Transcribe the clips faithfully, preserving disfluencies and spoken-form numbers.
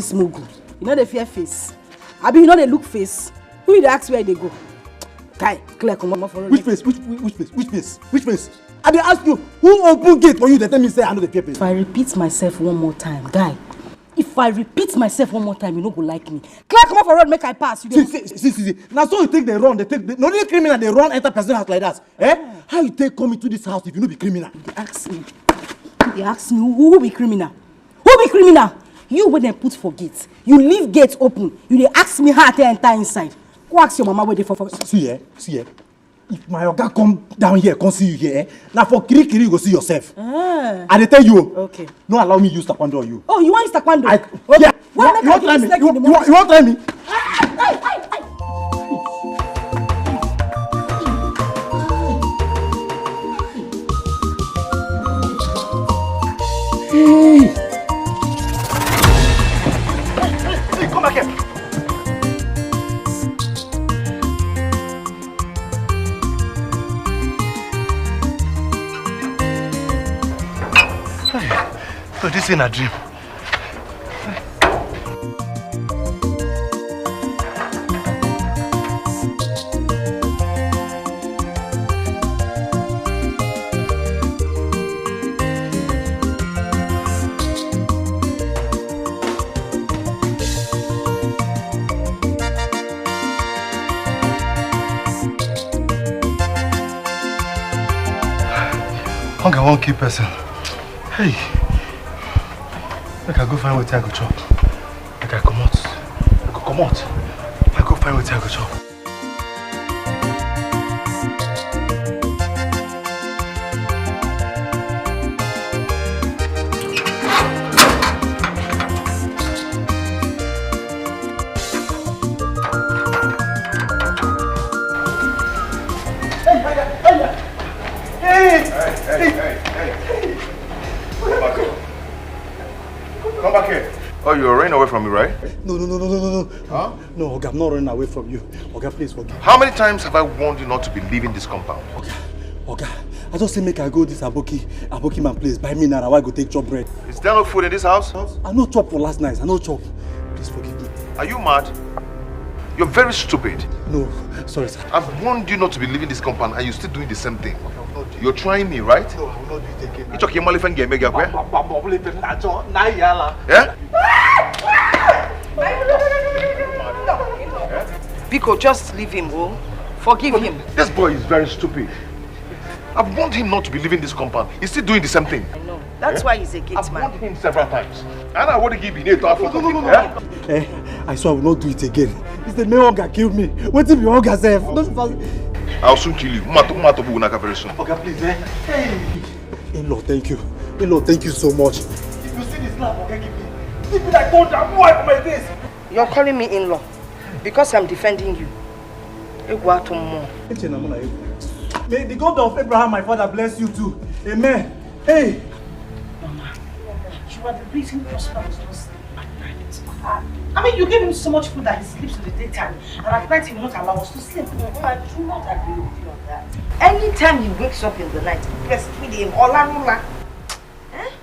Smuggle. You know the fear face. Abi you know they look face. Who you dey ask where they go? Kai, clear comot for road. Which face? Which which which face? Which face? Which face? I dey ask you, who open gate for you? They tell me say I know the fear face. If I repeat myself one more time, guy, if I repeat myself one more time, you no go like me. Clear comot for road, make I pass. You See, dey see, see, see, see. Now so you take the run, they take the, no only criminal they run enter person house like that. Eh? How you take come into this house if you no be criminal? You dey ask me. You dey ask me who, who be criminal? Who be criminal? You wey dem put for gate. You leave gate open. You dey ask me how I take enter inside. Go ask your mama where they for for. See eh, see eh. If my oga come down here, come see you here, eh? Now for kiri kiri you go see yourself. Ah. I dey tell you. Okay. No allow me use taekwondo on you. Oh, you want use taekwondo? I, okay. Yeah. Well, you, you want try me? You, you, you want try me? Hey. Hey, come back here. So this in a dream. Hunger won't keep person. Hey, make I go find wetin I go chop. Make I comot. I go comot. I go find wetin I go chop. Hey, hey, hey, hey, hey. Come back here. Come back here. Oh, you're running away from me, right? No, no, no, no, no, no, no. Huh? No, Oga, I'm not running away from you. Oga, please forgive. How many times have I warned you not to be leaving this compound? Oga, Oga, I just say make I go this Aboki, Aboki man place. Buy me now, I go take chop bread. Is there no food in this house? I no chop for last night. I no chop. Please forgive me. Are you mad? You're very stupid. No, sorry, sir. I've warned you not to be leaving this compound and you're still doing the same thing. You're trying me, right? No, I will not do it again. It's okay, Mali fan game, make up, eh? Biko, just leave him, oh. Forgive him. This boy is very stupid. I've warned him not to be leaving this compound. He's still doing the same thing. I know. That's why he's a gate man. I've warned him several times. And I want to give you a tough no, no, no, no. Eh, I swear I will not do it again. It's the main hunger killed me. Wait till the hunger self. I'll soon kill you. Mato, mato, bu naka very soon. Oga, please, eh? Hey. In-law, thank you. In-law, thank you so much. If you see this slap, Oga, give me. Give me that thunder, boy, for my face. You're calling me in-law because I'm defending you. Egwu atụ mmụọ. Eche na mụ na egwu. May the God of Abraham, my father, bless you too. Amen. Hey! Mama, you are the reason Prosper was not sleeping at night. I mean, you gave him so much food that he sleeps in the daytime, and at night he will not allow us to sleep. No, I do not agree with you on that. Anytime he wakes up in the night, breastfeed him, Olanula.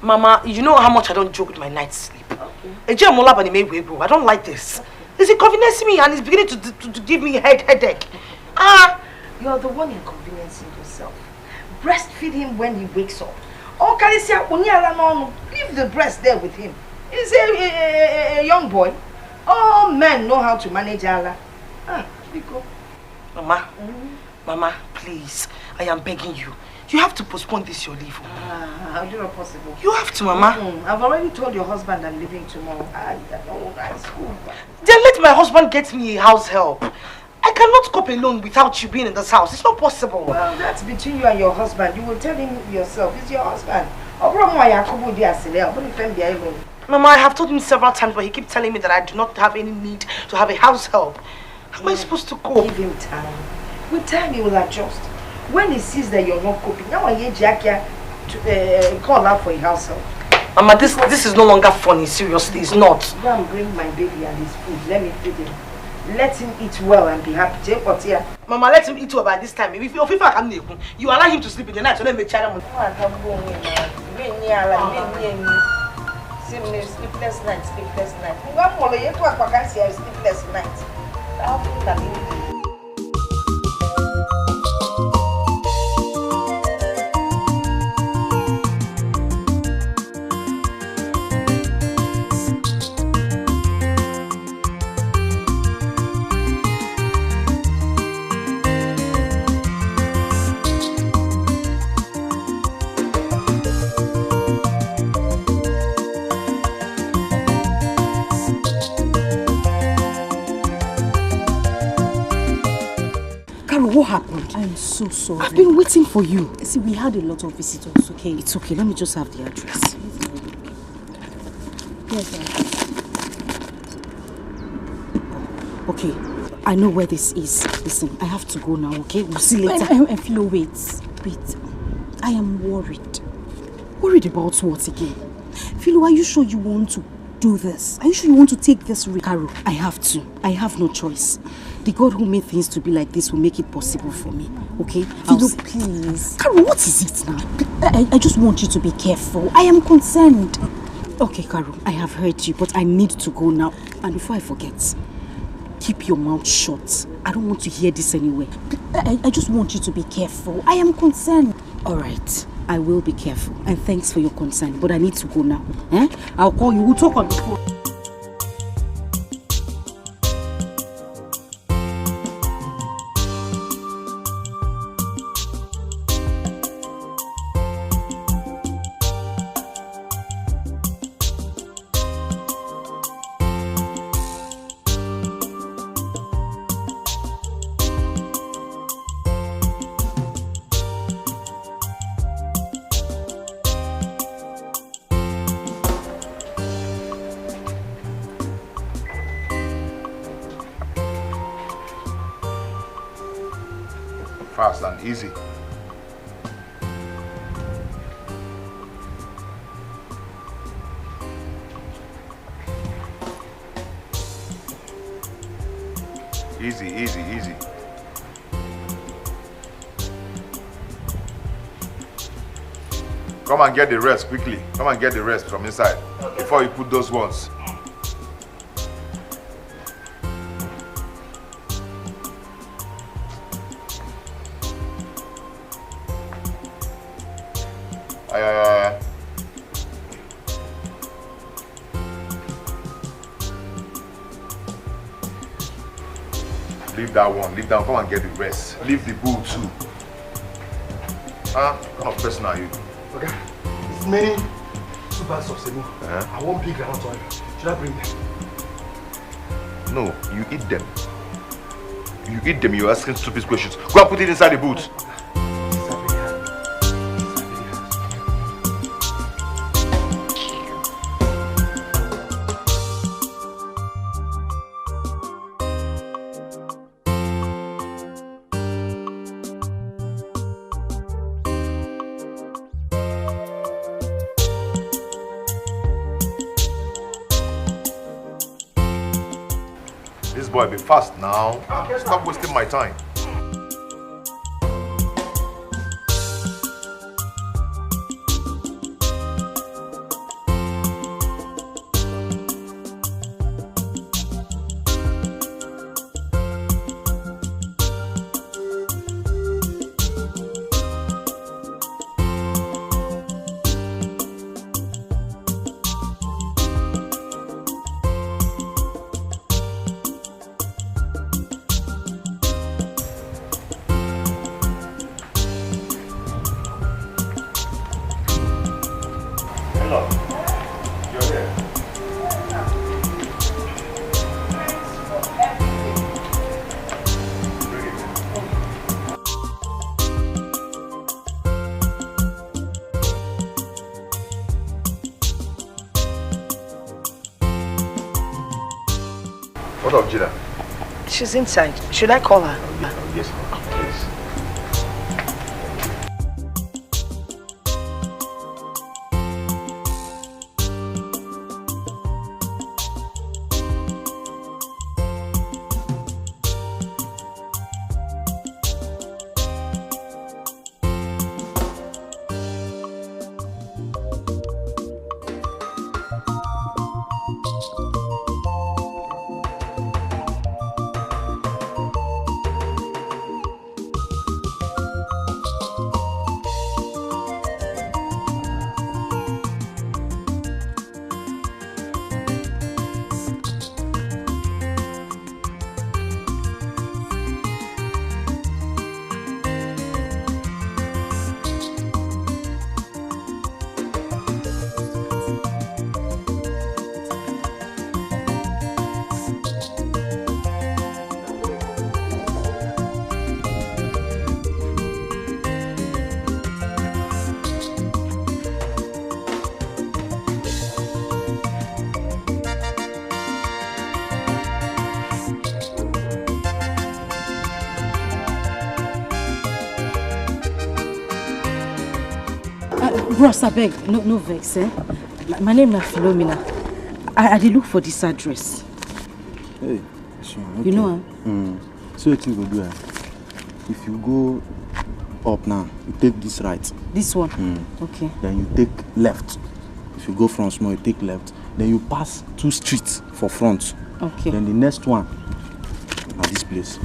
Mama, you know how much I don't joke with my night sleep. Okay. Eje mo laba ni me egwu egwu. I don't like this. It's inconveniencing me and it's beginning to, to, to give me head headache. Ah! You're the one inconveniencing yourself. Breastfeed him when he wakes up. Or Kalisia, Uniala no, leave the breast there with him. He's a, a, a, a young boy. All men know how to manage Allah. Ah, Biko. Mama, Mama, please, I am begging you. You have to postpone this your leave. Ah, how do you not possible? You have to, Mama. Mm-mm. I've already told your husband I'm leaving tomorrow. I, I don't want high school. Then let my husband get me a house help. I cannot cope alone without you being in this house. It's not possible. Well, that's between you and your husband. You will tell him yourself. He's your husband. Ọ bụrụ mụ ya akụgbu di asịrị ya, ọ bụrụ ife m bịa ịlụ. Mama, I have told him several times, but he keeps telling me that I do not have any need to have a house help. How am I supposed to cope? Give him time. With time, he will adjust. When he sees that you're not coping, now I hear Jackie to uh, call out for a house help. Mama, this this is no longer funny. Seriously, it's not. Go and bring my baby and his food. Let me feed him. Let him eat well and be happy. Take what here? Mama, let him eat well by this time. If you if I can, you allow him to sleep in the night, so let me try him. Same name, sleepless night, sleepless night. Ngwa molo yetu akpakasi ya sleepless night. How can you? Carol, what happened? I'm so sorry. I've been waiting for you. See, we had a lot of visitors, okay? It's okay. Let me just have the address. Yes, sir. Okay. I know where this is. Listen, I have to go now, okay? We'll see later. And, and, and Philo, wait. Wait. I am worried. Worried about what again? Philo, are you sure you want to do this? Are you sure you want to take this risk? Carol, I have to. I have no choice. The God who made things to be like this will make it possible for me. Okay? Philo, please. Carol, what is it now? I, I just want you to be careful. I am concerned. Okay, Carol, I have heard you, but I need to go now. And before I forget, keep your mouth shut. I don't want to hear this anywhere. I, I just want you to be careful. I am concerned. All right, I will be careful. And thanks for your concern, but I need to go now. Eh? I'll call you. We'll talk on the phone. Fast and easy. Easy, easy, easy. Come and get the rest quickly. Come and get the rest from inside before you put those ones. Aye, aye, aye, aye. Leave that one. Leave that one. Come and get the rest. Leave the bull too. Huh? What kind of person are you? Okay. It's many two bags of semo. Uh-huh. I want big groundnut oil. Should I bring them? No, you eat them. You eat them, you're asking stupid questions. Go and put it inside the boot. This boy be fast now. Stop wasting my time. Hello. You're here. What of Jida? She's inside. Should I call her? Yes, please. Bros, abeg, no, no vex, eh? My, my name na Philomena. I, I dey look for this address. Hey, sure, okay. You know am? Mm. So wetin you go do am? If you go up now, you take this right. This one? Mm. Okay. Then you take left. If you go from small, you take left. Then you pass two streets for front. Okay. Then the next one na this place.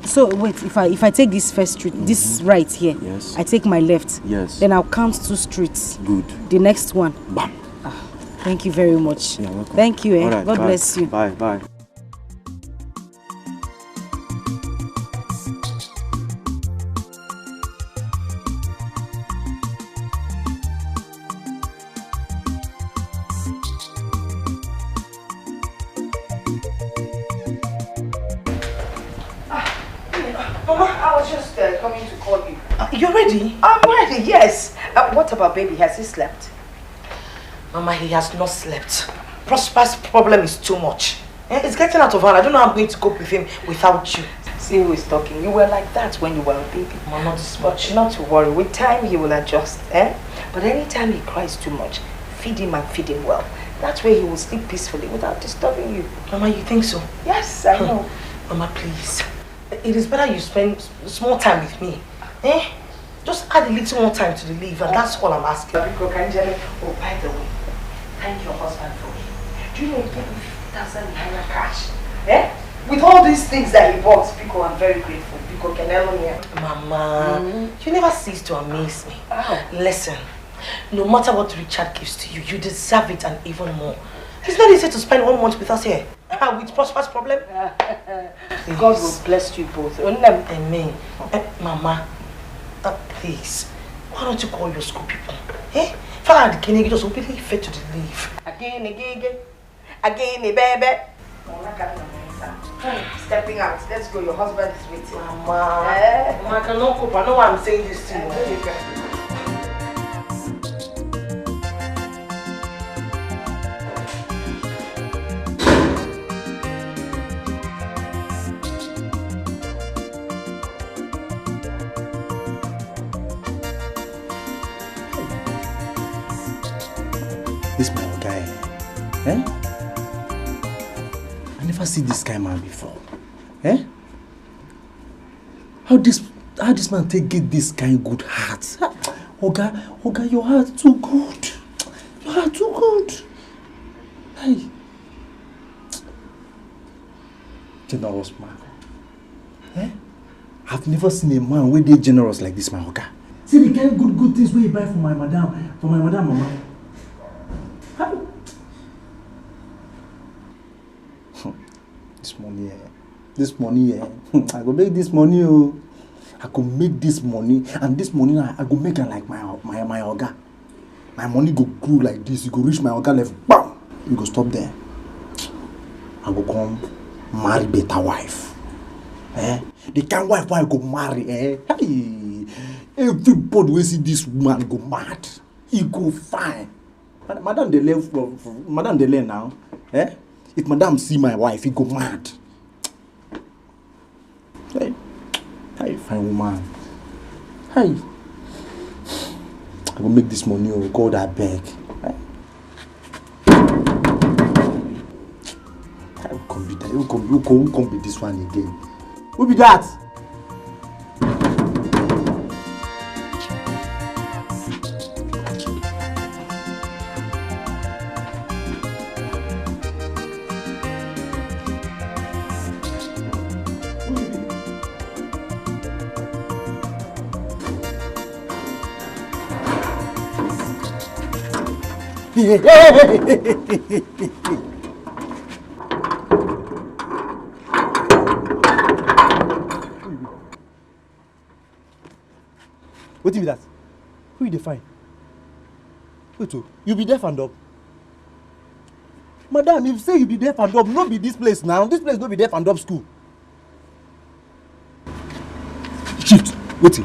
So wait, if I if I take this first street, mm -hmm. This right here, yes. I take my left. Yes. Then I'll count two streets. Good. The next one. Bam. Ah, thank you very much. You're welcome. Thank you. Eh? All right, God bye. Bless you. Bye, bye. Mama, I was just uh, coming to call you. Uh, you're ready? I'm ready, yes. Uh, what about baby? Has he slept? Mama, he has not slept. Prosper's problem is too much. Eh, it's getting out of hand. I don't know how I'm going to cope with him without you. See who is talking. You were like that when you were a baby. Mama, not this much. But not to worry. With time, he will adjust. Eh? But anytime he cries too much, feed him and feed him well. That way he will sleep peacefully without disturbing you. Mama, you think so? Yes, I know. Mama, please. It is better you spend small time with me. Eh? Just add a little more time to the leave, and that's all I'm asking. Biko, can you tell me? Oh, by the way, thank your husband for me. Do you know he gave me fifty thousand naira cash? Eh? With all these things that he bought, Biko, I'm very grateful. Biko, can I loan here? Mama, mm -hmm. You never cease to amaze me. Oh. Listen, no matter what Richard gives to you, you deserve it and even more. It's not easy to spend one month with us here. Ah, with Prosper's problem? God will bless you both. Amen. Amen. Eh, Mama, uh, please, why don't you call your school people? Eh? Father and Kenny just openly fail to leave. Again, again, again. Again, baby. Stepping out. Let's go. Your husband is waiting. Mama. Eh? Mama, I cannot cope. I know why I'm saying this to you. This my guy. Eh? I never see this kind man before. Eh? How this how this man take get this kind good heart? Oga, Oga, your heart too good. Your heart too good. Hey. Generous man. Eh? I've never seen a man wey dey generous like this, my oga. See the kind good good things wey he buy for my madam, for my madam mama. How? This money, eh? This money, eh? I go make this money, oh. I go make this money, and this money now, I go make am like my my my oga. My money go grow like this, e go reach my oga level, bam! E go stop there. I go come marry better wife. Eh? The kind wife wey I go marry, eh? Hey! Everybody wey see this woman go mad. E go fine. Madam dey learn from, from madam dey learn now. Eh? If madam see my wife, e go mad. Hey, hey, fine woman. Hey, I go make this money, oh God, I beg. Hey. Who come be that? Who come, who come, who come be this one again? Who be that? Wetin be that? Who you dey find? Wait o, you be deaf and dumb? Madam, if say you be deaf and dumb, no be this place now. This place no be deaf and dumb school. Shift. Wait.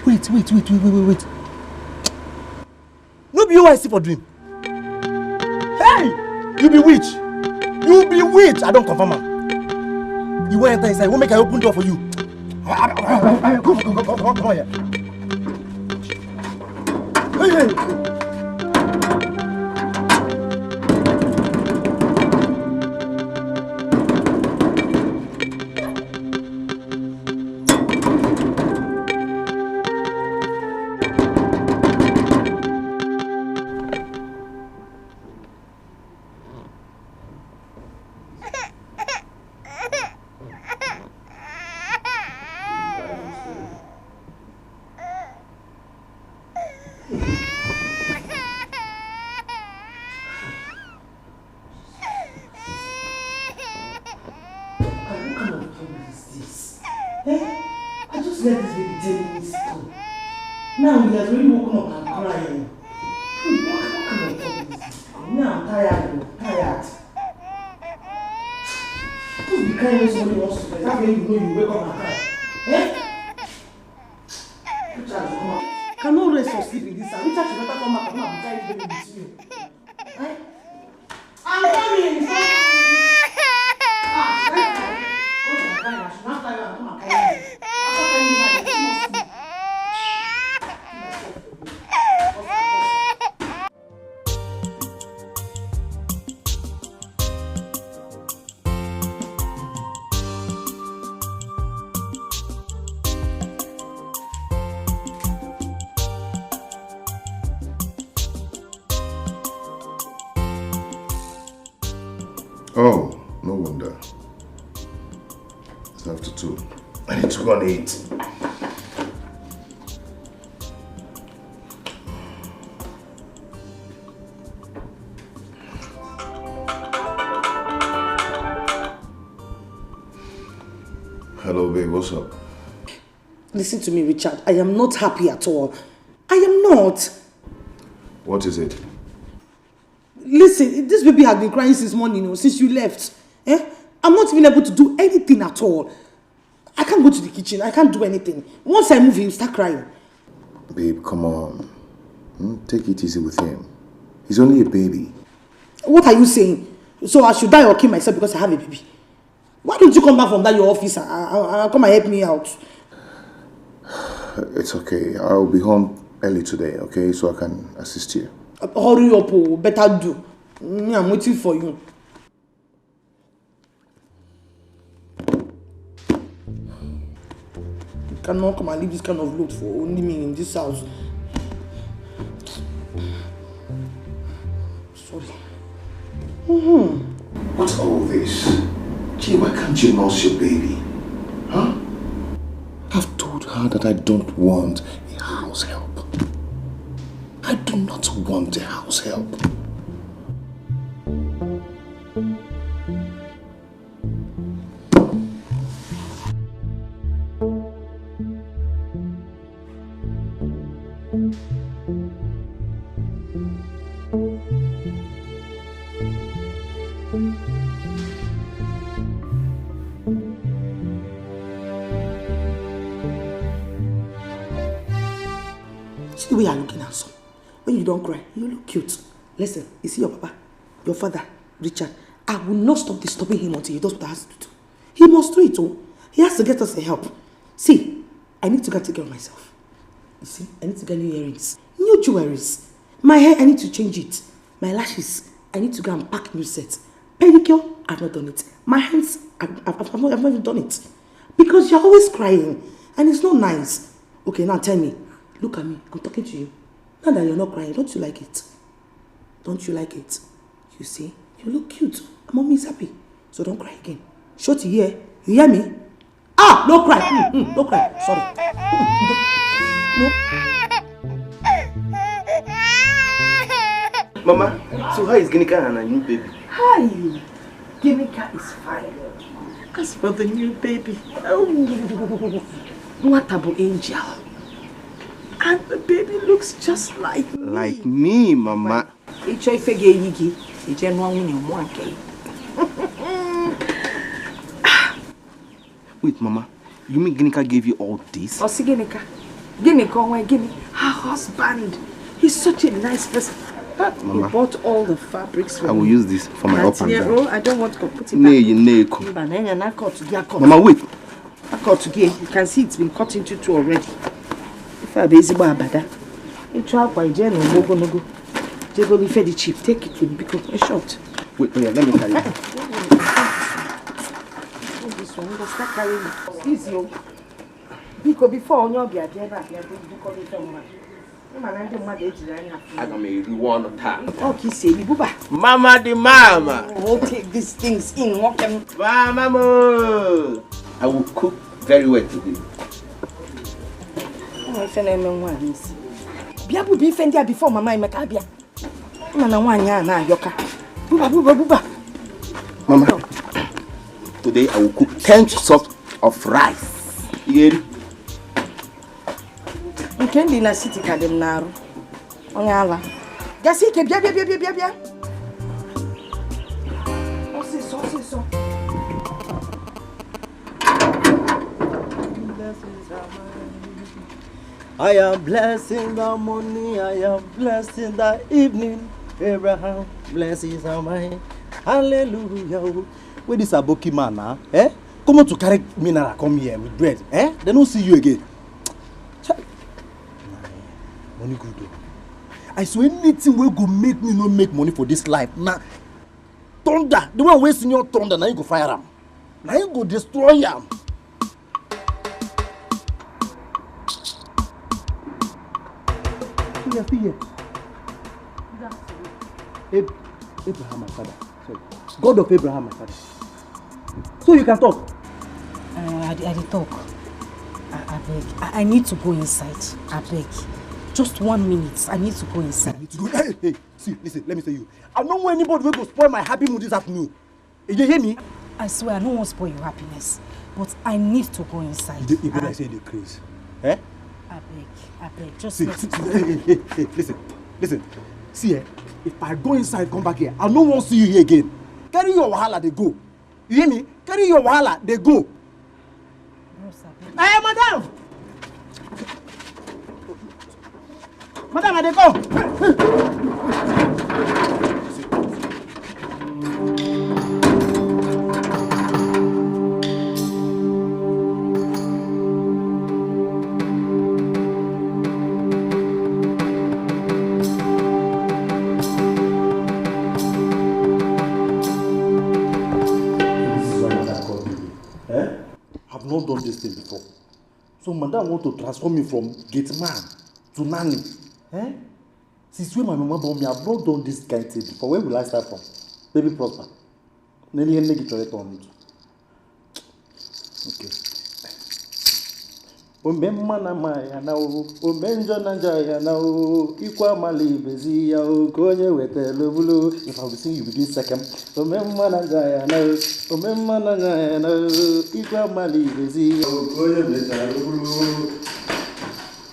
Wait, wait, wait, wait, wait, wait, wait. No be you I see for dream. Hey! You be witch. You be witch. I don confirm am. You wan enter inside. You wan make I open door for you. Come, come, come, come, come here. What kind of thing is this? Eh? I just let this baby ten minutes ago. Now he has already woken up and crying. Hmm, what, what kind of thing is this? Now I'm tired, oh, tired. Just be crying when somebody wants to rest. That's when you know you wake up and cry. Eh? Which child will come out? Cannot rest or sleep in this house. Which child should better come out and come and be carrying baby with you? Eh? I'm coming. Ah, let's go. Go to the car. I should not carry her. Come and carry her. After carrying her, you must sleep. Oh, no wonder. It's after two. I need to go and eat. Hello, babe. What's up? Listen to me, Richard. I am not happy at all. I am not. What is it? Listen, this baby has been crying since morning, oh, since you left. Eh? I'm not even able to do anything at all. I can't go to the kitchen. I can't do anything. Once I move, he'll start crying. Babe, come on. Hmm? Take it easy with him. He's only a baby. What are you saying? So I should die or kill myself because I have a baby? Why don't you come back from that your office and, and, and come and help me out? It's okay. I'll be home early today, okay? So I can assist you. Uh, hurry up, oh, better do. Me, I'm waiting for you. You cannot come and leave this kind of load for only me in this house. Sorry. Mm-hmm. What's all this? Gee, why can't you nurse your baby? Huh? I've told her that I don't want a house help. I do not want a house help. See the way you're looking handsome. When you don't cry, you look cute. Listen, you see your papa, your father, Richard. I will not stop disturbing him until he does what he has to do. He must do it, oh. He has to get us a help. See, I need to go and take care of myself. You see, I need to get new earrings, new jewelries. My hair, I need to change it. My lashes, I need to go and pack new sets. Pedicure, I've not done it. My hands, I've, I've, I've, not, I've not even done it. Because you're always crying, and it's not nice. Okay, now tell me. Look at me. I'm talking to you. Now that you're not crying, don't you like it? Don't you like it? You see, you look cute. And mommy is happy. So don't cry again. Shorty here. You hear me? Ah, no cry. Mm, mm, no cry. Sorry. Mm, mm, no. Mama, so how is Ginika and her new baby? Hi. Ginika is fine. As for the new baby, oh, what about Angel? And the baby looks just like me. Like me, Mama. Ị chọọ ife ga-eyi gị, ije nụọ nwunye mụọ nke gị. Wait, Mama. You mean Ginika gave you all this? Ọ sị Ginika? Ginika, onwe gịnị? Her husband. He's such a nice person. He Mama, bought all the fabrics for me. I will use this for my up and down. Oh, I don't want to put it back. Nay, nay, ko. Mba, na anya na cut gị akọ. Mama, wait. Cut gị. You can see it's been cut into two already. If I be ezigbo abada. Ịchọ akwa ije na ụgbọ ogologo. Jegoro ife dị cheap, take it with biko, in short. Wait, wait, let me carry it. This one, you go start carrying it. Easy o. Biko, before onye ọbịa bịa ebe a bịa bukọrọ ife mmadụ. Ịma na ndị mmadụ ejiri anya afụ. Aga m eri ọnụ taa. Ọ ka isi eri buba. Mama the mama. Oh, take these things in, nwoke m. Mama mo. I will cook very well today. Ụmụ ife na-eme nwaanyị isi. Bịa buba ife ndị a before mama Emeka abịa. Ịma na nwaanyị a na-ayọka. Buba, buba, buba. Mama, today I will cook ten cups of rice. You get it? Nke ndị na city ka dị m n'arụ. Onye ala. Gasị ike, bịa, bịa, bịa, bịa, bịa, bịa. Ọsịsọ, ọsịsọ. I am blessing the morning, I am blessing the evening. Abraham, blessings are mine. Hallelujah. Where this Aboki man now? Eh? Come on to carry mineral, come here with bread. Eh? They don't see you again. Cha-, money good though. I swear anything will go make me no make money for this life. Now, thunder, the one wey senior thunder, now you go fire am. Now you go destroy am. See here, see here. Ab-, Abraham, my father. Sorry. God of Abraham, my father. So you can talk. Uh, I, I dey talk. I, I beg. I, I need to go inside. I beg. Just one minute. I need to go inside. You need to go. Hey, hey, see, listen, let me tell you. I don't want anybody wey go spoil my happy mood this afternoon. You dey hear me? I swear, I no wan spoil your happiness, but I need to go inside. You dey, you be like say you dey craze. Eh? I beg, I beg, just see, let see, see, hey, hey, hey, hey, listen, listen. See, eh, if I go inside, come back here, I no wan see you here again. Carry your wahala, dey go. You hear me? Carry your wahala, dey go. Bros, abeg. Eh, madam! Madam, I dey come. This is why my dad called me. Eh? I've not done this thing before. So madam want to transform me from gate man to nanny. Eh? Since when my mama born me, I've not done this kind thing before. Where will I start from? Baby Prosper. Neli ihe nne gị chọrọ ịtọ m ntụ. Okay. Ome mma na mma ya na o, ome njọ na njọ ya na o, ikwe amala ibezi ya o, ka onye wetara obulu. If I will sing, you begin second. Ome mma na njọ ya na o, ome mma na njọ ya na o, ikwe amala ibezi ya o, ka onye wetara obulu.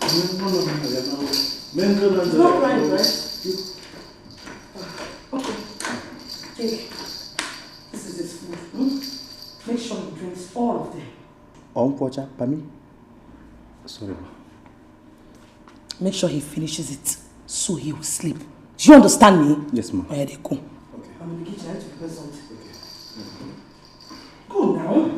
Ome mma na mma ya na o, ome njọ na njọ ya na o. It's not right, right? Okay. Take. This is his food. Hmm? Make sure he drinks all of them. Uncle Ocha, pami? Sorry, ma. Make sure he finishes it so he will sleep. Do you understand me? Yes, ma. Oya, dey go. Okay. I'm in the kitchen. I need to prepare something. Okay. Go now.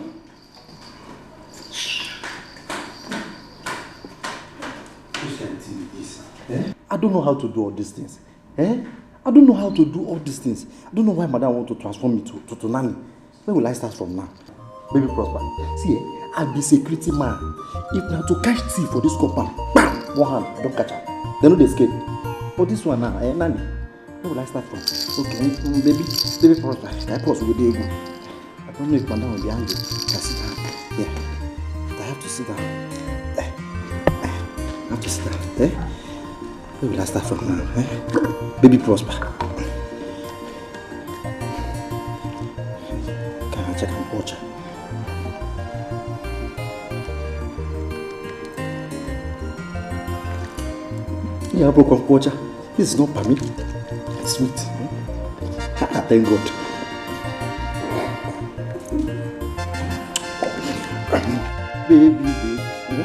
Which kind of thing be this? Eh? I don't know how to do all these things. Eh? I don't know how to do all these things. I don't know why madam want to transform me to, to, to nanny. Where will I start from now? Baby Prosper, see, eh, I be security man. If na to catch thief for this compound, bam, one hand, I don catch am. Dem no dey escape. But this one now, eh, nanny, where will I start from? Okay, mm, baby, baby Prosper, help us with the ego. I don't know if madam will be angry. I sit down here. I have to sit down. Eh, eh, I have to sit down. Eh? Where will I start from now? Eh? Baby Prosper. Can I check and watch? Yeah, broke up culture. This is not permit. It's sweet. Ah, thank God. Baby, baby.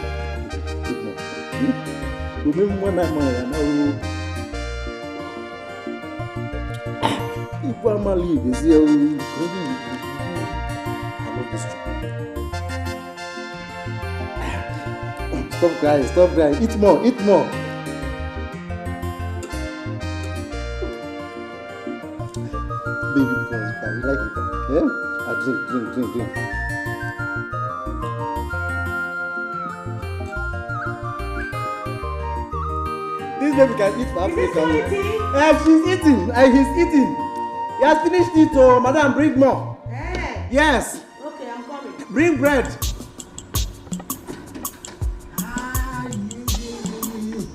Remember when I'm a, ikwe amala ibezi ya o. I love this chop. Stop crying, stop crying. Eat more, eat more. Eh? I drink, drink, drink, drink. This baby can eat for Africa. Is this eating? Eh, she's eating. Eh, he's eating. He has finished it, oh, madam, bring more. Eh. Yes. Okay, I'm coming. Bring bread. Ah, yeah, yeah, yeah, yeah, yeah.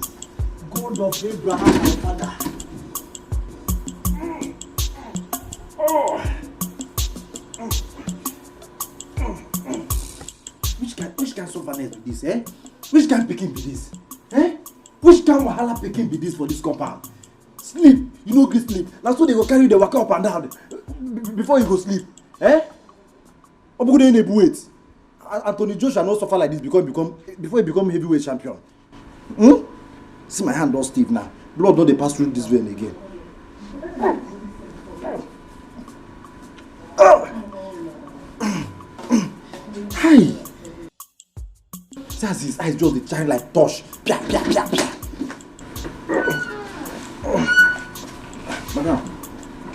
God of Abraham, my father. Oh. Which kind, which kind sufferness be this, eh? Which kind pikin be this, eh? Which kind wahala pikin be this for this compound? Sleep, you no gree sleep. Na so they go carry you dey waka up and down b- before you go sleep, eh? Obugude na-ebu weight. A- Anthony Joshua no suffer like this because become before he become heavyweight champion. Hmm? See, my hand don stiff now. Blood no dey pass through this vein again. Ah! Hi! See as his eyes just dey shine like torch. Pia, pia, pia, pia. Madam.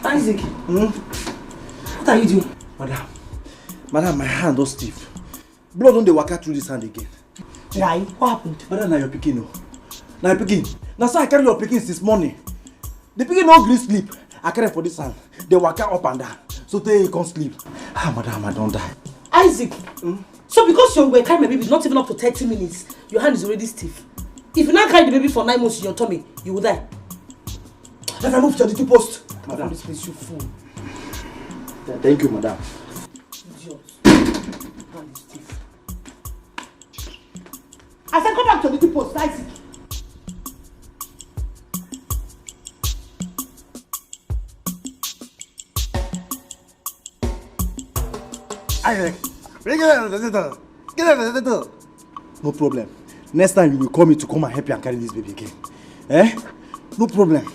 Isaac. Hmm? What are you doing? Madam. Madam, my hand don stiff. Blood don dey waka through this hand again. Why? What happened? Madam, na your pikin o. Na your pikin. Na so I carry your pikin since morning. The pikin no gree sleep. I carry for this hand. Dey waka up and down. So tey he come sleep. Ah, madam, I don die. Isaac! Hmm? So because you were carrying my baby not even up to thirty minutes, your hand is already stiff. If you now carry the baby for nine months in your tummy, you will die. Let me move to the two post. Madam. This place, you fool. Th- Thank you, madam. Idiot. Hand is stiff. I said go back to the two post, Isaac. Isaac, bring it out of the door. Get out of the door. No problem. Next time you will call me to come and help you and carry this baby again. Eh? No problem.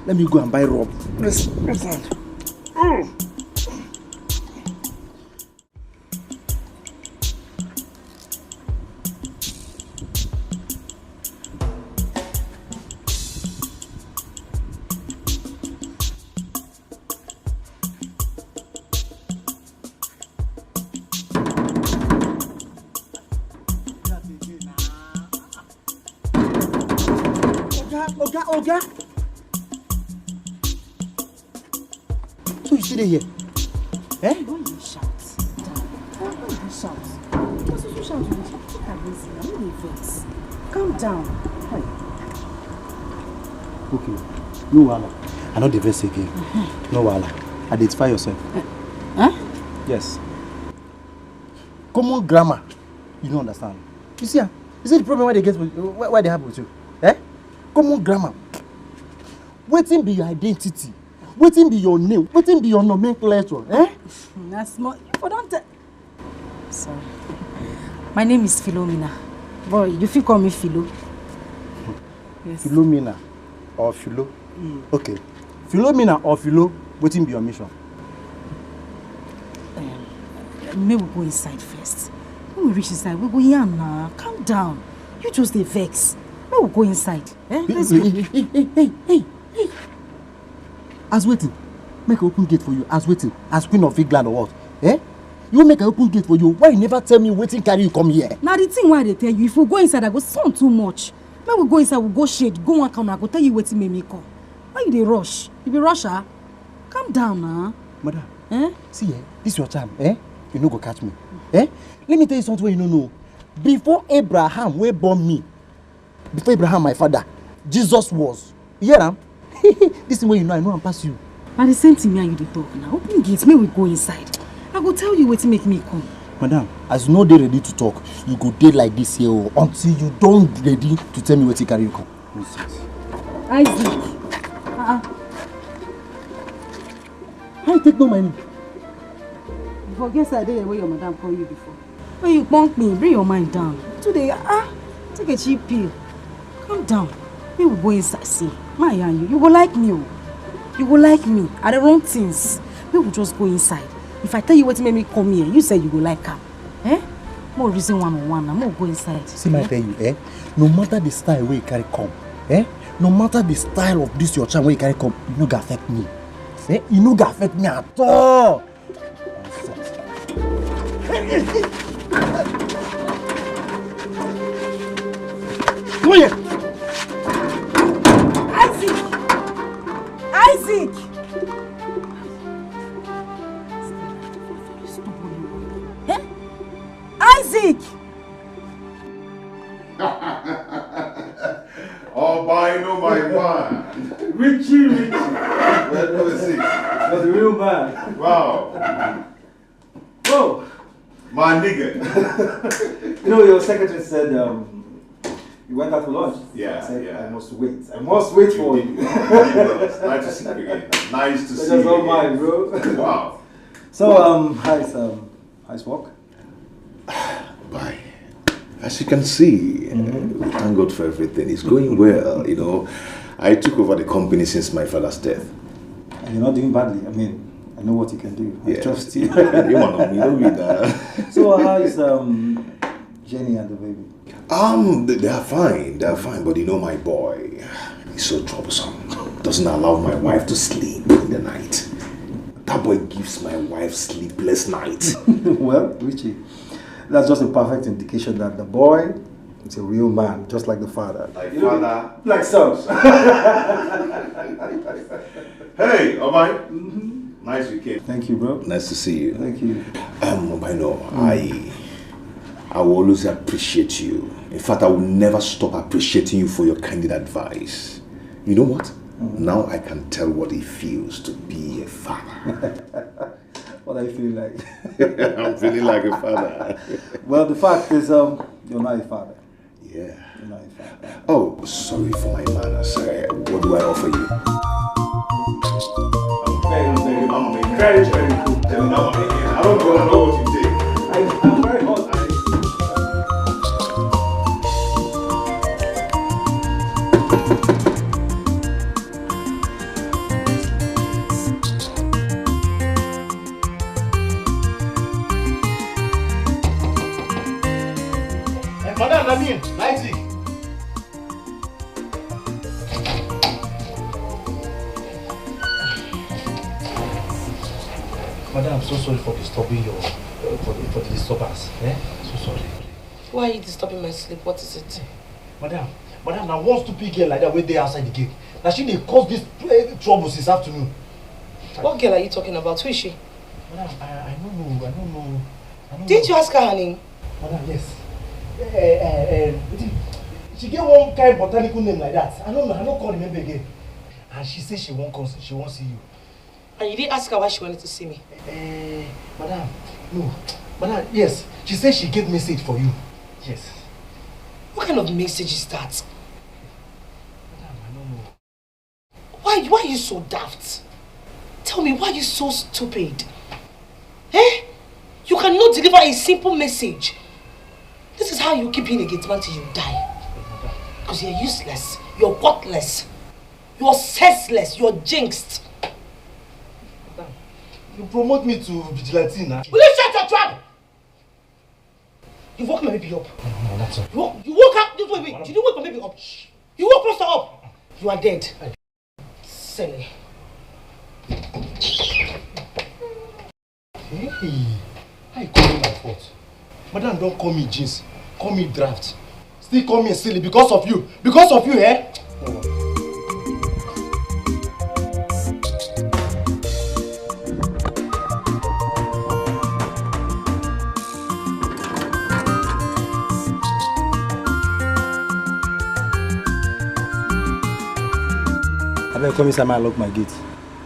Let me go and buy rub. Yes, yes, sir. Mm. Oga, oga, oga. So you still dey here? Eh? Why you shout? Why you shout? Because you shout, you dey shout. Look at this now. Who dey vex? Calm down. Hey. Okay. No wahala. I no dey vex again. No wahala. Identify yourself. Huh? Yes. Common grammar. You no understand. You see, ah, you see the problem wey dey get with, wey, wey dey happen with you? Eh? Common grammar. Wetin be your identity? Wetin be your name? Wetin be your nomenclature? Eh? Na small. You for don tell. Sorry. My name is Philomena. Boy, you fit call me Philo. Yes. Philomena or Philo? Mm. Okay. Philomena or Philo, wetin be your mission? Um, make we go inside first. When we reach inside, we go yarn na. Calm down. You just dey vex. Make we go inside. Eh? Let's go. Hey, hey, hey, hey, hey, hey. As wetin? Make I open gate for you. As wetin? As Queen of England or what? Eh? You make I open gate for you. Why you never tell me wetin carry you come here? Na the thing wey I dey tell you. If we go inside, I go sound too much. Make we go inside, we go shade, go one corner, I go tell you wetin make me come. Why you dey rush? You be rusher? Calm down na. Madam, eh? See, eh? This your time, eh? You no go catch me. Eh? Let me tell you something wey you no know. Before Abraham wey born me, before Abraham, my father, Jesus was. You hear am? This thing wey you know, I know am pass you. Na the same thing me and you dey talk now. Open gate, make we go inside. I go tell you wetin make me come. Madam, as you no dey ready to talk, you go dey like this here o, until you don ready to tell me wetin carry you come. Nonsense. Isaac. Uh-uh. How you take know my name? You forget say I dey here wey your madam call you before. When you punk me, bring your mind down. Today, ah, take a cheap pill. Calm down. Make we go inside. See, my and you, you go like me o. You go like me. I dey run things. Make we just go inside. If I tell you wetin make me come here, you say you go like am. Eh? More reason one on one now. Make we go inside. See, my tell you, eh? No matter the style wey you carry come, eh? No matter the style of this your charm wey you carry come, you no go affect me. Eh, e no go affect me at all. Come here. Isaac! Isaac! Eh? Isaac! Albino, my man. Richie, Richie. Welcome to six. You're the real man. Wow. Oh, my nigga. You know, your secretary said um, you went out for lunch. Yeah, I said, yeah. I must wait. I must wait for you. Nice to see you again. Nice to see you. That's all mine, bro. Wow. So, um, how's um, how's work? Bye. As you can see, mm-hmm. We thank God for everything. It's going well, you know. I took over the company since my father's death. And you're not doing badly. I mean, I know what you can do. I trust you. You want to know that. So, how is um, Jenny and the baby? Um, they are fine. They are fine, but you know my boy, he's so troublesome. Doesn't allow my wife to sleep in the night. That boy gives my wife sleepless nights. Well, Richie, that's just a perfect indication that the boy is a real man, just like the father. Like father. Like son. Hey, Obai. Mm-hmm. Nice weekend. Thank you, bro. Nice to see you. Thank you. Um, Obai, no, mm. I, I will always appreciate you. In fact, I will never stop appreciating you for your candid advice. You know what? Mm. Now I can tell what it feels to be a father. What are you feeling like? I'm feeling like a father. Well, the fact is, um, you're not a father. Yeah. You're not a father. Oh, sorry for my manners. Uh, what do I offer you? I'm very, very, I'm very, very good. I don't know, I know what you take. I, I'm very hot. Madam, na me, ninety. Madam, I'm so sorry for disturbing you, uh, for, the, for the disturbance. Eh? So sorry. Why are you disturbing my sleep? What is it? Madam, madam, na one stupid girl like that wey dey outside the gate. Na she dey cause this uh, trouble since afternoon. What girl are you talking about? Who is she? Madam, I, I don't know, I don't know. I don't Didn't know. You ask her her name? Madam, yes. Uh, uh, uh, she get one kind botanical name like that. I don't know, I don't call remember again. And she say she won't come, she won't see you. And you didn't ask her why she wanted to see me? Eh, madam, no. Madam, yes. She said she gave message for you. Yes. What kind of message is that? Madam, I don't know. Why, why are you so daft? Tell me, why are you so stupid? Eh? You cannot deliver a simple message. This is how you keep being a gate man till you die. Because you're useless, you're worthless. You're senseless. You're jinxed. Madam, you promote me to vigilante now. Will you shut your trap? You woke my baby up. No, no, that's all. You woke, you woke up. This way, wait. Did you wake my baby up? You woke Pastor up. You are dead. Silly. Hey, I call you my fault. Madam don't call me jeans, call me draft. Still call me silly because of you. Because of you, eh? Oh. Abeg come inside, make I lock my gate.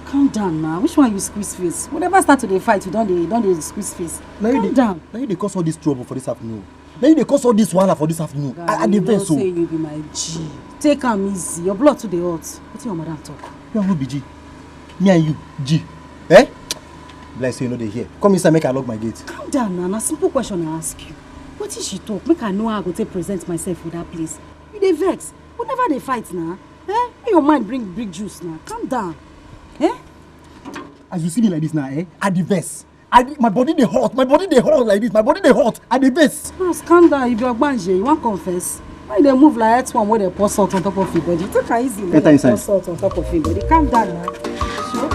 Calm down now. Which one you squeeze face? Whatever start to dey fight, you don dey don dey squeeze face. Calm down. Now you dey cause all this trouble for this afternoon. Now you dey cause all this wahala for this afternoon. I, I dey vex o. Guy, you know say you be my G. Take am easy. Your blood too dey hot. Wetin your madam talk? Me and who be G? Me and you, G. Eh? Be like say you no dey hear. Come inside, make I lock my gate. Calm down now. Na simple question I ask you. Wetin she talk? Make I know how I go take present myself for that place. You dey vex. We never dey fight na. Eh? Make your mind bring big juice na. Calm down. Eh? As you see me like this now, eh? I dey vex. I dey, my body dey hot. My body dey hot like this. My body dey hot. I dey vex. Bros, calm down. You be ogbanje. You wan confess? Why you dey move like earthworm wey dey pour salt on top of your body? Take am easy. Enter inside. Pour salt on top of your body. Calm down na. Sure.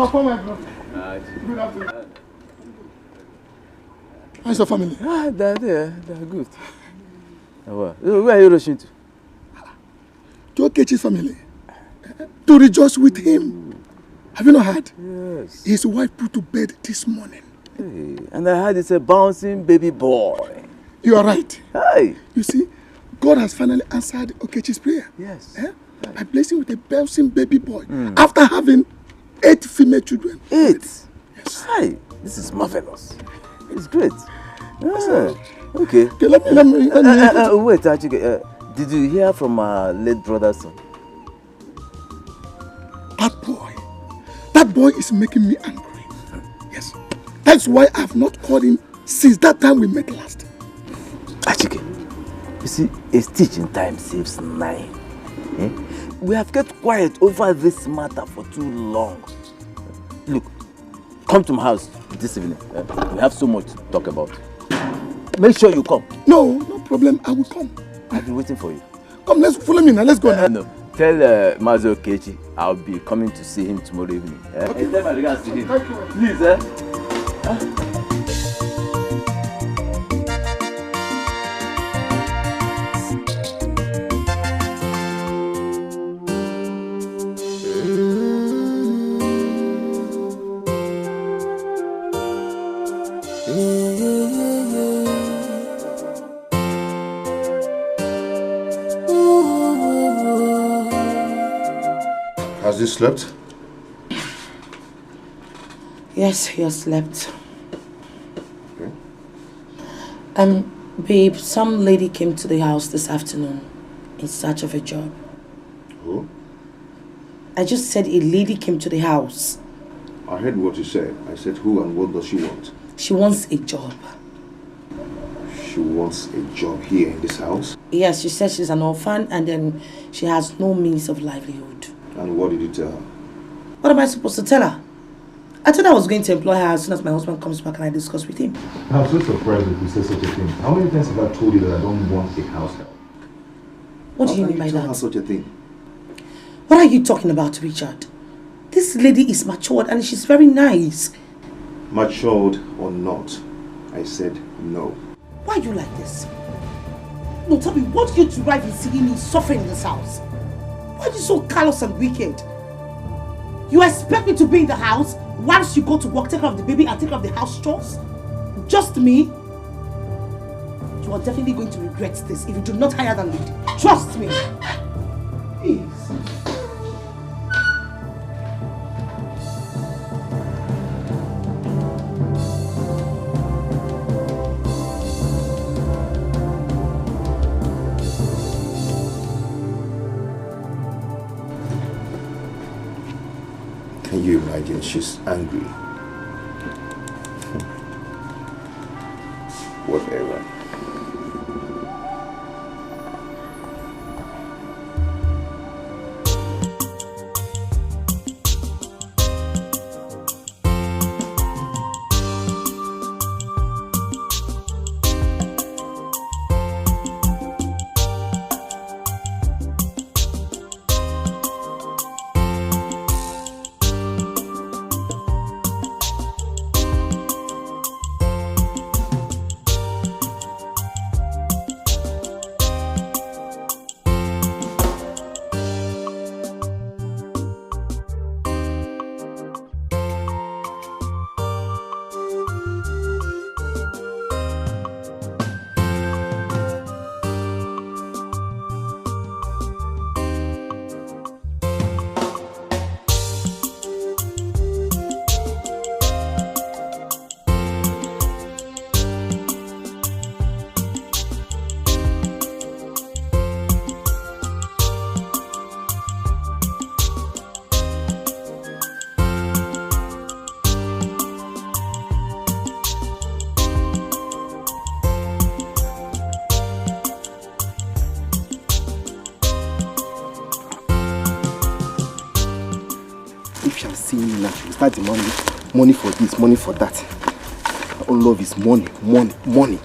Papa, my brother. Good afternoon. How's your family? Ah, they're there. They're good. Ah, well, where are you rushing to? To Okechi's family. To rejoice with him. Have you not heard? Yes. His wife put to bed this morning. Hey, and I heard it's a bouncing baby boy. You are right. Hey. You see, God has finally answered Okechi's prayer. Yes. Eh? By blessing with a bouncing baby boy after having eight female children. Eight. Yes. Hi, this is marvelous. It's great. Ah, okay. Okay, let me, let me, let me. Uh, uh, uh, wait, actually, uh, did you hear from our late brother's son? That boy, that boy is making me angry. Yes. That's why I've not called him since that time we met last. Achike, you see, a stitch in time saves nine. Eh? We have kept quiet over this matter for too long. Look, come to my house this evening. Eh? We have so much to talk about. Make sure you come. No, no problem. I will come. I've been waiting for you. Come, let's follow me now. Let's go now. Uh, no. Tell uh, Mazi Okechi I'll be coming to see him tomorrow evening. Eh? Okay. Tell my regards to him. Thank you. Please, eh? Has he slept? Yes, he has slept. Okay. Um, babe, some lady came to the house this afternoon in search of a job. Who? I just said a lady came to the house. I heard what you said. I said who and what does she want? She wants a job. She wants a job here in this house? Yes, she says she's an orphan and then she has no means of livelihood. And what did you tell her? What am I supposed to tell her? I thought I was going to employ her as soon as my husband comes back and I discuss with him. I'm so surprised that you say such a thing. How many times have I told you that I don't want a house help? What do you How mean can by you tell that? her such a thing? What are you talking about, Richard? This lady is matured and she's very nice. Matured or not, I said no. Why are you like this? No, tell me, what do you derive in seeing me suffering in this house? Why are you so callous and wicked? You expect me to be in the house whilst you go to work, take care of the baby, and take care of the house chores? Just me? You are definitely going to regret this if you do not hire that lady. Trust me. Please. Can you imagine? She's angry. Whatever. If you are seeing me now, you start demanding money for this, money for that. All love is money, money, money.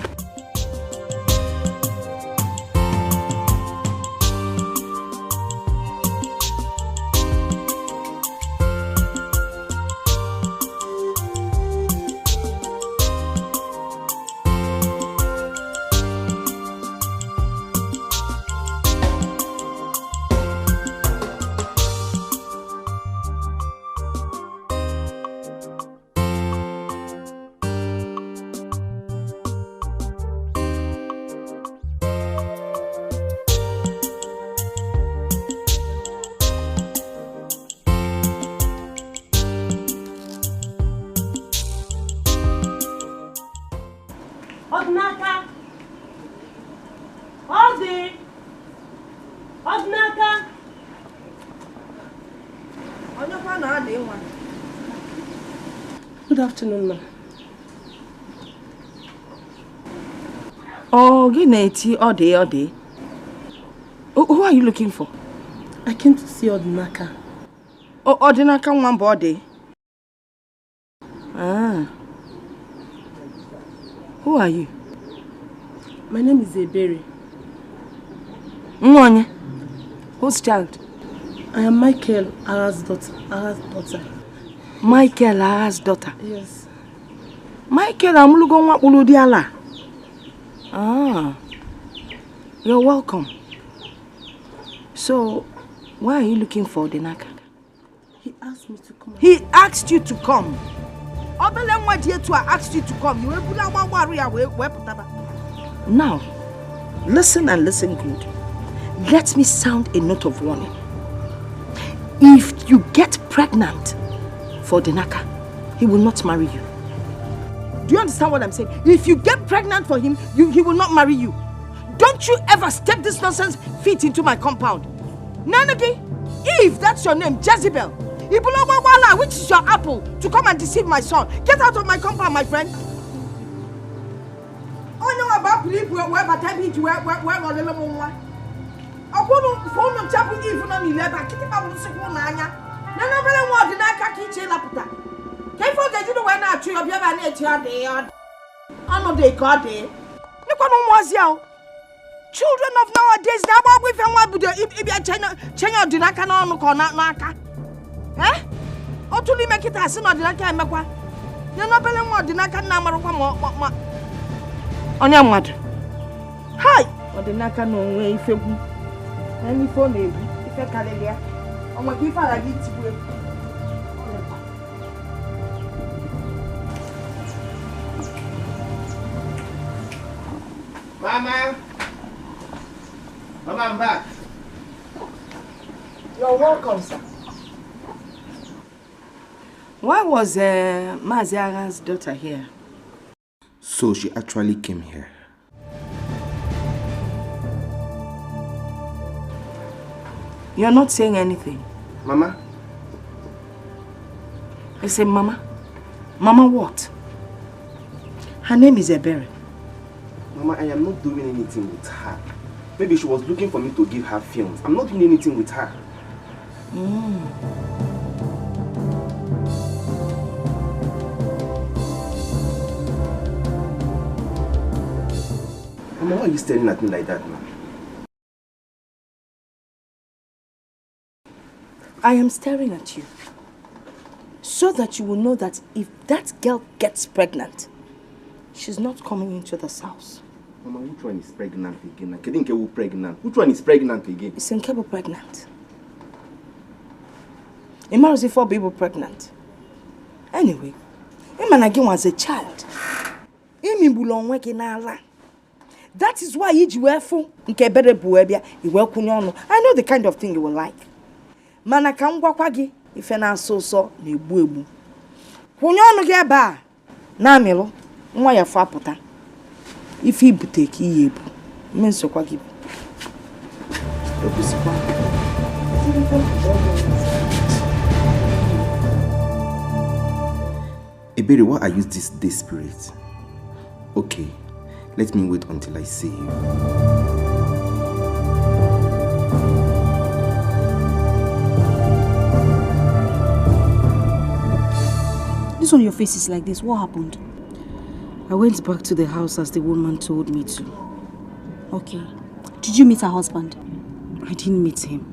Ọdịnaka. Onye kwa na adị nwa. Good afternoon, ma. Oh, gị na-eti ọ dị, ọ dị. Who who are you looking for? I came to see Ọdịnaka. Oh, Ọdịnaka nwa mbụ ọ dị. Ah. Who are you? My name is Ebere. Nwa onye? Whose child? I am Michael Ara's daughter. Ara's daughter. Michael Ara's daughter. Yes. Michael amụlugo nwa kpụrụ ụdị ala. Ah. You're welcome. So, why are you looking for Ọdịnaka? He asked me to come. He asked you to come. Obele nwa dị etu a asked you to come. You wee bulu agbagbarụ ya wee wee pụtaba. Now, listen and listen good. Let me sound a note of warning. If you get pregnant for Ọdịnaka, he will not marry you. Do you understand what I'm saying? If you get pregnant for him, you, he will not marry you. Don't you ever step this nonsense feet into my compound. Nenegi, Eve, that's your name, Jezebel. Ibulogwagwala, which is your apple, to come and deceive my son. Get out of my compound, my friend. Onye nwa bụ apụrụ ibu wee bata ebe iji wee wee wee ghọlele m nwa. Ọkwa unu fụ unu ncha bụ Eve nọ n'ile ebe a, kịtịkpa bụ nsịkwa ụlọ anya. Nene obere nwa Ọdịnaka ka iche ịlapụta. Ka ife ọ ga-ejido wee na-achụ ya, ọbịa ebe a na-eche ọ dị ya, ọ dị. Ọnụ dị ka ọ dị. Nekwa na ụmụazị ahụ. Children of nowadays na-agba ọgwụ ife nwa bido ib- ịbịa chenye chenye Ọdịnaka n'ọnụ ka ọ na- n'aka. Eh? Otu n'ime kịta asị na Ọdịnaka emekwa. Ya na obere nwa Ọdịnaka nna amarụkwa ma ọ- ma- ma onye mmadụ. Hai! Ọdịnaka na onwe ifegwu. Na n'ife ọ na-ebu, ife karịrị ya. Ọ nwekwa ife aghaghị itigbu egwu. Mama! Mama, I'm back. You're welcome, sir. Why was uh, Maziara's daughter here? So she actually came here. You're not saying anything. Mama. I say, Mama. Mama, what? Her name is Ebere. Mama, I am not doing anything with her. Maybe she was looking for me to give her films. I'm not doing anything with her. Mm. Mama, why are you staring at me like that now? I am staring at you so that you will know that if that girl gets pregnant, she's not coming into this house. Mama, which one is pregnant again? Kedu nke wụ pregnant? Which one is pregnant again? It's Nkebo pregnant. Imaruzi for people pregnant. Anyway, Imana gị was a child. Imigbula onwe gị n'ala. That is why iji wee fụ nke Ebere bu wee bịa, i wee kwụnye ọnụ. I know the kind of thing you will like. Mana ka m gwakwa gị, ife na-asọ ụsọ na-egbu egbu. Kwụnye ọnụ gị ebe a, na-amịlụ, nwa ya fụ apụta. Ife ibute ka iyi ebu. Mme nsokwa gị bụ. Ekwusịkwa. Ebere, why are you this desperate? Okay, let me wait until I see you. This one, your face is like this. What happened? I went back to the house as the woman told me to. Okay. Did you meet her husband? I didn't meet him.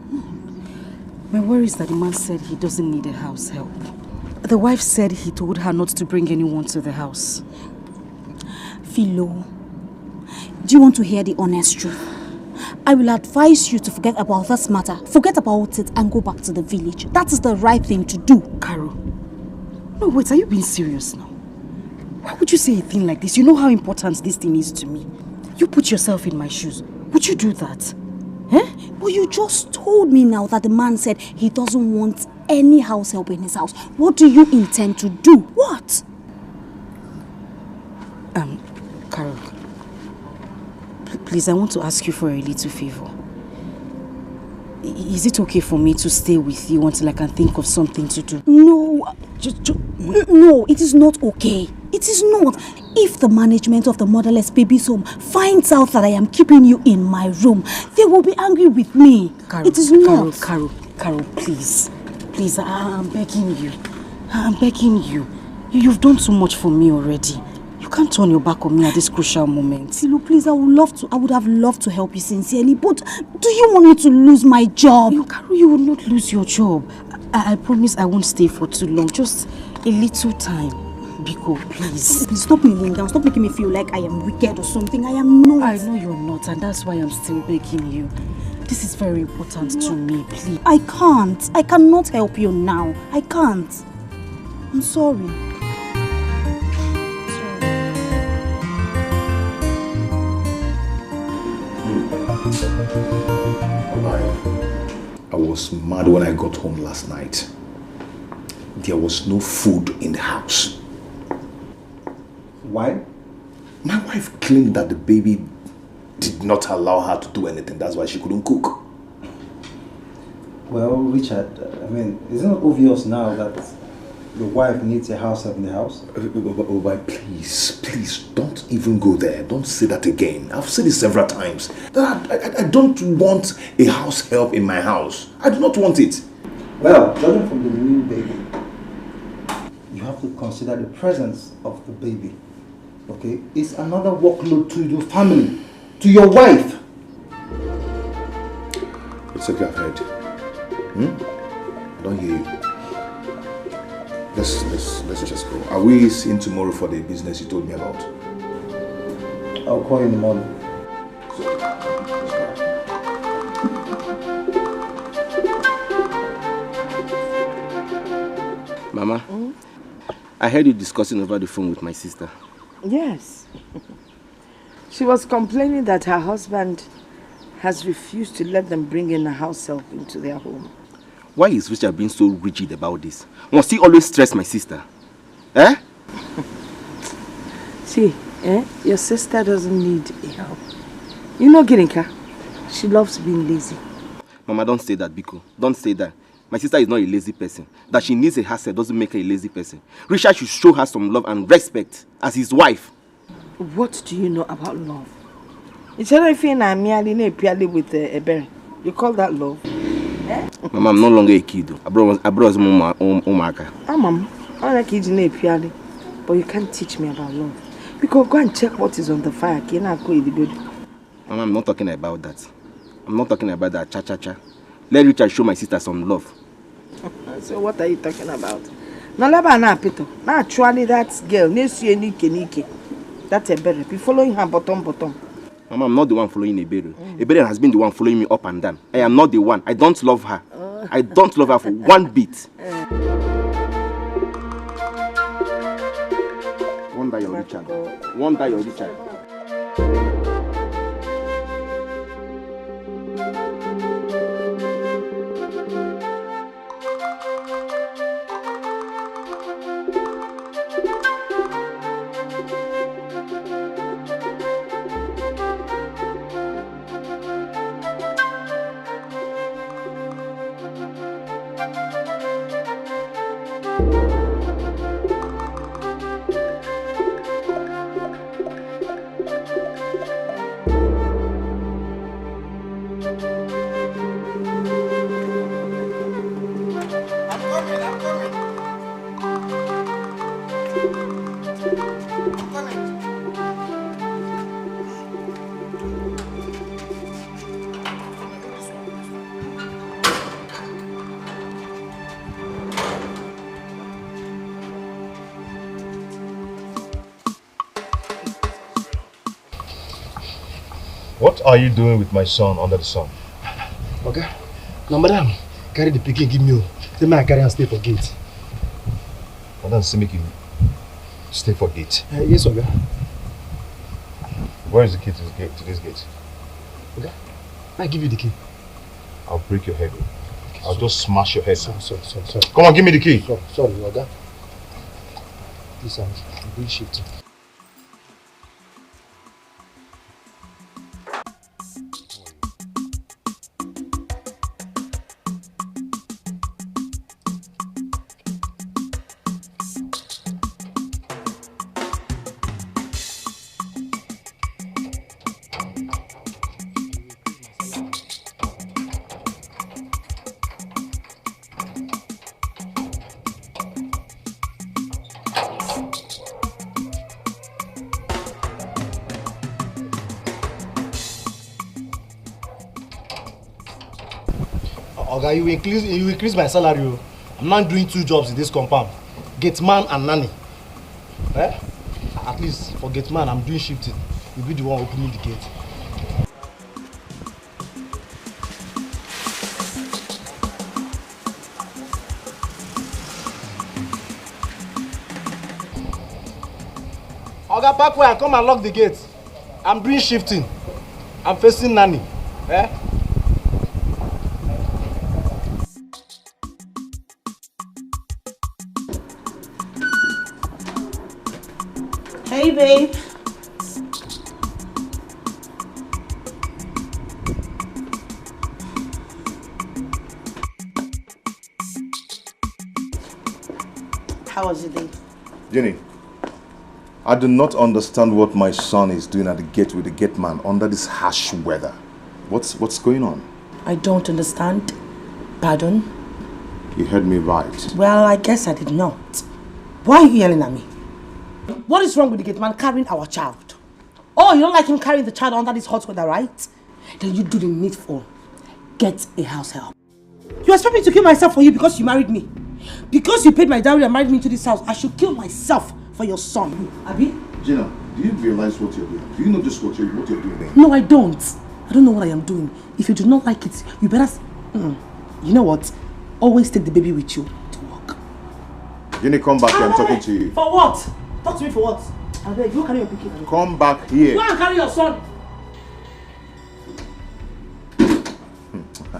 My worry is that the man said he doesn't need a house help. The wife said he told her not to bring anyone to the house. Philo, do you want to hear the honest truth? I will advise you to forget about this matter. Forget about it and go back to the village. That is the right thing to do. Carol, no, wait, are you being serious now? Why would you say a thing like this? You know how important this thing is to me. You put yourself in my shoes. Would you do that? Eh? But you just told me now that the man said he doesn't want any house help in his house. What do you intend to do? What? Um, Carol, pl- please, I want to ask you for a little favor. Is it okay for me to stay with you until I can think of something to do? No, just, ju- n- no, it is not okay. It is not. If the management of the motherless babies home finds out that I am keeping you in my room, they will be angry with me. Carol, it is Carol, not. Carol, Carol, please. Please, I, I'm begging you. I'm begging you. You- You've done too much for me already. You can't turn your back on me at this crucial moment. Silu, please, I would love to. I would have loved to help you sincerely, but do you want me to lose my job? You, Carol, you will not lose your job. I, I promise I won't stay for too long. Just a little time. Biko, please. Please stop me kneeling down. Stop making me feel like I am wicked or something. I am not. I know you're not, and that's why I'm still begging you. This is very important to me, please. I can't. I cannot help you now. I can't. I'm sorry. I was mad when I got home last night. There was no food in the house. Why? My wife claimed that the baby did not allow her to do anything. That's why she couldn't cook. Well, Richard, I mean, isn't it obvious now that the wife needs a house help in the house? Uh, uh, uh, uh, please, please, don't even go there. Don't say that again. I've said it several times. That I, I, I don't want a house help in my house. I do not want it. Well, judging from the new baby, you have to consider the presence of the baby. Okay? It's another workload to your family, to your wife. It's okay, I've heard. Hmm? I don't hear you. Let's, let's, let's just go. Are we seeing tomorrow for the business you told me about? I'll call you in the morning. Mama, I heard you discussing over the phone with my sister. Yes. She was complaining that her husband has refused to let them bring in a house help into their home. Why is Richard being so rigid about this? Must he always stress my sister? Eh? See, eh? Your sister doesn't need a help. You know Girinka? She loves being lazy. Mama, don't say that, Biko. Don't say that. My sister is not a lazy person. That she needs a house help doesn't make her a lazy person. Richard should show her some love and respect as his wife. What do you know about love? Instead of feeling I'm merely na piali with uh, Ebere, you call that love? Mama, I'm no longer a kid. Though. Abroad, abroad, ụmụaka. Ama m, ọ na ka iji na-epiali, but you can't teach me about love. Because go and check what is on the fire. Ka ị na-akụ idigodo. Mama, I'm not talking about that. I'm not talking about that. Cha cha cha. Let Richard show my sister some love. So what are you talking about? Now Leba na Peter. Now actually that girl, Nesu Nike Nike. That Ebere. Be following her bottom bottom. Mama, I'm not the one following Ebere. Ebere has been the one following me up and down. I am not the one. I don't love her. I don't love her for one bit. Wonder your Richard. Wonder your Richard. What are you doing with my son under the sun? Okay. Now, madam, carry the pikin give me. Say make I carry and stay for gate. Madam say make you stay for gate. Uh, yes, okay. Where is the key to this gate? To this gate? Okay. I give you the key. I'll break your head. I'll just smash your head. Sorry, sorry, sorry, sorry. Come on, give me the key. Sorry, sorry, okay. This one, big shift. Oga, you increase you increase my salary o. I'm now doing two jobs in this compound. Gate man and nanny. Eh? At least for gate man, I'm doing shifting. You be the one opening the gate. Oga, park where I come and lock the gate. I'm doing shifting. I'm facing nanny. Eh? Hey, babe. How was your day? Jenny, I do not understand what my son is doing at the gate with the gate man under this harsh weather. What's what's going on? I don't understand. Pardon? You heard me right. Well, I guess I did not. Why are you yelling at me? What is wrong with the gate man carrying our child? Oh, you don't like him carrying the child under this hot weather, right? Then you do the needful. Get a house help. You expect me to kill myself for you because you married me? Because you paid my dowry and married me into this house, I should kill myself for your son, abi? Gina, do you realize what you're doing? Do you know just what you're, what you're doing? No, I don't. I don't know what I am doing. If you do not like it, you better. S- mm. You know what? Always take the baby with you to work. Jenny, come back here. I'm talking to you. For what? Talk to me for what? I beg, you carry your pikin. Come back here. Go and carry your son.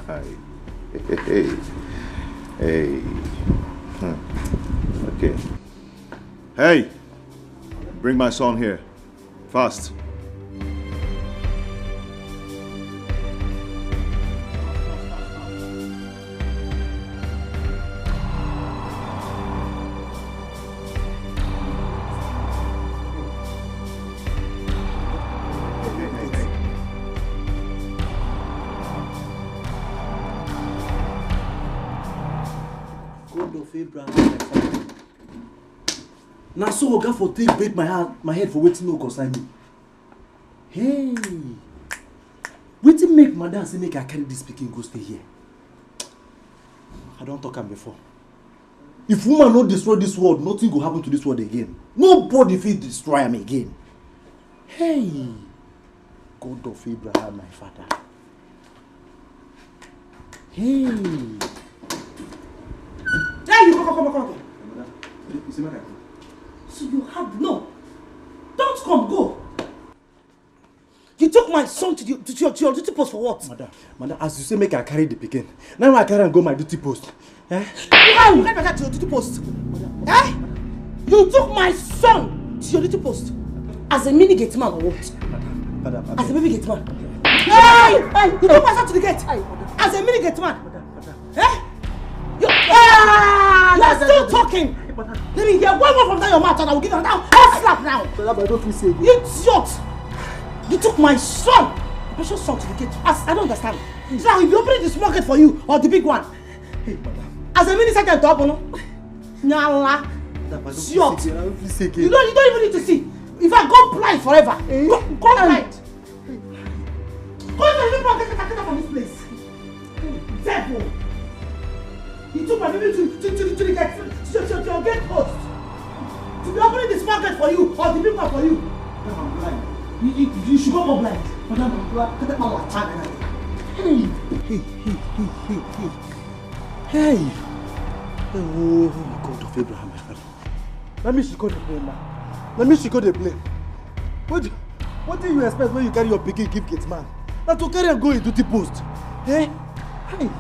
Hey. Hey. Hey. Hmm. Okay. Hey. Bring my son here. Fast. God of Abraham, my father. Na so oga for take break my heart, my head for wetin no concern me. Hey, wetin make madam say make I carry this pikin go stay here? I don talk am before. If woman no destroy this world, nothing go happen to this world again. Nobody fit destroy am again. Hey, God of Abraham, my father. Hey. Hey, you come, come, come, come. Madam, you see my car? So you have no. Don't come, go. You took my son to, the, to, your, to your duty post for what? Madam, madam, as you say, make I carry the pikin. Now I carry and go my duty post. Eh? How you carry my car to your duty post? Eh? You took my son to your duty post as a mini gate man or what? Madam, madam, madam. As a baby gate man. Hey! Hey! You took my son to the gate as a mini gate man. Eh? You, ah, you are still talking. Let me hear one word from down your mouth and I will give you another hot slap now. Madam, I don't feel safe. Idiot! You took my son, my precious son to the gate. As, I don't understand. So I will be opening the small gate for you or the big one. Hey, madam. As a minister, I don't know. Nyala. Madam, I don't feel safe. I don't feel safe. You don't, you don't even need to see. If I go blind forever, go, go blind. Go to the people and get katakata from this place. Devil. You took my baby to, to, to, to the gate, to, to, to your gate post. To be opening the small gate for you, or the big one for you. Madam, I'm blind. You, you, you should go go blind. Madam, I'm blind. Hey, hey, hey, hey, hey, hey. Hey, oh, God of Abraham, my father. Na me she go dey blame now. Na me she go dey blame. What do, what do you expect when you carry your pikin give gate man? Na to carry am go him duty post. Eh? Hey.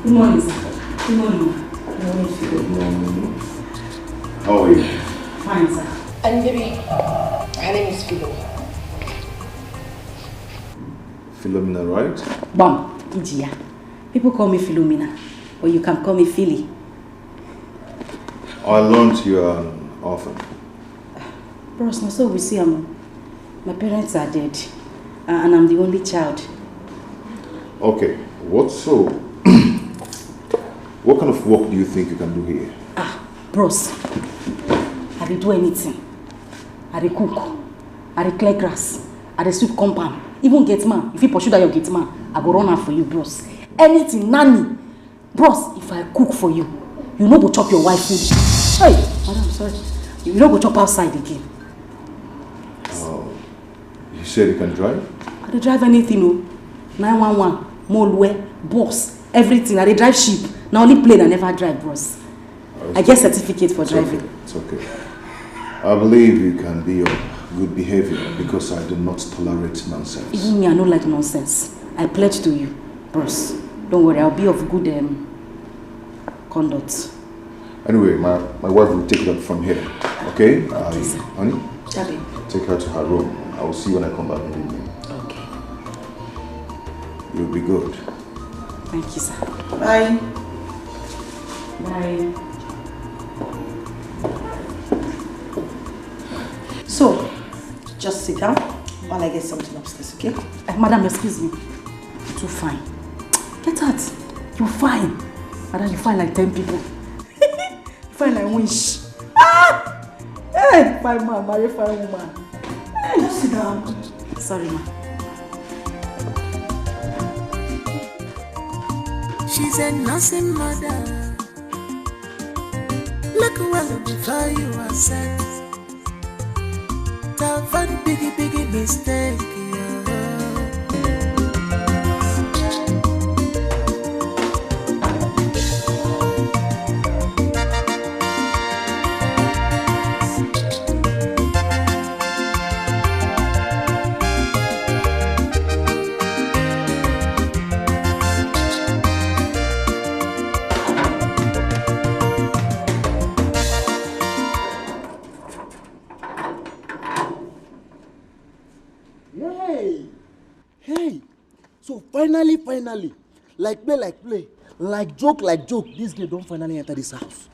Good morning, sir. Good morning, ma. Good morning, sir. Good morning. How are you? Fine, sir. And baby, her name is Philo. Philomena, right? Bam, Ijiya. People call me Philomena, but you can call me Philly. I learned you are an orphan. Bros, na so we see am. My parents are dead, uh, and I'm the only child. Okay, what so? What kind of work do you think you can do here? Bros, I dey do anything. I dey cook, I dey clear grass, I dey sweep compound. Even gate man, if you pursue that your gate man, I go run am for you, bros. Anything, nanny. Bros, if I cook for you, you no go chop your wife food. Hey, madam, sorry. You no go chop outside again. You said you can drive? I dey drive anything o. nine one one, Molue, bus, everything. I dey drive ship. Na only plane I never drive, bros. I get certificate for It's driving. Okay. It's okay. I believe you can be of good behavior because I do not tolerate nonsense. Even me, I no like nonsense. I pledge to you, bros. Don't worry, I'll be of good um, conduct. Anyway, my, my wife will take it up from here. Okay? I, honey, Daddy. Take her to her room. I will see you when I come back in the evening. Okay. You'll be good. Thank you, sir. Bye. Bye. So, just sit down while I get something upstairs, okay? Uh, madam, excuse me. You're too fine. Get out. You're fine. Madam, you fine like ten people. You fine like winch. Ah! Hey, fine man, marry fine woman. Hey, just sit down. Sorry, ma. She's a nursing mother. Look well before you accept. That one biggie, biggie mistake. Yeah. Hey! Hey! So finally, finally, like play, like play, like joke, like joke, this girl don't finally enter this house.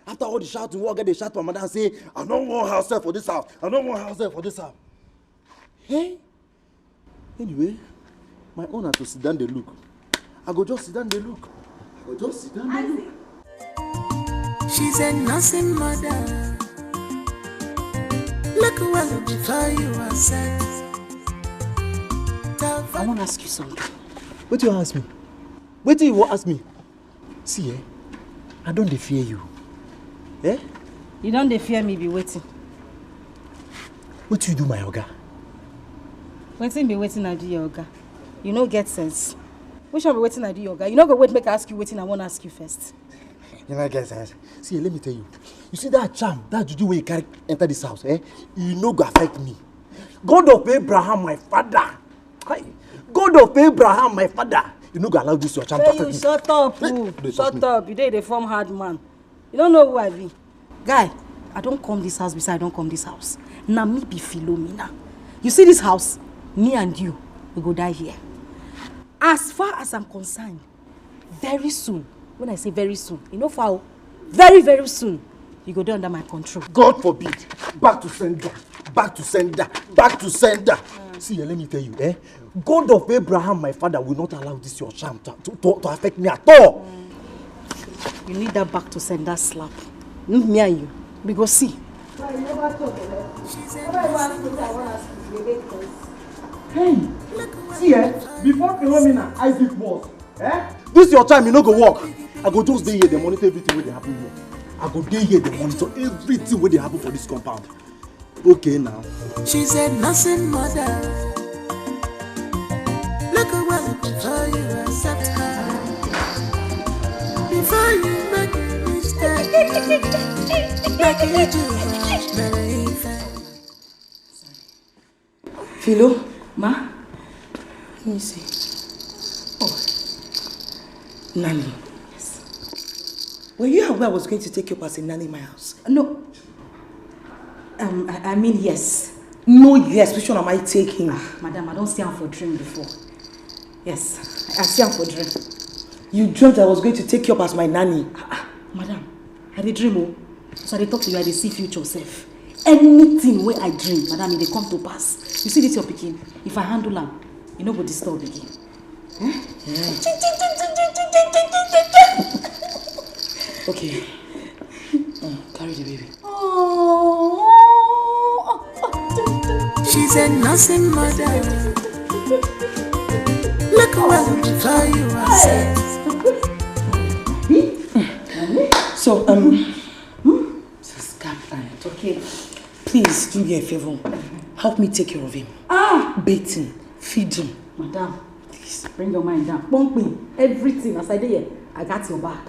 After all the shouting, we get the shout for madam say, I don't want herself for this house. I don't want herself for this house. Hey! Anyway, my own na to sit down dey look. I go just sit down dey look. I go just sit down dey look. She's a nursing mother. Look well before you accept. I want to ask you something. Wetin you wan ask me? Wetin you wan ask me? See, eh? I don dey fear you. Eh? You don dey fear me be wetin? Wetin you do my oga? Wetin be wetin I do your oga? You no get sense. Which one be wetin I do your oga? You no go wait make I ask you wetin I wan ask you first. You no get sense. See, let me tell you. You see that charm, that juju wey you carry enter this house, eh? You no go affect me. God of Abraham, my father. Hi. God of Abraham, my father. You no go allow this your charm to Hey, affect you me. Shut up, Hey, o. don't touch Shut me. Up. You dey dey form hard man. You don't know who I be. Guy, I don't come this house beside I don't come this house. Na me be Philomena. You see this house? Me and you, we go die here. As far as I'm concerned, very soon, when I say very soon, you know far, o, very, very soon, you go dey under my control. God forbid. Back to sender. Back to sender. Back to sender. See, eh, let me tell you, eh? God of Abraham, my father, will not allow this your charm to, to, to, to affect me at all. You need that back to sender slap. Not me and you. We go see. Hey, see, eh? Before Philomena, Isaac was, eh? This your time, you no go work. I go just dey here, dey monitor everything wey dey happen here. I go dey here, dey monitor everything wey dey happen for this compound. Okay now. She's a nursing mother. Look well before you accept her. Before you make a mistake, make it do right, very fair. Philo, Ma? Let me see. Oh, nanny. Were you aware I was going to take you up as a nanny in my house? No. Um, I, I mean, yes. No, yes. Which one am I taking? Ah, madam, I don't see am for dream before. Yes, I, I see am for dream. You dreamt I was going to take you up as my nanny. Madam, I dey dream o. So I dey talk to you, I dey see future sef. Anything wey I dream, madam, e dey come to pass. You see this your pikin, if I handle am, e no go disturb again. Okay. Uh, carry the baby. She's a nursing mother. Look well before you are set. So, um, Sis Caroline, okay. Please do me a favor. Help me take care of him. Ah! Bathe him, feed him. Madam, please bring your mind down. Pumping, everything as I dey here, I got your back.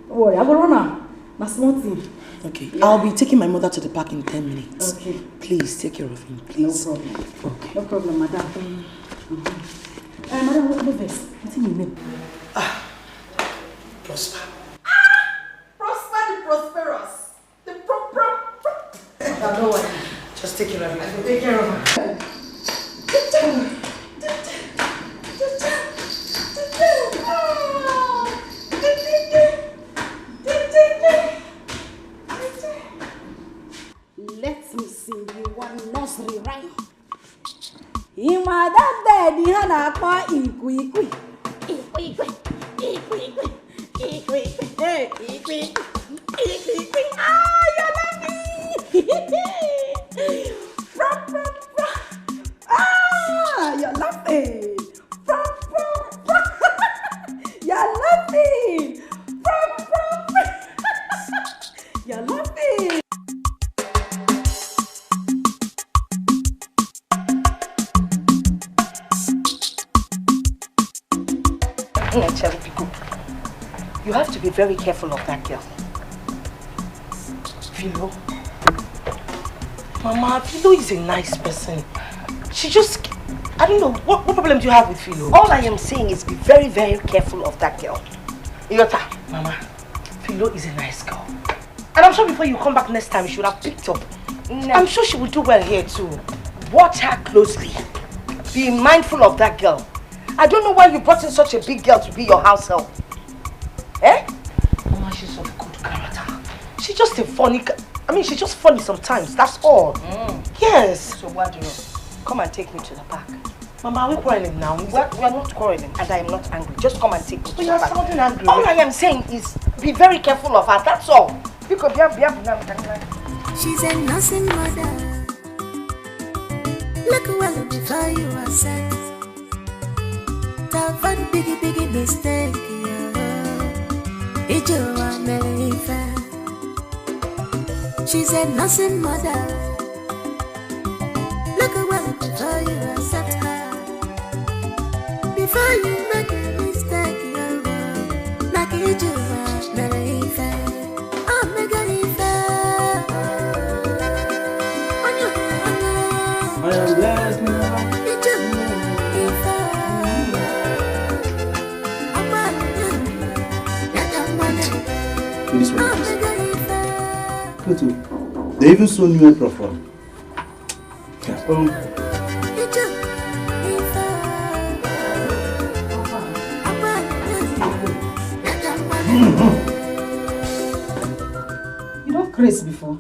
Don't worry, I go run am. Na small thing. Okay. Yeah. I'll be taking my mother to the park in ten minutes. Okay. Please take care of him, please. No problem. Okay. No problem, madam. Mm-hmm. Eh, madam, what, what vex? Wetin be name? Ah, Prosper. Prosper the prosperous. The pro pro pro. Madam, don't worry. Just take care of it. I go take care of her. Let me sing you one nursery rhyme. Ịma that bed ihe a na-akpọ ikwikwi. Ikwikwi, ikwikwi, ikwikwi, hey, ikwikwi, ikwikwi. Ah, you're laughing. From, from, from. Ah, you're laughing. From, from, from. You're laughing. From, from, from. You're laughing. Nnechere, biko. You have to be very careful of that girl. Philo. Mama, Philo is a nice person. She just, I don't know, what, what problem do you have with Philo? All I am saying is be very, very careful of that girl. Iyota, Mama, Philo is a nice girl. And I'm sure before you come back next time, you should have picked up. No. I'm sure she will do well here too. Watch her closely. Be mindful of that girl. I don't know why you brought in such a big girl to be your house help. Eh? Mama, she's of good character. She's just a funny, ca- I mean, she's just funny sometimes, that's all. Mm. Yes. So what do you? Come and take me to the park. Mama, are we quarreling now? We're, we're not quarreling, and I am not angry. Just come and take me to But the you're park. Sounding angry. All I am saying is be very careful of her, that's all. Biko, bia, bia, bia, bia, bia. She's a nursing mother. Look well before you are set. That one biggie, biggie mistake, yeah. Ije ụwa mere ife. She's a nursing mother. Look well before you accept her. Before you make a mistake, yeah. Like Ije ụwa mere ife. I am blessed now. Finish what you Pluto, they even sold new apron for. Um, You don craze before?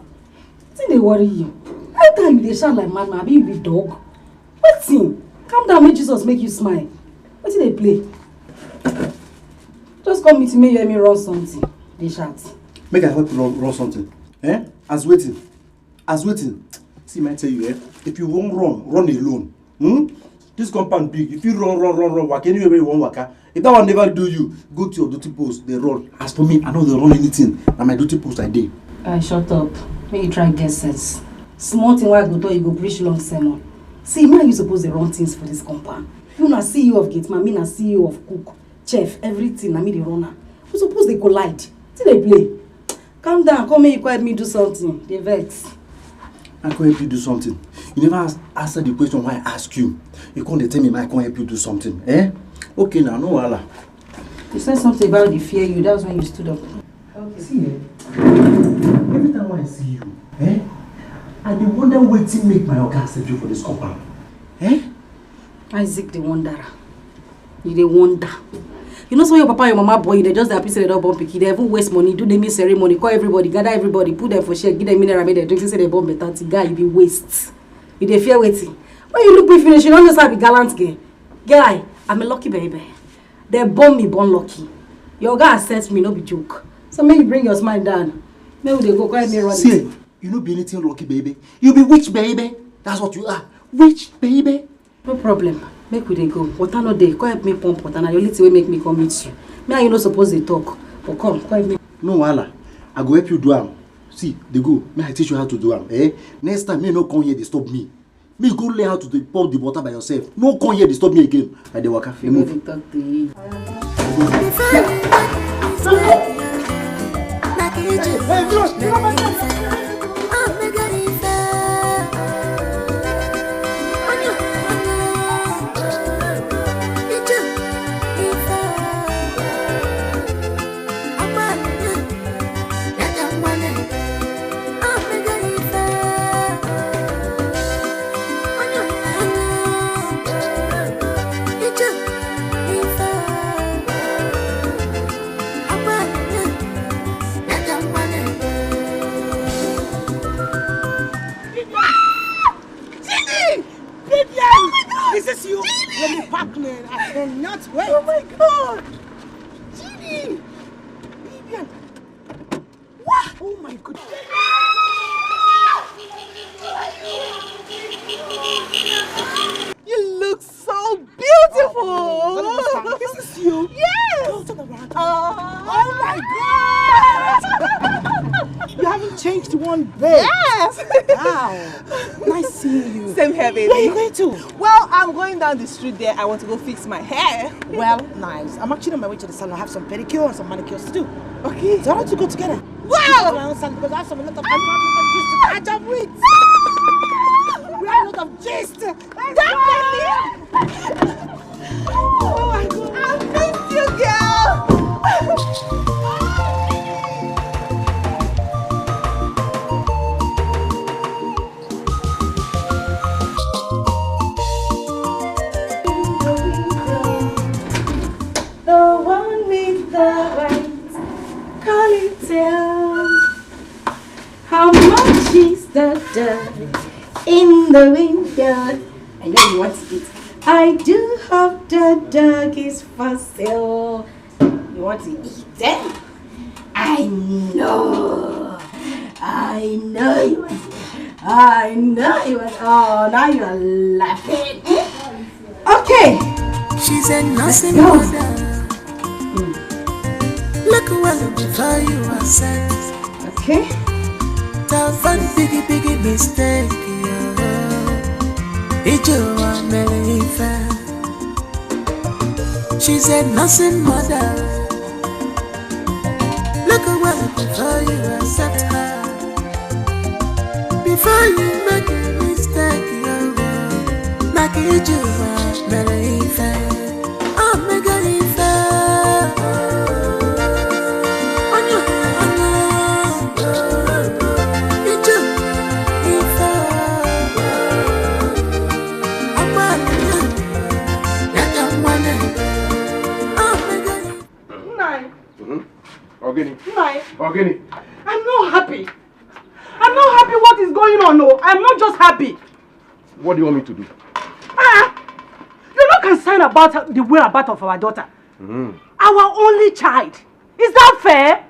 Wetin dey worry you? How come you dey shout like madman? Abi you be dog? Wetin? Calm down, make Jesus make you smile. Wetin dey play? Just come meet me, hear me run something. Dey shout. Make I help you run, run something. Eh? As waiting. As waiting. See, I tell you, eh? If you wan run, run alone. Hmm? This compound big. If you run, run, run, run, walk anywhere where you wan waka. If that one never do you, go to your duty post, dey run. As for me, I no dey run anything. Na my duty post I dey. I shut up. Make you try get sense. Small thing wey I go talk, you go preach long sermon. See, me and you suppose dey run things for this compound. You na C E O of gate man, me na C E O of cook, chef, everything. Na me dey run am. We suppose dey collide. Wetin dey play? Calm down, come make you come help me do something. Dey vex. I come help you do something. You never ask, answer the question wey I ask you. You come dey tell me, "I come help you do something." Eh? Okay now, no wahala. You said something about the fear you, that's when you stood up. Okay. See, eh? Every time when I see you, eh? I dey wonder wetin make my oga accept you for this compound. Eh? Isaac the wanderer. You dey wonder. You know, so your papa and your mama born you, they just dey happy say they don born pikin. They even waste money, do naming ceremony, call everybody, gather everybody, put them for share, give them mineral, make them drink, say they born better thing. Guy, you be waste. You dey fear wetin? When you look me finish, you no know say I be gallant girl. Guy, I'm a lucky baby. They born me, born lucky. Your guy accept me, no be joke. So make you bring your smile down. Make we dey go, carry me run. See, you no be anything lucky, baby. You be witch, baby. That's what you are. Witch, baby. No problem. Make we dey go. Water no dey. Come help me pump water. Na the only thing wey make me come meet you. Me and you no suppose dey talk. But come, come help me. No wahala. I go help you do am. See, dey go. Make I teach you how to do am. Eh? Next time, make you no come here disturb me. Make you go learn how to dey pour the water by yourself. No come here disturb me again. I dey waka. Dey move. Dey talk to you. Vivian! Oh my God! Is this you? Let me pack, man. I cannot wait. Oh my God! Genie! Vivian! What? Oh my God! You look so beautiful! Oh, this is you? Yes! Oh, turn around. Oh my God! You haven't changed one bit. Yes! Wow. Nice seeing you. Same here, baby. Where are you going to? Well, I'm going down the street there. I want to go fix my hair. Well, nice. I'm actually on my way to the salon. I have some pedicure and some manicures to do. Okay. So I want to go together. Wow! Because I have some, a lot of, I have a lot of gist to catch up with. We have a lot of gist. Definitely. Oh my God. I missed you, girl. The one with the white ponytail. How much is the dog in the window? I know you want to eat. I do hope the dog is for sale. You want to eat, eh? I know. I know you want to. I know you want. Oh, now you are laughing. Okay. She's a nursing mother. Look well before you accept. Okay. Tough and biggie, biggie mistake. Yeah. Ijo wa mere ife. She's a nursing mother. Look well before you accept her. Before you make a mistake, yeah. Maka ije ụwa mere ife. O mego ife. Onye, onye. Ije ife. Agba, ya ka mma na. O mego ife. Nna anyị. Mm-hmm. Ogini. Nna anyị. Ogini. I'm not happy. I'm not happy what is going on. No, I'm not just happy. What do you want me to do? Ah, you no concern about the whereabouts of our daughter. Mm. Our only child. Is that fair?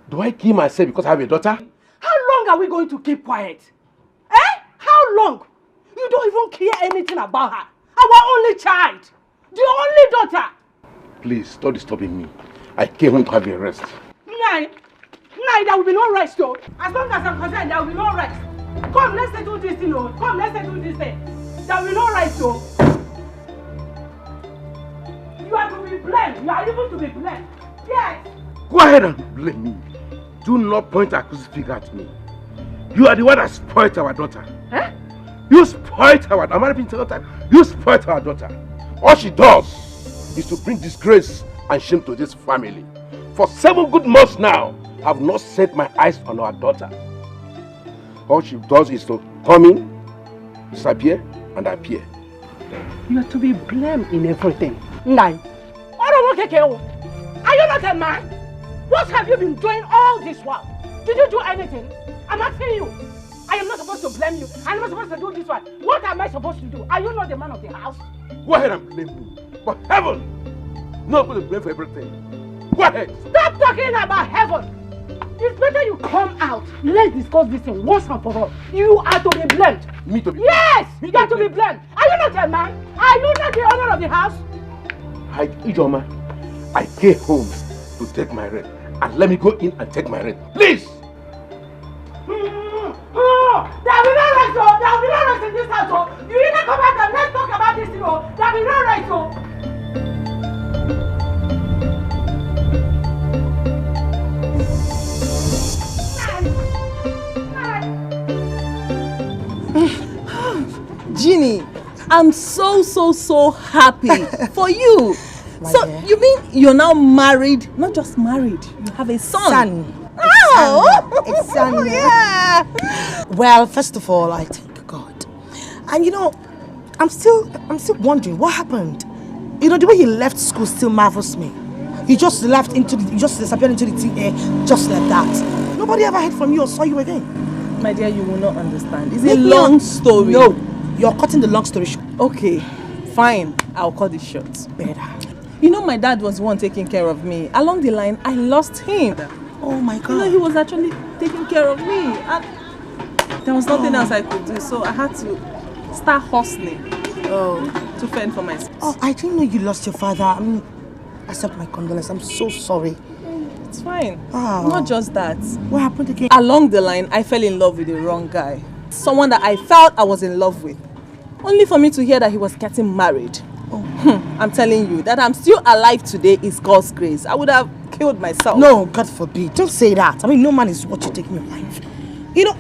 Do I kill myself because I have a daughter? How long are we going to keep quiet? Eh? How long? You don't even care anything about her. Our only child. The only daughter. Please, stop disturbing me. I came home to have a rest. Nai, Nai, there will be no rest, oh. As long as I'm concerned, there will be no rest. Come, let's settle this thing, oh. Come, let's settle this thing. There will be no rest, oh. You are to be blamed. You are even to be blamed. Yes. Go ahead and blame me. Do not point accusing finger at me. You are the one that spoiled our daughter. Eh? You spoiled our, am I repeating the time? You spoiled our daughter. All she does is to bring disgrace and shame to this family. For seven good months now, I have not set my eyes on our daughter. All she does is to come in, disappear, and appear. You are to be blamed in everything. Nai. Oro nwoke ke o. Are you not a man? What have you been doing all this while? Did you do anything? I'm asking you. I am not supposed to blame you. I'm not supposed to do this one. What am I supposed to do? Are you not the man of the house? Go ahead and blame me. But heaven! No go dey blame for everything. Go ahead. Stop talking about heaven. It's better you come out. Let's discuss this thing once and for all. You are to be blamed. Me to be Yes, you are to be blamed. Are you not a man? Are you not the owner of the house? I, Ijoma, I came home to take my rent. And let me go in and take my rent. Please! Mm, oh, there will be no rest, oh. There will be no rest in this house, oh. You either come out and let's talk about this thing, oh. There will be no rest, oh. Jeannie, I'm so, so, so happy for you. My So, dear. You mean you're now married? Not just married, you have a son. Son. Oh! A son, yeah. Well, first of all, I thank God. And you know, I'm still, I'm still wondering what happened. You know, the way he left school still marvels me. He just left into the, he just disappeared into the thin air, just like that. Nobody ever heard from you or saw you again. My dear, you will not understand. It's a Make me long un- story. No, you're cutting the long story short. Okay, fine. I'll cut it short. Better. You know, my dad was the one taking care of me. Along the line, I lost him. Oh my God. You know, he was actually taking care of me. And there was nothing Oh. else I could do, so I had to start hustling Oh. to fend for myself. Oh, I didn't know you lost your father. I mean, accept my condolence. I'm so sorry. It's fine. Ah. Not just that. What happened again? Along the line, I fell in love with the wrong guy. Someone that I felt I was in love with. Only for me to hear that he was getting married. Oh. Hmm, I'm telling you, that I'm still alive today is God's grace. I would have killed myself. No, God forbid. Don't say that. I mean, no man is what you take in your life. You know,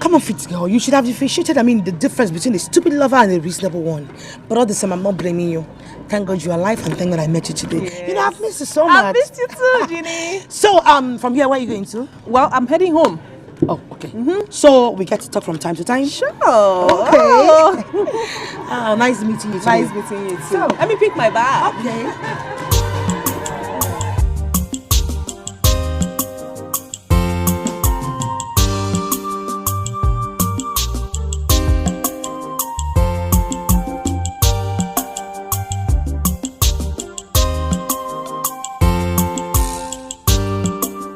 come on, fit girl. You should have differentiated, I mean, the difference between a stupid lover and a reasonable one. But all the same, I'm not blaming you. Thank God you're alive and thank God I met you today. You know, I've missed you so much. I've missed you too, Jeannie. So, um, from here, where are you going to? Well, I'm heading home. Oh, okay. Mm-hmm. So we get to talk from time to time? Sure. Okay. Ah, nice meeting you too. Nice meeting you too. So, let me pick my bag. Okay.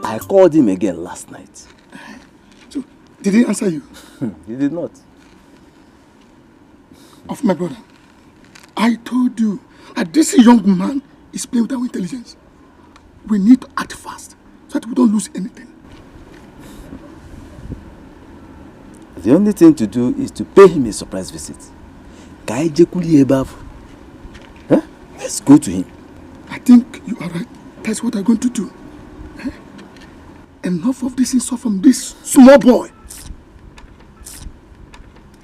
I called him again last night. So, did he answer you? He did not. Of my brother, I told you that this young man is playing with our intelligence. We need to act fast so that we don't lose anything. The only thing to do is to pay him a surprise visit. Ka anyị jekwuru ya ebe ahụ. Huh? Let's go to him. I think you are right. That's what I'm going to do. Eh? Enough of this insult from this small boy.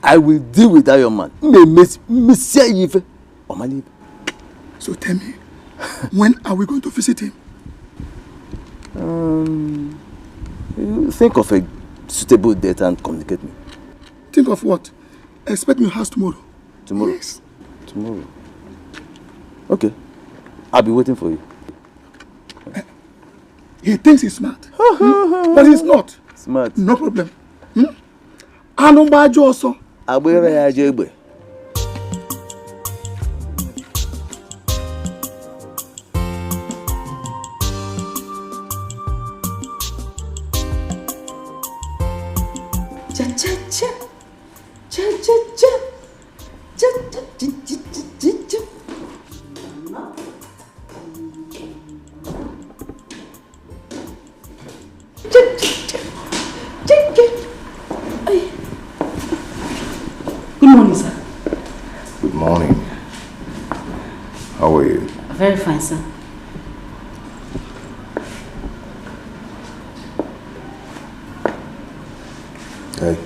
I will deal with that young man. Mme- mme- mmesia ya ife. Ọ mara ife. So tell me, when are we going to visit him? Um, you think of a suitable date and communicate me. Think of what? Expect me in house tomorrow. Tomorrow? Yes. Tomorrow. Okay. I'll be waiting for you. He thinks he's smart. Hmm? But he's not. Smart. No problem. Hmm? Anụ mgbaji ọsọ. Agbere ya aja egbe. Cha, cha, cha. Cha, cha, cha. Cha, cha, cha, cha, cha, cha, cha. Good morning, sir. Good morning. How are you? Very fine, sir. Hey.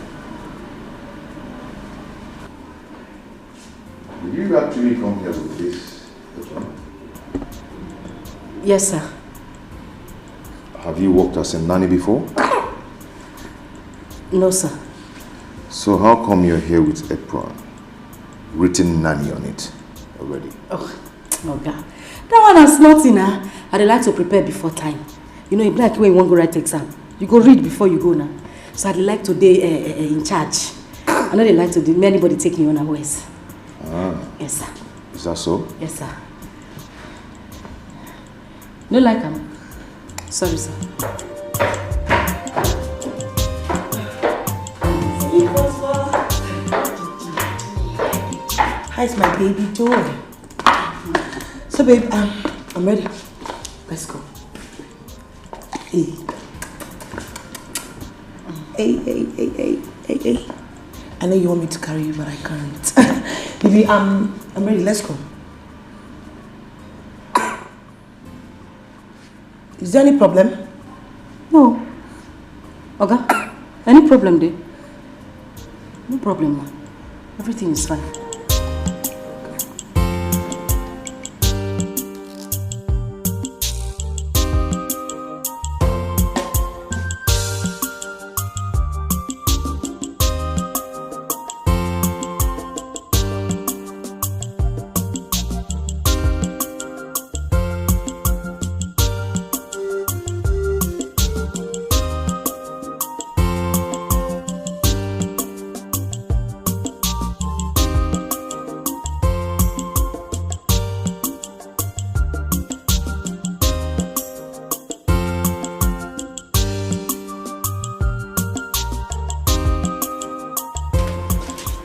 Did you actually come here with this? Yes, sir. Have you worked as a nanny before? No, sir. So how come you're here with apron, written nanny on it already? Oh, Oga, that one is nothing, ah. I dey like to prepare before time. You know, e be like when you wan go write exam, you go read before you go now. So I dey like to dey eh, eh, eh, in charge. I no dey like to dey make anybody take me unawares. Ah. Yes, sir. Is that so? Yes, sir. No like am. Sorry, sir. How is my baby doing? So, babe, um, I'm ready. Let's go. Hey. Hey, hey, hey, hey, hey, hey. I know you want me to carry you, but I can't. Baby, um, I'm ready. Let's go. Is there any problem? No. Oga, any problem dey? No problem, ma. Everything is fine.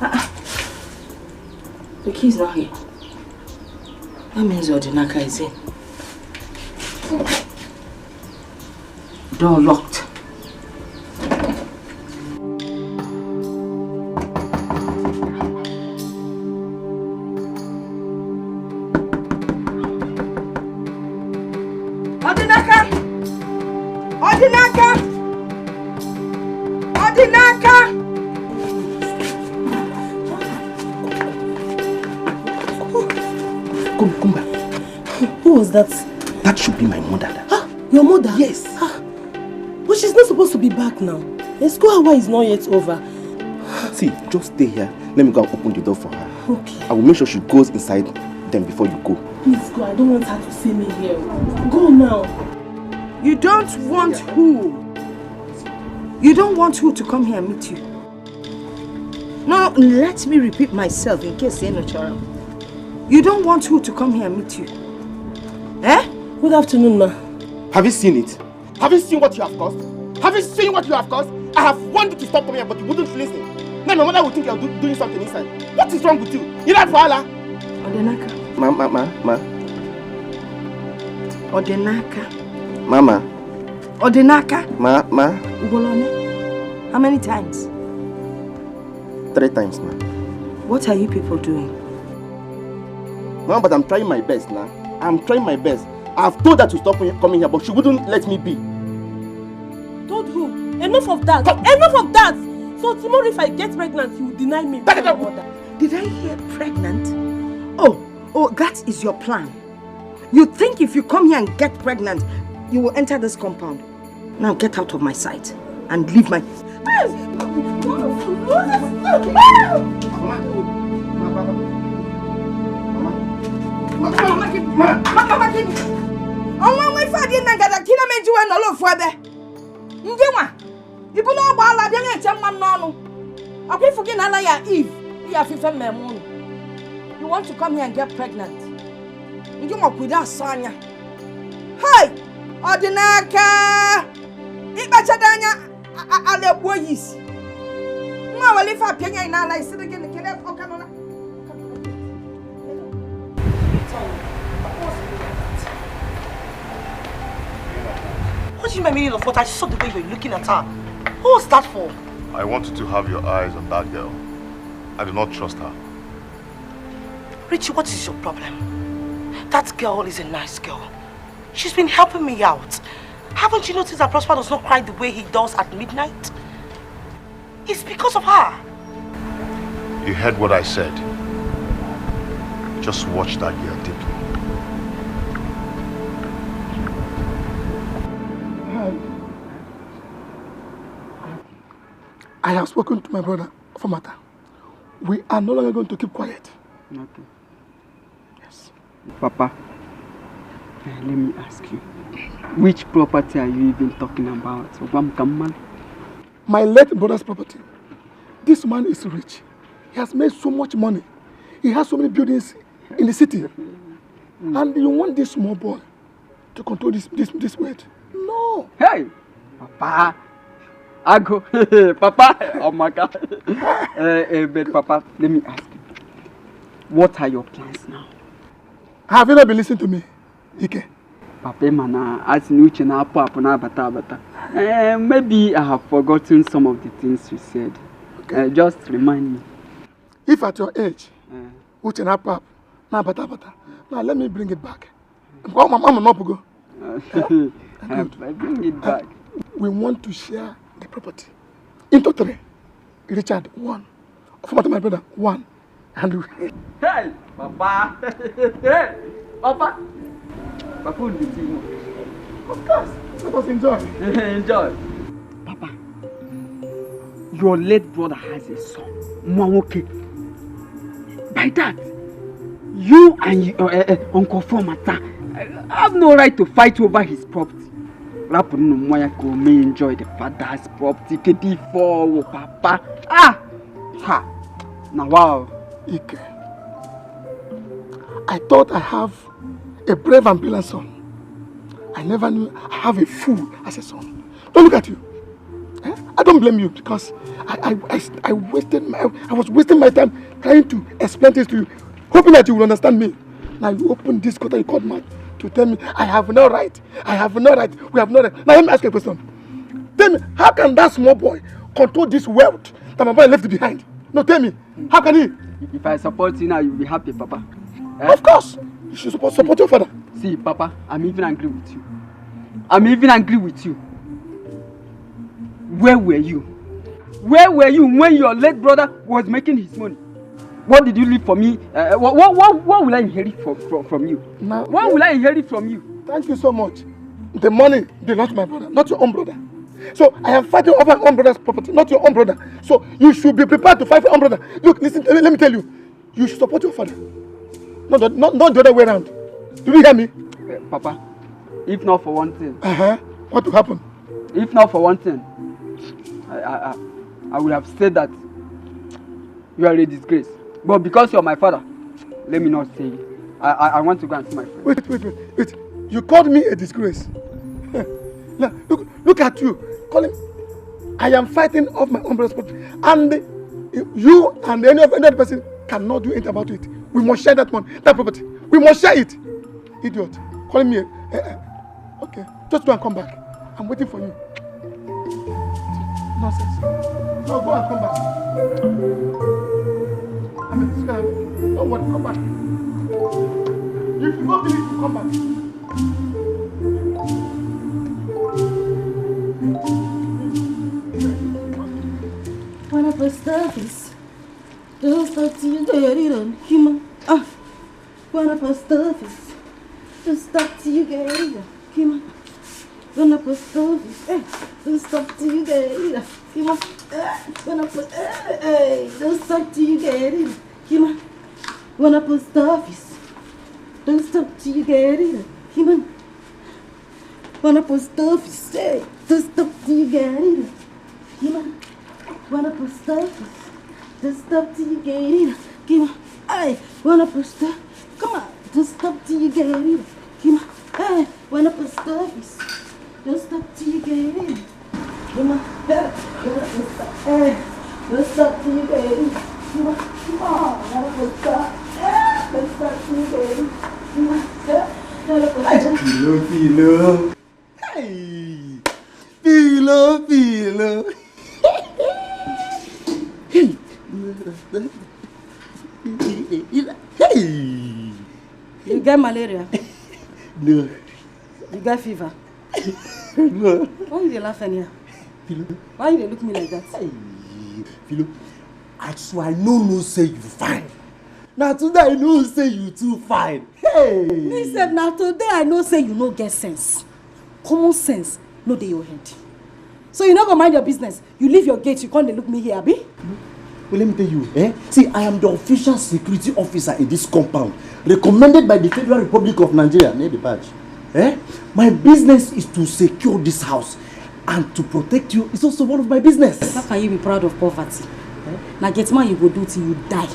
Ah, ah. The key is not here. That means Odinaka is in. Door locked. Odinaka! Odinaka! Odinaka! Come, come back. Who was that? That should be my mother. Ah, your mother? Yes. Ah, but she's not supposed to be back now. The school hour is not yet over. See, just stay here. Let me go and open the door for her. Okay. I will make sure she goes inside them before you go. Please go. I don't want her to see me here. Go now. You don't want who? You don't want who to come here and meet you? No, let me repeat myself in case you know Chara. You don't want who to come here and meet you? Eh? Good afternoon, ma. Have you seen it? Have you seen what you have caused? Have you seen what you have caused? I have warned you to stop coming here, but you wouldn't listen. Now my mother will think you're do- doing something inside. What is wrong with you? You like Fala? Odinaka. Ma, ma, ma, ma. Odinaka. Mama. Odinaka. Ma, ma. Ugolone. How many times? Three times, ma. What are you people doing? Ma, but I'm trying my best now. I'm trying my best. I've told her to stop coming here, but she wouldn't let me be. Told who? Enough of that. Enough of that. So tomorrow if I get pregnant, you will deny me. Did I hear pregnant? Oh, oh, that is your plan. You think if you come here and get pregnant, you will enter this compound? Now get out of my sight and leave my... Ọnwa nwa ife adị na ngada kina meji wee nọrọ ofu ebe. Ndị nwa, ibu n'ọgba ala bịa na-eche nwa m n'ọnụ. Ọkwa ifu gị na ala ya Eve, ya fife mmemme unu. You want to come here and get pregnant? Ndị nwa kwudo asọ anya. Hey! Ọ dị n'aka! Ịkpachado anya, a- a- ala egbuo ya isi. Nwa were ife apịa anya n'ala isi dị gịnị? Kele ọka nọ na... What do you mean, meaning of what? I saw the way you're looking at her. What was that for? I want you to have your eyes on that girl. I do not trust her. Richie, what is your problem? That girl is a nice girl. She's been helping me out. Haven't you noticed that Prosper does not cry the way he does at midnight? It's because of her. You heard what I said. Just watch that girl deeply. I have spoken to my brother for matter. We are no longer going to keep quiet. Okay. Yes. Papa, eh, let me ask you, which property are you even talking about? Gwa m ka m mara. My late brother's property. This man is rich. He has made so much money. He has so many buildings in the city. And you want this small boy to control this this this weight. No. Hey, Papa. I go, Papa. Oh my God. Uh, uh, but Papa, let me ask you. What are your plans now? Have you not been listening to me, Ike? Papa, mana as ni uche na-apụ apụ na-abata abata. Eh, maybe I have forgotten some of the things you said. Okay. Uh, just remind me. If at your age, uh, uche na-apụ apụ na-abata abata, now let me bring it back. Mama, mama, no go. Uh, I bring it back. Uh, we want to share the property into three. Richard, one. Offer to my brother, one. And we... Hey, Papa. Hey, Papa. Papa will be seeing. Of course. Let us enjoy. Enjoy. Papa, your late brother has a son. Mwanwoke. By that, you and you, uh, uh, Uncle Formata, uh, have no right to fight over his property. Rapụ nnu nwa ya ka o mee enjoy the father's property. Kedu ife ọwụ, Papa? Ah! Ha! Na wow. Ike, I thought I have a brave and brilliant son. I never knew I have a fool as a son. Don't look at you. Eh? I don't blame you because I, I, I, I wasted my, I was wasting my time trying to explain this to you, hoping that you will understand me. Now you open this quarter, you called mouth to tell me I have no right. I have no right. We have no right. Now let me ask you a question. Tell me, how can that small boy control this wealth that my boy left behind? No, tell me, how can he? If I support you now, you'll be happy, Papa. Eh? Of course, you should support, support your father. See, Papa, I'm even angry with you. I'm even angry with you. Where were you? Where were you when your late brother was making his money? What did you leave for me? Uh, what, what, what, what will I inherit from, from, from you? Now, what will I inherit from you? Thank you so much. The money belongs to my brother, not your own brother. So I am fighting over my own brother's property, not your own brother. So you should be prepared to fight for your own brother. Look, listen to me, let me tell you. You should support your father. Not the, not, not the other way around. Do you hear me? Uh, Papa, if not for one thing. Uh-huh. What will happen? If not for one thing, I, I, I, I would have said that you are a disgrace. But because you're my father, let me not say it. I, I, I want to go and see my friend. Wait, wait, wait, wait. You called me a disgrace. Now, look, look at you. Calling, I am fighting off my own brother's property. And you and any, of- any other person cannot do anything about it. We must share that money, that property. We must share it. Idiot. Calling me a, a, a- okay. Just go and come back. I'm waiting for you. Nonsense. No, go and come back. I mean, this guy, don't worry, come back. If you don't believe, you come back. When I first start this, don't stop till you get it on. Come on. Ah. When I first start this, don't stop till you get it on. Come on. When I first start this, eh, don't stop till you get it on. Come on. Eh, when I first, eh, eh, don't stop till you get it on. Come on. When I first start this, don't stop till you get it on. Come on. When I first start this, eh, don't stop till you get it on. Come on. When I first start this, don't stop till you get it on. Come on. Hey, when I first start, come on. Don't stop till you get it on. Come on. Hey, when I first start this, don't stop till you get it on. Come on. Hey, when I first start, hey, don't stop till you get it on. Come on. Come on. When I first start, hey, don't stop till you get it on. Come on. Hey, when I first start. Filo, filo. Hey! Filo, filo. Hey! Hey! You get malaria? No. You get fever? No. Why you dey laugh anyhow? Filo. Why you dey look me like that? Hey! Filo, as I no know say you fine. Na today I know say you too fine. Hey! Me sef, na today I know say you no get sense. Common sense no dey your head. So you no go mind your business. You leave your gate, you come dey look me here, abi? Well, let me tell you, eh? See, I am the official security officer in this compound, recommended by the Federal Republic of Nigeria. Near the badge. Eh? My business is to secure this house, and to protect you is also one of my business. How can you be proud of poverty? Eh? Na gate man you go do till you die.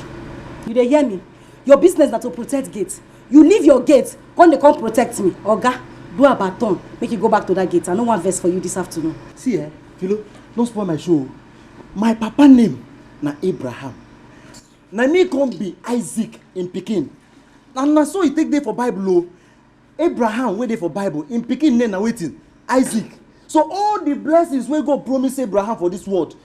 You dey hear me? Your business na to protect gate. You leave your gate, come dey come protect me. Oga, Do about turn, make you go back to that gate. I no wan vex for you this afternoon. See, eh, Philo, don't spoil my show. My papa name na Abraham. Na me come be Isaac in pikin. And na so e take dey for Bible o. Abraham wey dey for Bible, im pikin name na wetin? Isaac. So all the blessings wey God promise Abraham for this world,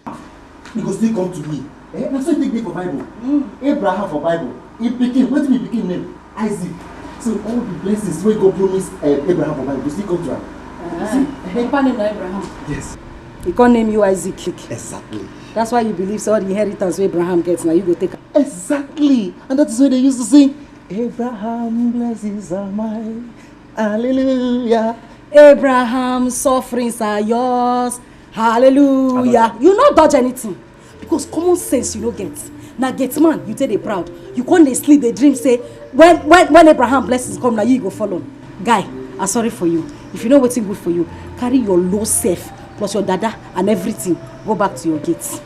e go still come to me. Eh? Na so e take dey for Bible. Mm. Abraham for Bible, im pikin, wetin be pikin name? Isaac. So all the blessings wey God promise, eh, Abraham for Bible go still come to am. Ah. See? Eh? Papa name na Abraham. Yes. He come name you Isaac. Exactly. That's why you believe say all the inheritance wey Abraham get, na you go take am. Exactly. And that is why they used to sing, Abraham blessings are mine. Hallelujah. Abraham sufferings are yours. Hallelujah. You no dodge anything. Because common sense you no get. Na gate man, you take dey proud. You come dey sleep, dey dream say when when when Abraham blessings come, na you go follow. Guy, I sorry for you. If you know wetin good for you, carry your low self plus your dada and everything, go back to your gate.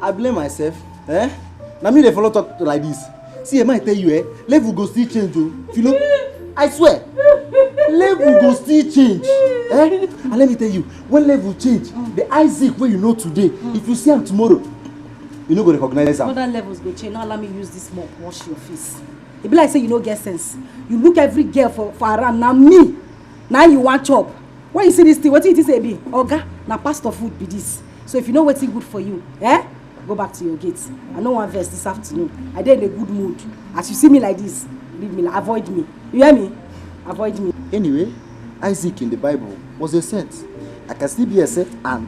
I blame myself. Eh? Na me dey follow talk like this. See, eh, I tell you, eh, level go still change o. Philo, I swear, level go still change. Eh? And let me tell you, when level change, the Isaac wey you know today, if you see am tomorrow, you no go recognize am. Other levels go change. No allow me use this mop wash your face. E be like say you no get sense. You look every girl for for around, na me na you wan chop. When you see this thing, wetin you think say e be? Oga, na pastor food be this. So if you know wetin good for you, eh? Go back to your gate. I no wan vex this afternoon. I dey in a good mood. As you see me like this, leave me, avoid me. You hear me? Avoid me. Anyway, Isaac in the Bible was a saint. I can still be a saint and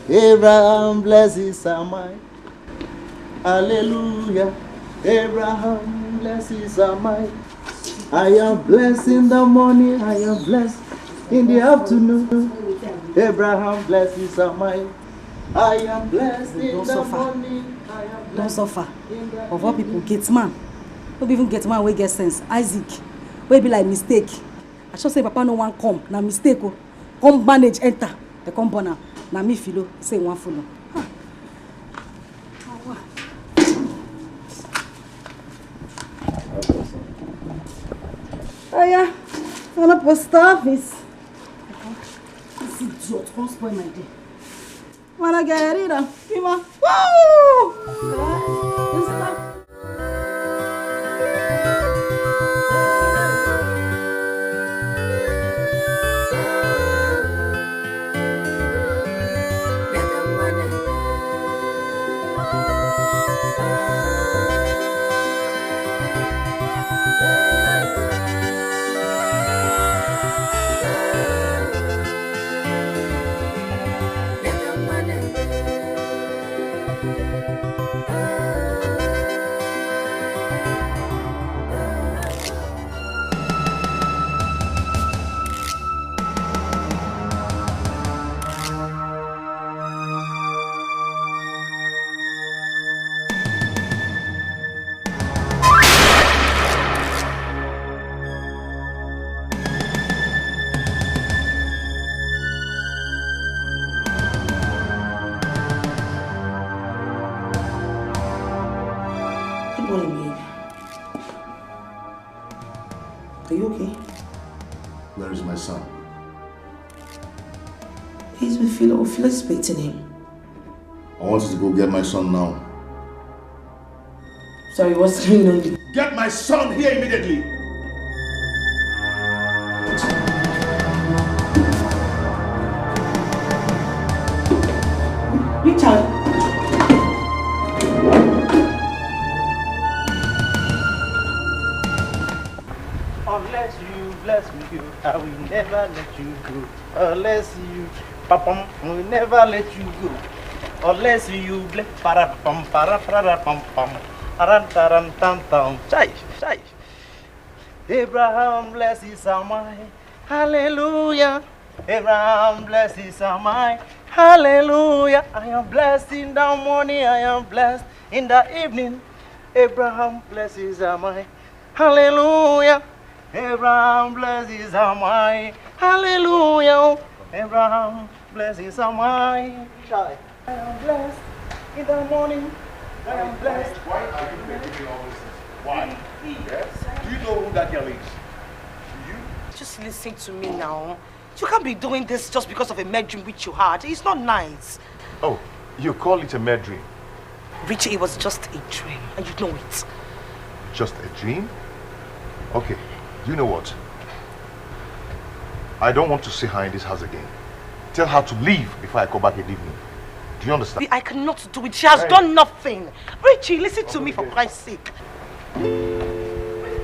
Abraham blessings are mine. Hallelujah. Abraham blessings are mine. I am blessed in the morning. I am blessed in the afternoon. Abraham blessings are mine. I am blessed in Don't the suffer. Morning. I am Don't blessed suffer. In the Of all people, evening. Gate man. No be even gate man wey get sense. Isaac, wey be like mistake. I sure say papa no wan come. Na mistake o. Come manage enter. They come born am. Na me Philo say e wan follow. Ah. Oh yeah, on a post office. This idiot come spoil my day. Wanna get it up, you want? Woo! Good morning, babe. Are you okay? Where is my son? He's with Philo. Philo is expecting him. I want you to go get my son now. Sorry, what's going on? Get my son here immediately. Richard. Unless you bless me, I will never let you go. Unless you, papam, will never let you go. Unless you bless, para pam, para para pam pam, aran taran tan tan. Chai, chai. Abraham bless his amai. Hallelujah. Abraham bless his amai. Hallelujah. I am blessed in the morning. I am blessed in the evening. Abraham bless his amai. Hallelujah. Abraham bless his amai. Hallelujah. Abraham bless his amai. Chai. I am blessed in the morning. I am blessed. Why are you repeating all these things? Why? Yes? Do you know who that girl is? Do you? Just listen to me now. You can't be doing this just because of a mad dream which you had. It's not nice. Oh, you call it a mad dream? Richie, it was just a dream, and you know it. Just a dream? Okay, you know what? I don't want to see her in this house again. Tell her to leave before I come back and leave me. Do you understand? I cannot do it. She has hey. done nothing. Richie, listen to me for Christ's sake.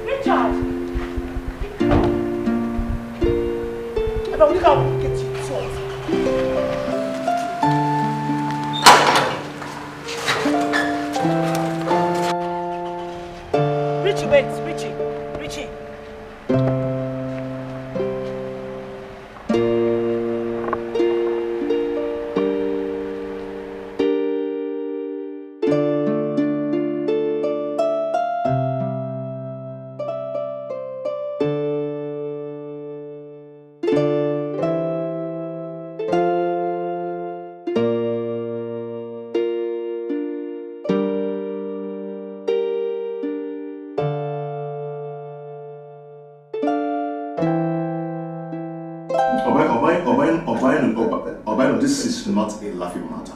Richard! Richie, wait, Richie, Richie. This is not a laughing matter.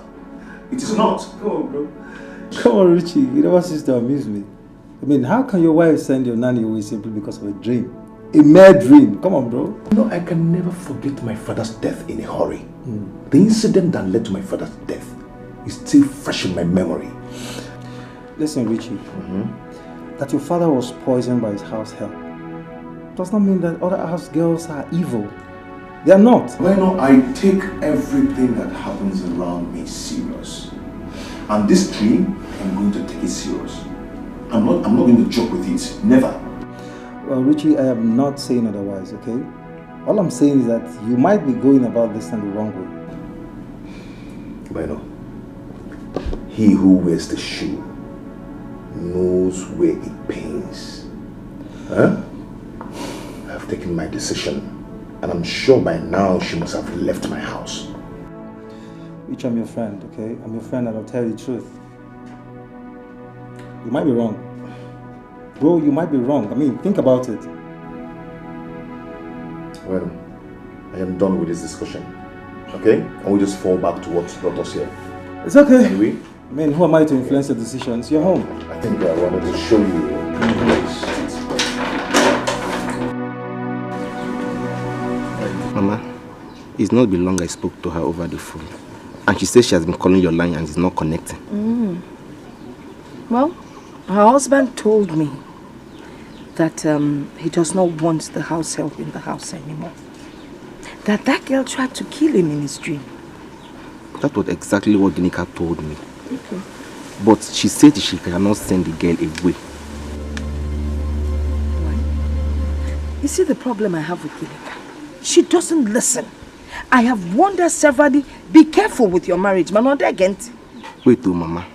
It is not. Come on, bro. Come on, Richie. You never cease to amuse me. I mean, how can your wife send your nanny away simply because of a dream? A mere dream. Come on, bro. No, I can never forget my father's death in a hurry. Mm. The incident that led to my father's death is still fresh in my memory. Listen, Richie. Mm -hmm. That your father was poisoned by his house help does not mean that other house girls are evil. They are not. Well, no, I take everything that happens around me serious. And this dream, I'm going to take it serious. I'm not, I'm not going to joke with it. Never. Well, Richie, I am not saying otherwise, okay? All I'm saying is that you might be going about this thing the wrong way. Bueno, he who wears the shoe knows where it pains. Huh? I've taken my decision, and I'm sure by now she must have left my house. Which I'm your friend, okay? I'm your friend and I'll tell you the truth. You might be wrong. Bro, you might be wrong. I mean, think about it. Well, I am done with this discussion. Okay? And we just fall back to what brought us here. It's okay. Can we? I mean, who am I to influence the decisions? You're home. I think I wanted to show you. Mama, it's not been long I spoke to her over the phone. And she says she has been calling your line and it's not connecting. Mm. Well, her husband told me that um, he does not want the house help in the house anymore. That that girl tried to kill him in his dream. That was exactly what Ginika told me. Okay. But she said she cannot send the girl away. Why? You see the problem I have with Ginika? She doesn't listen. I have warned her severally, be careful with your marriage, man. Not again. Wait, oh, Mama.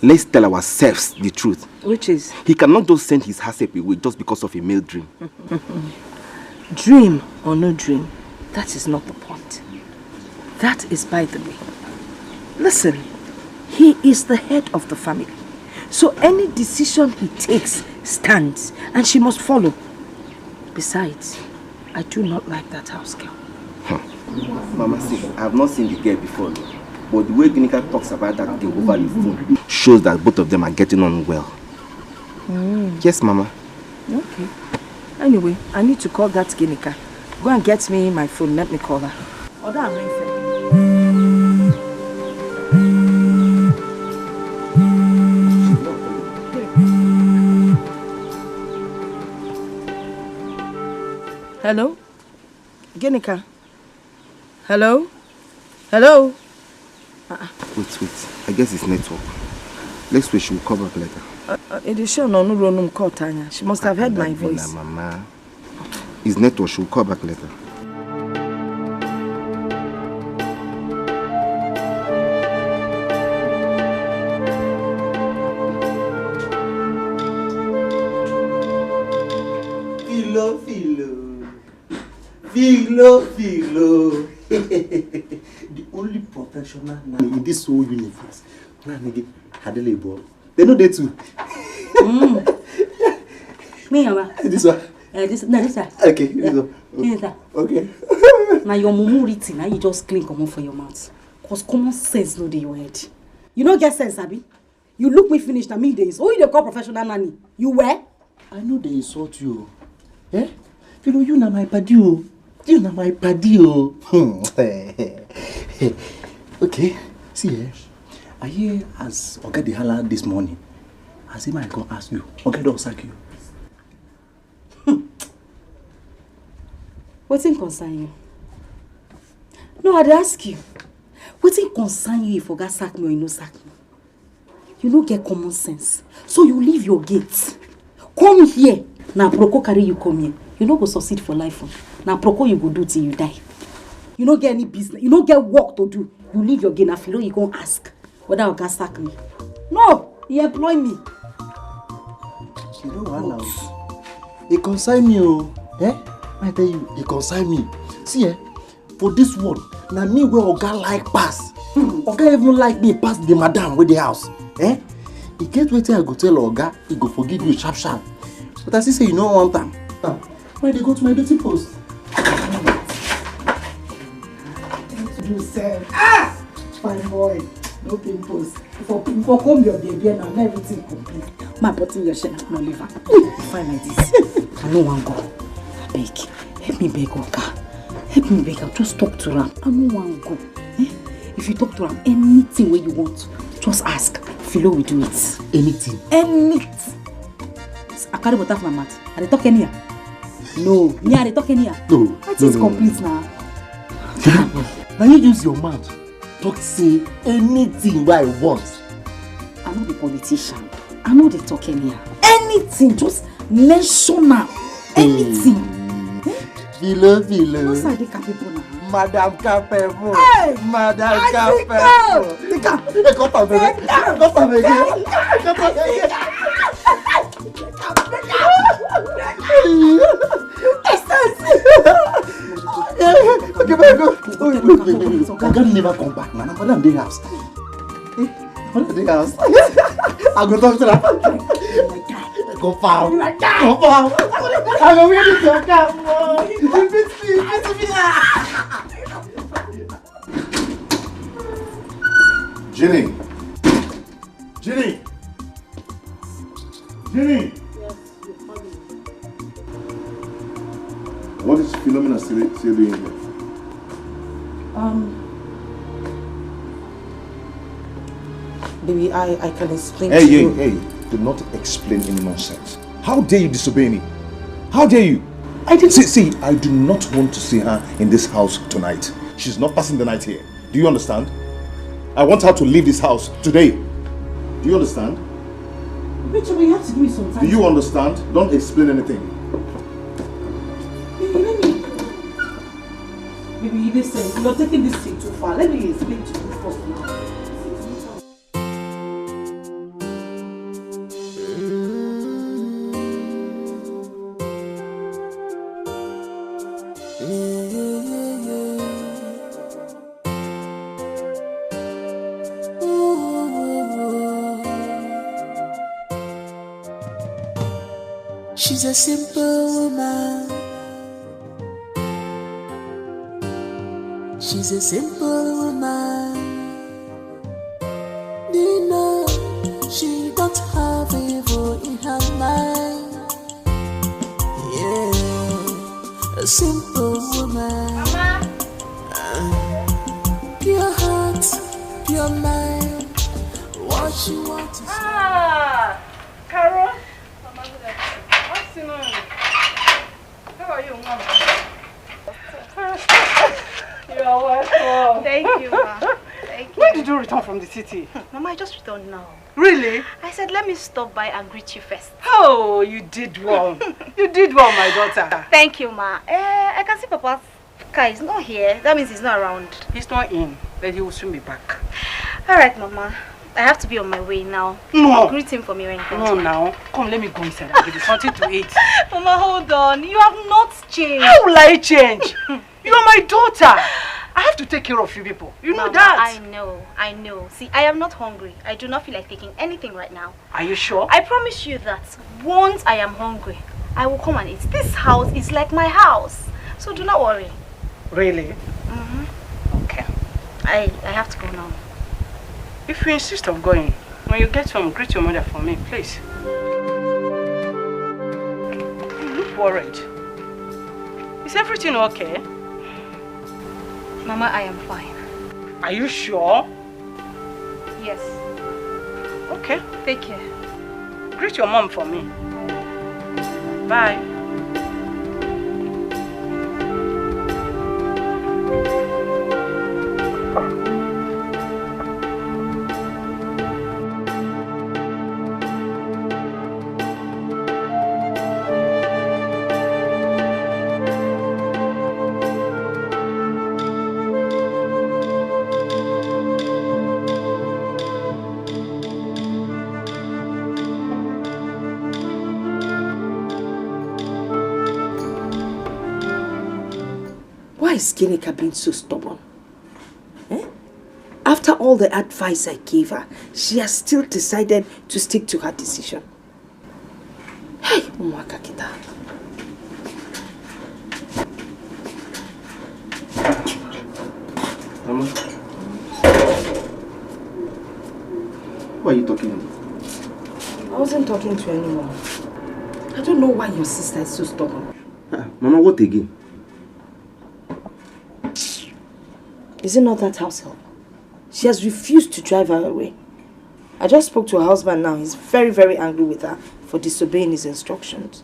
Let's tell ourselves the truth. Which is? He cannot just send his herself away just because of a male dream. Dream or no dream, that is not the point. That is by the way. Listen, he is the head of the family. So any decision he takes stands and she must follow. Besides, I do not like that house girl. Mama, see, I have not seen the girl before, but the way Ginika talks about that girl over the phone shows that both of them are getting on well. Mm. Yes, Mama. Okay. Anyway, I need to call that Ginika. Go and get me my phone. Let me call her. Order and ring. Hello? Ginika? Hello? Hello? Uh-uh. Wait, wait. I guess it's network. Let's wait. She will call back later. Uh, uh, it is sure no no no call Tanya. She must have heard my voice. Mama. It's network. She will call back later. Philo, philo. Philo, philo. The only professional now in this whole universe. Now, nigga, Adelebo. They know they too. Mm. Me, Mama. This one. Eh, this, no, this side. Okay, yeah. This one. This side. Okay. Now your mumu written, now you just clean comot for your mouth. Cause common sense no dey your head. You no get sense, abi? You look me finish, na me dey insult. Who you dey call professional nanny? You were? I no dey insult you. Eh? You know, you na my padi o. You na my padi o. Okay, see, eh? I hear as Oga dey holla this morning. I say, "Man, come ask you." Oga don sack you. Wetin concern you? No, I dey ask you. Wetin concern you if Oga sack me or he no sack me? You no get common sense. So you leave your gate. Come here. Na proko carry you come here. You no go succeed for life o. Na proko you go do till you die. You no get any business. You no get work to do. You leave your gate. Na Filo you go ask whether Oga sack me. No, he employ me. You know what now? E concern me o. Eh? I tell you, e concern me. See, eh? For this world, na me wey Oga like pass. Oga even like me pass the madam wey dey house. Eh? E get wetin I go tell Oga, he go forgive you sharp sharp. But I see say you no want am. Now, I dey go to my duty post. Introduce self. Ah! Fine boy. No pimples. For, for come your baby now, na everything complete. My body your share, no liver. Fine like this. I no wan go. Abeg, help me beg Oga. Help me beg am. Just talk to am. I no wan go. Eh? If you talk to am, anything wey you want, just ask. Filo will do it. Anything. Anything. I carry water for my mouth. I dey talk anyhow. No, me I dey talk anyhow. No, I think no, no, complete no. Now. Na you use your mouth talk say anything wey I want. I no be politician. I no dey talk anyhow. Anything, just mention am. Anything. Filo, Filo. No say I dey capable now. Madam Capable. Hey! Madam I think Capable. Take am. Hey, cut am, baby. Cut am again. Cut am again. Okay, baby, go. Oh, wait, wait, wait, wait, wait. Oga never come back, man. Madam dey house. Eh, madam dey house. I go talk to her. Go far. Go far. I go wear this your cap. You beat me. You beat me. Jenny. Jenny. Jenny. What is Philomena still, still doing here? Um, baby, I, I can explain Hey, to hey, you. Hey, do not explain any nonsense. How dare you disobey me? How dare you? I did see, see, I do not want to see her in this house tonight. She's not passing the night here. Do you understand? I want her to leave this house today. Do you understand? Rachel, but you have to give me some time. Do you understand? Don't explain anything. Baby, let me. Baby, listen. You're taking this thing too far. Let me explain to you first now. She's a simple woman. She's a simple woman. You know, she don't have evil in her mind. Yeah, a simple woman. Mama. Pure heart, pure mind. What you want to say? Ah, Carol. Mama, good afternoon. Afternoon. How are you, Mama? You are welcome. Thank you, ma. Thank you. When did you return from the city? Mama, I just returned now. Really? I said, let me stop by and greet you first. Oh, you did well. You did well, my daughter. Thank you, ma. Eh, I can see Papa's car is not here. That means he's not around. He's not in, but he will soon be back. All right, Mama. I have to be on my way now. No. Greet him for me when he comes No, back. Now. Come, let me go inside and give you something to eat. Mama, hold on. You have not changed. How will I change? You are my daughter. I have to take care of you people. You know Mama, that. I know. I know. See, I am not hungry. I do not feel like taking anything right now. Are you sure? I promise you that once I am hungry, I will come and eat. This house is like my house. So do not worry. Really? Mm-hmm. Okay. I, I have to go now. If you insist on going, when you get home, greet your mother for me, please. You look worried. Is everything okay? Mama, I am fine. Are you sure? Yes. Okay. Take care. Greet your mom for me. Bye. Why is Ginika being so stubborn? Eh? After all the advice I gave her, she has still decided to stick to her decision. Hey, Umwaka Kita. Mama, who are you talking to? I wasn't talking to anyone. I don't know why your sister is so stubborn. Ah, Mama, what again? Is it not that house help? She has refused to drive her away. I just spoke to her husband now. He's very, very angry with her for disobeying his instructions.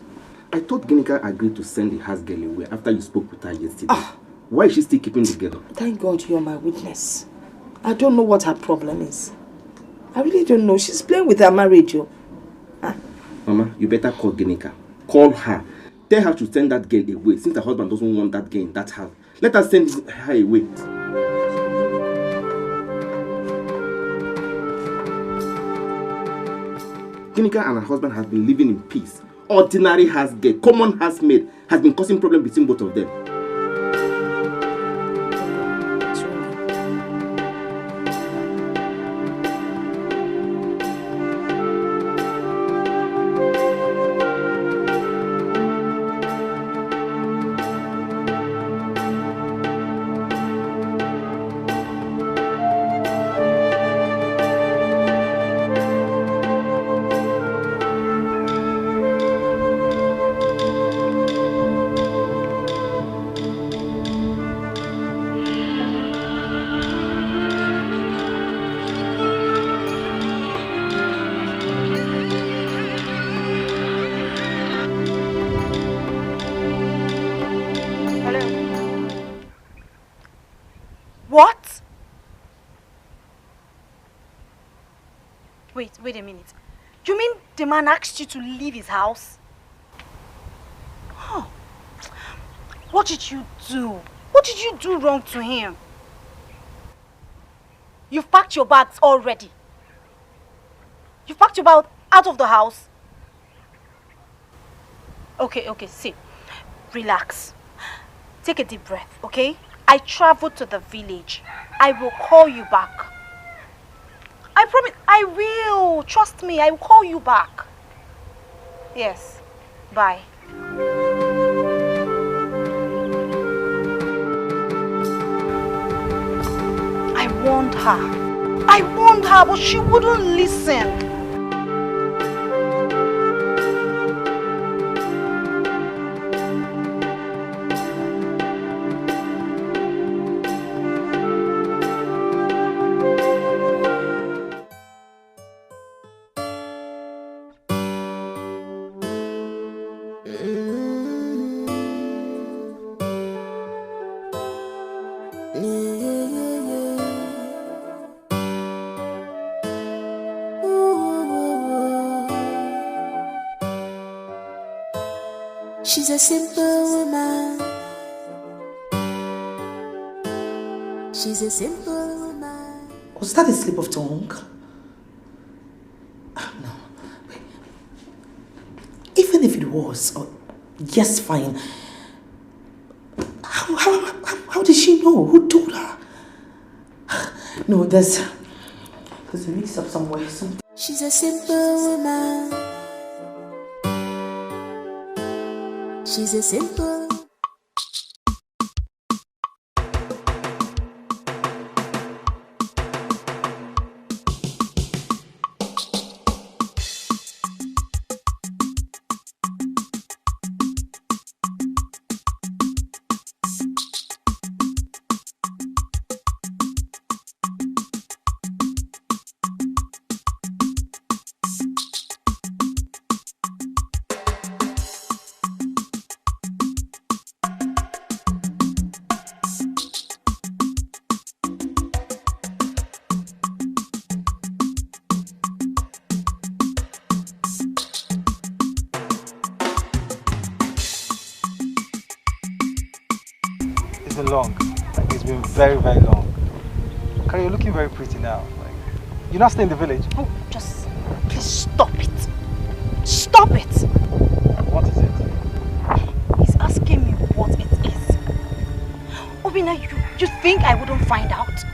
I thought Ginika agreed to send the house girl away after you spoke with her yesterday. Ah. Why is she still keeping the girl? Thank God you're my witness. I don't know what her problem is. I really don't know. She's playing with her marriage, yo. Mama, you better call Ginika. Call her. Tell her to send that girl away since her husband doesn't want that girl in that house. Let her send her away. Ginika and her husband have been living in peace. Ordinary house girl, common housemaid, has been causing problem between both of them. What? Wait, wait a minute. You mean the man asked you to leave his house? Huh. What did you do? What did you do wrong to him? You've packed your bags already. You've packed your bag out of the house. Okay, okay, see. Relax. Take a deep breath, okay? I traveled to the village. I will call you back. I promise I will. Trust me, I will call you back. Yes. Bye. I warned her. I warned her, but she wouldn't listen. She's a simple woman. She's a simple woman. Was that a slip of tongue? Ah, no. Wait. Even if it was, oh, yes, fine. How, how, how, how did she know? Who told her? No, there's, there's a mix up somewhere. Something. She's a simple woman. She's a simple. It's been long. Like, it's been very, very long. Carrie, you're looking very pretty now. Like, you're not staying in the village. Oh, just please stop it. Stop it. What is it? He's asking me what it is. Obina, you, you think I wouldn't find out?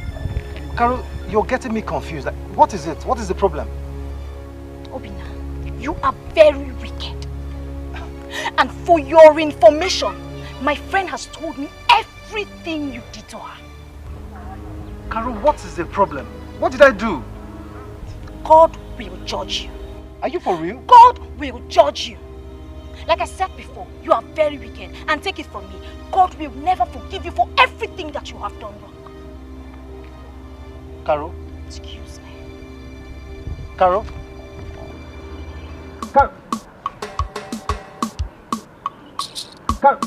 Carol, you're getting me confused. Like, what is it? What is the problem? Obina, you are very wicked. And for your information, my friend has told me everything you did to her. Carol, what is the problem? What did I do? God will judge you. Are you for real? God will judge you. Like I said before, you are very wicked, and take it from me, God will never forgive you for everything that you have done wrong. Carol? Excuse me. Carol? Carol? Carol?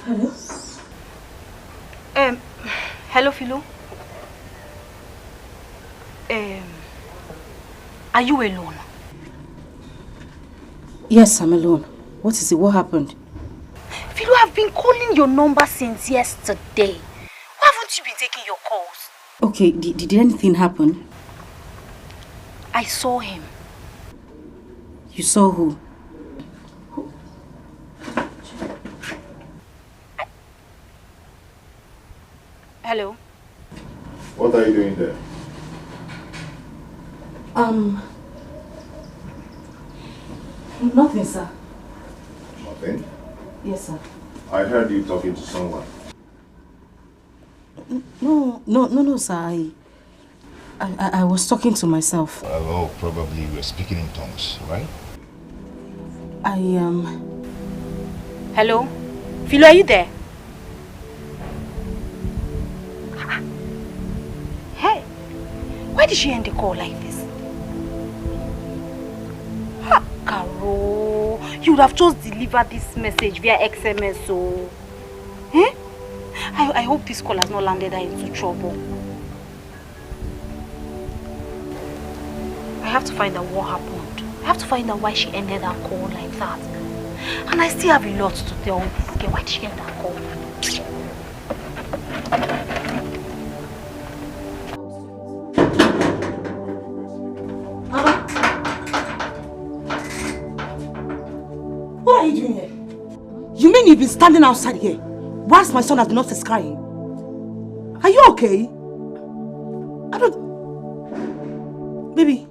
Hello? Um, hello, Philo. Um, are you alone? Yes, I'm alone. What is it? What happened? Philo, I've been calling your number since yesterday. Why haven't you been taking your calls? Okay, did, did anything happen? I saw him. You saw who? Hello? What are you doing there? Um, nothing, sir. Nothing? Yes, sir. I heard you talking to someone. N-, no, no, no, no, sir. I, I, I I was talking to myself. Well, oh, probably you were speaking in tongues, right? I, um, Hello? Philo, are you there? Ah, hey, why did she end the call like this? Ha, Carol, you would have just delivered this message via X M S, so. Eh? I, I hope this call has not landed her into trouble. I have to find out what happened. I have to find out why she ended her call like that. And I still have a lot to tell this girl. Why did she end her call? What are you doing here? You mean you've been standing outside here whilst my son has been upstairs crying? Are you okay? I don't. Baby,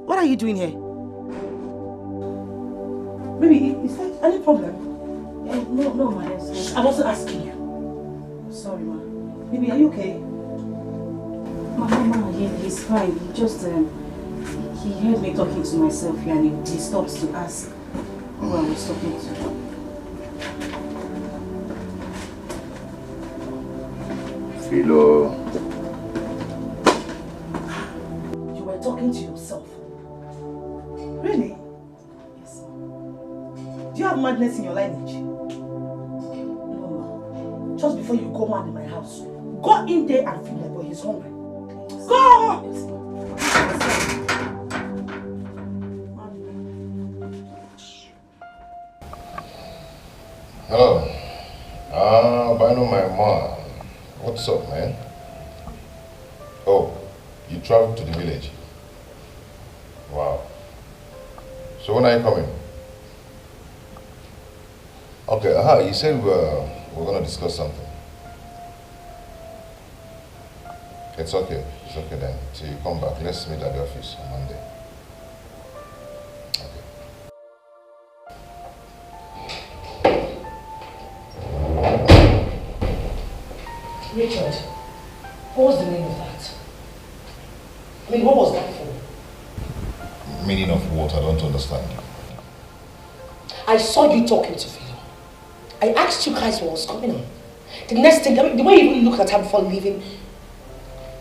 what are you doing here? Baby, i- is there any problem? No, no, no, ma, I'm sorry. I wasn't asking you. Sorry, ma. Baby, are you okay? Ma, ma, ma, he, he's fine. He just, um, he heard me talking to myself here and he, he stopped to ask who I was talking to. Philo. You were talking to yourself. Really? Yes, ma. Do you have madness in your lineage? No, ma. Just before you go mad in my house, go in there and feed my boy. He's hungry. Go! Yes, ma. Hello. Ah, Bano, my man. What's up, man? Oh, you traveled to the village? Wow. So when are you coming? Okay, aha, you said we were, we were gonna discuss something. It's okay. It's okay then. Till you come back, let's meet at the office on Monday. Okay. Richard, what was the meaning of that? I mean, what was that for? Meaning of what? I don't understand. I saw you talking to Philo. I asked you guys what was going on. The next thing, I mean, the way you even looked at her before leaving,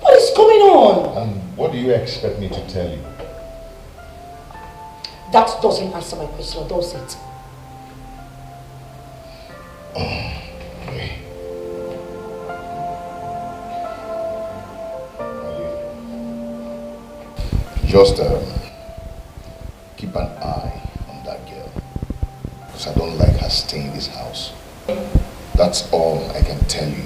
what is going on? And what do you expect me to tell you? That doesn't answer my question, does it? Just um, keep an eye on that girl. Because I don't like her staying in this house. That's all I can tell you.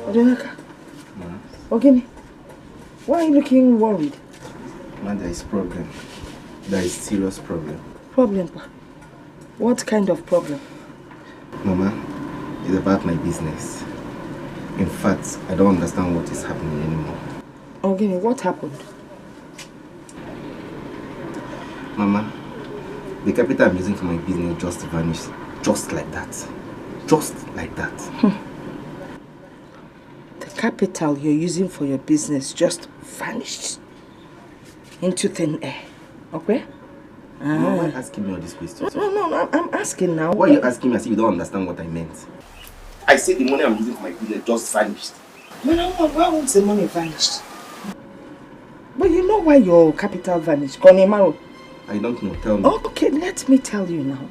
Odinaka. Ogini, why are you looking worried? Man, there is problem. There is serious problem. Problem, pa? What kind of problem? Mama, it's about my business. In fact, I don't understand what is happening anymore. Ogini, what happened? Mama, the capital I'm using for my business just vanished. Just like that. Just like that. The capital you're using for your business just vanished into thin air. Okay? Mama, why asking me all these questions? No, no, no, I'm asking now. Why are you asking me as if you don't understand what I meant? I said the money I'm using for my business just vanished. Mama, why won't the money vanish? But you know why your capital vanished, Konemaro? I don't know. Tell me. Okay, let me tell you now.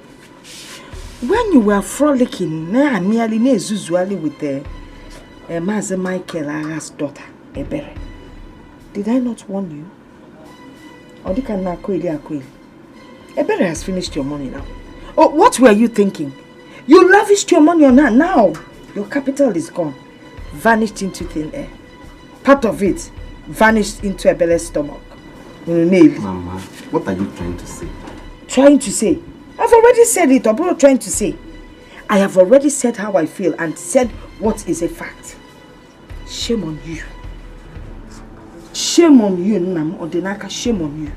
When you were frolicking, na nearly na ezuzuali with the uh, Mazi Michael Ara's daughter, Ebere, did I not warn you? Odika na akweli akweli. Ebere has finished your money now. Oh, what were you thinking? You lavished your money on her. Now your capital is gone, vanished into thin air. Part of it vanished into Ebere's stomach. Nail. Mama, what are you trying to say? Trying to say? I've already said it, Oboro, trying to say. I have already said how I feel and said what is a fact. Shame on you. Shame on you, Nam Odinaka. Shame on you.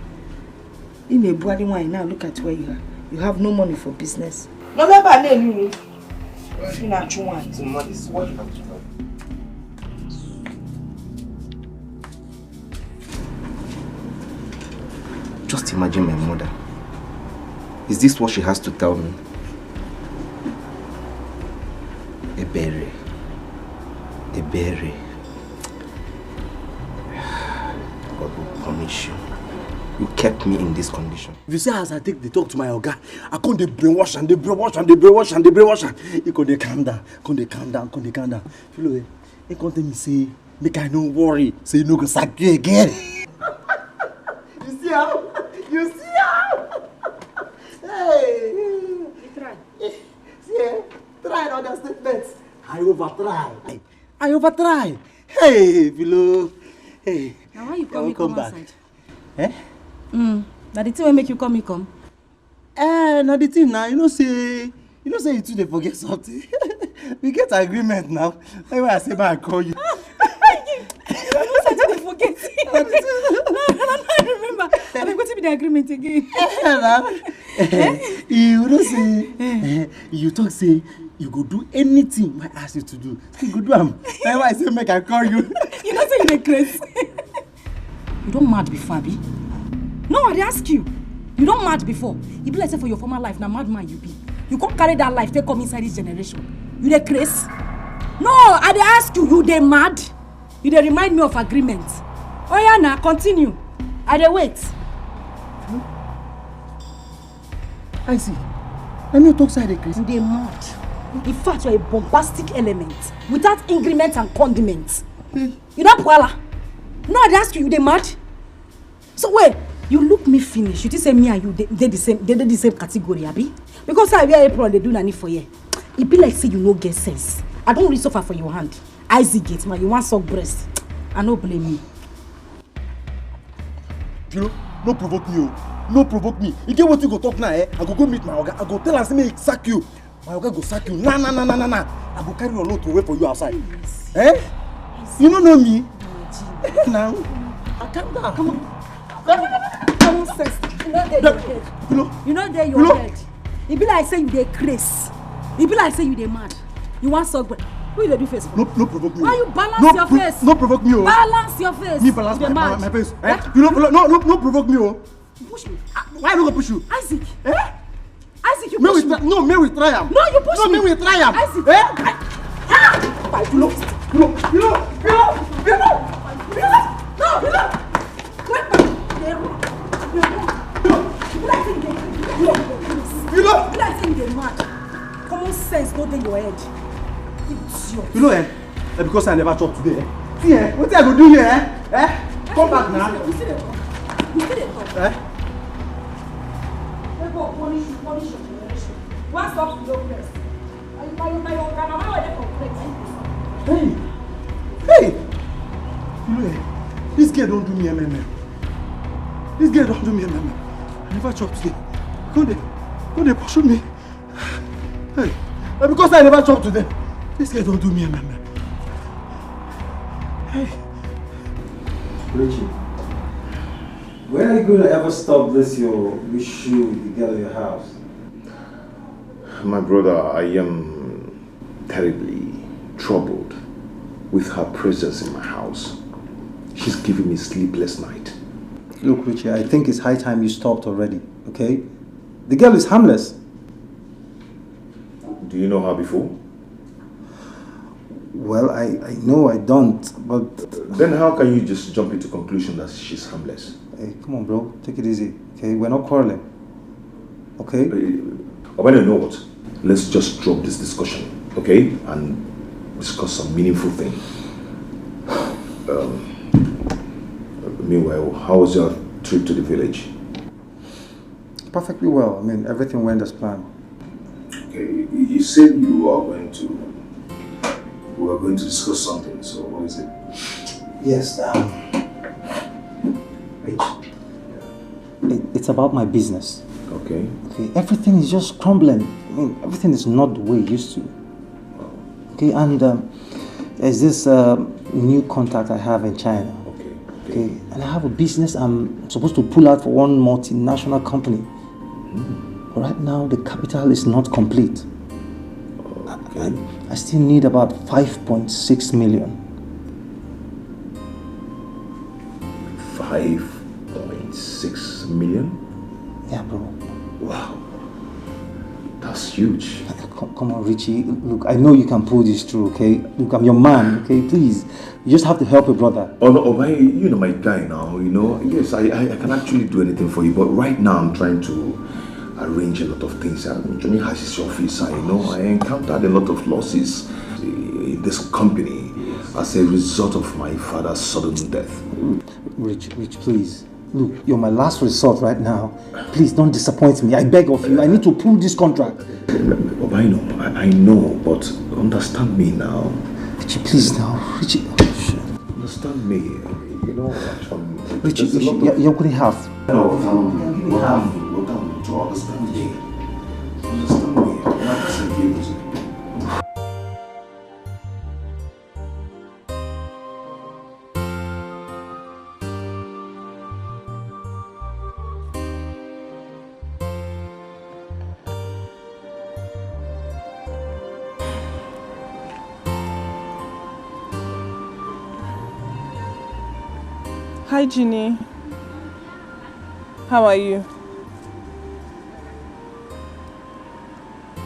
In a bloody wine now, look at where you are. You have no money for business. November, you not you want. So, Mama, this is what you have to do. Just imagine my mother. Is this what she has to tell me? Ebere. Ebere. God will punish you. You kept me in this condition. If you see as I take the talk to my oga, I come dey brainwash and dey brainwash and dey brainwash and dey brainwash and he come dey calm down, come dey calm down, come dey calm down. Philo, eh, he come tell me say make I no worry, say he no go sack you again. You see how? You see how? I overtry. I overtry. Hey, Bilo. Hey. Now why you call me come Welcome back. Outside? Eh? Mm. Now the thing will make you call me come. Eh, na the thing now. You know say, you know say you two dey forget something. We get agreement now. That's why I say, man, I call you. You know say you dey forget. No, no, no, no, I remember. I mean, wetin be the agreement again? Eh, na. Eh, you know say, eh, you talk say you go do anything I ask you to do. You go do am. That's why I say make I call you. You know say you dey craze. You don mad before, abi? No, I dey ask you. You don mad before? E be like say for your former life na madman you be. You come carry that life take come inside this generation. You dey craze? No, I dey ask you. You dey mad? You dey remind me of agreement. Oya na, continue. I dey wait. I see. Let me talk side the case. You dey mad. In fact, you are a bombastic element without increment and condiment. You don pwala? No, I dey ask you, you dey mad? So wait, you look me finish. You think say me and you dey dey the same dey dey the same category, abi? Because I wear apron dey do nanny for here. E be like say you no get sense. I don really suffer for your hand. Isaac Gate man, you wan suck breast. I no blame you. You know, no provoke me, oh. No provoke me. You get what you go talk now, eh? I go go meet my oga. I go tell am say make he sack you. My oga go sack you. Na na na na na na. I go carry your load away for you outside. Eh? You no know me. Now, I calm down. Come on. Common sense. You know dey your head. You know, You know dey your You know- head. E be like say you dey craze. E be like say you dey mad. You wan suck breast. Who you dey do face for? no, no provoke me. Why you balance no your pro- face? No provoke me, oh. Balance your face. Me balance You my, dey my, mad. my face. Eh? You know, no, no, no provoke me, oh. Push me. Why I no go push you? Isaac. Eh? Isaac, you May push we me. try, no, may we try am. No, you push No, me. May we try am. Isaac. Eh? Ah! You know, you know, you know, you know, you know, you know. No, no. Wait, man. Dey run. Dey run. You be like say you dey craze. You be like say you dey mad. Common sense no dey your head. Idiot. You know, eh? Eh, because I never chop today, eh? See, eh? What I go do here, eh? Eh? Come back now. You still dey talk. You still dey talk. Eh? Wey go punish you, punish your generation. Wan stop to no breast. Na you, na you, na your grandmama wey dey for breast na you dey suck. Hey! Hey! You know, eh? This girl don do me M M M. This girl don do me M M M. I never chop today. Come dey, come dey pursue me. Hey! Eh, because I never chop today. This girl don do me M M M. Hey! Richie, when are you going to ever stop this your issue with the girl in your house? My brother, I am terribly troubled with her presence in my house. She's giving me sleepless night. Look, Richie, I think it's high time you stopped already, okay? The girl is harmless. Do you know her before? Well, I, I know I don't, but Then how can you just jump into conclusion that she's harmless? Hey, come on, bro. Take it easy, okay? We're not quarreling, okay? Uh, Obana, you know what? Let's just drop this discussion, okay? And discuss some meaningful thing. Um, meanwhile, how was your trip to the village? Perfectly well. I mean, everything went as planned. Okay, you, you said you are going to, we are going to discuss something, so what is it? Yes, um, Rich, it, it's about my business. Okay. Okay, everything is just crumbling. I mean, everything is not the way it used to. Okay, and um, there's this uh, new contact I have in China. Okay. Okay, and I have a business I'm supposed to pull out for one multinational company. But right now, the capital is not complete. Okay. I still need about five point six million. Five point six million? Yeah, bro. Wow. That's huge. Come, come on, Richie. Look, I know you can pull this through, okay? Look, I'm your man, okay? Please, you just have to help a brother. Oh, no, oh, my, you know my guy now, you know. Yes, I, I, I can actually do anything for you, but right now I'm trying to arrange a lot of things. I mean, Johnny has his office, I know. I encountered a lot of losses in this company as a result of my father's sudden death. Rich, Rich, please. Look, you're my last resort right now. Please don't disappoint me. I beg of you. I need to pull this contract. Obaino, I, I know, but understand me now. Richie, please now. Richie. Understand me. You know, um, Richie, there's a Richie, lot you, of you couldn't have. No, no, no, no, no, to understand me. Understand me. Like I said, you Hi, Jeannie. How are you?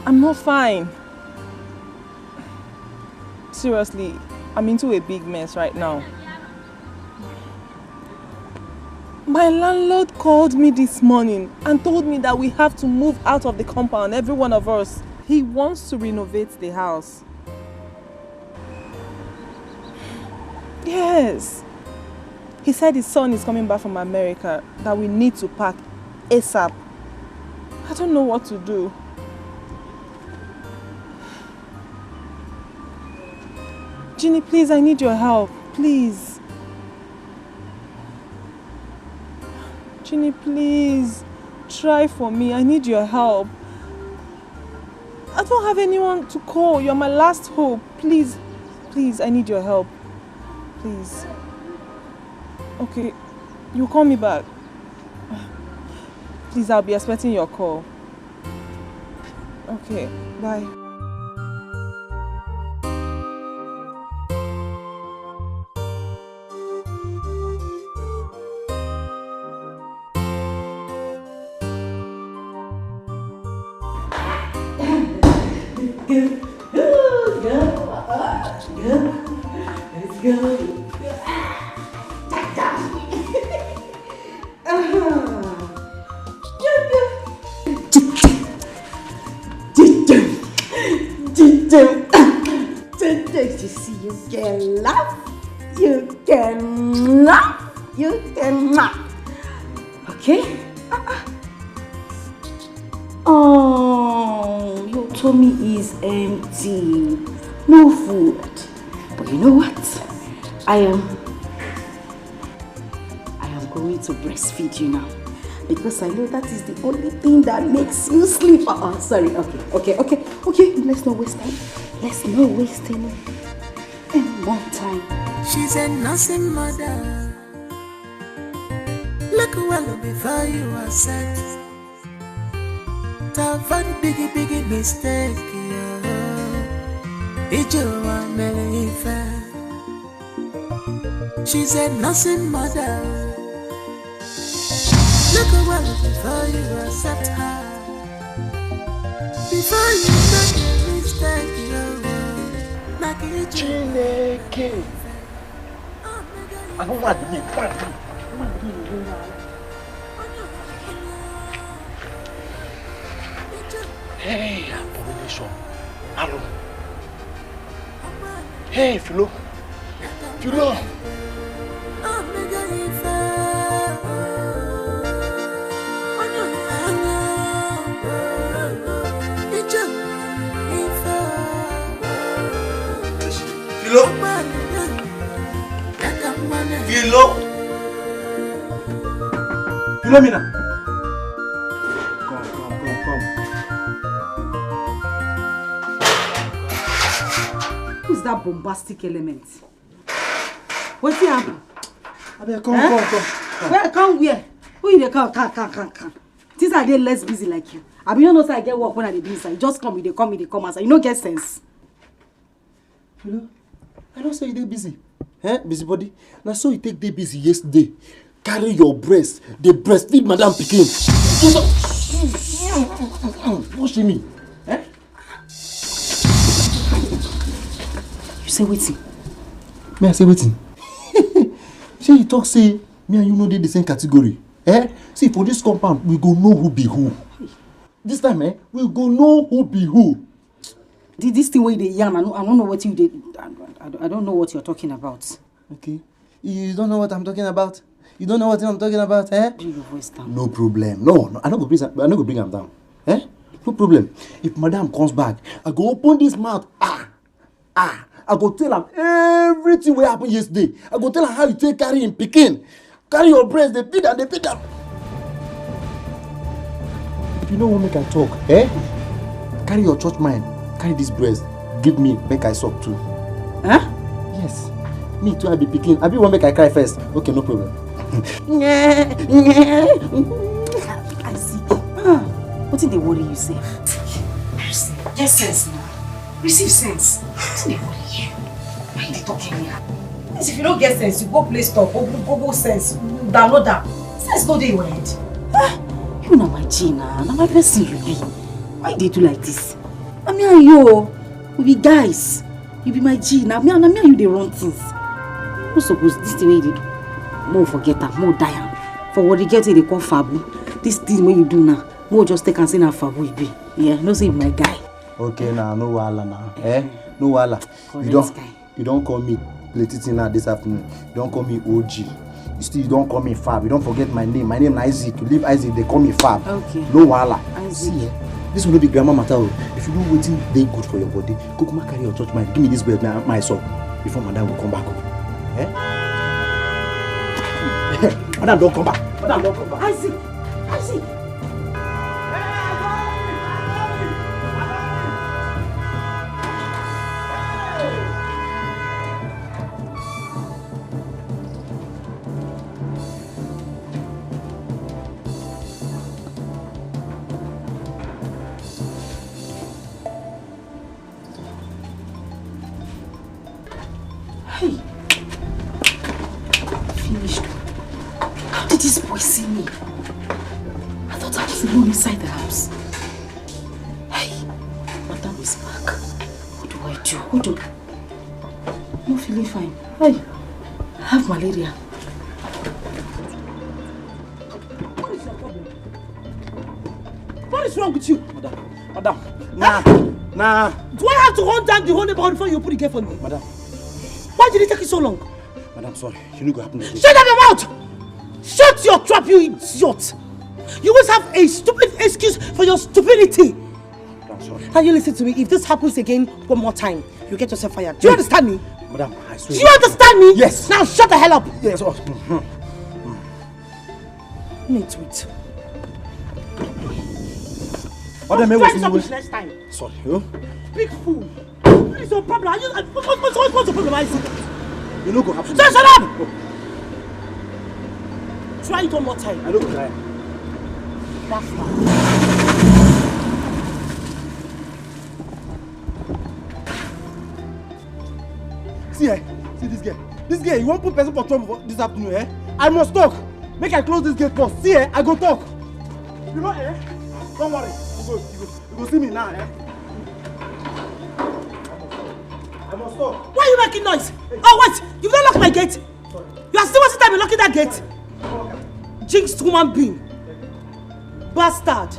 I'm not fine. Seriously, I'm into a big mess right now. My landlord called me this morning and told me that we have to move out of the compound, every one of us. He wants to renovate the house. Yes. He said his son is coming back from America, that we need to pack ASAP. I don't know what to do. Jeannie, please, I need your help. Please. Jeannie, please. Try for me. I need your help. I don't have anyone to call. You're my last hope. Please, please, I need your help. Please. Okay, you call me back. Please, I'll be expecting your call. Okay, bye. Good girl. Good girl. Let's go. Today, you see, you can laugh, you can laugh, you can laugh. Okay? Oh, your tummy is empty. No food. But you know what? I am I am going to breastfeed you now because I know that is the only thing that makes you sleep. Uh-uh, sorry. Okay, okay, okay, okay. Let's not waste time. Let's not waste any, any more time. She's a nursing mother. Look well before you accept. Avoid biggie biggie mistake. Yeah. Ijewa mere ife. She's a nursing mother. Look well before you accept her. Before you make a mistake, you know. Like a Chineke. Anụ nwa dị m, nwa dị m, nwa dị m. Hey, abomination. Alụ. Hey, Philo. Philo. Philo. Philo. Philomena. Come, come, come, come. Who's that bombastic element? Wetin happen? Abeg, come, come, come, come. Where, come where? Who you dey call? Come, come, come, come. Since I dey less busy like you. Abi you no know say I get work when I dey do inside. You just come, you dey come, you dey come outside. You no get sense. Philo, I know say you dey busy. Eh, busybody? Na so you take dey busy yesterday. Carry your breast, dey breastfeed madam pikin. What shame me? Eh? You say wetin? Me, I say wetin? Shey you talk say me and you no dey the same category? Eh? See, for this compound, we go know who be who. This time, eh, we go know who be who. Thi- This thing wey you dey yarn, I no, I no know wetin you dey. I, I, I don't know what you're talking about. Okay. You don't know what I'm talking about? You don't know what I'm talking about, eh? Bring your voice down. No problem. No, no, I no go bring am, I no go bring am down. Eh? No problem. If madam comes back, I go open this mouth. Ah, ah, I go tell am everything wey happen yesterday. I go tell am how you take carry him pikin, carry your breast, dey beat am, dey beat am. If you no wan make I talk, eh? Carry your church mind, carry this breast, give me make I suck too. Huh? Yes. Me too, I be pikin. I be wan make I cry first. Okay, no problem. I see. Ah, wetin dey worry you sef? Get sense now. Receive sense. Wetin dey worry you? Why you dey talk anyhow? Yes, if you no get sense, you go Play Store, go Google sense, download am. Sense no dey your head. Ah, you na my G na, na my person you be. Why you dey do like this? Na me and you o, we be guys. You be my G, na me, na me and you dey run things. No suppose this thing wey you dey do. Mo forget am, mo die am. For what the girl thing dey call fabu. This thing wey you do now, mo just take am say na fabu e be. Yeah, no say you be my guy. Okay, na no wahala na. Eh? No wahala. You don you don call me plenty thing now this afternoon. You don call me O G. You still you don call me Fab. You don forget my name. My name na Isaac. You leave Isaac, dey call me Fab. Okay. No wahala. Isaac. See, eh? This one no be grammar matter o. If you know wetin dey good for your body, kukuma carry your church mind. Give me this bread na my soul before madam go come back o. Eh? Madam don come back. Madam don come back. Isaac. Isaac. Hey! Finished. How did this boy see me? I thought I was alone inside the house. Hey! Madam is back. What do I do? What do I'm not feeling fine. Hey! I have malaria. What is your problem? What is wrong with you? Madam, madam, nah, nah. Do I have to run down the whole neighborhood before you put the gate for me? Madam. Why did it take you so long? Madam, sorry. You no go happen again. Shut up your mouth! Shut your trap, you idiot! You always have a stupid excuse for your stupidity. Madam, sorry. Now you listen to me. If this happens again one more time, you get yourself fired. Do you understand me? Madam, I swear. Do you understand me? Yes. Now shut the hell up. Yes. Oh. Wait, wait. What the hell was you next time? Sorry, oh. Big fool. What is your problem? Are you, uh, what, what, what, what's your problem? I see. You no go happen. Shut, shut up! Oh. Try it one more time. I no go try. That's fine. See, eh? See this girl. This girl, you wan put person for trouble for this afternoon, eh? I must talk. Make I close this gate first. See, eh? I go talk. You know, eh? Don't worry. You go, you go, you go see me now, eh? I must talk. Why are you making noise? Oh, wait! You've not locked my gate. You are still wasting time in locking that gate. Jinxed human being. Bastard.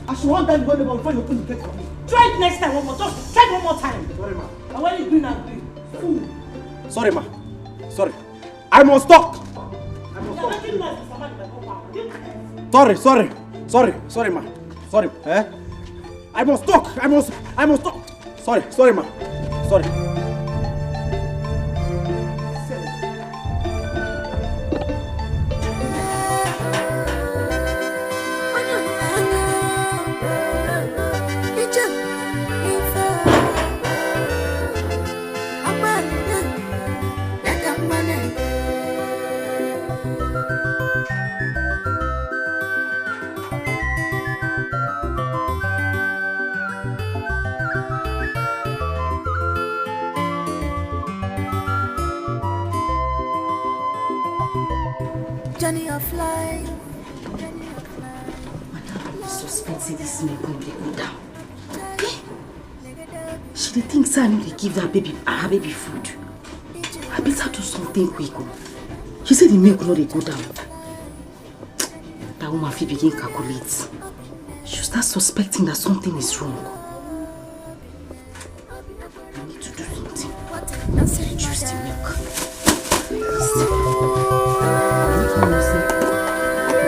I should want that one before you open the gate for me. Try it next time one more. Just try it one more time. Sorry, ma. And when you green and green. Fool. Sorry, ma. Sorry. I must talk. I must talk. You're making noise, Mister Man, in my compound. Sorry, sorry. Sorry, sorry, ma. Sorry, eh? I must talk. I must, I must talk. Sorry, sorry, ma. Sorry. Journey of life. Madam, I suspect say this milk no dey go down. Eh? She dey think say I no dey give that baby, her baby food. I better do something quick o. She say the milk no dey go down. That woman fit begin calculate. She'll start suspecting that something is wrong. I need to do something. Let's reduce the milk. Make you know say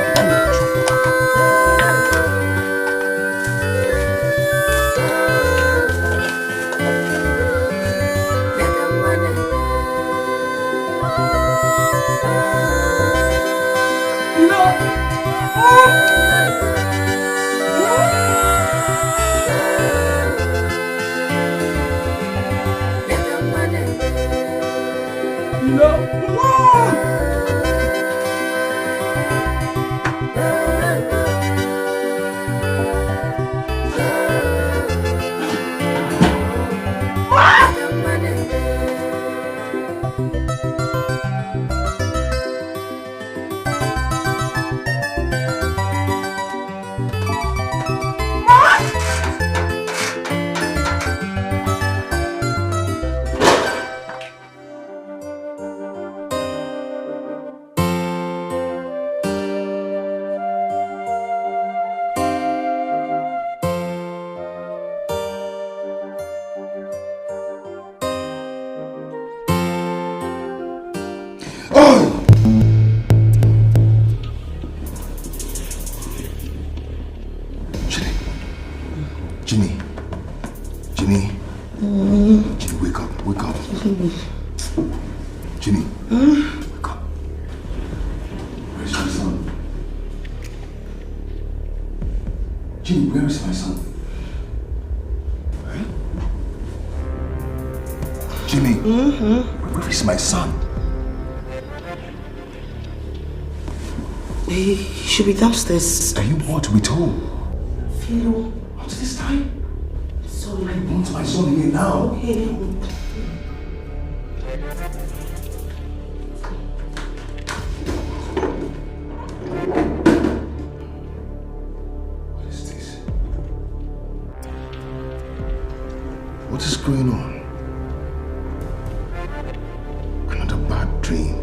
I dey chop. Jimmy. Jimmy, wake up, wake up. Jimmy, wake up. Where's my son? Jimmy, where is my son? Eh? Jimmy, where is my son? He should be downstairs. Are you what with who? Philo. What's this time? Sorry. I want my son here now. Okay. What is this? What is going on? Another bad dream.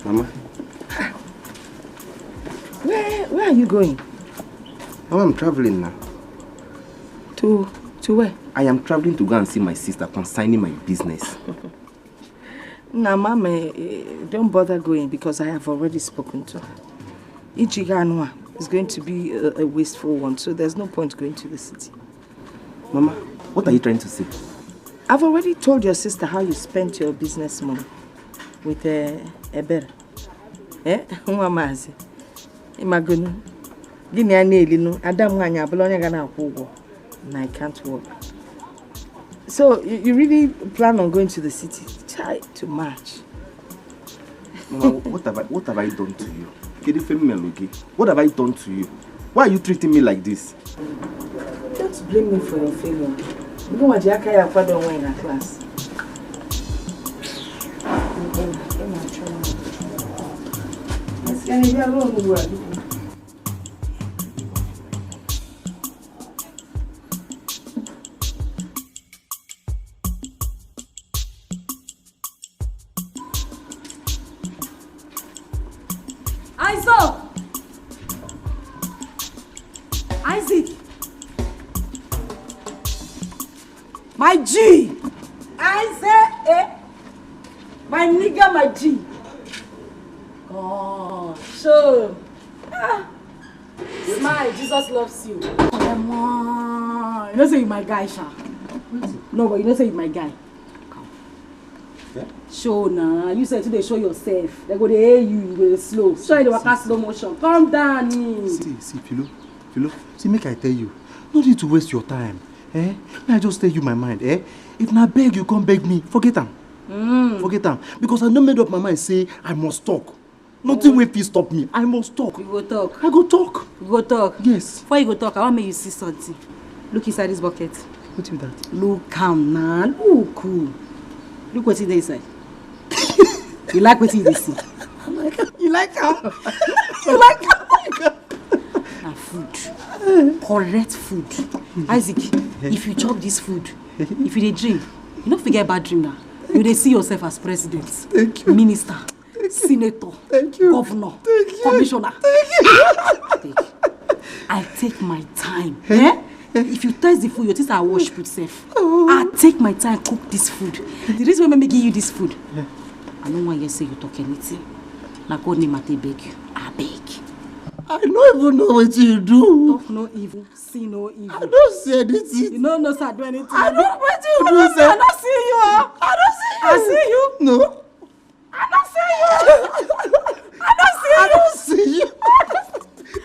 Mama, where where are you going? Mama, I'm traveling now. To to where? I am traveling to go and see my sister concerning my business. Nah, Mama, eh, eh, don't bother going because I have already spoken to her. Ichiganwa is going to be a, a wasteful one, so there's no point going to the city. Mama, what are you trying to say? I've already told your sister how you spent your business money with uh, Ebere. Eh? Nwa maazị. Imagunu. Gịnị a na-elinu? Ada m nwaanyị abụla onye ga na-akwụ ụgwọ. And I can't work. So, you, you really plan on going to the city? Chai, to match. Mama, what have I, what have I done to you? Kedu ife m mere gị? What have I done to you? Why are you treating me like this? Don't blame me for your failure. Mgbe nwa ji aka ya akwado onwe ya na class. Let's get it, bịa ruo ugbu a, biko. Isaac! Isaac! My G! Isaac! Eh? My nigga, my G! Oh, so. Ah. Smile, Jesus loves you. Come on. You know say you my guy, sha. No, but you know say you my guy. Yeah? Show na. You said to dey show yourself. They go dey hail you, you go dey slow. Show you the waka slow motion. Calm down. See, see, Philo, Philo. See, make I tell you. No need to waste your time. Eh? May I just tell you my mind, eh? If na beg you come beg me, forget am. Mm. Forget am. Because I no made up my mind say I must talk. Nothing wey fit stop me. I must talk. You go talk. I go talk. You go talk. Yes. Before you go talk, I want make you see something. Look inside this bucket. What is that? Look am now. Look. Look wetin dey inside. You like wetin you dey see? You like am? You like am? Na food. Correct food. Isaac, if you chop this food, if you dey dream, you no fit get bad dream now. You dey see yourself as president, Thank you. minister, senator, Thank you. governor, Thank you. commissioner. Thank you. Take. I take my time. Eh? If you taste the food, you think I wash put self. I take my time cook this food. The reason why me give you this food, I no want you say you talk anything. Na God name I take beg you. I beg. I no even know wetin you do. Talk no evil, see no evil. I don't see anything. You no know say I do anything. I don't wetin you do, sir. I don't see you. Oh. I don't see you. I see you. No. I don't see you. I don't see I you. Don't see you.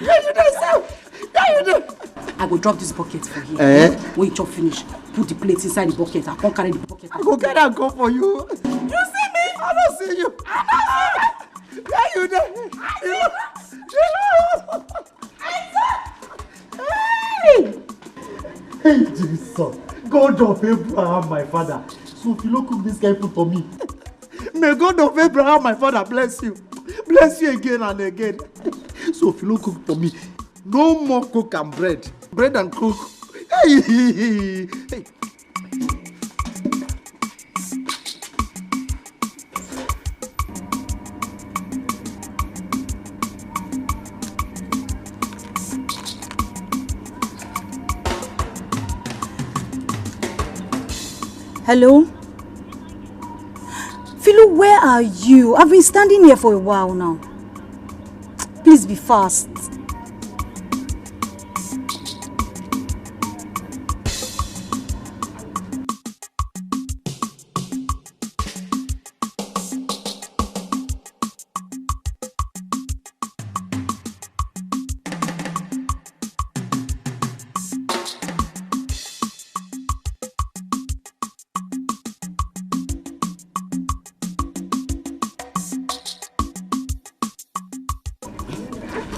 Where you dey, sir? Where you dey? I go drop this bucket for here. Eh? When you chop finish, put the plate inside the bucket. I come carry the bucket. I go carry am come for you. You see me? I don't see you. I don't see you. Where you dey? I see you. Hey! Hey, Jesus. God of Abraham, my father. So if you no cook this kind food for me, may God of Abraham, my father, bless you. Bless you again and again. So if you no cook for me, no more coke and bread. Bread and coke. Hey! Hey! Hello? Philo, where are you? I've been standing here for a while now. Please be fast.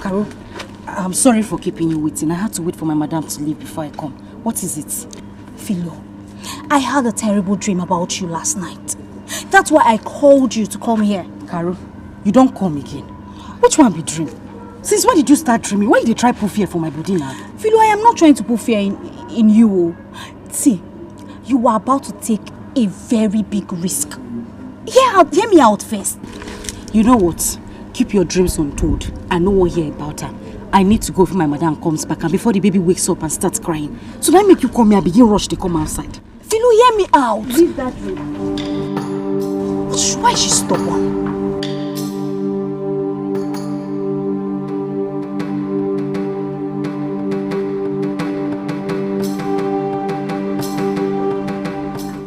Carol, I'm sorry for keeping you waiting. I had to wait for my madam to leave before I come. What is it? Philo, I had a terrible dream about you last night. That's why I called you to come here. Carol, you don't come again. Which one be dream? Since when did you start dreaming? Why you dey try put fear for my body now? Philo, I am not trying to put fear in, in you. Oh. See, you are about to take a very big risk. Hear out, hear me out first. You know what? Keep your dreams untold. I no wan hear about am. I need to go before my madam comes back and before the baby wakes up and starts crying. So that make you come here, begin rush, they come outside. Philo, hear me out. Leave that room. Why she stubborn?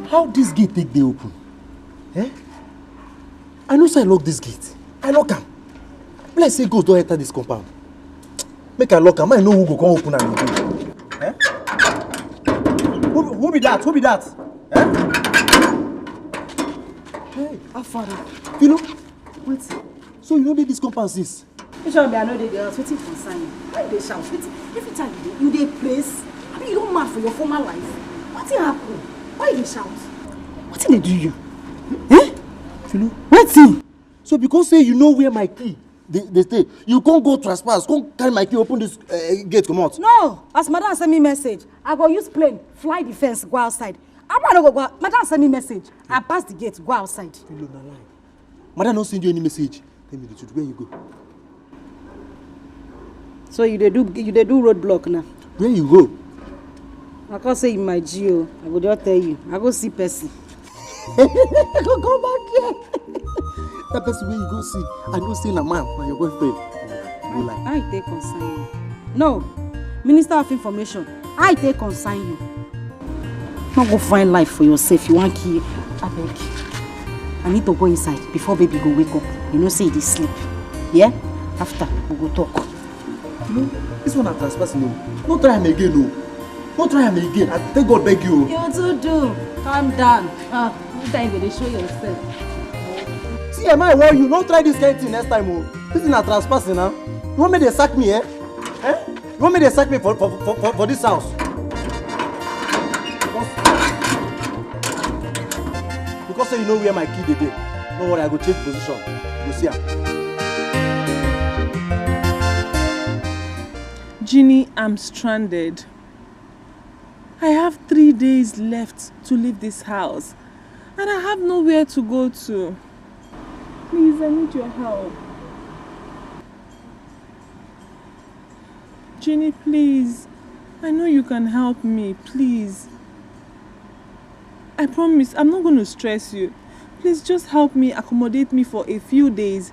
How this gate take dey open? Eh? I know say I lock this gate. I lock am. Be like say ghost don enter this compound. Make I lock am, I know who go come open am again. Eh? Who, who be that? Who be that? Eh? Hey, how far now? You know? Wait. So you no dey this compound since? Which one be I no dey the house? Wetin concern you? Why you dey shout? Wetin? Every time you dey, you dey praise. I mean, you don mad for your former life. Wetin happen? Why you dey shout? Wetin dey do you? Eh? Filo. Wetin? So because say you know where my key dey dey stay, you come go trespass, come carry my key, open this uh, gate comot. No, as madam send me message, I go use plane, fly the fence, go outside. I wan no go go out. Madam send me message. I pass the gate, go outside. Filo, na lie. Madam no send you any message. Tell me the truth. Where you go? So you dey do you dey do road block now? Where you go? I come say you my G O. I go just tell you. I go see person. I go come back here. That person wey you go see, I know say na man, na your boyfriend. You lie. How e take concern you? No, Minister of Information, how e take concern you? No go find life for yourself, you wan kill. Abeg, I need to go inside before baby go wake up. You know say e dey sleep. Yeah? After, we go talk. You know, this one na trespassing o. No try am again o. No try am again. I take God beg you o. You too do. Calm down. Ah, this time you go dey show yourself. See, am I warn you? No try this kind thing next time o. This thing na trespassing na. You wan make dem sack me, eh? Eh? You wan make dem sack me for for for for, for this house? Because because say you know where my key dey dey. No worry, I go change position. You go see am. Jeannie, I'm stranded. I have three days left to leave this house, and I have nowhere to go to. Please, I need your help. Jeannie, please. I know you can help me, please. I promise I'm not going to stress you. Please just help me, accommodate me for a few days.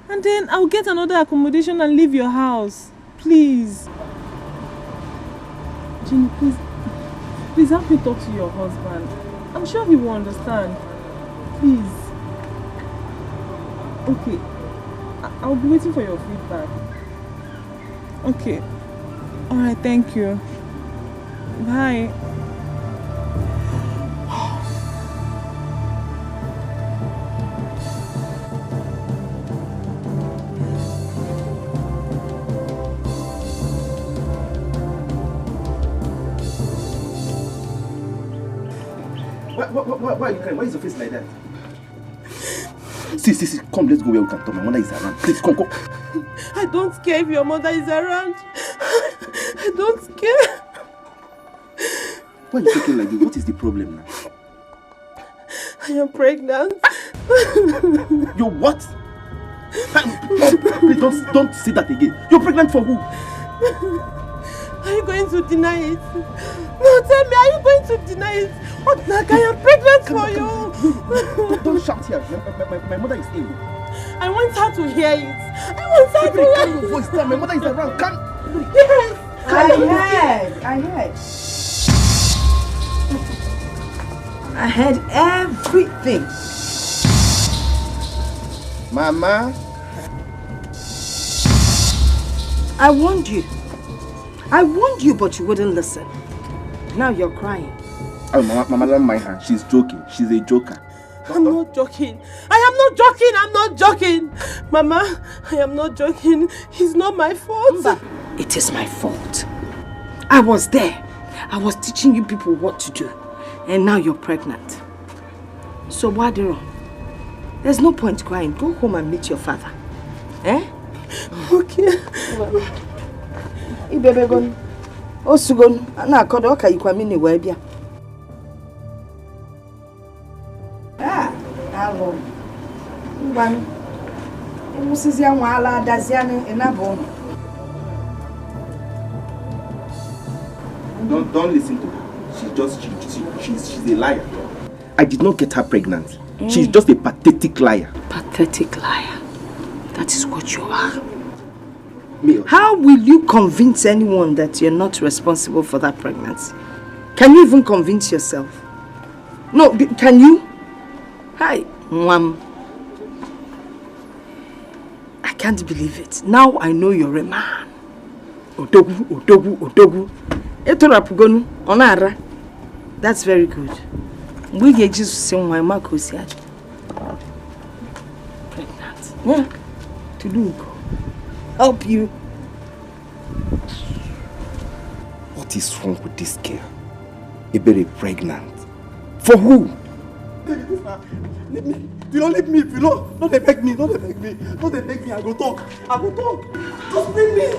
And then I'll get another accommodation and leave your house. Please. Jeannie, please. Please help me talk to your husband. I'm sure he will understand. Please. Okay. I- I'll be waiting for your feedback. Okay. All right, thank you. Bye. Why, why, why, why are you crying? Why is your face like that? See, see, see, come, let's go where we can talk. My mother is around. Please, come, come. I don't care if your mother is around. I don't care. Why are you talking like this? What is the problem now? I am pregnant. You're what? Please don't, don't say that again. You're pregnant for who? Are you going to deny it? No, tell me, are you going to deny it? But like, I am pregnant for you. Don't, don't shout here. My, my, my, my mother is ill. I want her to hear it. I want her to hear it. Calm your voice down. My mother is around. Calm. Yes. I heard. I heard. I heard everything. Mama. I warned you. I warned you, but you wouldn't listen. Now you're crying. Oh, Mama, Mama, don't mind her. She's joking. She's a joker. I'm not joking. I am not joking. I'm not joking. Mama, I am not joking. It's not my fault. Mba, it is my fault. I was there. I was teaching you people what to do. And now you're pregnant. So what do you? There's no point crying. Go home and meet your father. Eh? Okay. Ibebe gon. Osugon. Na kodo ka ikwamini webia. Ah, alo. Ngwan. Emusizi anwa ala adaziani enabo. Don't, don't listen to her. She's just, she, she, she's, she's a liar. I did not get her pregnant. She's just a pathetic liar. Pathetic liar. That is what you are. Me. How will you convince anyone that you're not responsible for that pregnancy? Can you even convince yourself? No, d-, can you? Hi, Mom. I can't believe it. Now I know you're a man. Odogwu, odogwu, odogwu. Etorapugonu, onara. That's very good. Mgbe ị ga-eji sị nwa, ị ma ka o si adị. Pregnant. Yeah. To do go. Help you. What is wrong with this girl? Ebere pregnant. For who? Leave me. If you don't leave me, if you don't, don't dey beg me, don't dey beg me, don't dey beg me. I go talk. I go talk. Just leave me.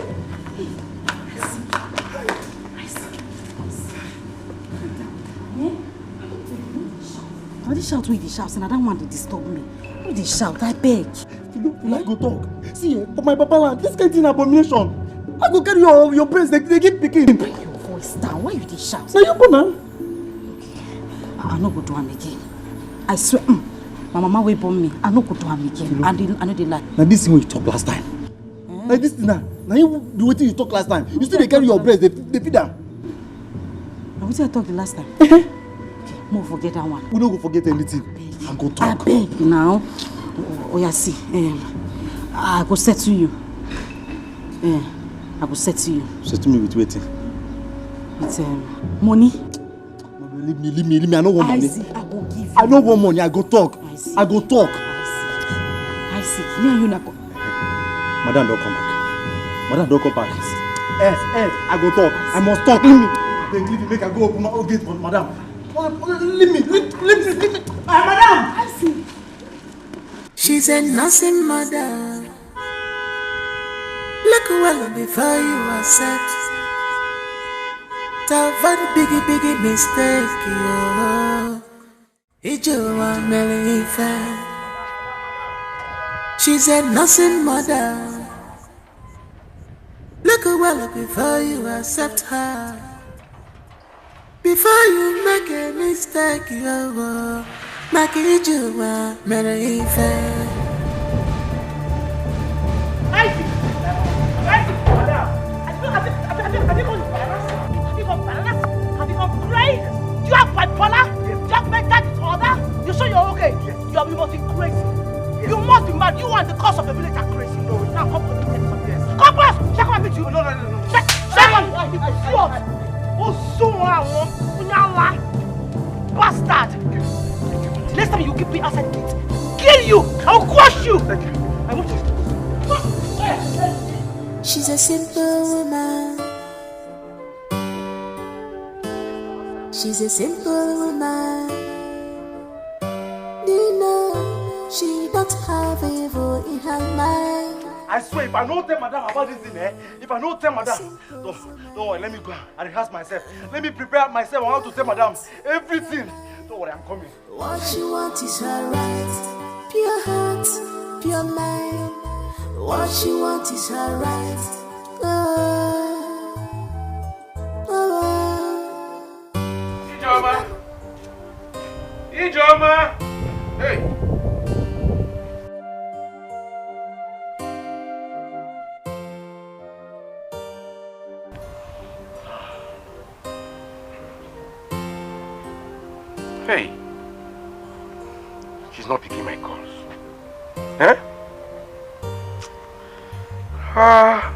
All this shout wey you dey shout, say na that one dey disturb me. Who dey shout? I beg. If you don't, I go talk. See, eh, for my papa land, this kind thing abomination. I go carry your, your brains, they, they give pikin. Bring your voice down. Why you dey shout? Now you go now. I, I no go do am again. I swear, mm, my mama wey born me, I no go do am again. I dey, I no dey lie. Now this thing wey you talk last time. Like this thing now. Now you do wetin you talk last time. You still dey carry your breast, dey, dey feed am. Na wetin I talk the last time. Okay, mo forget that one. We no go forget anything. I go talk. Abeg now. Oya see, um, I go settle you. Eh, I go settle you. Settle me with wetin? With, um, money. No, no, leave me, leave me, leave me. I no want money. Isaac, I go give you. I no want money. I go talk. Isaac. I go talk. Isaac. Isaac, me and you na go. Madam don come back. Madam don come back. Eh, eh, I go talk. I must talk. Leave me. Then leave me, make I go open my own gate for madam. Oh, oh, leave me, leave, leave me, leave me. Ah, madam! Isaac. She's a nursing mother. Look well before you accept. To avoid biggie, biggie mistake, yo. Ijewa mere ife. She's a nursing mother. Look well before you accept her. Before you make a mistake, yo, make Ijewa mere ife. Isaac! Isaac! Madam! Have you, have you, have you, have you, have you gone bananas? Have you gone bananas? Have you gone crazy? Do you have bipolar? Do you have mental disorder? You sure you're okay? You, you must be crazy. You must be mad. You and the cause of the village are crazy. No, now come close. Come close. Check my video. No, no, no, no. Check, check my video. Idiot. Osuwa, Unyala. Bastard. Next time you keep me outside gate, kill you. I'll crush you. I want you. She's a simple woman. She's a simple woman. Do you know she don't have evil in her mind? I swear, if I no tell madam about this thing, eh? If I no tell madam, don't, don't worry, let me go and rehearse myself. Let me prepare myself on how to tell madam everything. Don't worry, I'm coming. What she want is her right. Pure heart, pure mind. What she want is her right. Oh, oh, oh. Ijeoma. Mama! Hey! Hey! She's not picking my calls. Eh? Ah.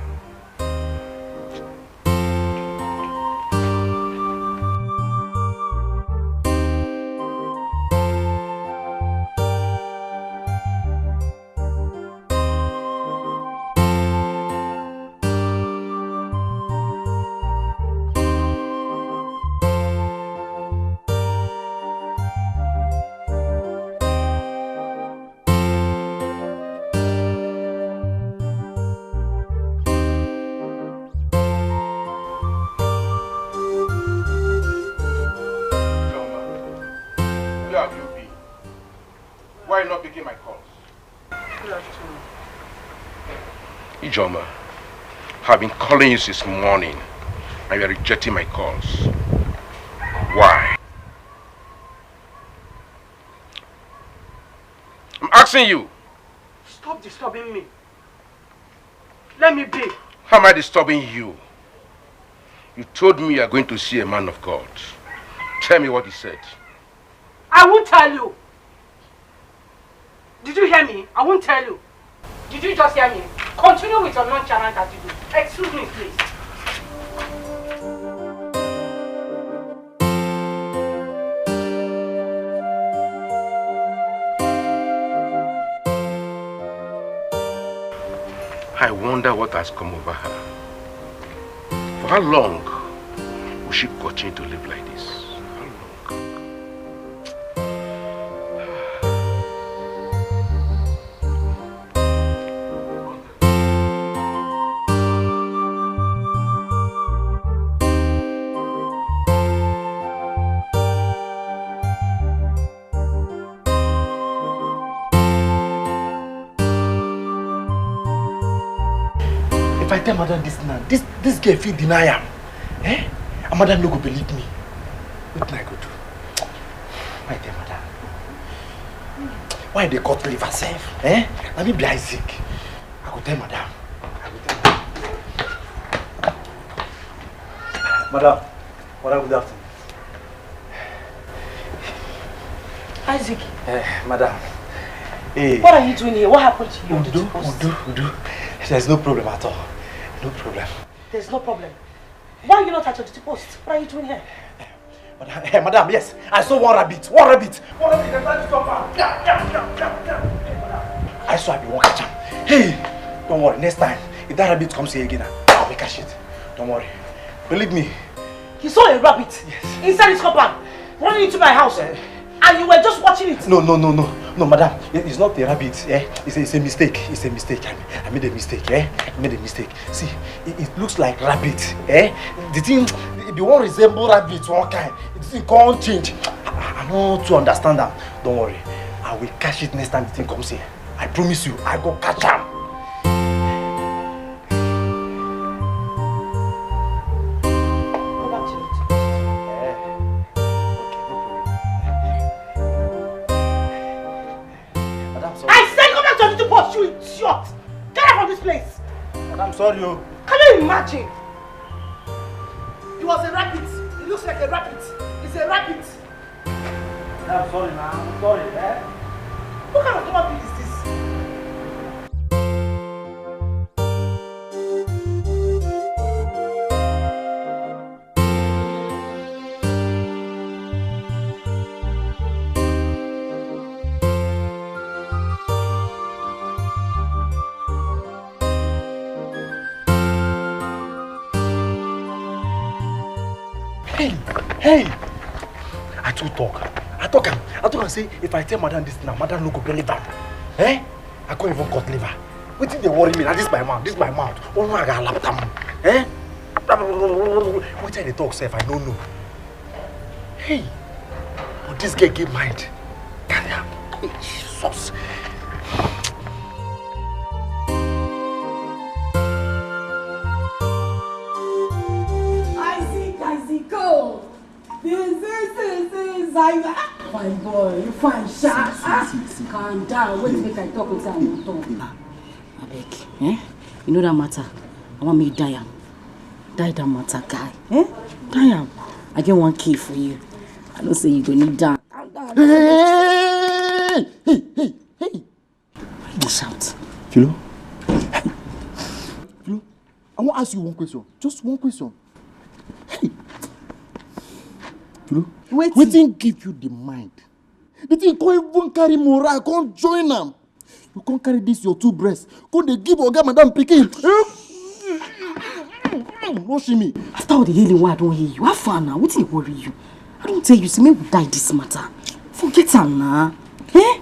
Chioma, where have you been? Why not picking my calls? Good afternoon. Ijeoma, I've been calling you since morning and you are rejecting my calls. Why? I'm asking you. Stop disturbing me. Let me be. How am I disturbing you? You told me you are going to see a man of God. Tell me what he said. I won't tell you. Did you hear me? I won't tell you. Did you just hear me? Continue with your nonchalant attitude. Excuse me, please. I wonder what has come over her. For how long will she continue to live like this? How long? If I tell madam this now, this this girl fit deny am. Eh? And madam no go believe me. Wetin I go do? I tell madam. Why they cut liver sef? Eh? Na me be Isaac. I go tell madam. I go tell madam. Madam, madam, good afternoon. Isaac, Eh, madam. Hey. What are you doing here? What happened to you? Udo, Udo, Udo. There's no problem at all. No problem. There's no problem. Why are you not at your duty post? What are you doing here? Madam, eh, madam, yes. I saw one rabbit. One rabbit. One rabbit. Dem try to stop am. Yeah, yeah, yeah, yeah, yeah. Hey, madam. I saw I be wan catch am. Hey, don't worry. Next time, if that rabbit comes here again, I will catch it. Don't worry. Believe me. You saw a rabbit Yes. inside this compound, running into my house, Eh. and you were just watching it. No, no, no, no, no, madam. It- It's not a rabbit. Eh? It's a, it's a mistake. It's a mistake. I, I made a mistake. Eh? I made a mistake. See, it, it looks like rabbit. Eh? The thing, the, the one resemble rabbit one kind. The thing can't change. I, I, I don't too understand am. Don't worry. I will catch it next time the thing comes here. I promise you, I go catch am. Go back to your duty post. Eh, okay, no problem. Madam, sorry. I said go back to your duty post, you idiot! Get out from this place! Madam, sorry o. Can you imagine? It was a rabbit. It looks like a rabbit. It's a rabbit. Madam, sorry now. I'm sorry, eh? What kind of human being is this? Hey, hey! I too talk. I talk am. I talk am say if I tell madam this now, madam no go believe am. Eh? I can't even cut liver. Wetin dey worry me na this my mouth, this my mouth. Oh no, I got lap am. Eh? Wetin I dey talk sef, I no know. Hey, but this girl get mind. Carry am. Hey, Jesus. Isaac, Isaac, go. This is, this is, I, ah, fine boy, you fine. Calm down. Wait, make I talk with am. Abeg, eh? You know that matter? I want me die am. Die that matter, guy. Eh? Die am. I get one key for you. I know say you go need that. Calm down. Hey, hey, hey, hey, hey. Why you dey shout? Philo. Hey. Philo, I wan ask you one question. Just one question. Hey. Philo, wetin give you the mind? The thing come even carry morale, come join am. You come carry this your two breasts, come dey give oga madam pikin. No see me. After all the healing wey I don heal you, how far now? Wetin dey worry you? I don tell you, say make we die this matter. Forget am na. Eh?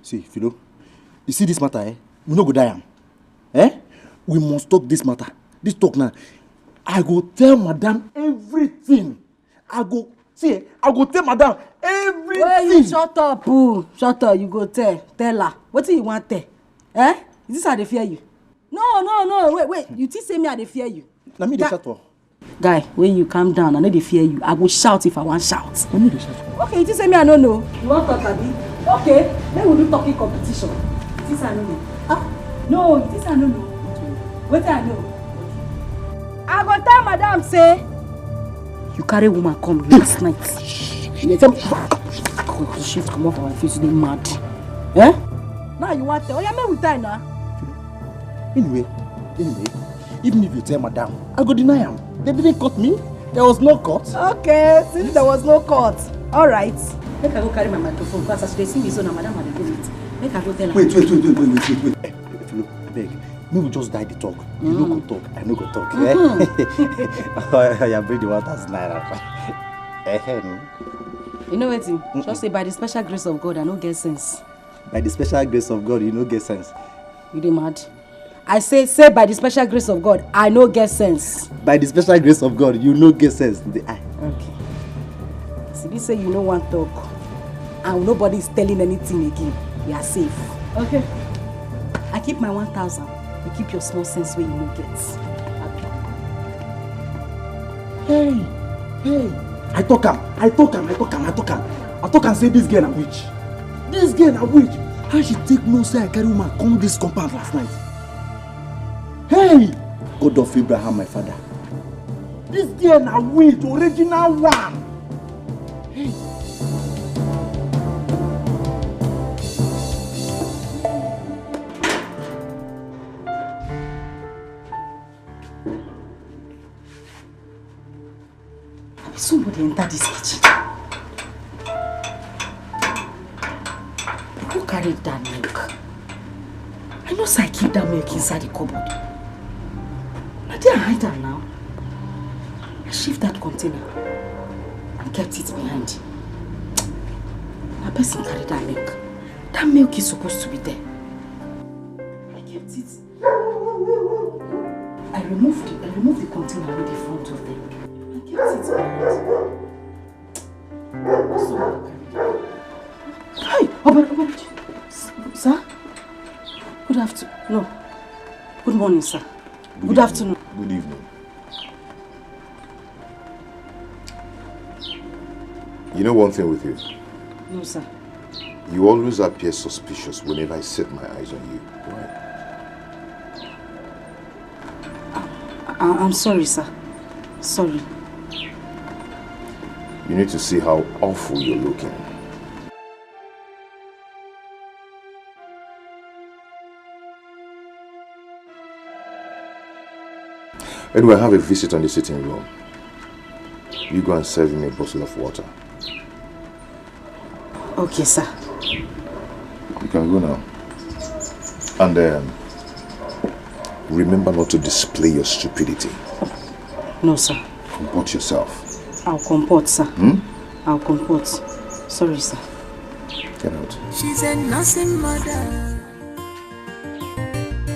See, Philo, you see this matter, eh? We no go die am. Eh? We must talk this matter. This talk now. I go tell madam everything. I go, see, eh, I go tell madam everything. Wey you shut up, ooh. Shut up, you go tell, tell her. Wetin you wan tell? Eh? Is this how I dey fear you? No, no, no, wait, wait. You think say me I dey fear you? Na me dey shout for. Guy, when you calm down, I no dey fear you. I go shout if I wan shout. Na me dey shout for. Okay, you think say me I no know? You wan talk, abi? Okay, make we do talking competition. You think say I no know? Ah, no, you think say I no know? Wetin I know? I go tell madam say you carry woman come last night. You dey tell me, shift comot for my face, you dey mad. Eh? Now you wan tell? Oya, make we tie na. Anyway, anyway, even if you tell madam, I go deny am. They didn't cut me. There was no cut. Okay, since there was no cut, all right. Make I go carry my microphone, 'cause as you dey sing this so, na madam I dey go meet. Make I go tell her. Wait, wait, wait, wait, wait, wait, wait, wait. Eh, Philo, abeg, make we just die the talk. You no go talk, I no go talk. Eh? Oya, bring the one thousand naira. Eh, eh, no. You know wetin? Just say, by the special grace of God, I no get sense. By the special grace of God, you no get sense. You dey mad? I say, say by the special grace of God, I no get sense. By the special grace of God, you no get sense. The eye. Okay. See, this say you no wan talk, and nobody is telling anything again. You are safe. Okay. I keep my one thousand. You keep your small sense wey you no get. Hey, hey. I talk am, I talk am, I talk am, I talk am. I talk am say this girl na witch. This girl na witch. How she take know say I carry woman come this compound last night? Hey! God of Abraham, my father. This girl na witch, original one. Hey! Abi somebody enter this kitchen? Who carry that milk? I know say I keep that milk inside the cupboard. Na there I hide am now. I shift that container and kept it behind. Na person carry that milk. That milk is supposed to be there. I kept it. I removed the, I removed the container with the front of them. I kept it behind. So, hi, Obar, Obar, sir? Good afternoon. No. Good morning, sir. Good afternoon. Good evening. You know one thing with you? No, sir. You always appear suspicious whenever I set my eyes on you. Why? I, I'm sorry, sir. Sorry. You need to see how awful you're looking. Anyway, I have a visitor in the sitting room. You go and serve him a bottle of water. Okay, sir. You can go now. And um, remember not to display your stupidity. No, sir. Comport yourself. I'll comport, sir. Hmm? I'll comport. Sorry, sir. Get out. She's a nursing mother.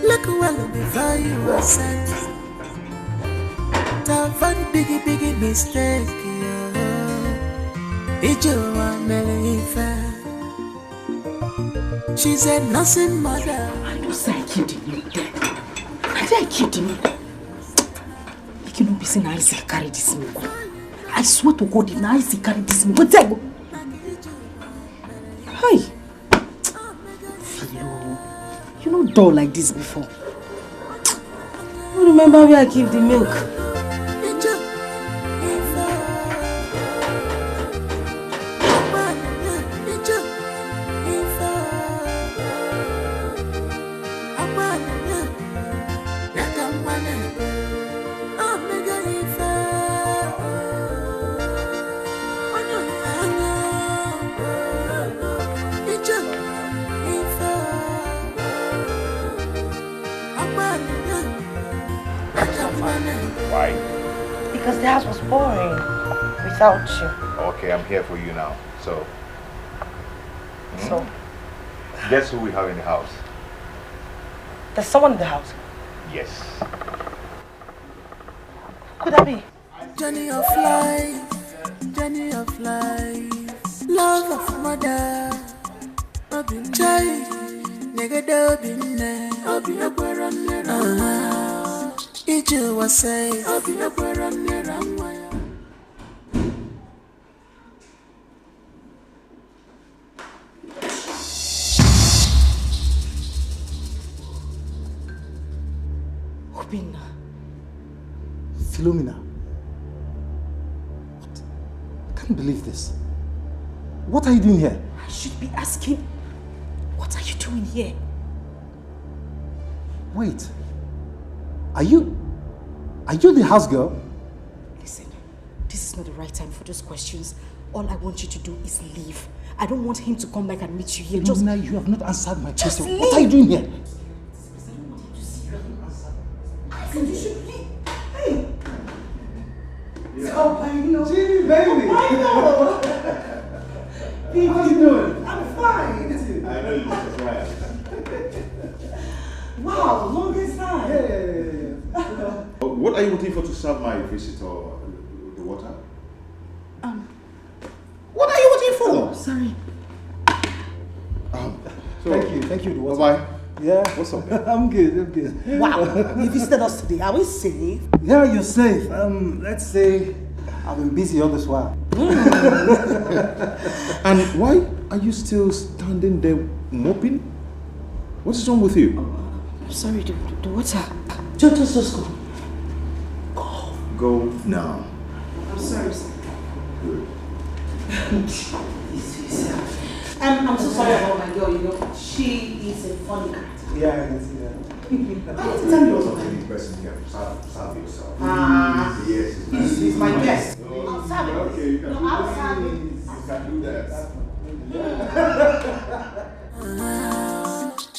Look well before you accept. Tavan biggie biggie mistake. Ijo wa mele ife. She's a nursing mother. I know say I keep the milk there. I say I keep the milk. Make you no be say na Isaac carry this milk. I swear to God, if na Isaac carry this milk, wetin I go? Hi. All like this before. I don't remember where I keep the milk. Why? Because the house was boring without you. Okay, I'm here for you now. So, So, guess who we have in the house? There's someone in the house. Yes. Could that be? Journey of life, journey of life. Love of mother. Obin Chai, nigga, Obin, Obin, Obin, Ije was say, Obin, Obin, Obinna. Philomena. What? I can't believe this. What are you doing here? I should be asking, what are you doing here? Wait. Are you... Are you the house girl? Listen, this is not the right time for those questions. All I want you to do is leave. I don't want him to come back and meet you here. Just... Philomena, you have not answered my question. What are you doing here? Because I don't want him to see you. I said you should leave. Hey! It's Albino. Jimmy, baby! Albino! How you doing? I'm fine. I know you surprised. Wow, longest time. Yeah, yeah, yeah, yeah. Uh, What are you waiting for to serve my visitor the water? Um, What are you waiting for? Sorry. Um, Thank you, thank you. The Bye water. Bye. Yeah. What's up, man? I'm good, I'm good. Wow, you visited us today. Are we safe? Yeah, you're safe. Um, let's say I've been busy all this while. And why are you still standing there moping? What is wrong with you? I'm sorry, the, the, the water. Just, just, just go. Go now. I'm sorry, sir. Good. This is, uh, I'm, I'm so sorry about my girl, you know. She is a funny character. Yeah, I can see that. I have to tell you something. Person here, serve, serve yourself. Ah, Yes, it's this is my nice. guest. No, I'll serve it. Okay, you can No, do I'll that. serve it. You can do that.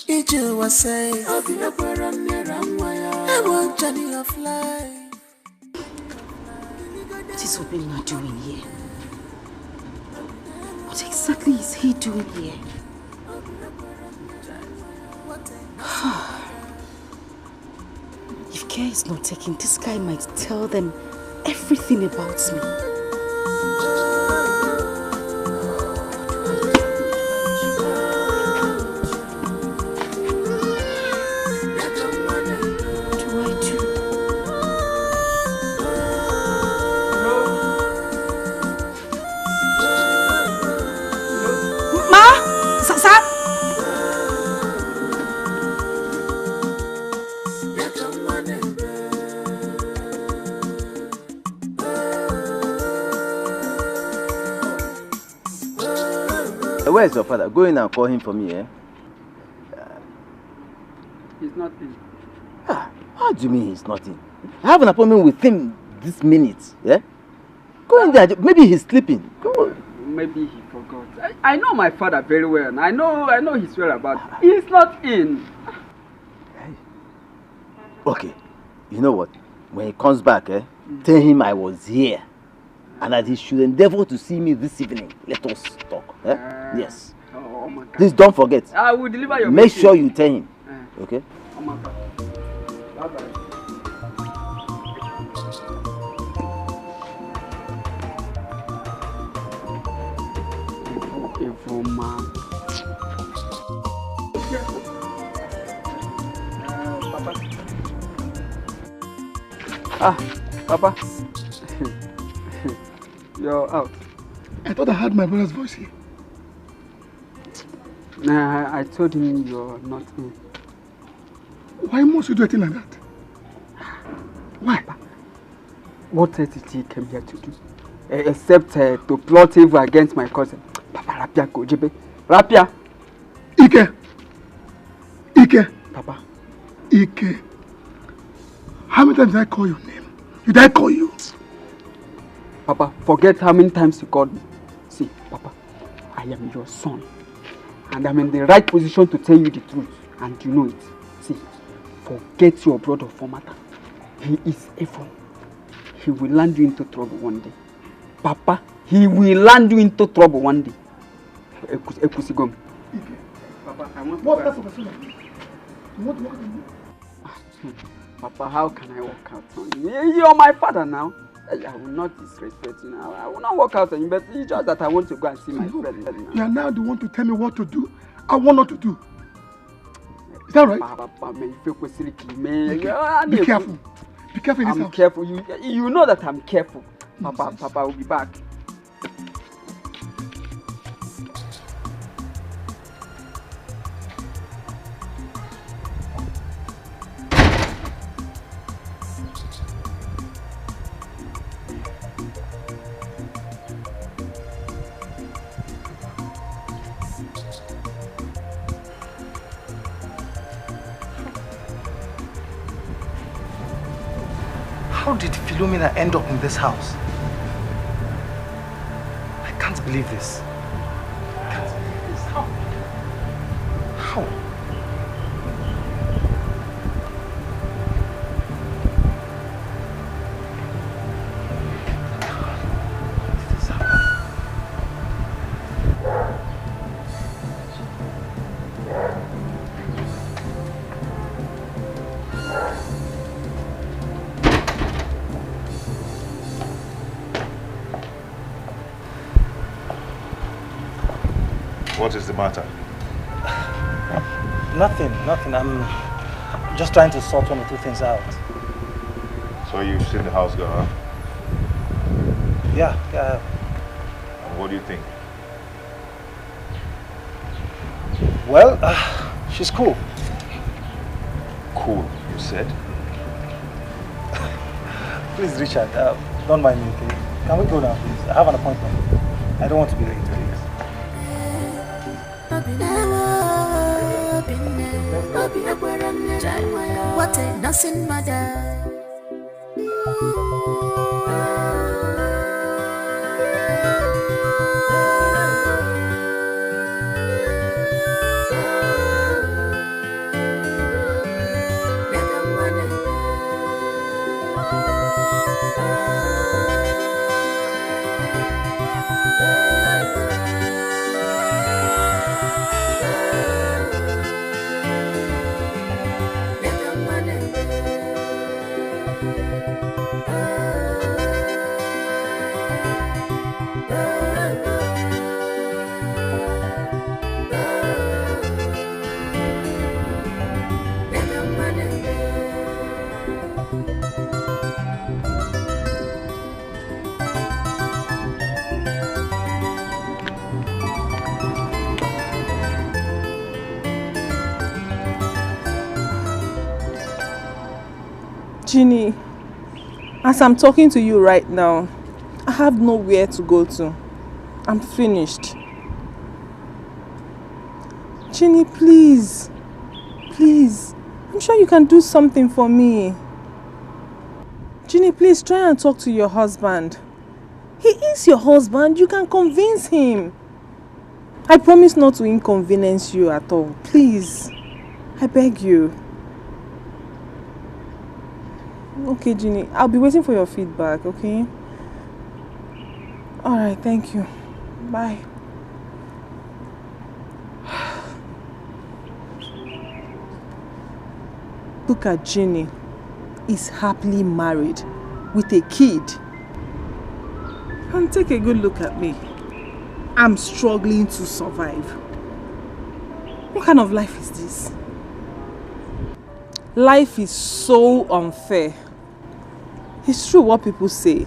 Ije was say, Obin, Obin, Obin, Ebo journey of life. What is Obinna doing here? What exactly is he doing here? If care is not taken, this guy might tell them everything about me. What do I do? Ma! Sa, sa! Where is your father? Go in and call him for me, eh? He's not in. Ah, how do you mean he's not in? I have an appointment with him this minute, eh? Go in there. Maybe he's sleeping. Go. Maybe he forgot. I, I know my father very well. I know I know his whereabouts. He's not in. Okay, you know what? When he comes back, eh, tell him I was here and that he should endeavor to see me this evening. Let us talk. Eh? Uh, Yes. Oh, oh my God. Please don't forget. I will deliver your Make message. Sure you tell him. Eh. Okay? Oh my God. Bye bye. Evil man. Uh, Papa. Ah, Papa. You're out. I thought I heard my brother's voice here. Nah, I, I told him you're not in. Why must you do a thing like that? Why? What else did he came here to do? Eh, except uh, to plot evil against my cousin. Papa Rapia Kojebe. Rapia! Ike! Ike! Papa. Ike! How many times did I call your name? Did I call you? Papa, forget how many times you called me. See, Papa, I am your son. And I'm in the right position to tell you the truth. And you know it. See, forget your brother for matter. He is evil. He will land you into trouble one day. Papa, he will land you into trouble one day. Ekwusigo m. Papa, I want to. What type of person are you? You want to work with me? Papa, how can I work out on you? You're my father now. I will not disrespect you now. I will not work out on you, but it's just that I want to go and see my friend now. You are now the one to tell me what to do. I want not to do. Is that right? Papa, man, if you man. Be careful. Be careful in this house. I'm careful. You, you know that I'm careful. Papa, Papa, will be back. How did Philomena end up in this house? I can't believe this. I can't believe this. How? How? What is the matter? Nothing, nothing. I'm just trying to sort one or two things out. So you've seen the house girl, huh? Yeah, yeah. And what do you think? Well, uh, she's cool. Cool, you said? Please, Richard, uh, don't mind me, okay? Can we go now, please? I have an appointment. I don't want to be late, please. What a nursing mother. Jeannie, as I'm talking to you right now, I have nowhere to go to. I'm finished. Jeannie, please. Please. I'm sure you can do something for me. Jeannie, please try and talk to your husband. He is your husband. You can convince him. I promise not to inconvenience you at all. Please. I beg you. Okay, Jeannie. I'll be waiting for your feedback, okay? Alright, thank you. Bye. Look at Jeannie. Is happily married with a kid. And take a good look at me. I'm struggling to survive. What kind of life is this? Life is so unfair. It's true what people say,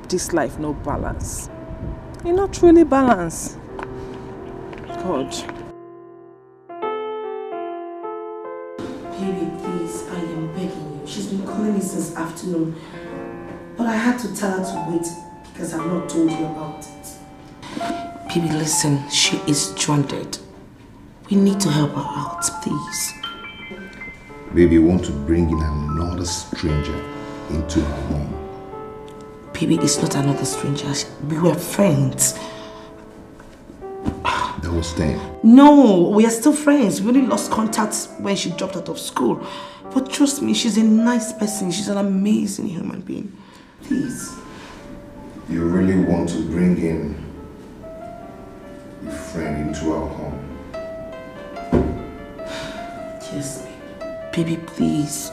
this life no balance. It not truly balance. God. Baby, please, I am begging you. She's been calling me since afternoon. But I had to tell her to wait because I've not told you about it. Baby, listen, she is stranded. We need to help her out, please. Baby, you want to bring in another stranger into our home? Baby, it's not another stranger. We were friends. That was then. No, we are still friends. We only lost contact when she dropped out of school. But trust me, she's a nice person. She's an amazing human being. Please. You really want to bring in your friend into our home? Yes, baby. Baby, please.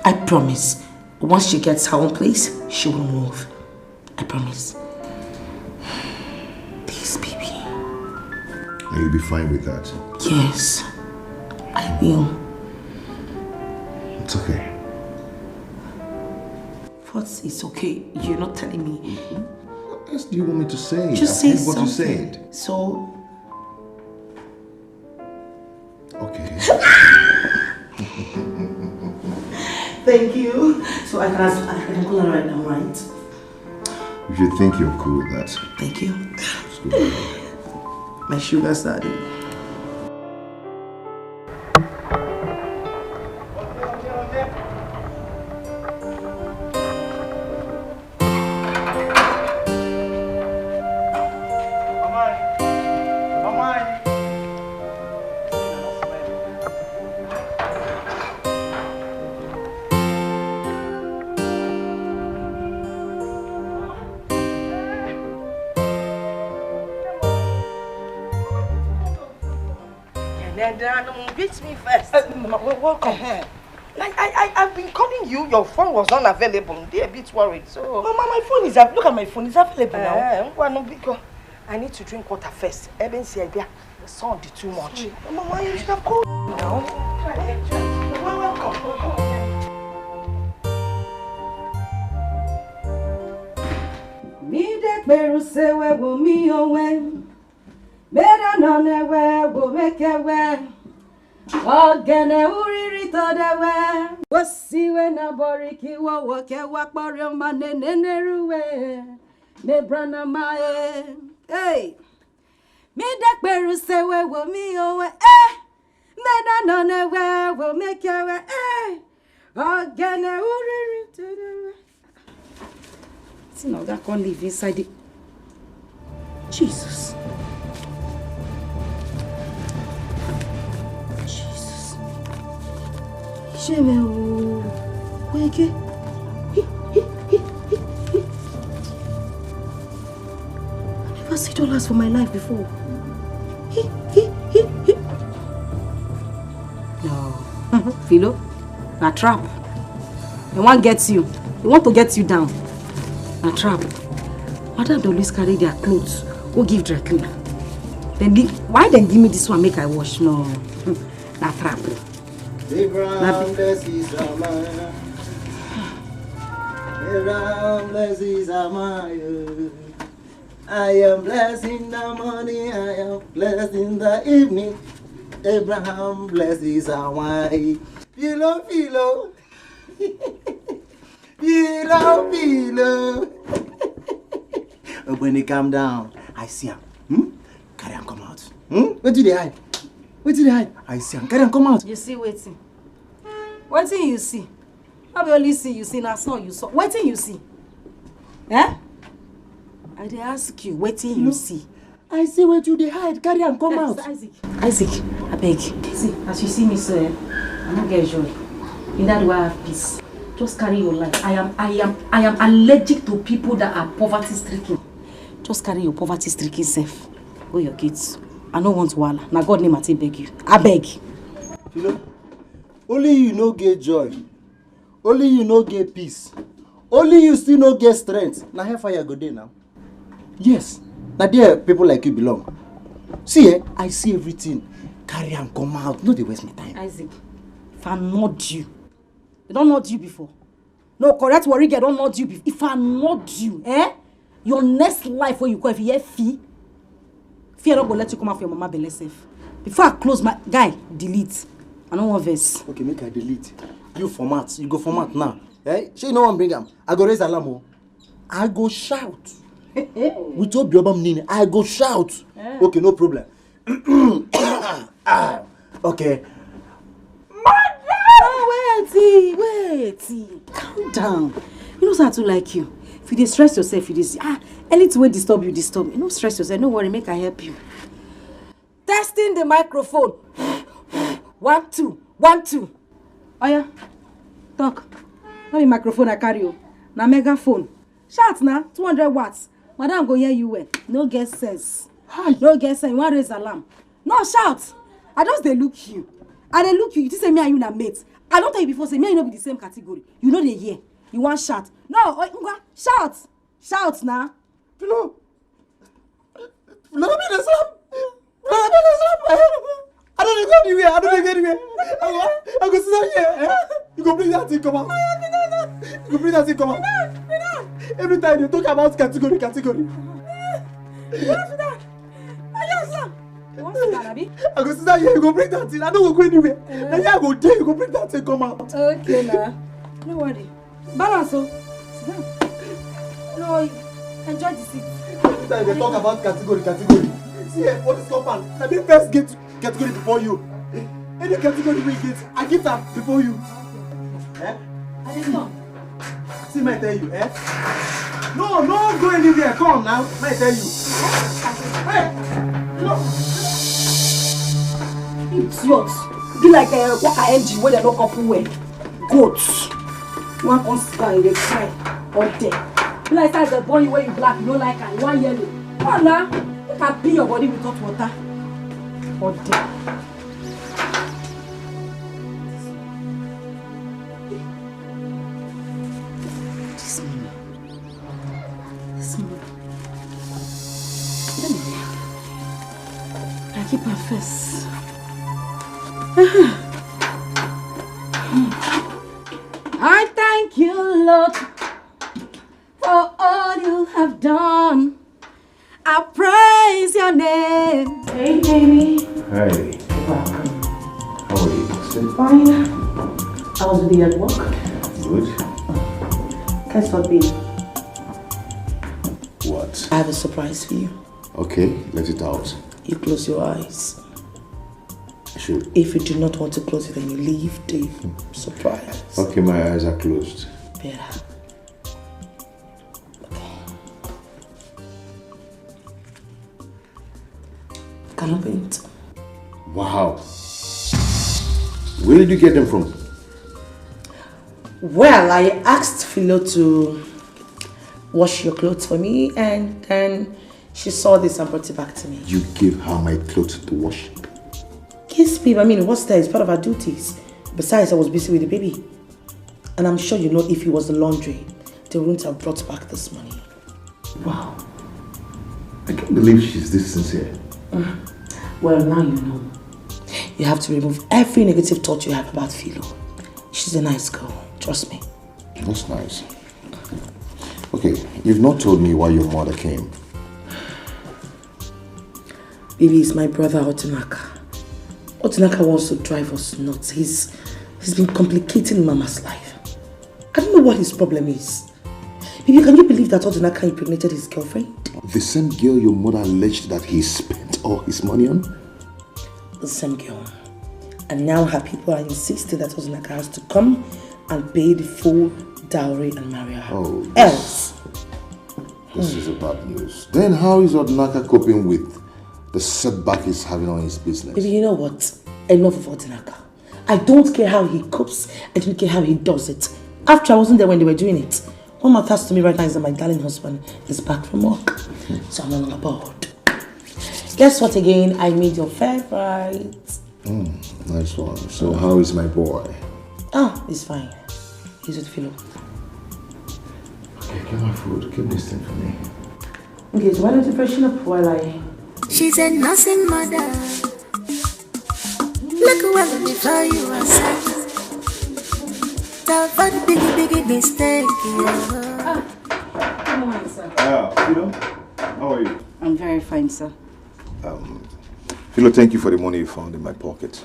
I promise. Once she gets her own place, she will move. I promise. Please, baby. And you'll be fine with that? Yes, I will. It's okay. What? It's okay. You're not telling me. What else do you want me to say? Just I've say heard what something. You said. So, Okay. Thank you. So I can, I can call her right now, right? If you think you're cool with that. Thank you. Let's go. My sugar daddy. Then beat me first. Uh, Mama, wel- welcome. Uh-huh. I, I, I, I've been calling you. Your phone was unavailable. I'm a bit worried. So, Mama, my phone is av- look at my phone. It's available now. Eh, ngwa no, biko. I need to drink water first. Ebe m si abịa, the sun dị too much. Mama, you should have called. No. Well, welcome. Mide kperusewe wo mi owe. Mera nọ n'ewe wo mekewe. Ogene uriri todewe. Wosiwe na boriki wo woke wa kpọrọ ma neneneruwe. Me brana ma e. Hey. Mide kperusewe wo mi owe. Eh. Mera nọ n'ewe wo mekewe. Eh. Ogene uriri todewe. See, now that can't live inside the Jesus. Jesus. Shame o. Wege. I never see dollars for my life before. No. Philo, na trap. They wan get you. They want to get you down. Na trap. Madam dey always carry their clothes go give dry cleaner. Then the, why dem give me this one make I wash? No. Na trap. Abraham blesses Amaya. Abraham blesses Amaya. I am blessing the money, I am blessing the evening. Abraham blesses Hawaii. Philo, Philo. Philo, Philo. Ogbeni, calm down. I see am. Hmm? Carry am come out. Hmm? Wetin you dey hide? Wetin you dey hide? I see am. Carry am come out. You see wetin? Wetin you see? No be only see you see, na so you saw. Wetin you see? Eh? I dey ask you, wetin you see? I see wetin you dey hide. Carry am come out. Isaac, Isaac, abeg. See, as you see me so, eh, I no get joy. In that way, I have peace. Just carry your life. I am, I am, I am allergic to people that are poverty stricken. Just carry your poverty stricken self. Go your kids. I no want wahala. Na God name I take beg you. Abeg. You know, only you no get joy. Only you no get peace. Only you still no get strength. Na hellfire go dey now. Yes, na there people like you belong. See, eh, I see everything. Carry am come out. No dey waste my time. Isaac, if I nod you, they don nod you before. No, correct worry girl don nod you before. If I nod you, eh? Your next life wey you call, if you hear fee, fear no go let you come out for your mama belle sef. Before I close my guy, delete. I no wan vex. Okay, make I delete. You format, you go format now. Eh? Shey you no wan bring am? I go raise alarm o. I go shout. With Obi Obam Nini, I go shout. Okay, no problem. Ah, okay. Oh, wait, wait. Calm down. You know say I too like you. If you dey stress yourself, you dey see. Ah, anything wey disturb you, disturb me. No stress yourself. No worry, make I help you. Testing the microphone. One, two. One, two. Oya, talk. No be microphone I carry o. Na megaphone. Shout na, two hundred watts. Madam go hear you well. No get sense. Hi. No get sense. You wan raise alarm? No shout. I just dey look you. I dey look you. You think say me and you na mate? I don tell you before say me and you no be the same category. You no dey hear. You wan shout? No, oh, ngwa, shout. Shout na. Filo. Filo, no be dey slap. Filo, no be dey slap. I don't dey go anywhere. I don't dey go anywhere. I go, I go sit down here. Eh? You go bring that thing come out. You go bring that thing come out. Every time they talk about category, category. You wan sit down, abi? I go sit down here, you go bring that thing. I no go go anywhere. Na here I go dey, you go bring that thing come out. Okay na. No worry. Balance o. Sit down. No, enjoy the seat. Every time they talk about category, category. See, eh, for this compound, na me first get category before you. Any category we get, I get am before you. Eh? I dey come. See, my tell you, eh? No, no go anywhere. Come now, my tell you. Hey, no. Idiot. Be like a worker engine wey dem no couple well. Goat. You wan come sit down, you dey cry. Or there. Be like say dem born you wey you black, you no like am, you wan yellow. Come on now. Make I pee your body with hot water. Or there. This money. This money. Let me, I keep her first. I thank you, Lord, for all you have done. I praise your name. Hey, Jamie. Hey. Welcome. How are you? Sit. Fine. How's the day at work? Good. Guess what, babe? What? I have a surprise for you. Okay, let it out. You close your eyes. I should. If you do not want to close it, then you leave the surprise. Okay, my eyes are closed. Better. Can open it. Wow. Where did you get them from? Well, I asked Philo to wash your clothes for me, and then she saw this and brought it back to me. You gave her my clothes to wash? Yes, babe. I mean, what's that? It's part of our duties. Besides, I was busy with the baby. And I'm sure you know if it was the laundry, they wouldn't have brought back this money. Wow. I can't believe she's this sincere. Well, now you know. You have to remove every negative thought you have about Philo. She's a nice girl. Trust me. That's nice. Okay, you've not told me why your mother came. Baby, it's my brother Otinaka. Otinaka wants to drive us nuts. He's he's been complicating Mama's life. I don't know what his problem is. Baby, can you believe that Otinaka impregnated his girlfriend? The same girl your mother alleged that he spent all his money on? The same girl. And now her people are insisting that Otinaka has to come and pay the full dowry and marry her. Oh, else. This is a bad news. Then how is Odinaka coping with the setback he's having on his business? Baby, you know what? Enough of Odinaka. I don't care how he copes. I don't care how he does it. After I wasn't there when they were doing it. What matters to me right now is that my darling husband is back from work. So I'm no longer bored. Guess what again? I made your favorite. Mm, nice one. So how is my boy? Ah, he's fine. He's with Philo. Okay, get my food. Keep this thing for me. Okay, so why don't you freshen up while I... She's a nursing mother. Look well before you are sight. Avoid big, big mistake. Yeah. Ah, good morning, sir. Ah, Philo, how are you? I'm very fine, sir. Um, Philo, thank you for the money you found in my pocket.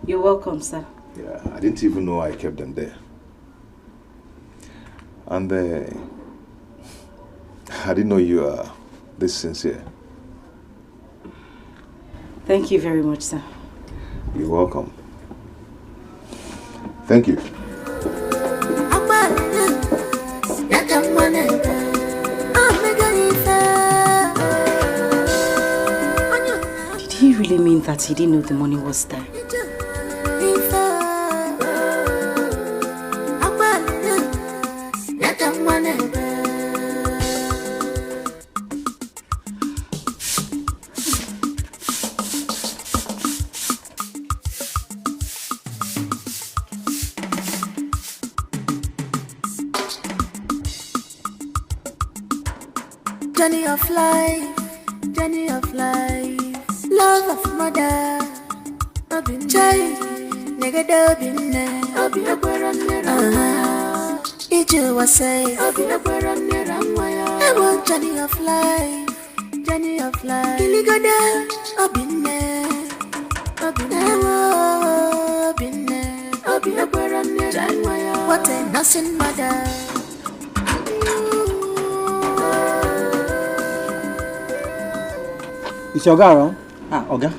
You're welcome, sir. Yeah, I didn't even know I kept them there. And uh, I didn't know you are this sincere. Thank you very much, sir. You're welcome. Thank you. Did he really mean that he didn't know the money was there? Journey of life, journey of life. Love of mother, I've been child, nigga, I've been there. I've been there. Ije wa say, I've been there. I want journey of life, journey of life. Kiligoda, I've been there. I've been there. I've been there. I've been there. What a nursing mother. Is your guy around? Ah, Oga.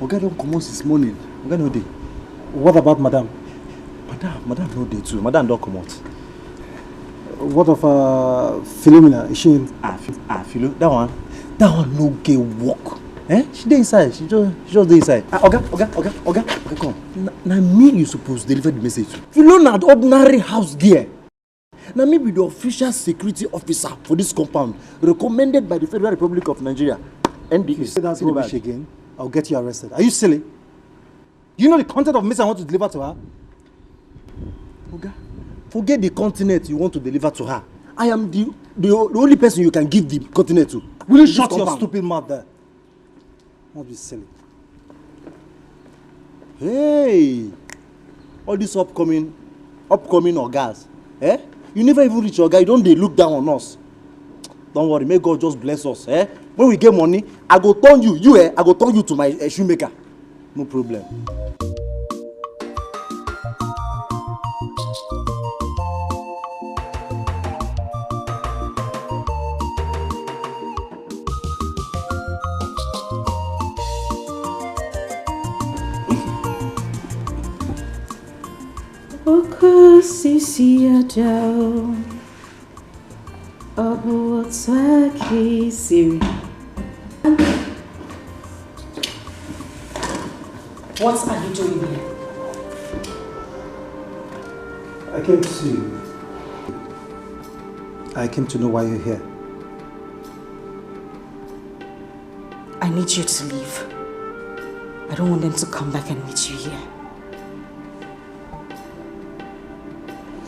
Oga don comot since morning. Oga no dey. What about madam? Madam, madam no dey too. Madam don comot. What of uh, Philomena? Is she in? Ah, Phi- ah, Philo, that one, that one no get work. Eh? She dey inside. She just, she just dey inside. Ah, Oga, Oga, Oga, Oga, Oga, come. Na, na me you suppose deliver the message to. Philo na ordinary house girl. Na me be the official security officer for this compound, recommended by the Federal Republic of Nigeria, N D A. If you say that rubbish again, I'll get you arrested. Are you silly? Do you know the content of message I want to deliver to her? Oga, forget the continent you want to deliver to her. I am the, the, the only person you can give the continent to. Will you shut your stupid mouth there? Not be silly. Hey! All these upcoming, upcoming ogas, eh? You never even reach oga, you don dey look down on us. Don't worry, may God just bless us, eh? When we get money, I go turn you, you, eh? I go turn you to my uh, shoemaker. No problem. Oku sisi adao. Abu Otaki Siri. What are you doing here? I came to see you. I came to know why you're here. I need you to leave. I don't want them to come back and meet you here.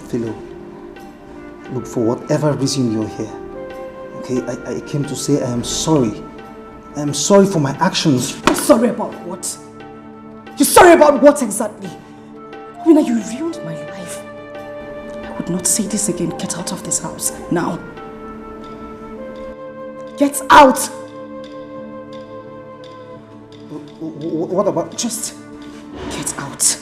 Philo, look, for whatever reason you're here, okay, I, I came to say I am sorry. I am sorry for my actions. You're sorry about what? You're sorry about what exactly? Wina, you ruined my life. I would not say this again. Get out of this house now. Get out! What about? Just get out.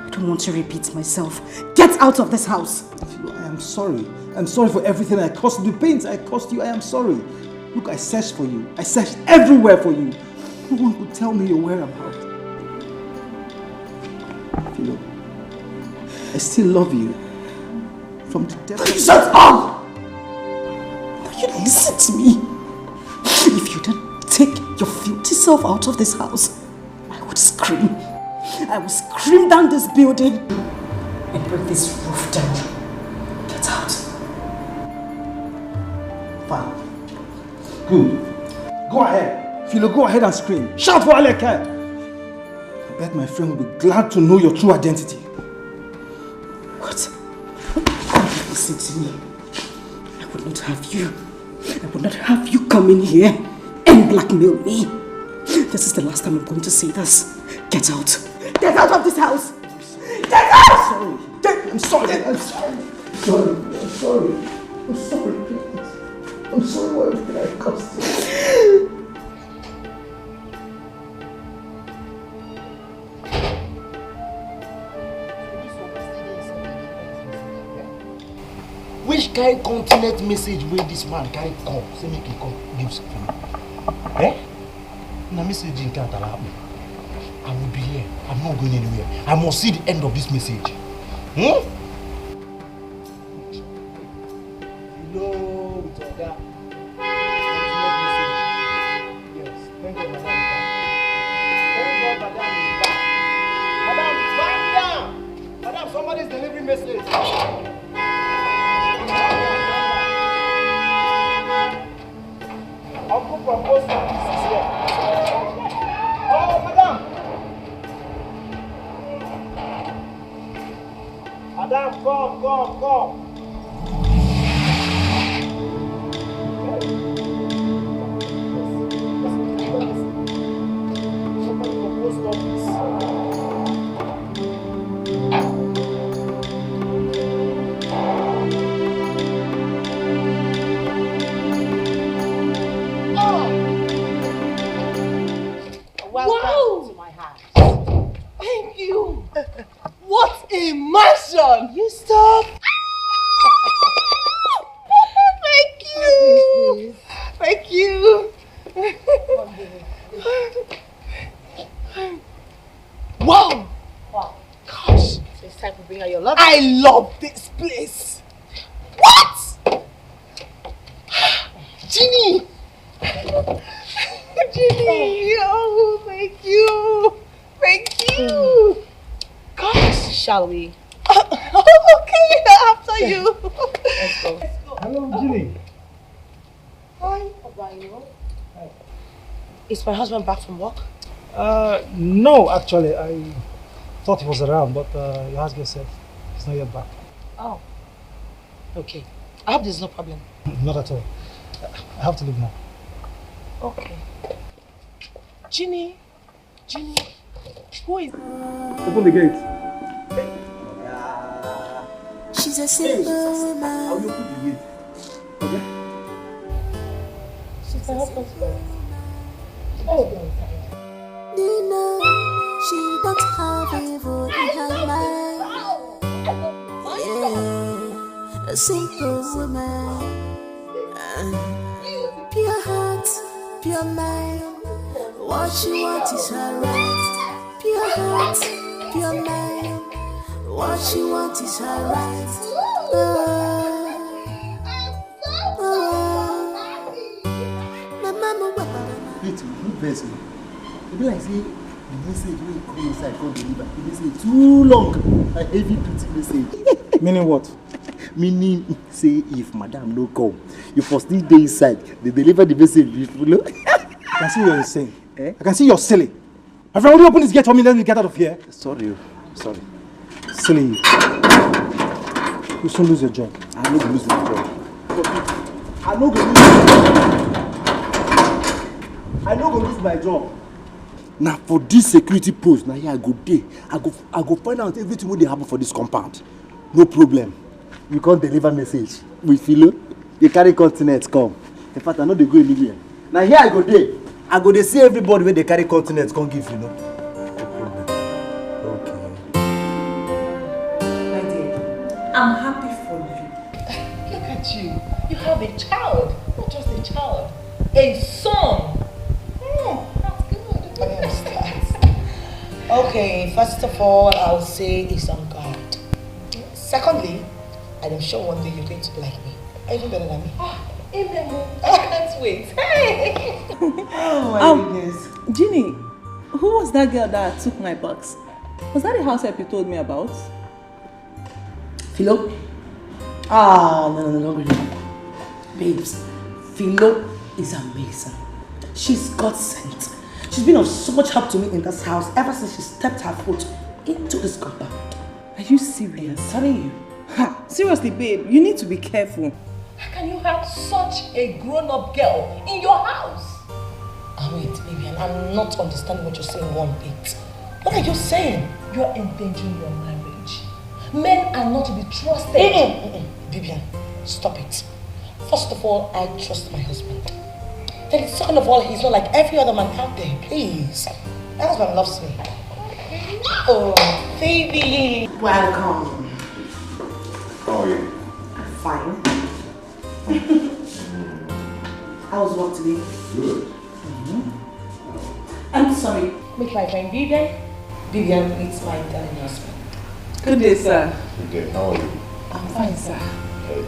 I don't want to repeat myself. Get out of this house. I am sorry. I'm sorry for everything I caused you. The pains I caused you, I am sorry. Look, I searched for you. I searched everywhere for you. No one could tell me your whereabouts. Philo, I still love you. From the depth of... Shut up! Now you listen to me. If you don't take your filthy self out of this house, I would scream. I will scream down this building and break this roof down. Get out. Fine. Good. Go ahead. Philo, go ahead and scream. Shout for Aleke. I bet my friend will be glad to know your true identity. What? Listen to me. I would not have you. I would not have you come in here and blackmail me. This is the last time I'm going to say this. Get out. Get out of this house. Get out! Sorry. Get... I'm sorry. I'm sorry. I'm sorry. I'm sorry. I'm sorry for everything I caused you. Which kind continent message wey this man carry come? Say make he come give something. Eh? Na message in count alapu. I will be here. I'm not going anywhere. I must see the end of this message. Hmm? Hello, with Oga. Continent message. Yes, thank God Madam is back. Thank God Madam is back. Madam, calm down. Madam, somebody is delivering message. Uncle from post office is here. Oh, Madam. Madam, come, come, come. Somebody from post office. Welcome Wow! To my house. Thank you. What a mansion! You stop. Thank you. Thank you. Wow. Wow. Gosh. So it's time to bring out your love. I love this place. What? Jeannie! Jeannie! Oh, thank you! Thank you! Gosh! Shall we? Okay, after you. Let's go. Hello, Jeannie. Hi, Obayo. Is my husband back from work? Uh, no, actually, I thought he was around, but uh, your husband said he's not yet back. Oh, okay. I hope there's no problem. Not at all. I have to leave now. Okay. Jeannie, Jeannie, who is? Open the gate. She's a simple woman. How you open the gate? Okay. She's a simple woman. Oh, Nina, she don't have evil in her mind. Yeah, a simple woman. Pure heart, pure mind. What she want is her right. Pure heart, pure mind. What she want is her right. Oh, oh. My mama, Papa. Wait, no vex o. E be like say the message wey come inside come deliver. The message too long. A heavy duty message. Meaning what? Meaning say if madam no come, you for still dey inside. They deliver the message with flow. I can see what you're saying. Eh? I can see you're silly. My friend, will you open this gate for me? Let me get out of here. Sorry, oh. Sorry. Silly. You soon lose your job. I no go lose my job. I no go lose. I no go lose my job. Na for this security post, na here I go dey. I go, I go find out everything wey dey happen for this compound. No problem. You come deliver message with filo. You carry continent come. In fact, I no dey go anywhere. Na here I go dey. I go dey see everybody wey dey carry continent come give you, no? No problem. Okay. My dear, I'm happy for you. Look at you. You have a child. Not just a child. A son. Hmm, that's good. I understand. Okay, first of all, I'll say it's on God. Secondly, and I'm sure one day you're going to be like me. Even better than me. Ah, amen, Mom. I can't wait. Hey! Oh my Um, goodness. Jeannie, who was that girl that took my box? Was that the house help you told me about? Philo? Ah, no, no, no, don't go there. Babes, Philo is amazing. She's God sent. She's been of so much help to me in this house ever since she stepped her foot into this compound. Are you serious? I'm telling you. Ha! Seriously, babe, you need to be careful. How can you have such a grown-up girl in your house? Ah, wait, Vivian, I'm not understanding what you're saying one bit. What are you saying? You're endangering your marriage. Men are not to be trusted. Mm-mm, mm-mm. Vivian, stop it. First of all, I trust my husband. Then, second of all, he's not like every other man out there. Please. My husband loves me. Oh, baby. Welcome. How are you? I'm fine. How's work today? Good. I'm sorry. Make my friend Vivian. Vivian, it's my darling husband. Good day, sir. Good day. How are you? I'm fine, sir. Hey.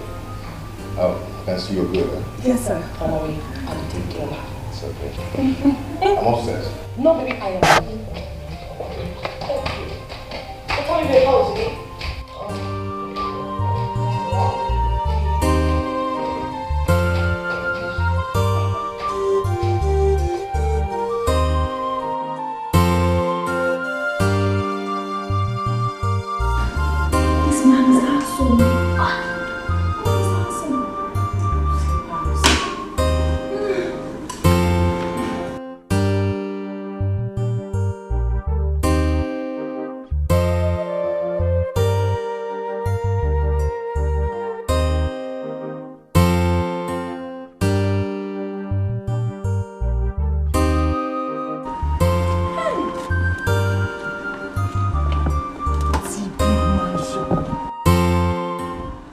Oh, I can see you're good, huh? Yes, sir. Don't worry, I'll take care of her. It's okay. I'm upstairs. No, baby, I am. Thank you. What time you house, eh? This man is handsome. Ah, this man is handsome.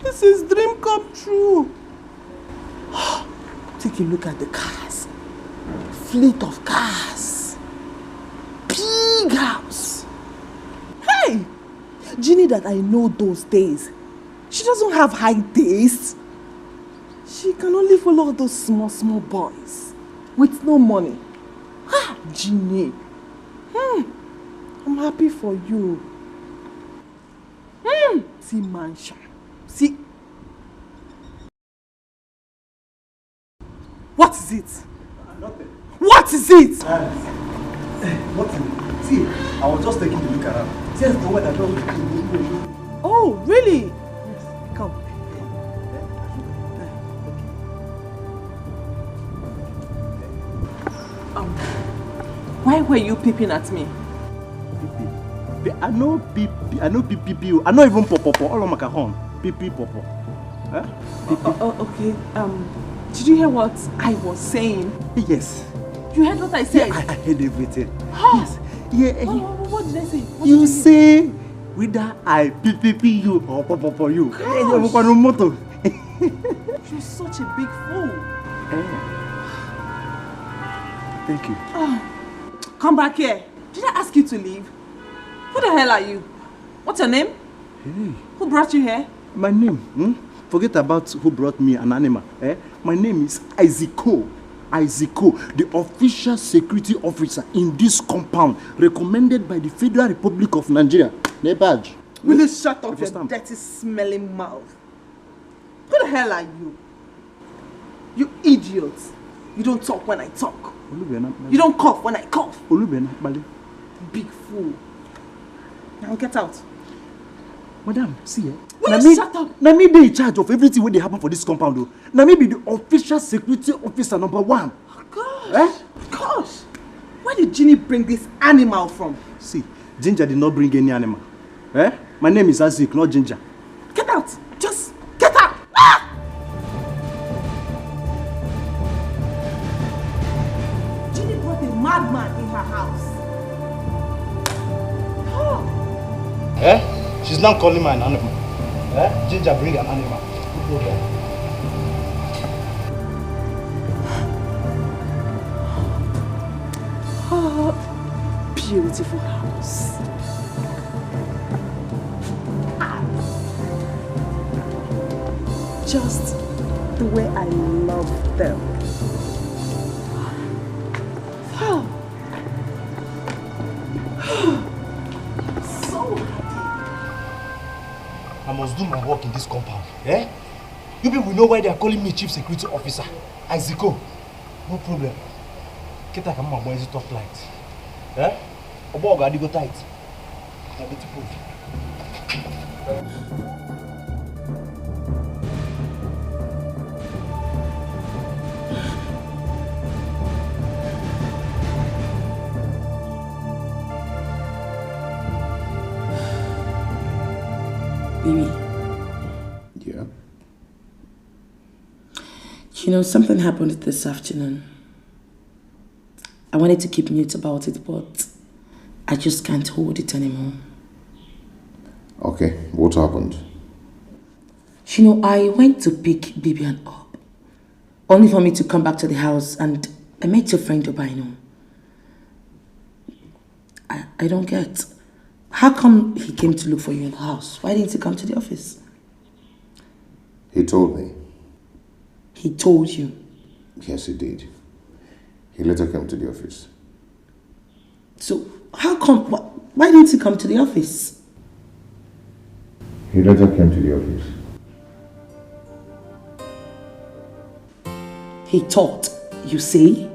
This is dream come true. Take a look at the cars. Fleet of cars. Big house. Hey! Jeannie that I know those days, she doesn't have high taste. She can only follow all those small, small boys with no money. Ah, Jeannie. Hmm. I'm happy for you. Hmm. See mansion. See. What is it? Nothing. What is it? Nothing. See, I was just taking a look around. Since the weather just Oh, really? Come. Um, why were you peeping at me? Peeping. I no peep, I no peep, peep you. I no even pop, pop, pop. All of my cajon. Peep, peep, pop, pop. Huh? Oh, oh, okay. Um, did you hear what I was saying? Yes. You heard what I said? I, I heard everything. Huh? Yes. Yeah. What, what, what did I say? What You did say whether I P P P you or pop, pop, pop you. Gosh. Hey, motto. You're such a big fool. Thank you. Oh, come back here. Did I ask you to leave? Who the hell are you? What's your name? Hey. Who brought you here? My name, hmm? Forget about who brought me an animal. Eh? My name is Isaac Cole. Isaac Cole, the official security officer in this compound, recommended by the Federal Republic of Nigeria. Nebaj. Will you shut up your Understand? Dirty smelling mouth? Who the hell are you? You idiot. You don't talk when I talk. Olubena. You don't cough when I cough. Olubena, Bali. Big fool. Now get out. Madam, see, eh? Will Na you me, shut up? na me dey in charge of everything wey dey happen for this compound o. Na me be the official security officer number one. Gosh. Eh? Gosh. Where did Jeannie bring this animal from? See, Ginger did not bring any animal. Eh? My name is Azik, not Ginger. Get out. Just get out. Ah! Jeannie brought a madman in her house. Oh. Eh? She's now calling my animal. Eh? Ginger, bring an animal. No problem. Oh, beautiful house. Just the way I love them. Oh. I'm so happy. I must do my work in this compound. Eh? You people know why they are calling me chief security officer. Isiko. No problem. Kita kama mwa top light. Eh? Obo ga digo tight. Na beautiful. Baby. Yeah. You know, something happened this afternoon. I wanted to keep mute about it, but I just can't hold it anymore. Okay, what happened? You know, I went to pick Bibian up. Only for me to come back to the house and I met your friend Obaino. I, I don't get. How come he came to look for you in the house? Why didn't he come to the office? He told me. He told you? Yes, he did. He later came to the office. So, how come? Why didn't he come to the office? He later came to the office. He thought, you say?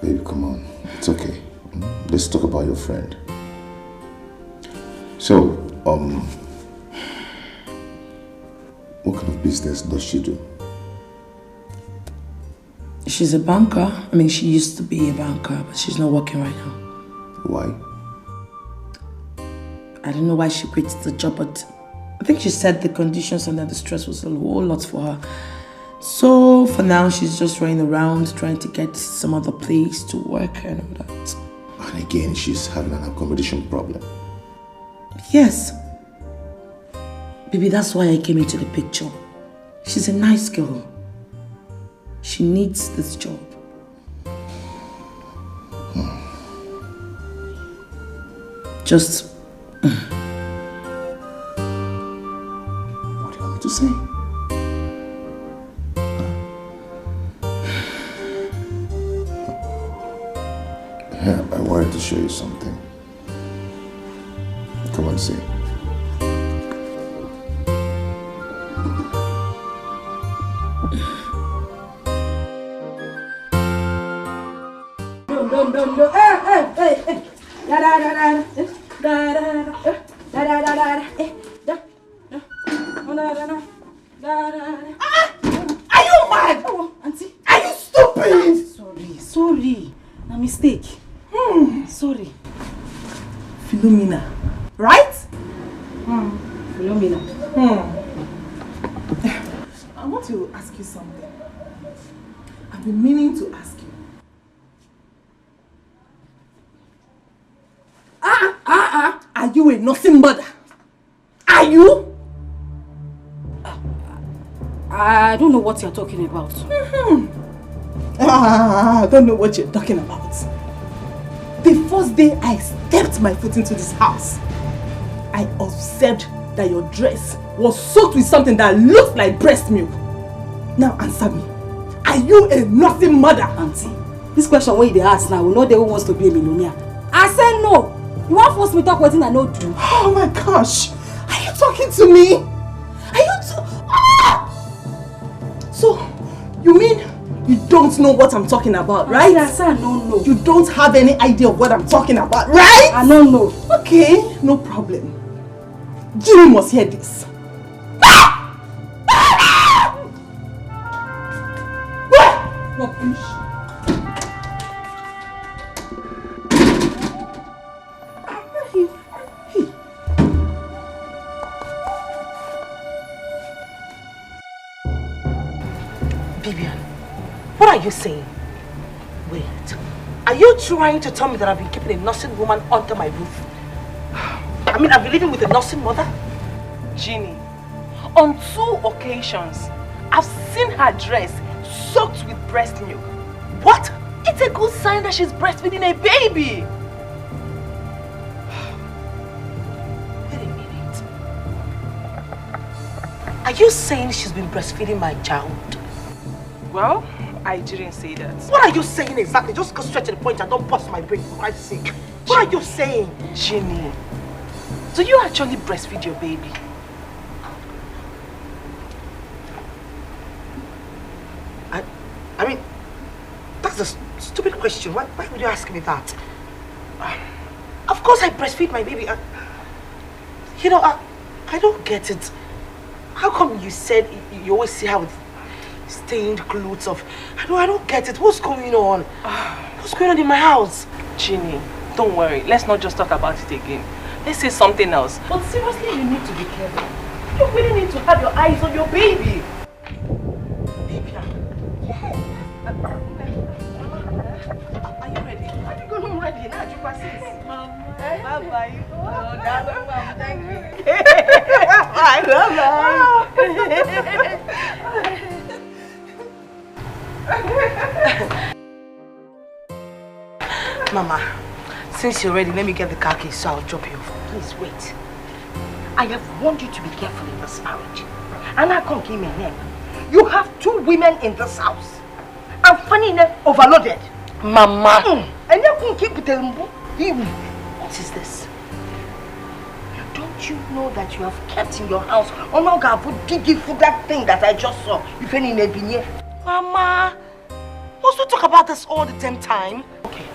Babe, come on. It's okay. Hmm? Let's talk about your friend. So, um, what kind of business does she do? She's a banker. I mean, she used to be a banker, but she's not working right now. Why? I don't know why she quit the job, but I think she said the conditions and the stress was a whole lot for her. So for now, she's just running around trying to get some other place to work and all that. And again, she's having an accommodation problem. Yes. Baby, that's why I came into the picture. She's a nice girl. She needs this job. Just. What do you want me to say? I wanted to show you something. Come and see. No, no, no, no. Hey, hey, hey, hey. Da, da, da, da, da. Da, da, da, da, da. Da, da, da, da, da. Eh, da, da. No, no, no, no. Da, da, da. Ah! Are you mad? Oh, auntie. Are you stupid? Sorry, sorry. A mistake. Hmm. Sorry. Philomena. Right? Hmm. Philomena. Hmm. I want to ask you something. I've been meaning to ask you. Ah, ah, ah, ah. Are you a nursing mother? Are you? I don't know what you're talking about. Mm-hmm. Ah, I don't know what you're talking about. The first day I stepped my foot into this house, I observed that your dress was soaked with something that looked like breast milk. Now answer me. Are you a nursing mother? Auntie, this question wey you dey ask now, we no dey who wants to be a millionaire. I say no. You wan force me talk wetin I no do? Oh my gosh. Are you talking to me? Are you t- ah! So, you mean you don't know what I'm talking about, right? I say I no know. You don't have any idea of what I'm talking about, right? I no know. Okay, no problem. Jimmy must hear this. Rubbish. Vivian, what are you saying? Wait, are you trying to tell me that I've been keeping a nursing woman under my roof? I mean, I've been living with a nursing mother? Jeannie, on two occasions, I've seen her dress soaked with breast milk. What? It's a good sign that she's breastfeeding a baby. Wait a minute. Are you saying she's been breastfeeding my child? Well, I didn't say that. What are you saying exactly? Just go straight to the point and don't bust my brain for Christ's sake. What are you saying? Jeannie, do you actually breastfeed your baby? I, I mean, that's a stupid question. Why, why would you ask me that? Of course I breastfeed my baby. I, you know, I, I don't get it. How come you said you always see her with stained clothes of... I don't, I don't get it. What's going on? What's going on in my house? Jeannie, don't worry. Let's not just talk about it again. Let's say something else. But seriously, you need to be careful. You really need to have your eyes on your baby. Baby, yes. Are you ready? Are you going ready? Now you pass it. Mama, eh? Bye bye. Oh, darling, Mama, thank you. I love her. Mama, since you're ready, let me get the car keys so I'll drop you off. Please wait. I have warned you to be careful in this marriage. And I can't give my name. You have two women in this house. I'm funny enough overloaded. Mama. Mm. And you can't keep it. What is this? Don't you know that you have kept in your house? Oh no, God, for digging for that thing that I just saw. You feel in a binye. Mama, must we talk about this all the damn time? Okay.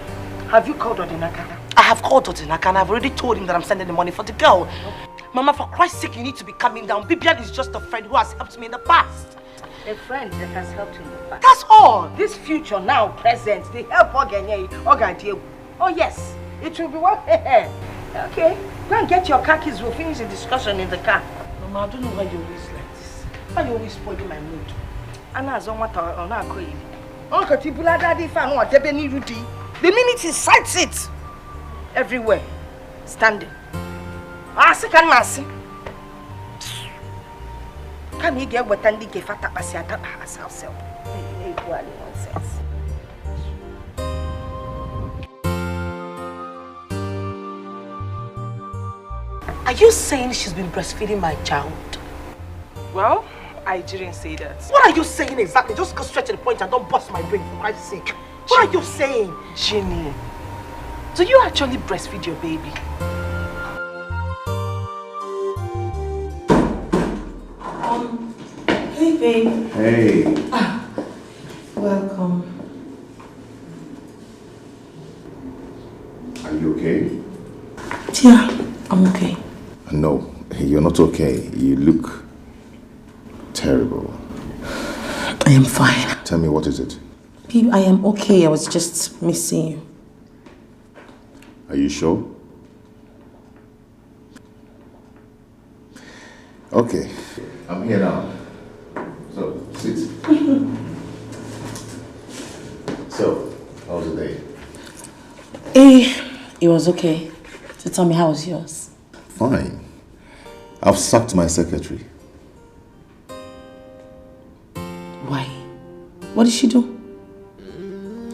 Have you called Odinaka? I have called Odinaka and I've already told him that I'm sending the money for the girl. Mama, for Christ's sake, you need to be calming down. Bibian is just a friend who has helped me in the past. A friend that has helped you in the past. That's all. This future now, present, the help Ogenye, Ogadie. Oh yes, it will be one. Okay, go and get your car keys. We'll finish the discussion in the car. Mama, I don't know why you always like this. Why you always spoiling my mood? Ana azọ nwata ọ na-akọ ili. Uncle Tibula daddy fan or Debeni Rudy. The minute he sights it, everywhere, standing. Ah, second mercy. Come here, get what and get fat up as your tap as ourselves. Nonsense. Are you saying she's been breastfeeding my child? Well, I didn't say that. What are you saying exactly? Just go straight to the point and don't bust my brain for Christ's sake. What are you saying? Jeannie, do you actually breastfeed your baby? Um, hey, babe. Hey. Ah, welcome. Are you okay? Yeah, I'm okay. No, you're not okay. You look terrible. I am fine. Tell me, what is it? Babe, I am okay. I was just missing you. Are you sure? Okay, I'm here now. So, sit. So, how was the day? Eh, it was okay. So tell me, how was yours? Fine. I've sacked my secretary. Why? What did she do?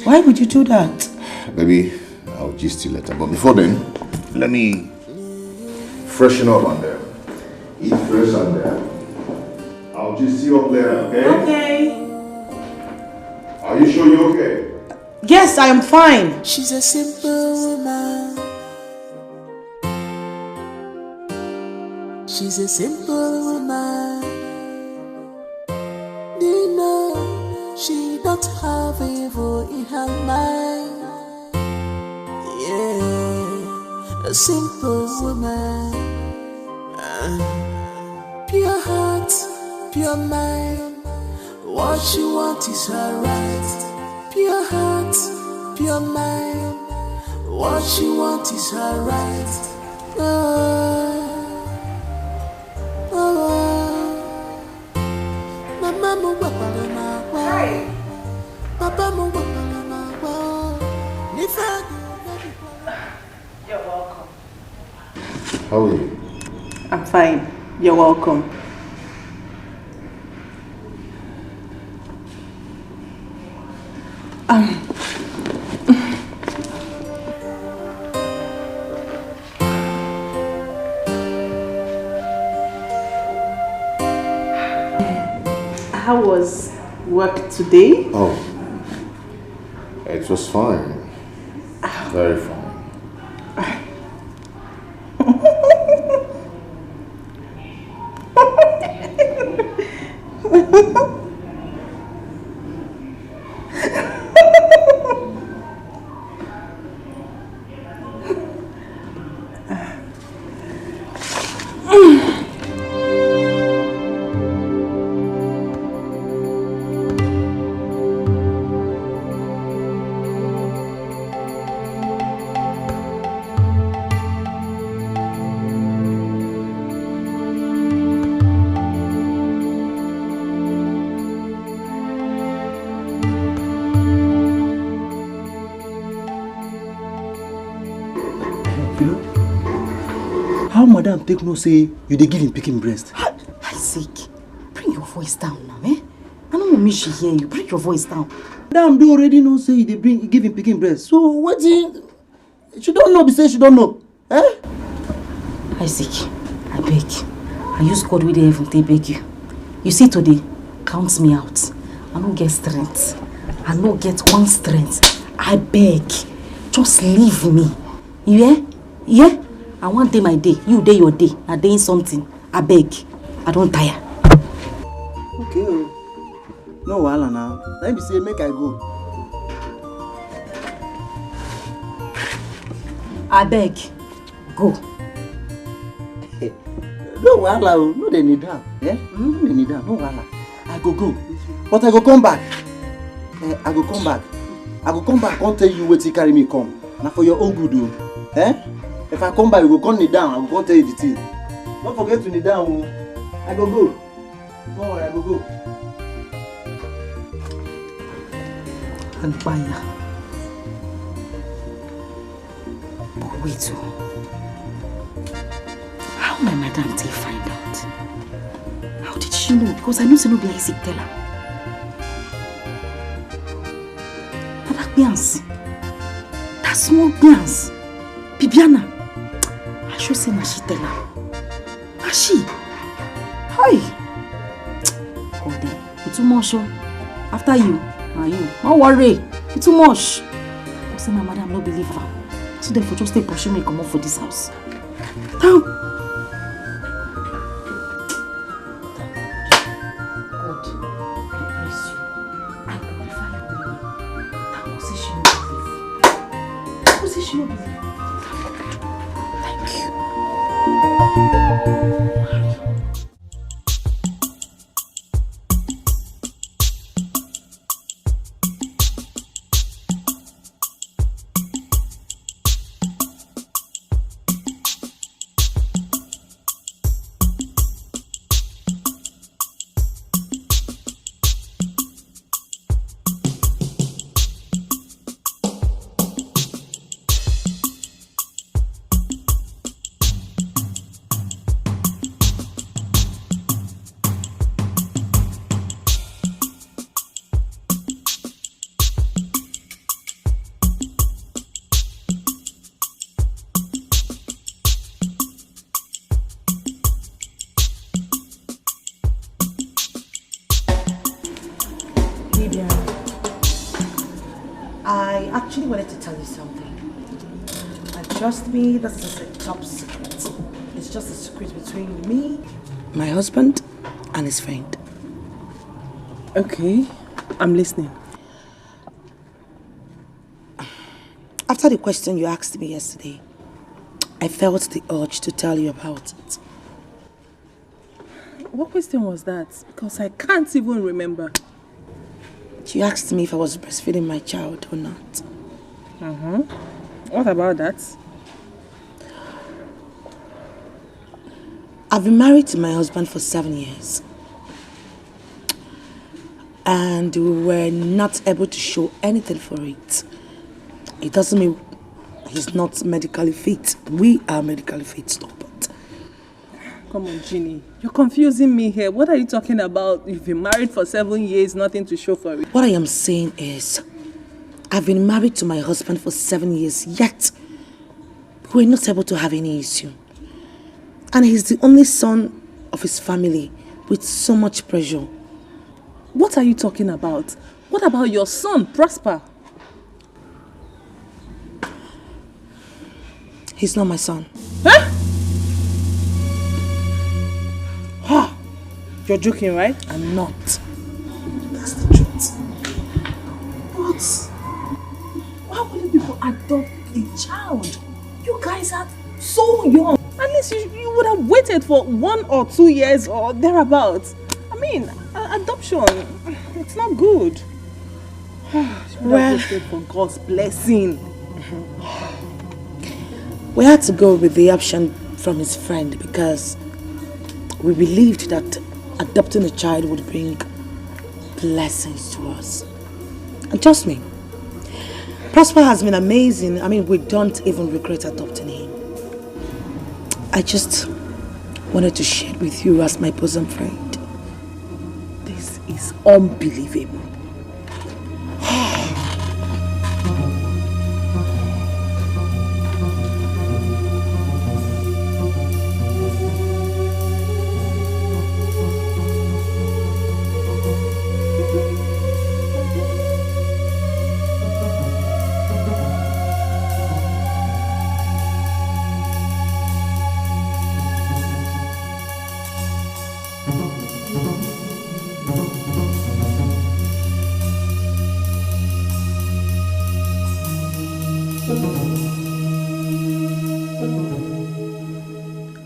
Why would you do that? Baby, I'll gist you later. But before then, let me freshen up and uh, eat fresh and uh, I'll gist you up later, okay? Okay. Are you sure you're okay? Yes, I am fine. She's a simple woman. She's a simple woman. You know, she don't have evil in her mind. Yeah, a simple woman. Uh, pure heart, pure mind. What she want is her right. Pure heart, pure mind. What she want is her right. Oh, oh, oh. Mama m gwakwara m agwa. Papa m gwakwara m agwa. N'ife a dị obi. You're welcome. How are you? I'm fine. You're welcome. Um, how was work today? Oh, it was fine. Very fine. How madam take know say you dey give him pikin breast? Isaac, bring your voice down now, eh? I no know me she hear you. Bring your voice down. Madam do already know say you dey bring give him pikin breast. So wetin? She don know be say she don know. Eh? Isaac, I beg. I use God wey dey heaven take beg you. You see today, count me out. I no get strength. I no get one strength. I beg. Just leave me. You hear? Yeah? I wan dey my day. You dey your day. Na dey something. I beg. I don tire. Okay o. No wahala now. Na him be say make I go. Abeg, go. No wahala o. No dey kneel down. Eh? No dey kneel down. No wahala. I go go. But I go come back. Eh, I go come back. I go come back come tell you wetin carry me come. Na for your own good o. Eh? If I come back, you go come kneel down. I go come tell you the thing. No forget to kneel down o. I go go. No worry, I go go. Agbaya. But wait o. How my madam take find out? How did she know? Because I know say no be Isaac tell am. Na that Bians. That small Bians. Bibiana. I sure say na she tell am. Na she. Hi. God eh. You too much o. After you, na you. No worry. You too much. Go say my madam no believe am. So therefore just take pursue me comot for this house. Down. God, I bless you. I glorify your name. Thank God say she no believe. Thank God say she no believe. Thank you. Lydia, I actually wanted to tell you something. And trust me, this is a top secret. It's just a secret between me, my husband, and his friend. Okay, I'm listening. After the question you asked me yesterday, I felt the urge to tell you about it. What question was that? Because I can't even remember. You asked me if I was breastfeeding my child or not. Mm-hmm. What about that? I've been married to my husband for seven years. And we were not able to show anything for it. It doesn't mean he's not medically fit. We are medically fit, but Come on, Jeannie. You're confusing me here. What are you talking about? You've been married for seven years, nothing to show for it. What I am saying is, I've been married to my husband for seven years, yet we're not able to have any issue. And he's the only son of his family with so much pressure. What are you talking about? What about your son, Prosper? He's not my son. Huh? Ha! You're joking, right? I'm not. That's the truth. But why would you people adopt a child? You guys are so young. At least you, you would have waited for one or two years or thereabouts. I mean, a- adoption, it's not good. Well, for God's blessing. We had to go with the option from his friend because we believed that adopting a child would bring blessings to us. And trust me, Prosper has been amazing. I mean, we don't even regret adopting him. I just wanted to share it with you as my bosom friend. This is unbelievable.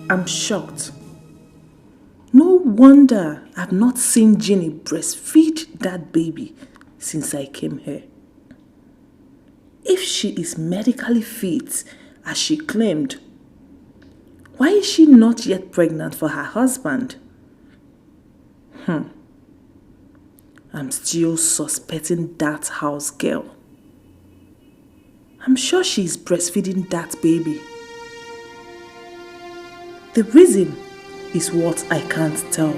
I'm shocked. No wonder I've not seen Jeannie breastfeed that baby since I came here. If she is medically fit, as she claimed, why is she not yet pregnant for her husband? Hmm. I'm still suspecting that house girl. I'm sure she is breastfeeding that baby. The reason is what I can't tell.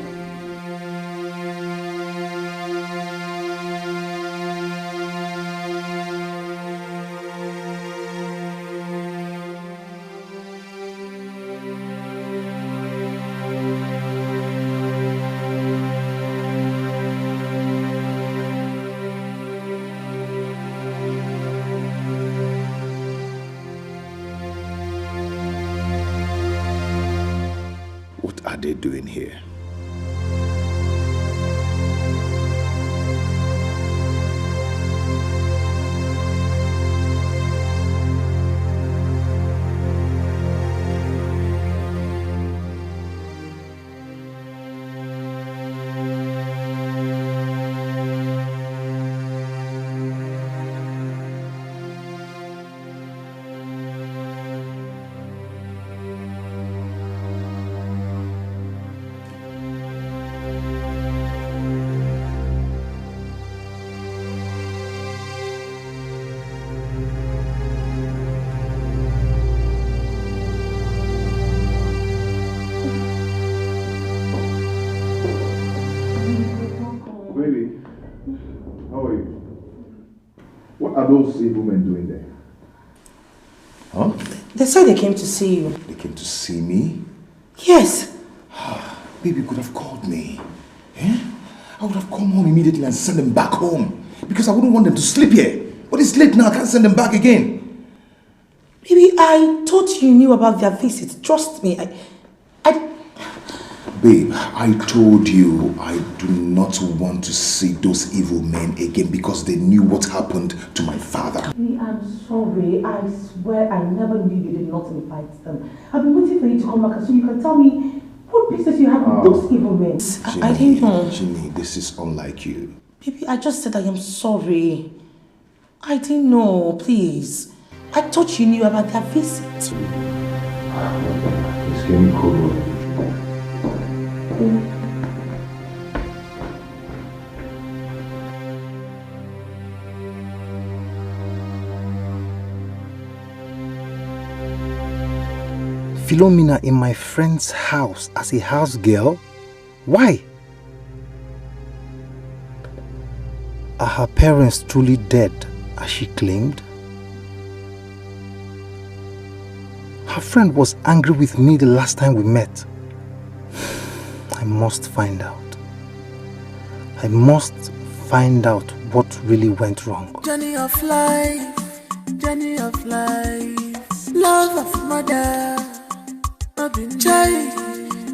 What are they doing here? Baby, how are you? What are those evil men doing there? Huh? They said they came to see you. They came to see me? Yes. Baby could have called me. Eh? I would have come home immediately and sent them back home because I wouldn't want them to sleep here. But it's late now, I can't send them back again. Baby, I thought you knew about their visit. Trust me, I, I, Babe, I told you I do not want to see those evil men again because they knew what happened to my father. Me, I'm sorry. I swear I never knew you did not invite them. I've been waiting for you to come back so you can tell me what business you have with those evil men. I, I didn't know. Jeannie, this is unlike you. Baby, I just said I am sorry. I didn't know, please. I thought you knew about their visit. Please give me cold water. Philomena in my friend's house as a house girl? Why? Are her parents truly dead, as she claimed? Her friend was angry with me the last time we met. I must find out. I must find out what really went wrong. Journey of life, journey of life. Love of mother, obi chai,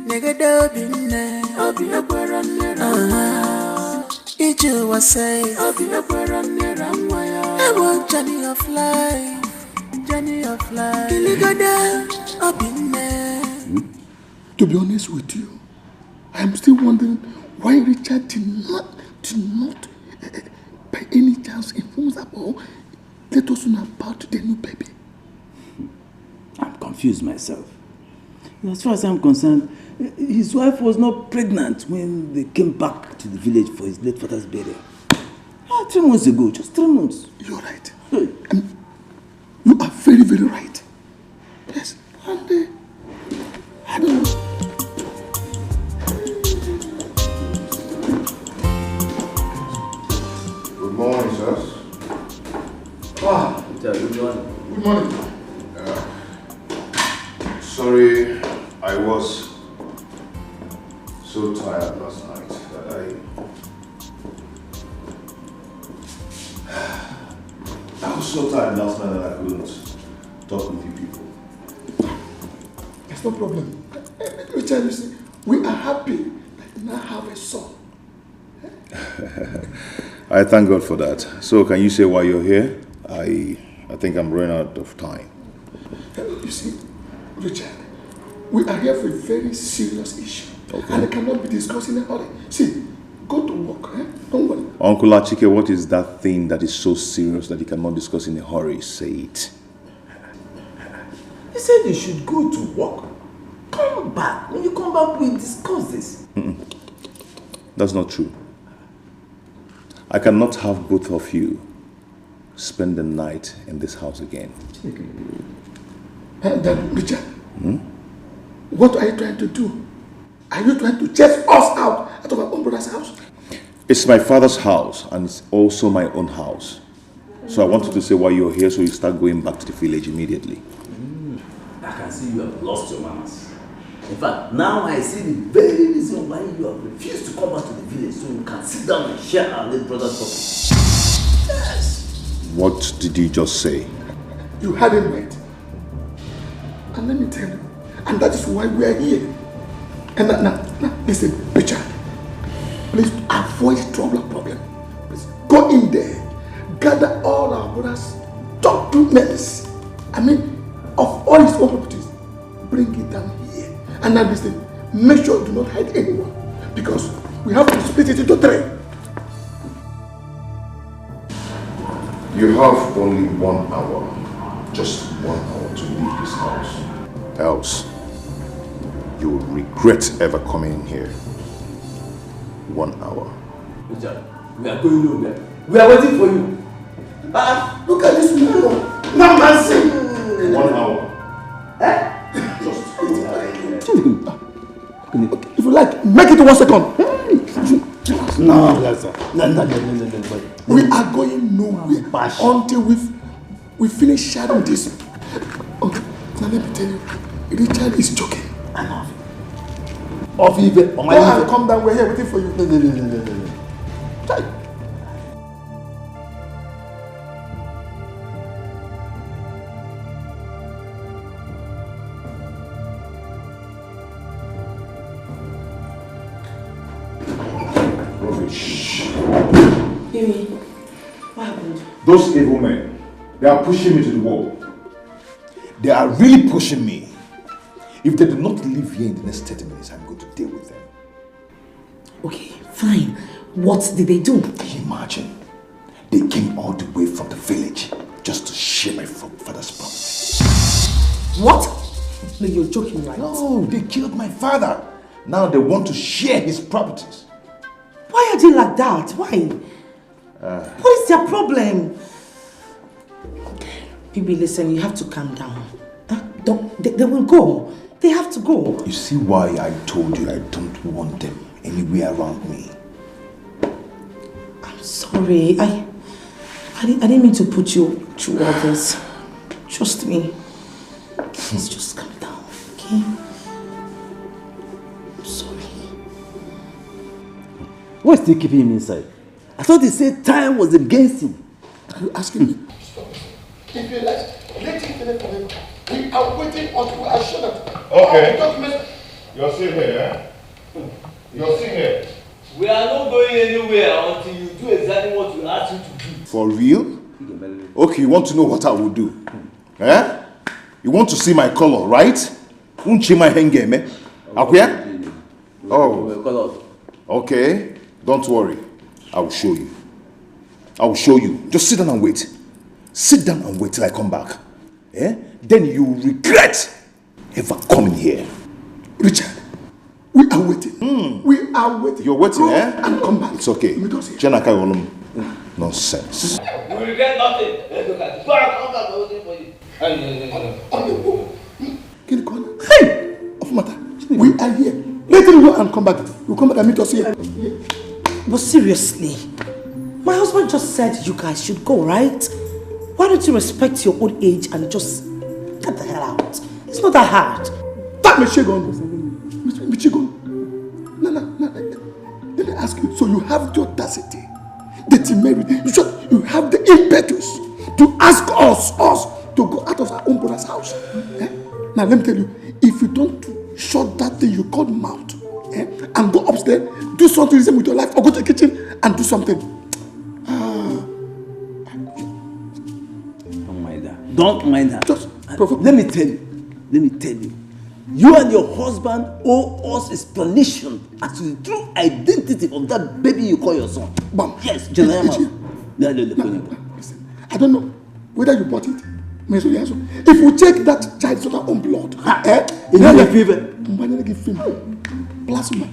negede obi nne, obi agbara nne na nwa. Ije ụwa say, obi agbara nne na nwa ya. Ewo journey of life, journey of life. Kiligode obi nne. To be honest with you, I'm still wondering why Richard did not, did not, eh, eh, by any chance inform us about, let us know about the new baby. I'm confused myself. As far as I'm concerned, his wife was not pregnant when they came back to the village for his late father's burial. Ah, three months ago, just three months. You're right. Um, you are very, very right. Yes. And uh, Yeah, good morning. Good morning. Sorry, I was so tired last night that I. I was so tired last night that I couldn't talk with you people. There's no problem. Eh, eh, Richard, you see, we are happy that you now have a son. I thank God for that. So, can you say why you're here? I, I think I'm running out of time. Eh, You see, Richard, we are here for a very serious issue. Okay. And it cannot be discussed in a hurry. See, go to work. Eh? Don't worry. Uncle Achike, what is that thing that is so serious that you cannot discuss in a hurry? Say it. He said you should go to work. Come back. When you come back, we discuss this. That's not true. I cannot have both of you spend the night in this house again. And then, Richard, what are you trying to do? Are you trying to chase us out, out of our own brother's house? It's my father's house and it's also my own house. So I wanted to say why you're here, so you start going back to the village immediately. I can see you have lost your manners. In fact, now I see the very reason why you have refused to come back to the village so you can sit down and share our late brother's property. Yes! What did you just say? You had it right. And let me tell you, and that is why we are here. And now, now, now, listen, Richard, please avoid trouble and problem. Please go in there, gather all our brothers' documents. I mean, of all his own properties, bring it down here. And now listen, make sure you do not hide anyone because we have to split it into three. You have only one hour, just one hour to leave this house. Else, you will regret ever coming in here. One hour. Richard, we are going nowhere. We are waiting for you. Ah, look at this man. Now, man, see. One hour. Eh? Just one hour. If you like, make it one second. No, no, sir. No, no, no, no, no, no. We are going nowhere until we've we finish sharing this. Okay, now let me tell you, Richard is joking. Enough. Off even. Go and come down. We're here waiting for you. No, no, no, no, no, no. Chai. Rubbish. Yemi, what happened? Those evil men, they are pushing me to the wall. They are really pushing me. If they do not leave here in the next thirty minutes, I'm going to deal with them. Okay, fine. What did they do? Can you imagine? They came all the way from the village just to share my fa- father's property. What? No, you're joking, right? No, they killed my father. Now they want to share his properties. Why are they like that? Why? What is their problem? Baby, listen, you have to calm down. Huh? Don't, they, they will go. They have to go. You see why I told you I don't want them anywhere around me? I'm sorry. I, I, didn't, I didn't mean to put you through all this. Trust me. Please just calm down, okay? I'm sorry. What's still keeping him inside? I thought he said time was against him. Are you asking me? If you like, let him finish forever. We are waiting until we are sure that all the documents. You're still here, eh? You're still here. We are not going anywhere until you do exactly what we ask you to do. For real? Okay, you want to know what I will do? Eh? You want to see my color, right? Unchima henge me. Akwya? Oh. Okay. Don't worry. I will show you. I will show you. Just sit down and wait. Sit down and wait till I come back. Eh? Then you will regret ever coming here. Richard, we are waiting. We are waiting. You're waiting, Go eh? And come back. It's okay. We don't see. Jenaka Yolum. Nonsense. You regret nothing. Go and come back. I'm waiting for you. On the go. Kill the corner. Hey! Of matter. We are here. Let him go and come back. You come back and meet us here. But seriously, my husband just said you guys should go, right? Why Don't you respect your old age and just get the hell out? It's not that hard. That machine gun. Machine gun. No, no, no, no. Let me ask you. So you have the audacity, the temerity, you should, you have the impetus to ask us, us to go out of our own brother's house. Eh? Now let me tell you, if you don't shut that thing you call mouth, eh, and go upstairs, do something with your life, or go to the kitchen and do something. Ah. Don't mind her. Don't mind her. Just provoke. Let me tell you. Let me tell you. You and your husband owe us explanation as to the true identity of that baby you call your son. Bam. Yes, General. Listen, I don't know whether you bought it. If you take that child's own blood, eh? You know the fever. Plasma.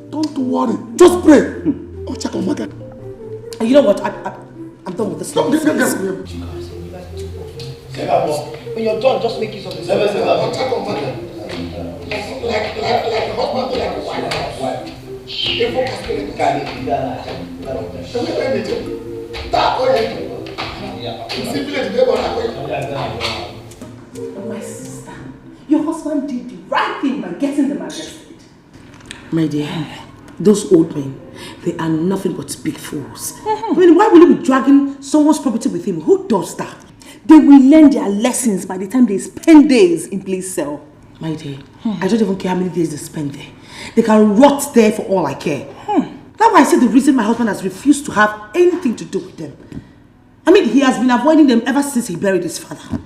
Don't worry. Just pray. Oh, check on my God. You know what? I, I, I'm done with this. Stop, get, get, get. When you're done, just make use of this. Never say that. Attack on fire. Like, like, like, like a husband be like a wife. Wife. If you can spirit. Can you do that? Can you do that? Can you do that? Can you do that? You see, village, they go that way. My sister, your husband did the right thing by getting them arrested. My dear, those old men, they are nothing but big fools. I mean, why will you be dragging someone's property with him? Who does that? They will learn their lessons by the time they spend days in police cell. My dear, I don't even care how many days they spend there. They can rot there for all I care. That's why I said the reason my husband has refused to have anything to do with them. I mean, he has been avoiding them ever since he buried his father.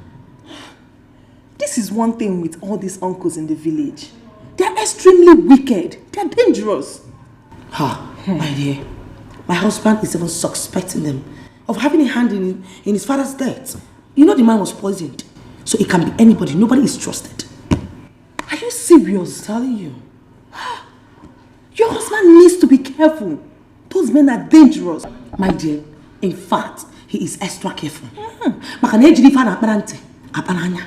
This is one thing with all these uncles in the village. They're extremely wicked. They're dangerous. Ha, my dear. My husband is even suspecting them of having a hand in, in his father's death. You know the man was poisoned. So it can be anybody. Nobody is trusted. Are you serious? I'm telling you. Your husband needs to be careful. Those men are dangerous. My dear, in fact, he is extra careful. Maka na ejiri ife a na-akpara ntị, akpara anya.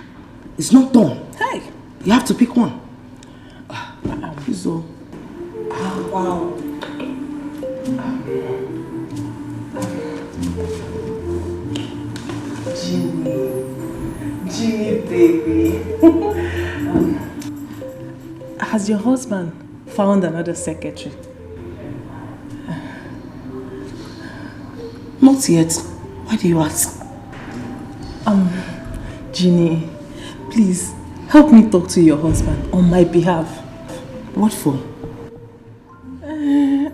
It's not done. Hey. You have to pick one. Ah, please, oh. Ah, wow. Jeannie. Jeannie, baby. Um, has your husband found another secretary? Not yet. Why do you ask? Um, Jeannie, please help me talk to your husband on my behalf. What for? Uh,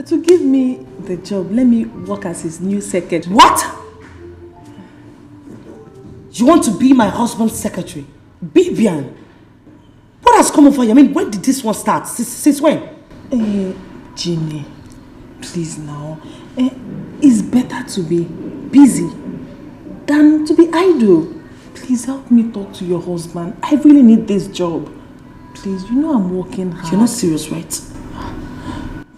to give me the job, let me work as his new secretary. What? You want to be my husband's secretary? Bibian! What has come over you? I mean, when did this one start? Since, since when? Eh, Jeannie, please now. Eh, it's better to be busy than to be idle. Please help me talk to your husband. I really need this job. Please, you know I'm working hard. You're not serious, right?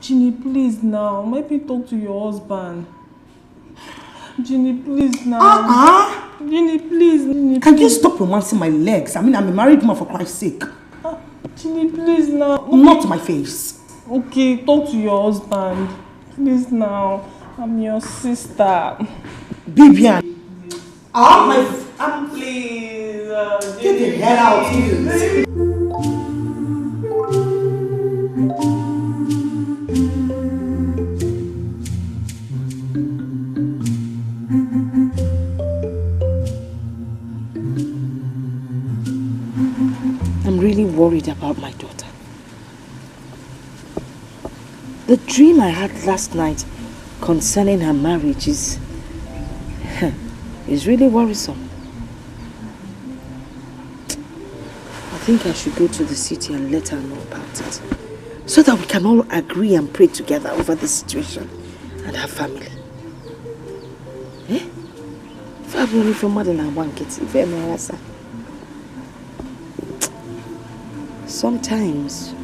Jeannie, please now. Help me talk to your husband. Jeannie, please now. Uh-uh. Jeannie, please. Jeannie, please. Can you stop romancing my legs? I mean, I'm a married woman, for Christ's sake. Uh, Jeannie, please now. Not my face. Okay, talk to your husband. Please now. I'm your sister. Bibian. Ah, my f-, I'm Please, uh, Get the hell out, please. I'm really worried about my daughter. The dream I had last night concerning her marriage is, is really worrisome. I think I should go to the city and let her know about it, so that we can all agree and pray together over the situation and her family. Eh? If I run from mother and one kid, if I may ask her. Sometimes.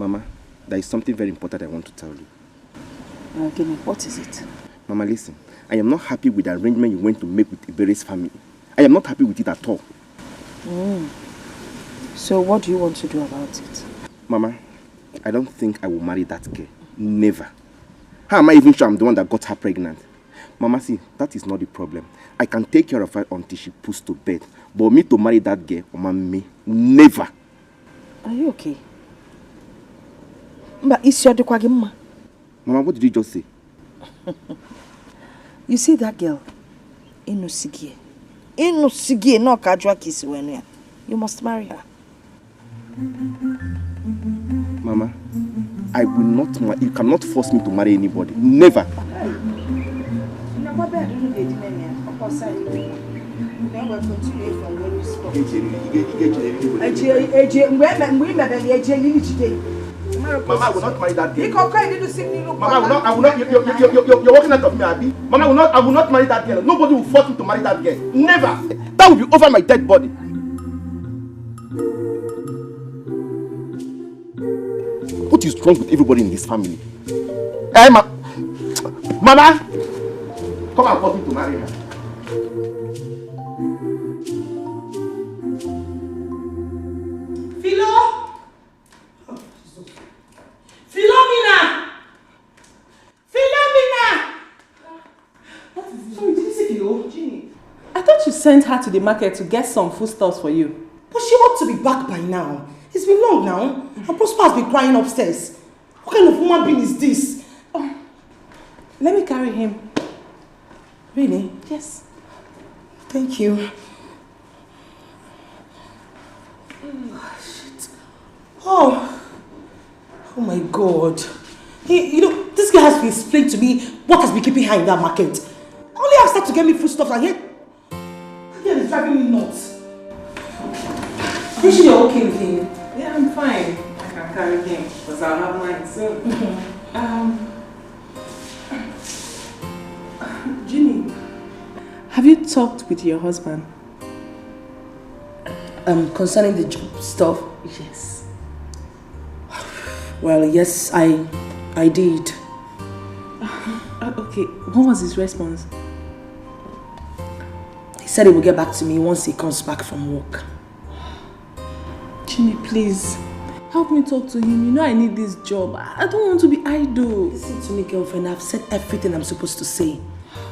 Mama, there is something very important I want to tell you. Uh, Gini, what is it? Mama, listen. I am not happy with the arrangement you went to make with Ibere's family. I am not happy with it at all. Mm. So what do you want to do about it? Mama, I don't think I will marry that girl. Never. How am I even sure I'm the one that got her pregnant? Mama, see, that is not the problem. I can take care of her until she puts to bed. But me to marry that girl, Mama, me, never. Are you okay? Mba, isi ọ dịkwa gị mma? Mama, what did you just say? You see that girl? Inusigie. Inusigie, no kajwa kisi wenu ya. You must marry her. Mama, I will not ma- you cannot force me to marry anybody. Never. Eje, eje, mgbe ị mebere ya, eje lili jide. Mama, I will not marry that girl. Biko, kọ ididu si n'iru. Mama, I will not, I will not, you, you, you, you, you, you're working out of me, Abi. Mama, I will not, I will not marry that girl. Nobody will force me to marry that girl. Never. That will be over my dead body. What is wrong with everybody in this family? Eh, ma- Mama, come and force me to marry her. Philo! Philomena! Philomena! What is it? Sorry, did you see Philo? Jeannie. I thought you sent her to the market to get some foodstuffs for you. But she ought to be back by now. It's been long now. And Prosper has been crying upstairs. What kind of human being is this? Oh, let me carry him. Really? Yes. Thank you. Oh, shit. Oh. Oh my God. Hey, you know, this girl has to explain to me what has been keeping her in that market. I only asked her to get me foodstuffs and yet, this girl is driving me nuts. Are you sure you're okay with him? Yeah, I'm fine. I can carry him because I'll have mine soon. Um, Jimmy, have you talked with your husband? Um, concerning the job stuff? Yes. Well, yes, I, I did. Uh, okay, what was his response? He said he will get back to me once he comes back from work. Jimmy, please, help me talk to him. You know I need this job. I I don't want to be idle. Listen to me, girlfriend. I've said everything I'm supposed to say.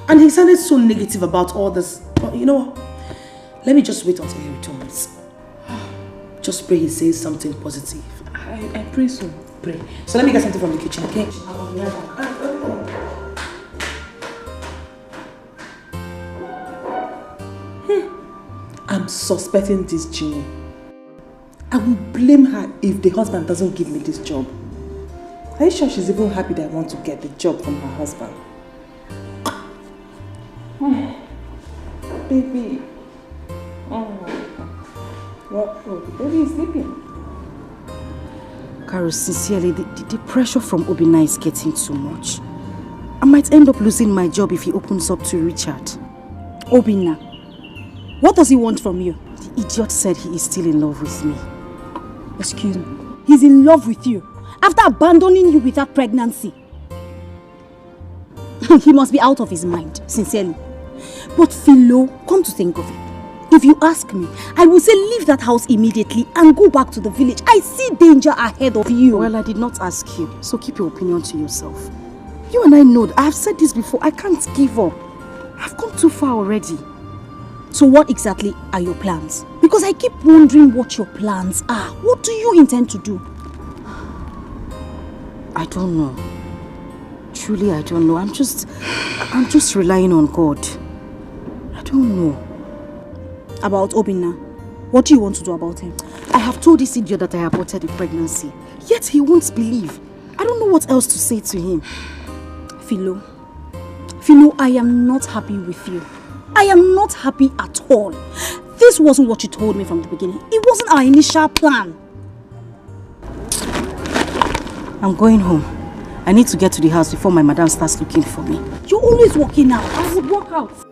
And he sounded so negative about all this. But you know what? Let me just wait until he returns. Just pray he says something positive. I, I pray so. Pray. So let me get something from the kitchen, okay? I'll be right back. I'm suspecting this Jeannie. I will blame her if the husband doesn't give me this job. Are you sure she's even happy that I want to get the job from her husband? Baby. Oh. What? Oh, the baby is sleeping. Carol, sincerely, the, the, the pressure from Obina is getting too much. I might end up losing my job if he opens up to Richard. Obina, what does he want from you? The idiot said he is still in love with me. Excuse me. He's in love with you after abandoning you with that pregnancy. He must be out of his mind, sincerely. But Philo, come to think of it, if you ask me, I will say leave that house immediately and go back to the village. I see danger ahead of you. Well, I did not ask you, so keep your opinion to yourself. You and I know, I have said this before, I can't give up. I've come too far already. So what exactly are your plans? Because I keep wondering what your plans are. What do you intend to do? I don't know. Truly, I don't know. I'm just, I'm just relying on God. I don't know. About Obina, what do you want to do about him? I have told this idiot that I aborted the pregnancy, yet he won't believe. I don't know what else to say to him. Philo, Philo, I am not happy with you. I am not happy at all. This wasn't what you told me from the beginning. It wasn't our initial plan. I'm going home. I need to get to the house before my madam starts looking for me. You're always walking out. I would walk out.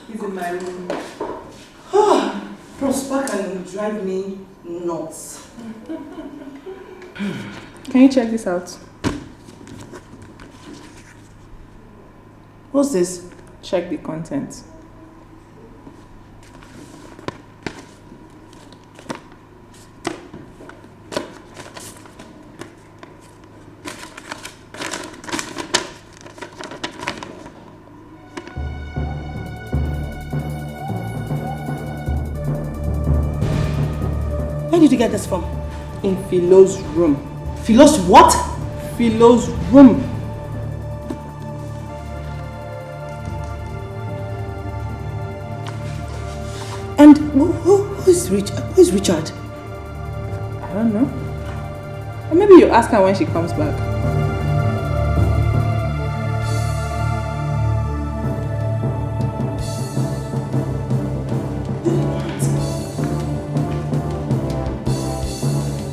He's in my room. Prosper can drive me nuts. Can you check this out? What's this? Check the content. Where did you get this from? In Philo's room. Philo's what? Philo's room. And who, who, who is Rich? Who is Richard? I don't know. Or maybe you ask her when she comes back.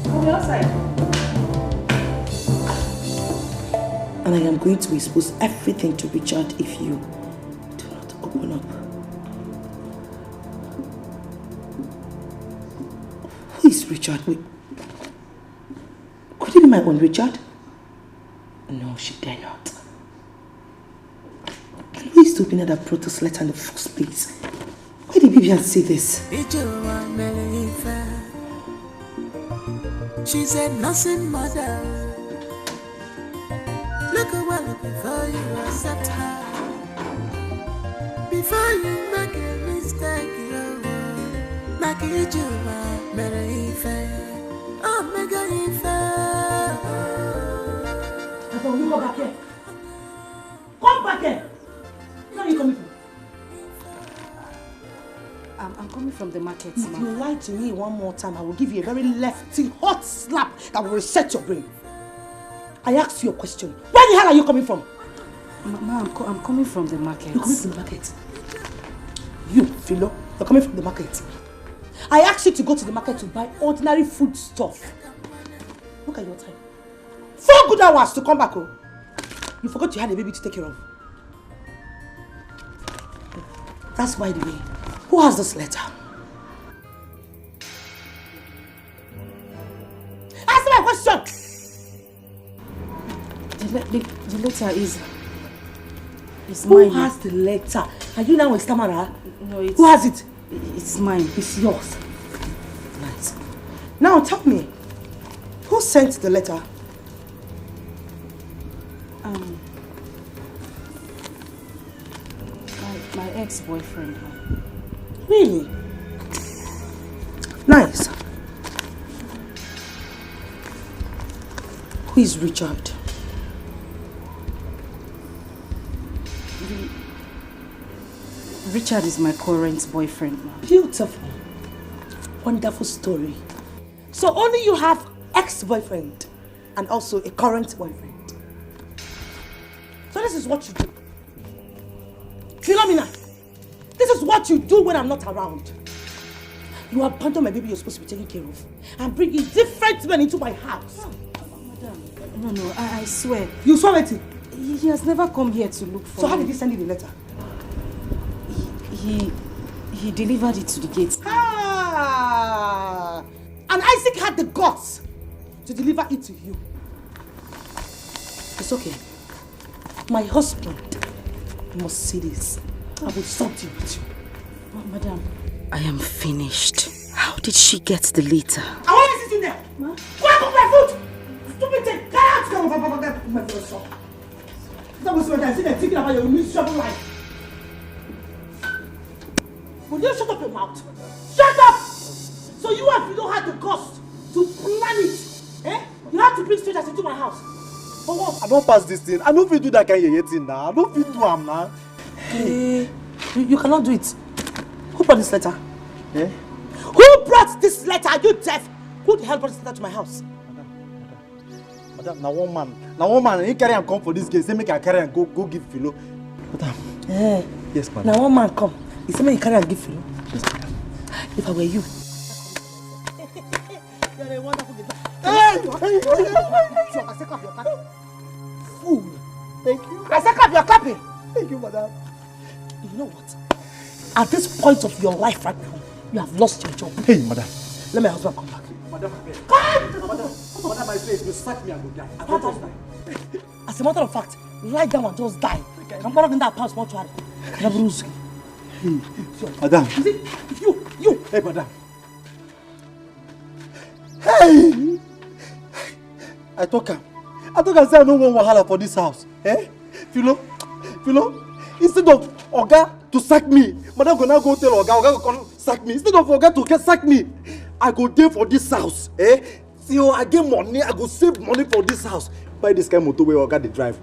I'll be outside. And I am going to expose everything to Richard if you do not open up. Who is Richard? Wait. Could it be my own Richard? No, she dare not. And who is the owner that brought this letter in the first place? Why did Vivian say this? She said nothing matter. Look well before you accept her. Before you make a mistake, you make it you mere ife. Oh, mega ife. Come back here. Come back here. Where are you coming from? I'm, I'm coming from the market, If ma. You lie to me one more time, I will give you a very lefty hot slap that will reset your brain. I asked you a question. Where the hell are you coming from? Ma, ma, I'm, co- I'm coming from the market. You're coming from the market. You, Philo, you're coming from the market. I asked you to go to the market to buy ordinary food stuff. Look at your time. Four good hours to come back home. You forgot you had a baby to take care of. That's by the way. Who has this letter? Answer my question! The, le- the, the letter is. Is Who mine. Has the letter? Are you now a stammerer? No, it's. Who has it? It's mine. It's yours. Right. Now tell me, who sent the letter? Um. My, my ex-boyfriend. Really? Nice. Who is Richard? Richard is my current boyfriend, ma. Beautiful. Wonderful story. So only you have ex-boyfriend and also a current boyfriend. So this is what you do. Philomena, this is what you do when I'm not around. You abandon my baby you're supposed to be taking care of and bring in different men into my house. No, no, I, I swear. You swear it? He, he has never come here to look for So how me. Did he send you the letter? He, he, he delivered it to the gate. Ah! And Isaac had the guts to deliver it to you. It's okay. My husband must see this. I will something with you. Ma- Madam. I am finished. How did she get the letter? I want to sit in there. Ma? Go and cook my food. Stupid thing. Get out. Go and cook my food. Stop. That was what I said. Thinking about your miserable life. Will you shut up your mouth? Shut up! So you and Fido had the guts to plan it. Eh? You had to bring strangers into my house. For what? I don't pass this thing. I don't fit do that kind of thing now. I don't fit do am now. Hey, you, you cannot do it. Who brought this letter? Eh? Who brought this letter? Are you deaf? Who the hell brought this letter to my house? Madam, na one man. Na one man. He carry am come for this gate. Say make I carry am go go give Philo. Madam. Eh. Yes, madam. Now one man come. He said make you carry am give Philo. If I were you. You're a wonderful guy. Hey! Hey! Hey! Hey! Hey! I say clap your clapping. Fool. Thank you. I say clap your clapping. Thank you, madam. You know what? At this point of your life right now, you have lost your job. Hey, madam. Let my husband come back. Madam, I beg. Madam, madam, I beg. You sack me, I go die. I don't just die. As a matter of fact, lie down and just die. Ka m kpọrọ gị ndị a pass mortuary. Never lose. Madam. You see, you, you. Hey, madam. Hey! I talk am. I talk am say I no wan wahala for this house. Eh? Philo, Philo, instead of oga to sack me, madam go now go tell oga, oga go come sack me. Instead of oga to get sack me, I go dey for this house. Eh? Till I get money, I go save money for this house. Buy this kind motor wey oga dey drive.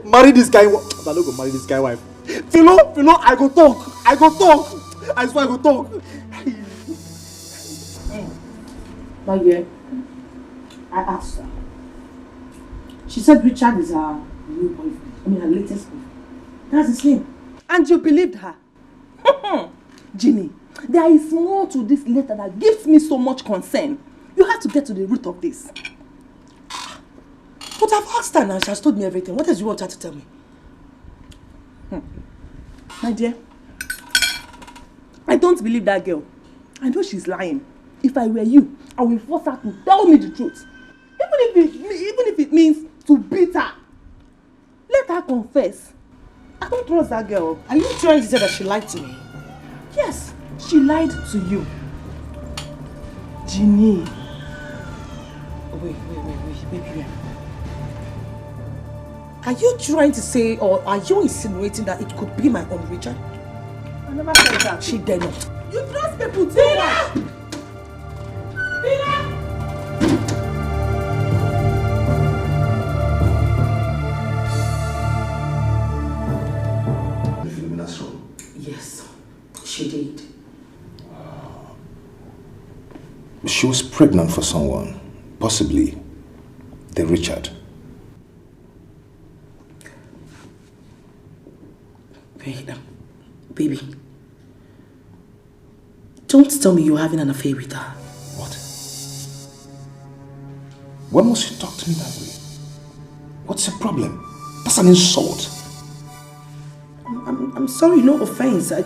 Marry this kind wife. I no go marry this kind wife. Philo, Philo, I go talk. I go talk. I swear I go talk. My dear, I asked her. She said Richard is her new boyfriend. I mean, her latest boyfriend. That's his name. And you believed her? Jeannie, there is more to this letter that gives me so much concern. You have to get to the root of this. But I've asked her now, she has told me everything. What else do you want her to tell me? Hmm. My dear, I don't believe that girl. I know she's lying. If I were you, I will force her to tell me the truth. Even if it, even if it means to beat her. Let her confess. I don't trust that girl. Are you trying to say that she lied to me? Yes, she lied to you. Jeannie. Wait, wait, wait, wait, wait, wait. Are you trying to say, or are you insinuating that it could be my own Richard? I never said that. She dare not. You trust people too much. Yes, she did. She was pregnant for someone, possibly the Richard. Wait, um, baby. Don't tell me you're having an affair with her. What? When must you talk to me that way? What's your problem? That's an insult. I'm, I'm, I'm sorry, no offense. I...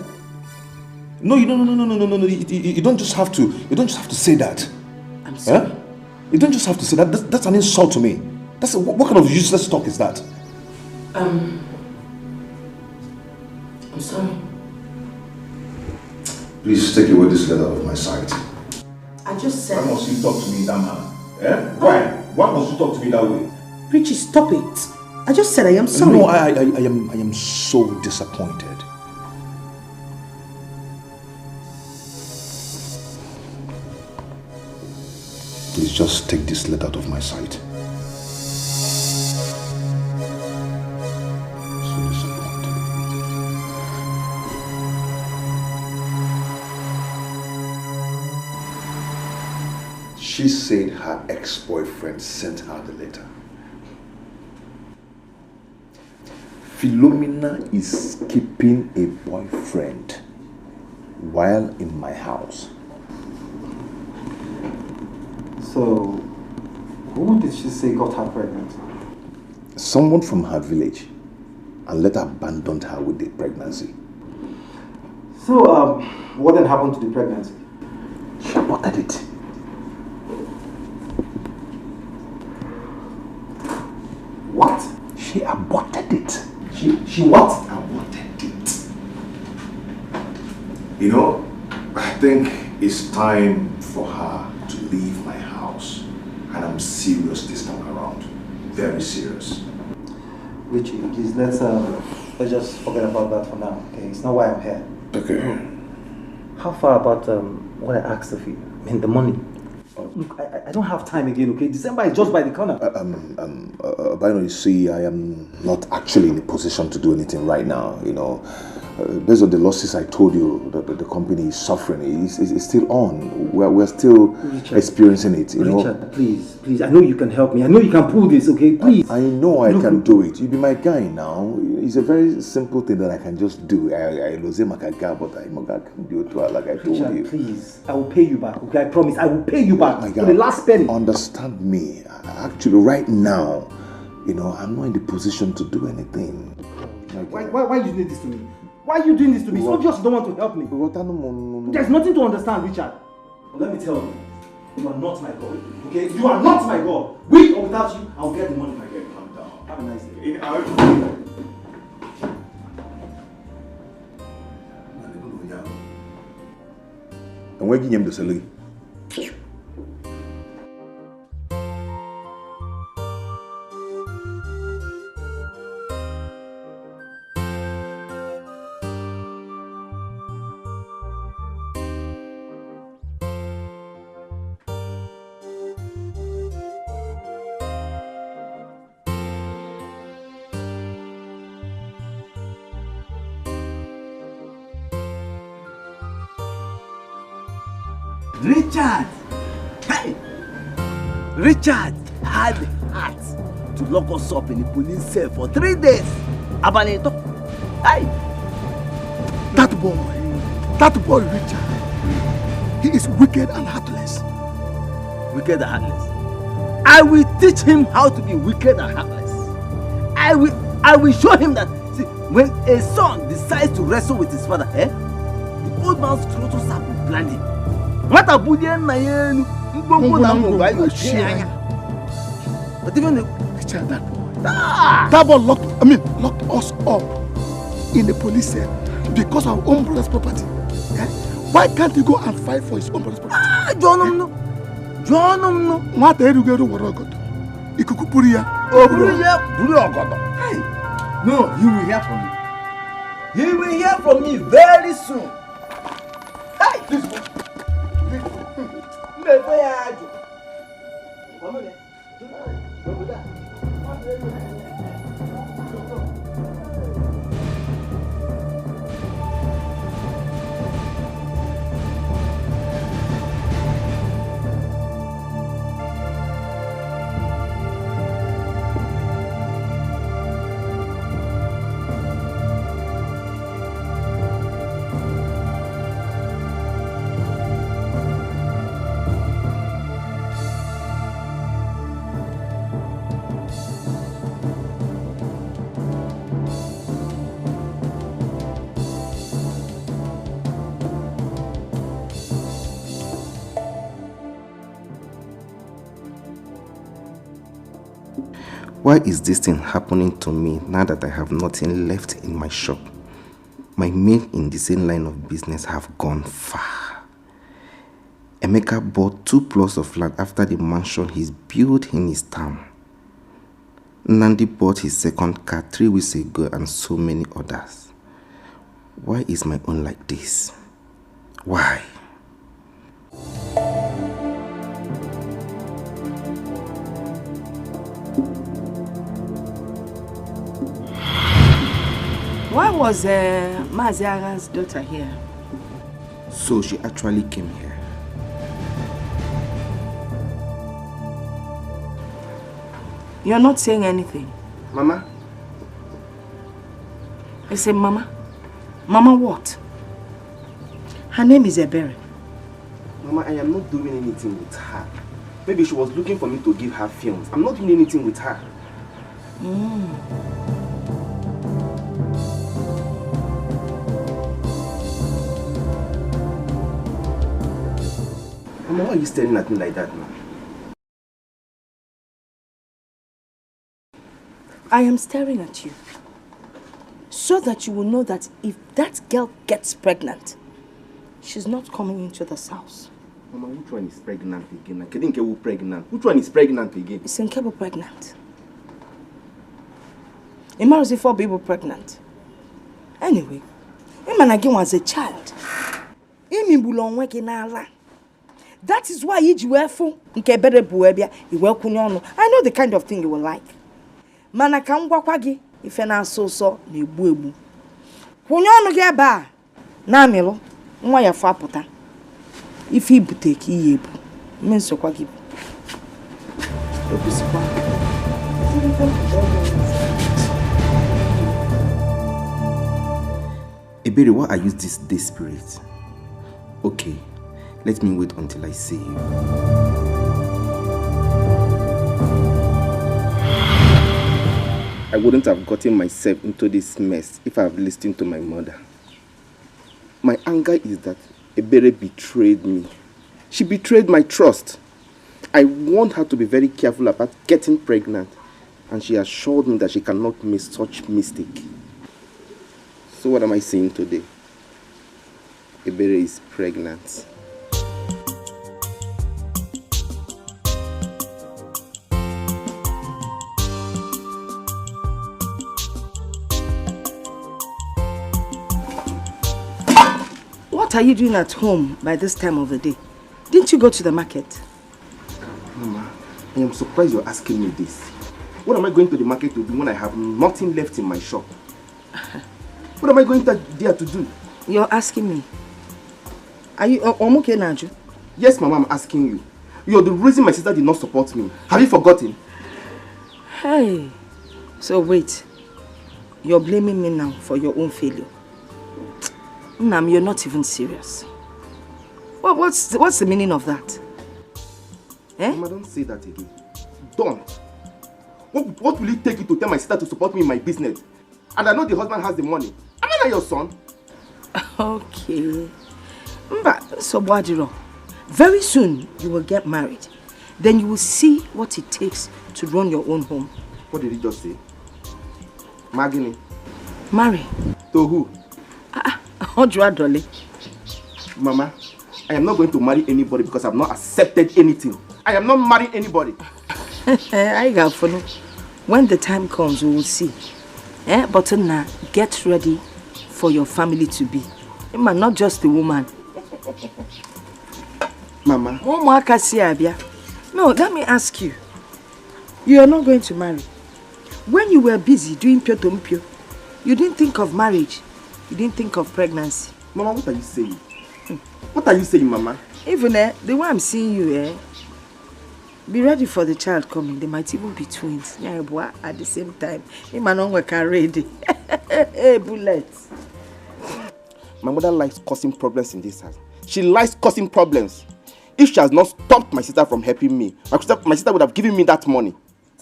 No, you no no no no no no no. You, you, you don't just have to. You don't just have to say that. I'm sorry. Huh? You don't just have to say that. That's, that's an insult to me. That's a, what, what kind of useless talk is that? Um, I'm sorry. Please take away this letter out of my sight. I just said. Why must you talk to me in that manner? Eh? Why? Why must you talk to me that way? Richie, stop it. I just said I am sorry. No, I, I, I am, I am so disappointed. Please just take this letter out of my sight. So disappointed. She said her ex-boyfriend sent her the letter. Philomena is keeping a boyfriend while in my house. So, who did she say got her pregnant? Someone from her village, and later abandoned her with the pregnancy. So, um, what then happened to the pregnancy? She aborted it. What? She aborted it. She, she what? Aborted it. You know, I think it's time for her to leave my house. And I'm serious this time around. Very serious. Richie, please, let's, uh, let's just forget about that for now, okay? It's not why I'm here. Okay. How far about um, what I asked of you? I mean, the money. Look, I, I don't have time again, okay? December is just by the corner. Uh, um, um, uh, uh, Bino, you see, I am not actually in a position to do anything right now, you know. Uh, based on the losses I told you that the, the company is suffering, it's, it's, it's still on. We're, we're still Richard, experiencing it, you know. Richard, please, please. I know you can help me. I know you can pull this, okay? Please. I know I Look, can look. do it. You be my guy now. It's a very simple thing that I can just do. I, I lose him like a guy, but I'm a guy can do it too, like I told Richard, you. Please. I will pay you back, okay? I promise. I will pay you back. My guy, for the last penny. Understand me. Actually, right now, you know, I'm not in the position to do anything. Why, why, why you do this to me? Why are you doing this to me? It's obvious you don't want to help me. There's nothing to understand, Richard. But let me tell you, you are not my God. Okay? You are not my God. With or without you, I'll get the money if I get it. Calm down. Have a nice day. In our enweghị ihe m dosere gị. Richard! Hey! Richard had the heart to lock us up in the police cell for three days. Abalị ịtọ. Hey! That boy, that boy Richard, he is wicked and heartless. Wicked and heartless. I will teach him how to be wicked and heartless. I will, I will show him that, see, when a son decides to wrestle with his father, eh, the old man's scrotus will blind him. Nwata bulie nna ya elu, ngwongwo na ngwongwo anyị ochie anya. But even the Richard, that boy. Ah! That boy locked, I mean, locked us up in the police cell because of our own brother's property. Eh? Why can't he go and fight for his own brother's property? Ah, jụọnụ m nụ. Jụọnụ m nụ. Nwata erughị eru were ọgọdọ. Ikuku buru ya. O buru ya, buru ọgọdọ. Hey. No, he will hear from me. He will hear from me very soon. Hey, please, please, please. Mmepe ya ajụ. Mama, Why is this thing happening to me now that I have nothing left in my shop? My men in the same line of business have gone far. Emeka bought two plots of land after the mansion he's built in his town. Nandi bought his second car three weeks ago and so many others. Why is my own like this? Why? Why was uh, Mazi Agha's daughter here? So she actually came here. You're not saying anything. Mama. I say, Mama. Mama, what? Her name is Ebere. Mama, I am not doing anything with her. Maybe she was looking for me to give her films. I'm not doing anything with her. Mm. Mama, why are you staring at me like that now? I am staring at you so that you will know that if that girl gets pregnant, she's not coming into this house. Mama, which one is pregnant again? Kedu nke wụ pregnant? Which one is pregnant again? It's Nkebo pregnant. Ị mara if ọ bụ pregnant. Anyway, ị ma na gị nwa as a child, ị mịgburu onwe gị n'ala. That is why iji wee fụ nke Ebere bu wee bịa, i wee kwụnye ọnụ. I know the kind of thing you will like. Mana ka m gwakwa gị, ife na-asọ ụsọ na-egbu egbu. Kwụnye ọnụ gị ebe a, na-amịlụ, nwa ya fụ apụta. Ife ibute ka iyi ebu, mme nsokwa gị bụ. Ekwusịkwa. Ebere, why are you this desperate? Okay, let me wait until I see you. I wouldn't have gotten myself into this mess if I have listened to my mother. My anger is that Ebere betrayed me. She betrayed my trust. I warned her to be very careful about getting pregnant, and she assured me that she cannot make such mistake. So what am I seeing today? Ebere is pregnant. What are you doing at home by this time of the day? Didn't you go to the market? Mama, I am surprised you're asking me this. What am I going to the market to do when I have nothing left in my shop? What am I going to, there to do? You're asking me. Are you o- Omuke Naju? Yes, Mama, I'm asking you. You're the reason my sister did not support me. Have you forgotten? Hey. So wait. You're blaming me now for your own failure. Nam, you're not even serious. What, what's what's the meaning of that? Eh? Mama, don't say that again. Don't. What, what will it take you to tell my sister to support me in my business? And I know the husband has the money. Am I not your son? Okay. Mba, so Bwadiro, very soon you will get married. Then you will see what it takes to run your own home. What did he just say? Magini. Marry. To who? Ojua Dolly. Mama, I am not going to marry anybody because I've not accepted anything. I am not marrying anybody. I got for no. When the time comes, we will see. Eh? But now, get ready for your family to be. Emma, not just the woman. Mama. Ụmụaka si abịa. No, let me ask you. You are not going to marry. When you were busy doing pio to mpio, you didn't think of marriage. You didn't think of pregnancy. Mama, what are you saying? What are you saying, Mama? Even eh, the way I'm seeing you, eh, be ready for the child coming. They might even be twins. Yeah, boy, at the same time. Him and Onwe can ready. Hey, bullet. My mother likes causing problems in this house. She likes causing problems. If she has not stopped my sister from helping me, my sister, my sister would have given me that money.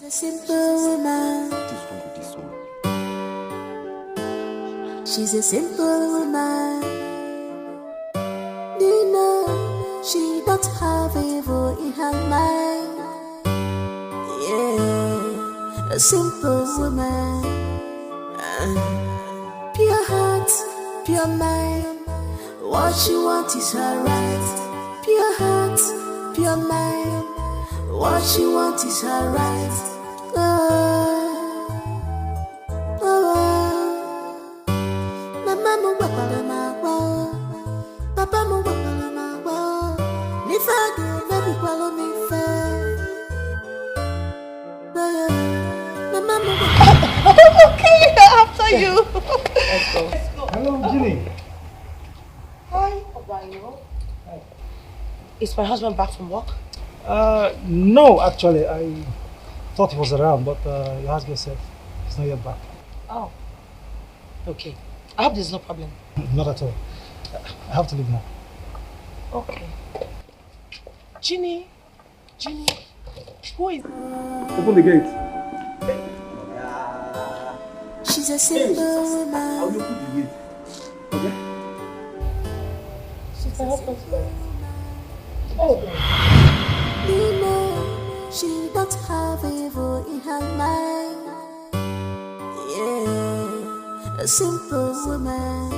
A simple woman. What is wrong with this woman? She's a simple woman. Do you know she don't have evil in her mind? Yeah, a simple woman. Uh, pure heart, pure mind. What she want is her right. Pure heart, pure mind. What she want is her right. Oh, oh, oh. Mama m gwakwara m agwa o. Papa m gwakwara m agwa o. N'ife a ga-emebikwalụ m ife. Mama m gwakwara Okay, after you. Hello, Jimmy. Hi, Obayo. Is my husband back from work? Uh, no, actually, I thought he was around, but uh, your husband said he's not yet back. Oh, okay. I hope there's no problem. Not at all. I have to leave now. Okay. Ginny, Ginny, who is? Open the gate. She's a simple woman. Open the gate. Okay? She's my husband's wife. Oh, You know, she don't have evil in her mind. Yeah, a simple woman.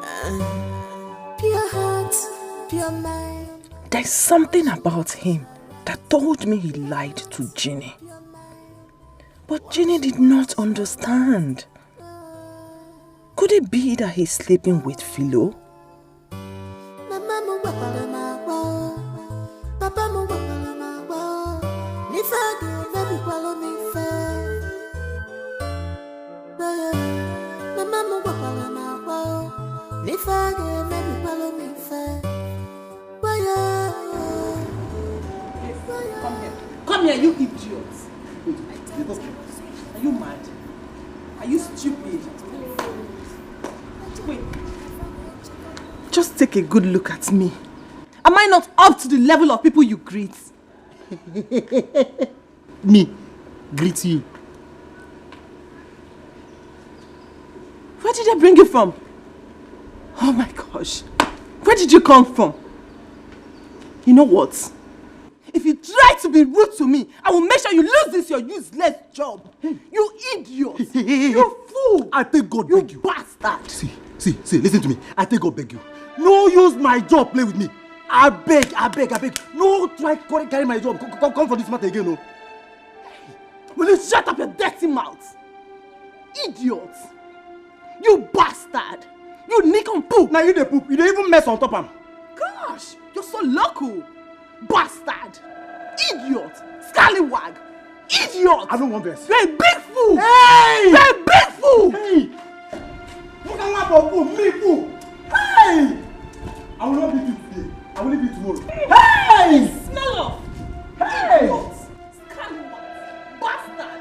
Uh, pure heart, pure mind. There's something about him that told me he lied to Ginny. But Ginny did not understand. Could it be that he's sleeping with Philo? Mama m gwakwara m agwa o. Papa m gwakwara m agwa o. N'ife a ga-emebikwalụ m ife. Mama m gwakwara m agwa o. N'ife a ga-emebikwalụ m ife. Wayo. Come here. Come here, you idiot. Are you mad? Are you stupid? Wait. Just take a good look at me. Am I not up to the level of people you greet? Me greet you. Where did they bring you from? Oh my gosh. Where did you come from? You know what? If you try to be rude to me, I will make sure you lose this your useless job. You idiot. You fool. I take God You beg you. Bastard. See, see, see, listen to me. I take God beg you. No use my job play with me. I beg, I beg, I beg. No try carry carry my job. Come, come, come for this matter again, no. Will you shut up your dirty mouth? Idiot. You bastard. You nick and poop. Now you dey poop. You dey even mess on top am. Gosh, you're so local. Bastard. Idiot. Scallywag. Idiot. I don't want this. You're a big fool. Hey! You're a big fool. Hey! Look at what for fool. Me fool. Hey! I will not beat you today. I will beat you tomorrow. Hey! Smell off. Hey! Idiot. Scallywag. Bastard.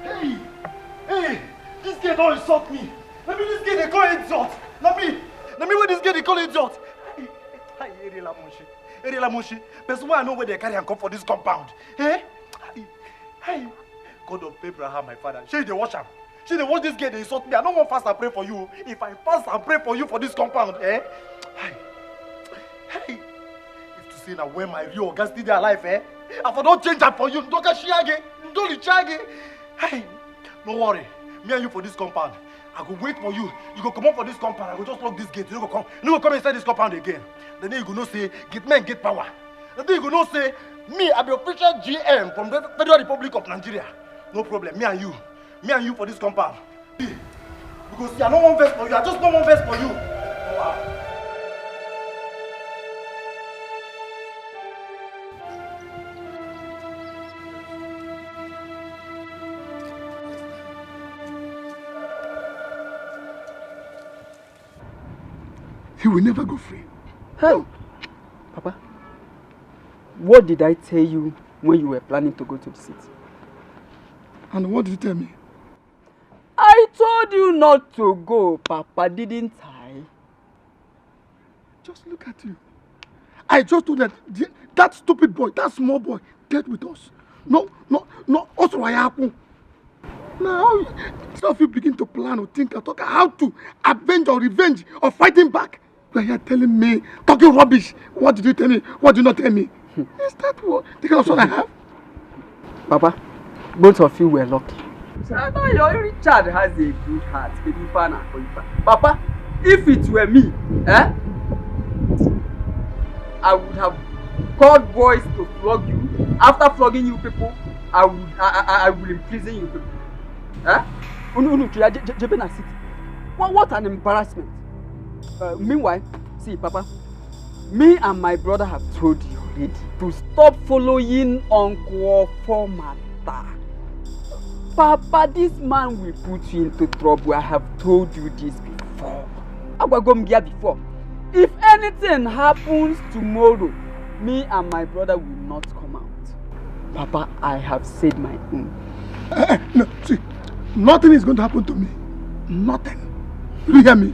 Hey! Hey! This girl don't insult me. Let me this girl they call insult. Let me, let me what this girl they call insult. Hey, hey, Eri Lamonshi. Eri Lamonshi. Person why I know where they carry and come for this compound. Eh? Hey, hey. God of Abraham, my father. She they watch am. She they watch this girl they insult me. I don't want fast and pray for you. If I fast and pray for you for this compound, eh? Hey, hey. If to say now when my real guys still dey alive, eh? I for don't change up for you. Don't get shage. Don't shage. Hey, no worry. Me and you for this compound. I go wait for you. You go come up for this compound. I go just lock this gate. You no go come. You no go come inside this compound again. Then you go know say gate men get power. Then you go know say me I be official G M from the Federal Republic of Nigeria. No problem. Me and you. Me and you for this compound. We go see. I no wan vex for you. I just no wan vex for you. He will never go free. Hey, Papa, what did I tell you when you were planning to go to the city? And what did you tell me? I told you not to go, Papa, didn't I? Just look at you. I just told that the- that stupid boy, that small boy, dealt with us. No, no, no, us were happen. Now, some of you begin to plan or think and talk how to avenge or revenge or fighting back. You are here telling me, talking rubbish. What did you tell me? What did you not tell me? Is that what? Take out what I have? Papa, both of you were lucky. Richard has a good heart. Papa, if it were me, eh, I would have called boys to flog you. After flogging you people, I would I, I, I will imprison you people. Eh? Unu unu chuya jebe na city. What, what an embarrassment. Uh, meanwhile, see, Papa, me and my brother have told you already to stop following Uncle Ofo matter. Papa, this man will put you into trouble. I have told you this before. Agwago m gị ya before. If anything happens tomorrow, me and my brother will not come out. Papa, I have said my own. Eh, eh, no, see, nothing is going to happen to me. Nothing. You hear me?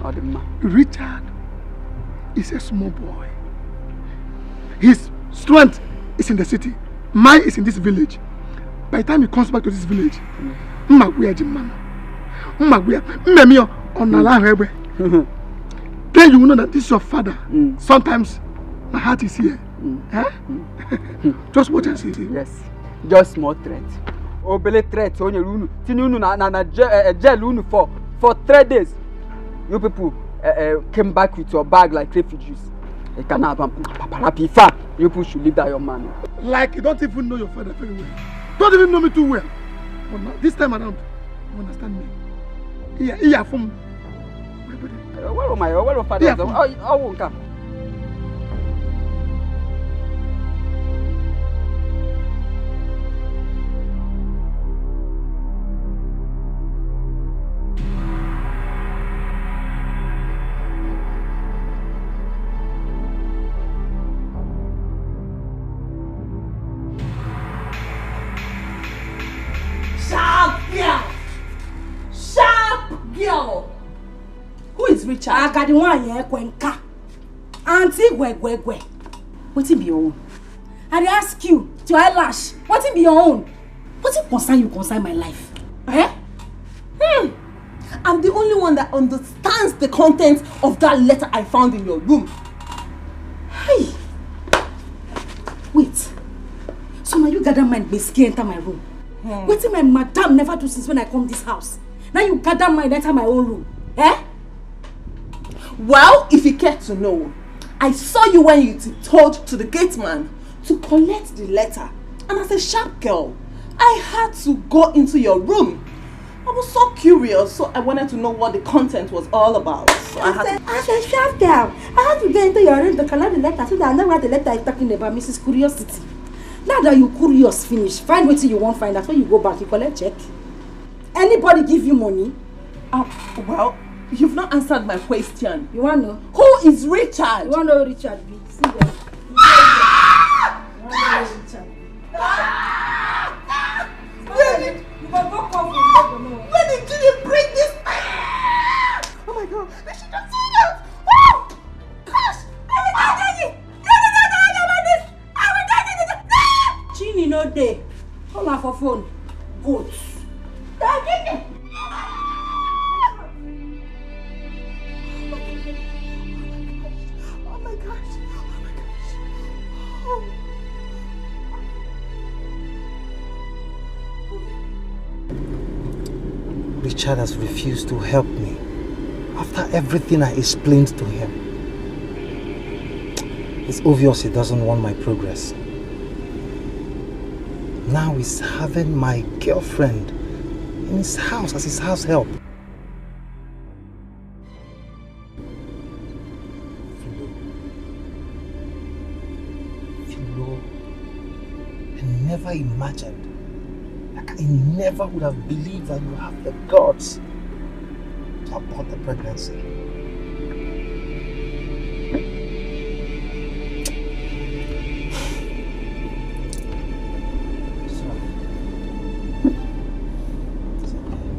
Odima. Richard is a small boy. His strength is in the city. Mine is in this village. By the time he comes back to this village, Mma gwa ya ji mmanụ. Mma gwa ya, mmemi ya, ọ nala ahụ egbe. Then you will know that this your father. Mm. Sometimes my heart is here. Mm. Eh? Mm. Just watch and see. Yes. Just small threat. Obele threat o nyere unu, tinye unu na na na je- eh, eh, jail unu for for three days. You people uh, uh, came back with your bag like refugees. You can have a paparapi fa. You people should leave that young man. Like you don't even know your father very well. Don't even know me too well. But now, this time around, you understand me. Iya, iya, from Well, my well, father. Yeah. Oh, oh, come. Sharp girl! Sharp girl! Who is Richard. Agadi one yẹn kwenka. Auntie Gwegwegwe. Wetin be your own? I dey ask you, to eyelash. Wetin be your own? Wetin concern you concern my life? Eh? Hmm. I'm the only one that understands the content of that letter I found in your room. Hey! Wait. So now you gather mind gbege enter my room. Hmm. Wetin my madam never do since when I come this house. Now you gather mind enter my own room. Eh? Well, if you care to know, I saw you when you tiptoed to the gate man to collect the letter. And as a sharp girl, I had to go into your room. I was so curious, so I wanted to know what the content was all about. So I had to... As a sharp girl, I had to go into your room to collect the letter so that I know what the letter is talking about, Missus Curiosity. Now that you curious finish, find wetin you wan find out. When you go back, you collect check. Anybody give you money? Uh, well, you've not answered my question. You wan know? Who is Richard? You wan know who Richard be? See there. You wan know who Richard be? Where did... You go go come from there for now. Where did you bring this? Oh my God! They should have seen that. Oh! Gosh! Chini no dey. Call her for phone. Goat. Oh my gosh. Oh my gosh. Oh. Richard has refused to help me after everything I explained to him. It's obvious he doesn't want my progress. Now he's having my girlfriend in his house as his house help. Philo. Philo, I never imagined. Like, I never would have believed that you have the guts to abort the pregnancy. Sorry. It's okay.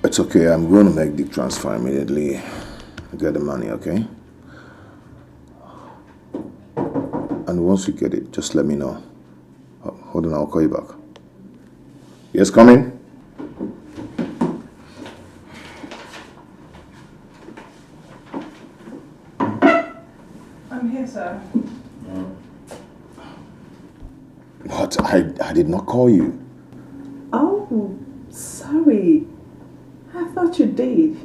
It's okay, I'm going to make the transfer immediately. Get the money, okay? And once you get it, just let me know. Ho- Hold on, I'll call you back. Yes, coming. I'm here, sir. But I, I did not call you. Oh, sorry. I thought you did.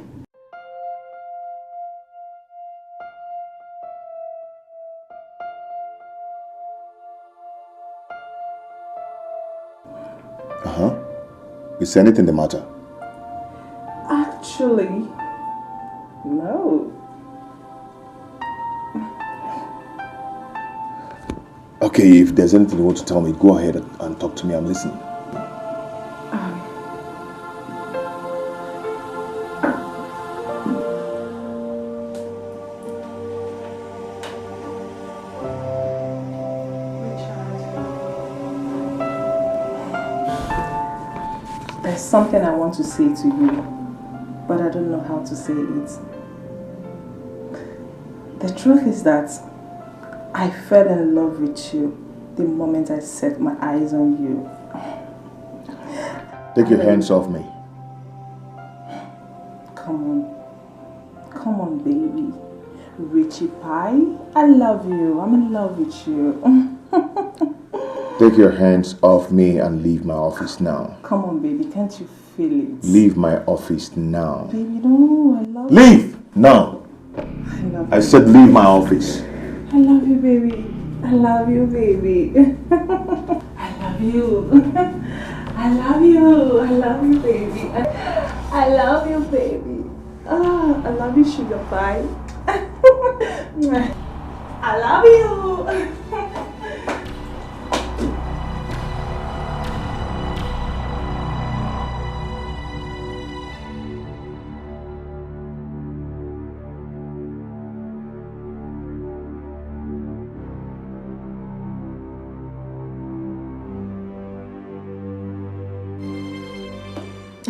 Uh huh. Is anything the matter? Actually, no. Okay, if there's anything you want to tell me, go ahead and, and talk to me. I'm listening. Um, Richard, there's something I want to say to you, but I don't know how to say it. The truth is that I fell in love with you the moment I set my eyes on you. Take your hands off me. Come on. Come on, baby. Richie Pie, I love you. I'm in love with you. Take your hands off me and leave my office now. Come on, baby. Can't you feel it? Leave my office now. Baby, no, I love you. Leave now. I love you. I said leave my office. I love you, baby. I love you, baby. I love you. I love you. I love you, baby. I, I love you, baby. Ah, I love you, sugar pie. I love you.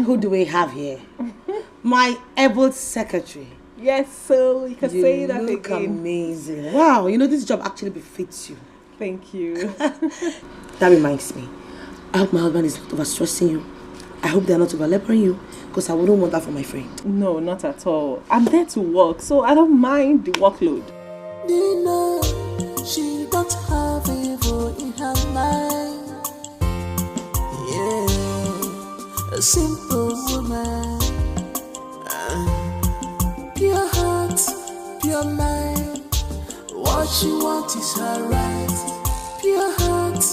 Who do we have here? My able secretary. Yes, so you can You say that look again. Amazing. Wow, you know this job actually befits you. Thank you. That reminds me. I hope my husband is not overstressing you. I hope they're not overlaboring you, because I wouldn't want that for my friend. No, not at all. I'm there to work, so I don't mind the workload. Nina, she don't have evil in her mind. Yeah, a simple woman. Uh, pure heart, pure mind. What she want is her right. Pure heart,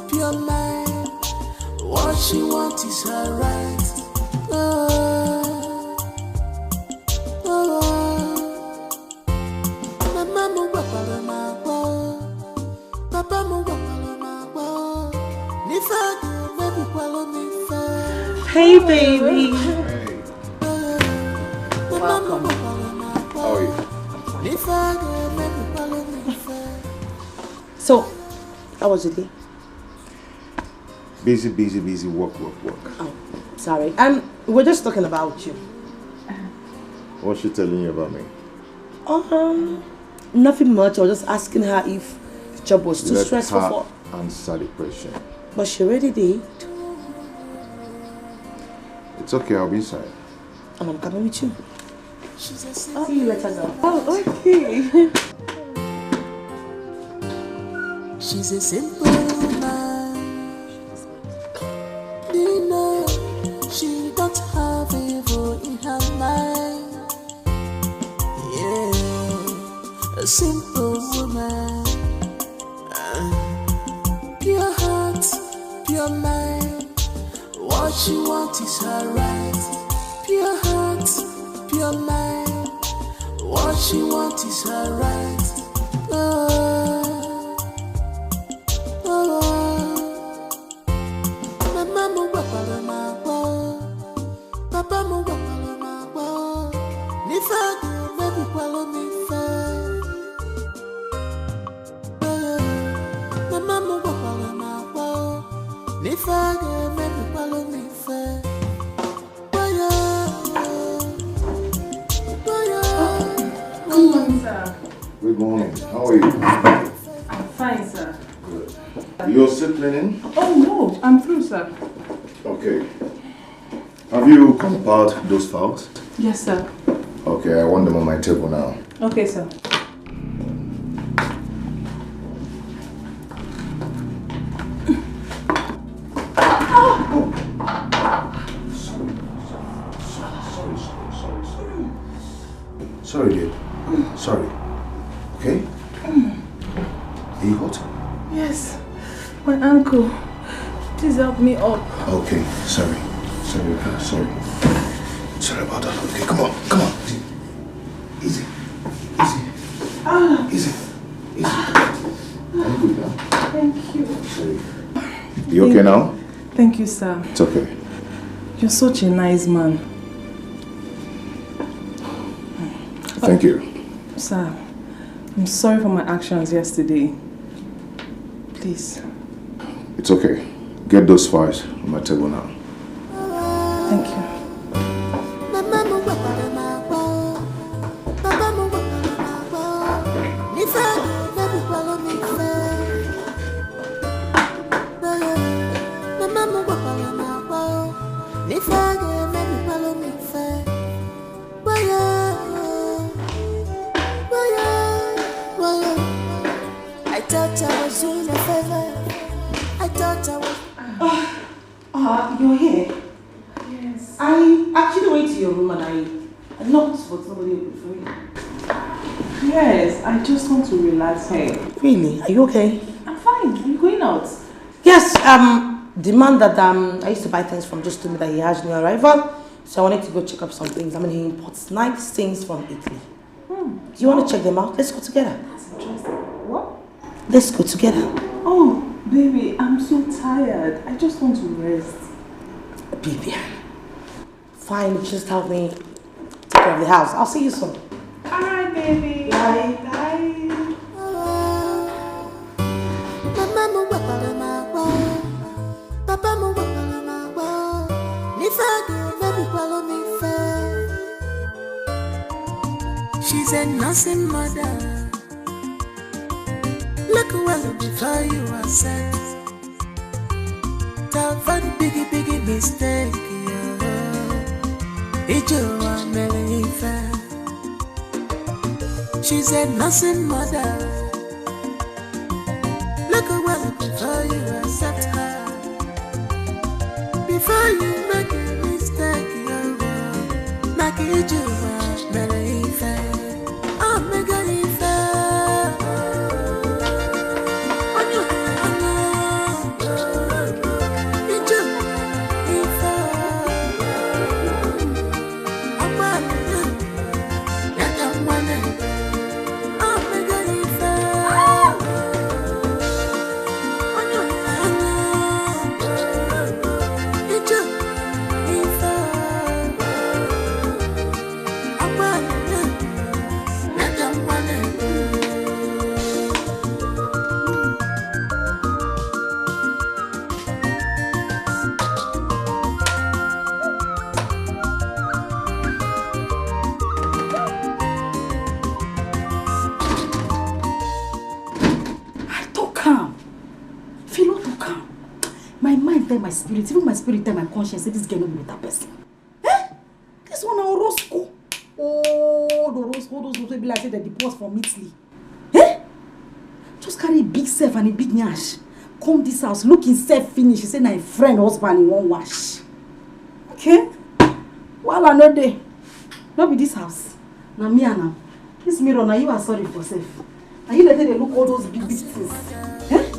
pure mind. What she want is her right. Oh, oh, oh. Mama m gwakwara m agwa o. Papa m gwakwara m agwa o. N'ife a ga-emebikwala m ife. Hey, baby. Mama m gwakwara m agwa o. N'ife a ga-emebikwala m ife. So, how was your day? Busy, busy, busy, work, work, work. Oh, sorry. Um, we're just talking about you. What's she telling you about me? Um, nothing much. I was just asking her if the job was too Let stressful her for. Answer the question. But she already did. It's okay, I'll be inside. And I'm coming with you. She's a See you later, girl. Oh, okay. She's a simple woman. Nina, she don't have evil in her mind. Yeah, a simple woman. Uh, pure heart, pure mind. What she want is her right. Pure heart, pure mind. What she want is her right. Oh, oh, oh. Mama m gwakwara m agwa o. Papa m gwakwara m agwa o. N'ife a ga-emebikwala m ife. Mama m gwakwara m agwa o. N'ife a ga-emebikwala m ife. Waya, waya. Good morning, sir. Good morning. How are you? I'm fine, sir. Good. You're still cleaning? Oh, no, I'm through, sir. Okay. Have you compiled those files? Yes, sir. Okay, I want them on my table now. Okay, sir. Sorry, sorry, sorry, sorry, sorry. Sorry, dear. Sorry. Okay? Are you hot? Yes, my ankle. Please help me up. Okay, sorry. Sorry, okay, sorry. Sorry about that. Okay, come on, come on. Easy. Easy. Easy. Easy. I'm good now. Thank you. Sorry. You okay now? Thank you, sir. It's okay. You're such a nice man. Thank you. Sir, I'm sorry for my actions yesterday. Please. It's okay. Get those files on my table now. Thank you. Mama m gwakwara m agwa o. Papa m gwakwara m agwa o. N'ife a ga-emebikwala m ife. Mama m gwakwara m agwa o. N'ife a ga-emebikwala m ife. Waya, waya, waya. I thought I was doing a favor. I thought I was. Uh, you're here. Yes. I actually went to your room and I, I knocked, but nobody opened for you. Yes, I just want to relax here. Really? Are you okay? I'm fine. Are you going out? Yes. Um, the man that um I used to buy things from just told me that he has new arrival, so I wanted to go check up some things. I mean, he imports nice things from Italy. Hmm. Do you want to check them out? Let's go together. That's interesting. What? Let's go together. Oh, baby, I'm so tired. I just want to rest. Baby, fine. Just help me take care of the house. I'll see you soon. All right, baby. Bye. Bye. Mama m gwakwara m agwa o. Papa m gwakwara m agwa o. N'ife a ga-eme She's a nursing mother. Look well before you accept. Avoid biggie, biggie mistake, yeah. Ijewa mere ife. She's a nursing mother. Look well before you accept her. Before you make a mistake, yeah. Make Ijewa mere ife. Omega ife. Onye, onye. Ije ife. Agbalị. Ya ka mma na. Omega ife. Onye, onye. Ije ife. I talk am. If you no talk am, my mind tell my spirit, even my spirit tell my conscience say this girl no be better person. Eh? This one na Orozco. Oh, the Orozco, those ones wey be like say dem deport from Italy. Eh? Just carry a big self and a big nyash. Come this house, look himself finish. He say na him friend husband he wan wash. Okay? Wahala no dey. No be this house. Na me and am. This mirror, na you are sorry for sef. Na you later dey look all those big big things. Eh?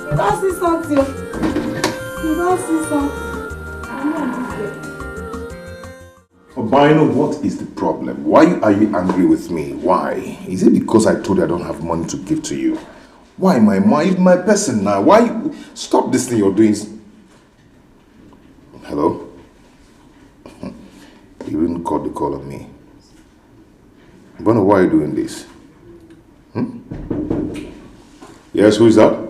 You don see something. You don see something. I know this girl. Obino, what is the problem? Why are you angry with me? Why? Is it because I told you I don't have money to give to you? Why, my mind, my person now? Why? Stop this thing you're doing. Hello? You didn't cut the call on me. Obino, why are you doing this? Hmm? Yes, who is that?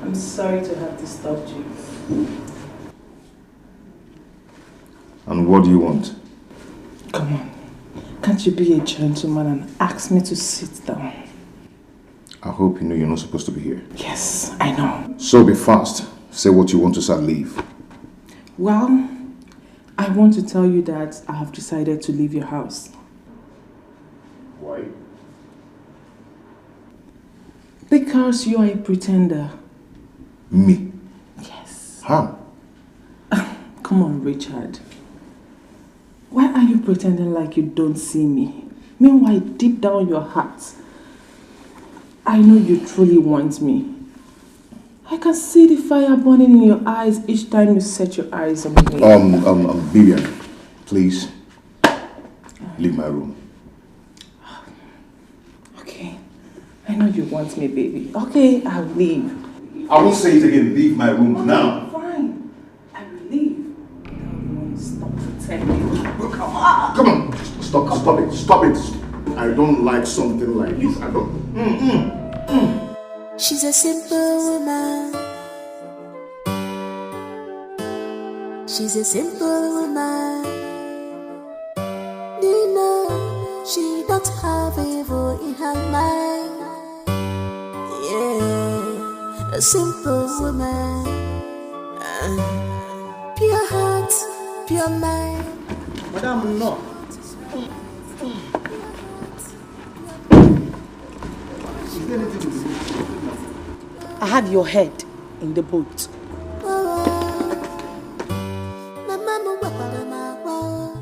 I'm sorry to have disturbed you. And what do you want? Come on. Can't you be a gentleman and ask me to sit down? I hope you know you're not supposed to be here. Yes, I know. So be fast. Say what you want to say and leave. Well, I want to tell you that I have decided to leave your house. Why? Because you are a pretender. Me? Yes. How? Come on, Richard. Why are you pretending like you don't see me? Meanwhile, deep down your heart, I know you truly want me. I can see the fire burning in your eyes each time you set your eyes on me. Um, um, um, Vivian, please leave my room. Okay. I know you want me, baby. Okay, I'll leave. I won't say it again. Leave my room now. Fine. I will leave. Stop pretending. Come on. Come on. Stop, stop it. Stop it. I don't like something like this. I don't. Mm-mm. Mm. She's a simple woman. She's a simple woman. You know, she don't have evil in her mind. Yeah, a simple woman. Uh, pure heart, pure mind. Madam, no. Is there anything we can do? I have your head in the boat. Mama m gwakwara m agwa o,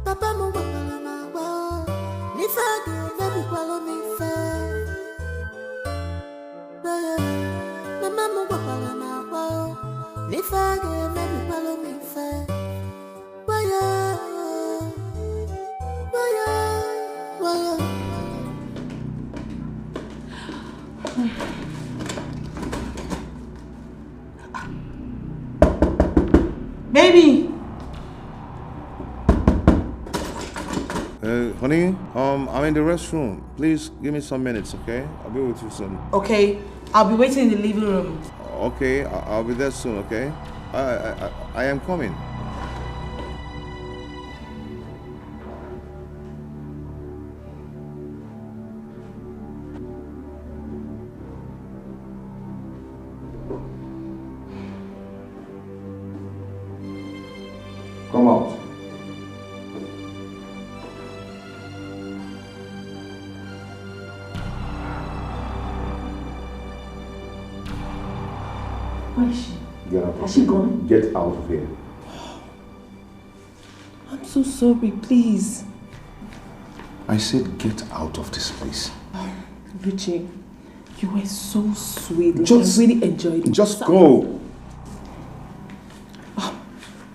papa m gwakwara m agwa o, n'ife a ga-emebikwara m ife. Mama m gwakwara m agwa If I go, make me follow me fine. Why, why, why, why? Baby! Uh, honey, um, I'm in the restroom. Please give me some minutes, okay? I'll be with you soon. Okay, I'll be waiting in the living room. Okay, I- I'll be there soon, okay? I, I, I, I am coming. Come out. Where is she? Get out. Has she gone? Get out of here. I'm so sorry, please. I said get out of this place. Richie, you were so sweet. Like, Just- I really enjoyed it. Just go.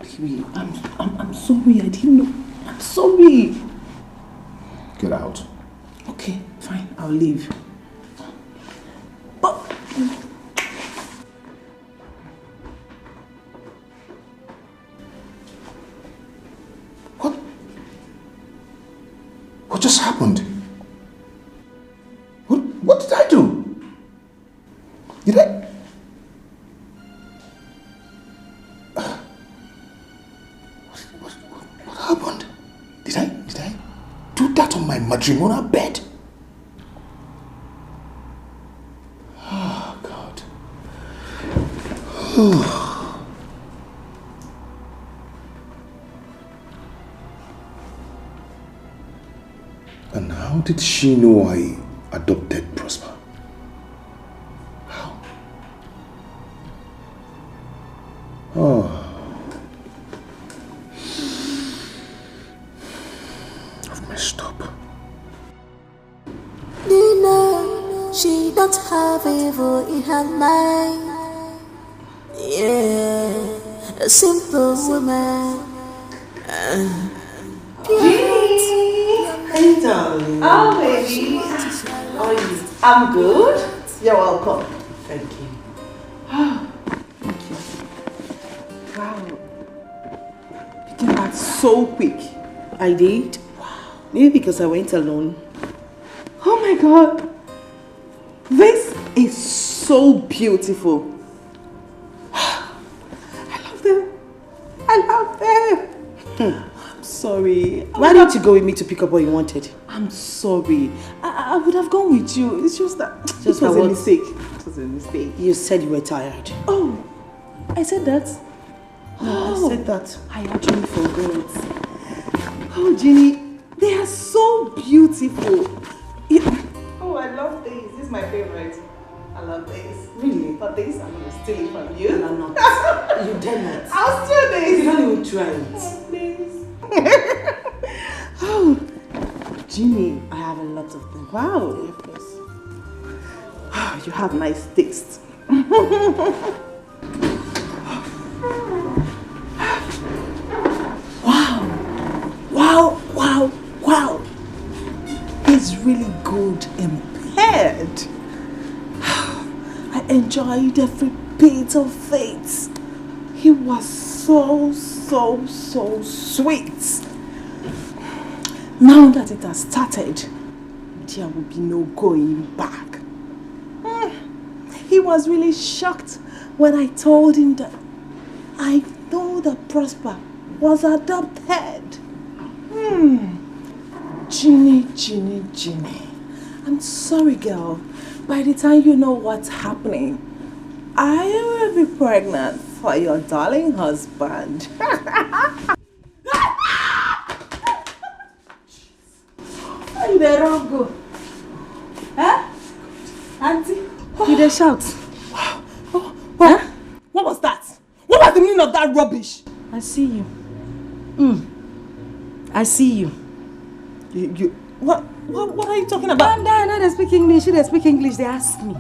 Baby, I'm, I'm, I'm sorry. I didn't know. I'm sorry. Get out. Okay, fine. I'll leave. But What? What just happened? What, what did I do? Did I? What, what, what, what happened? Did I, did I do that on my matrimonial bed? Oh, God. And how did she know I adopted Prosper? How? Oh. I've messed up. Nina, she don't have evil in her mind. Yeah, a simple woman. Uh, Hey, darling. Oh, baby. How are you? I'm good. You're welcome. Thank you. Thank you. Wow. You came back so quick. I did. Wow. Maybe because I went alone. Oh my God. This is so beautiful. I love them. I love them. I'm sorry. Why didn't you go with me to pick up what you wanted? I'm sorry. I, I would have gone with you. It's just that Just it was that a what? mistake. It was a mistake. You said you were tired. Oh, I said that. No, I said that. I actually forgot. Oh, Jeannie, they are so beautiful. You- Oh, I love these. This is my favorite. I love these. Really? But these, I'm gonna steal it from you. You are not. You dare not. I'll steal You these. don't even try it. Oh, please. Oh, Jeannie, I have a lot of them. Wow. Ah, you have nice taste. Wow. Wow, wow, wow. He's really good in bed. I enjoyed every bit of it. He was so, so, so sweet. Now that it has started, there will be no going back. Hmm. He was really shocked when I told him that I know that Prosper was adopted. Hmm. Jeannie, Jeannie, Jeannie. I'm sorry, girl. By the time you know what's happening, I will be pregnant for your darling husband. Where you dey run go? Huh? Auntie, you dey shout. Huh? What was that? What was the meaning of that rubbish? I see you. Mm. I see you. You, you, what, what, what are you talking about? Calm down, no dey speak English. You dey speak English, they ask me.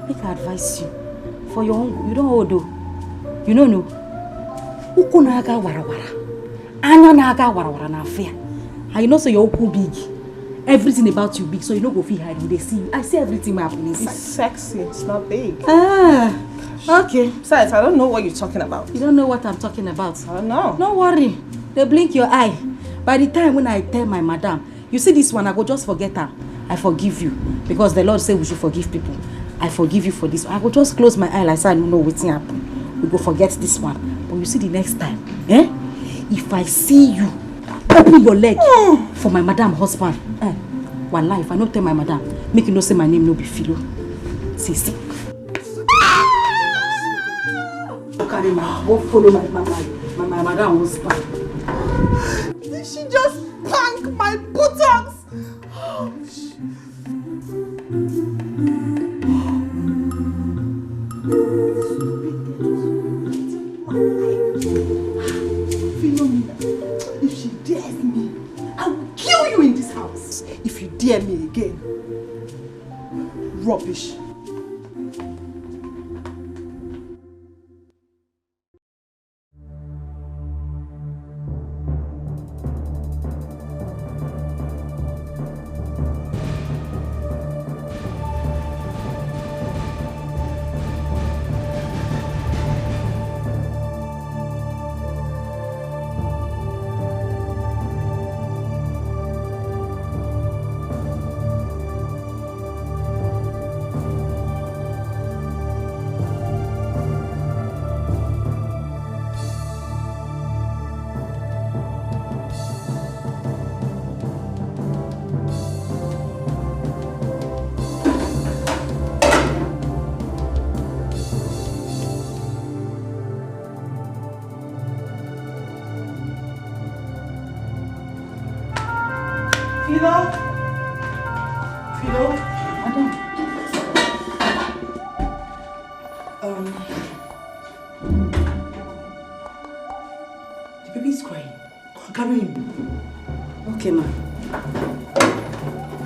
Make I advise you. For your own, you don't old o. You no know. Ukwu na-aga warawara. Anya na-aga warawara na afịa. And you know say your ukwu big. Everything about you big, so you no go fit hide. We dey see you. I see everything wey happen inside. It's sexy. It's not big. Ah, okay. Besides, I don't know what you're talking about. You don't know what I'm talking about. I don't know. No worry. Dey blink your eye. By the time when I tell my madam, you see this one, I go just forget am. I forgive you because the Lord say we should forgive people. I forgive you for this. I go just close my eye like say I no know wetin happen. We go forget this one. But you see the next time, eh? If I see you open your leg for my madam husband, eh? Wallahi, if I no tell my madam, make you know say my name no be Philo. See, see. Go carry my, go follow my, my, my, my, my madam husband. Did she just spank my buttocks? Philomena, if she dares me, I will kill you in this house. If you dare me again, rubbish. Philo? Philo? Madam. Um, the baby is crying. Go and carry him. Okay, ma.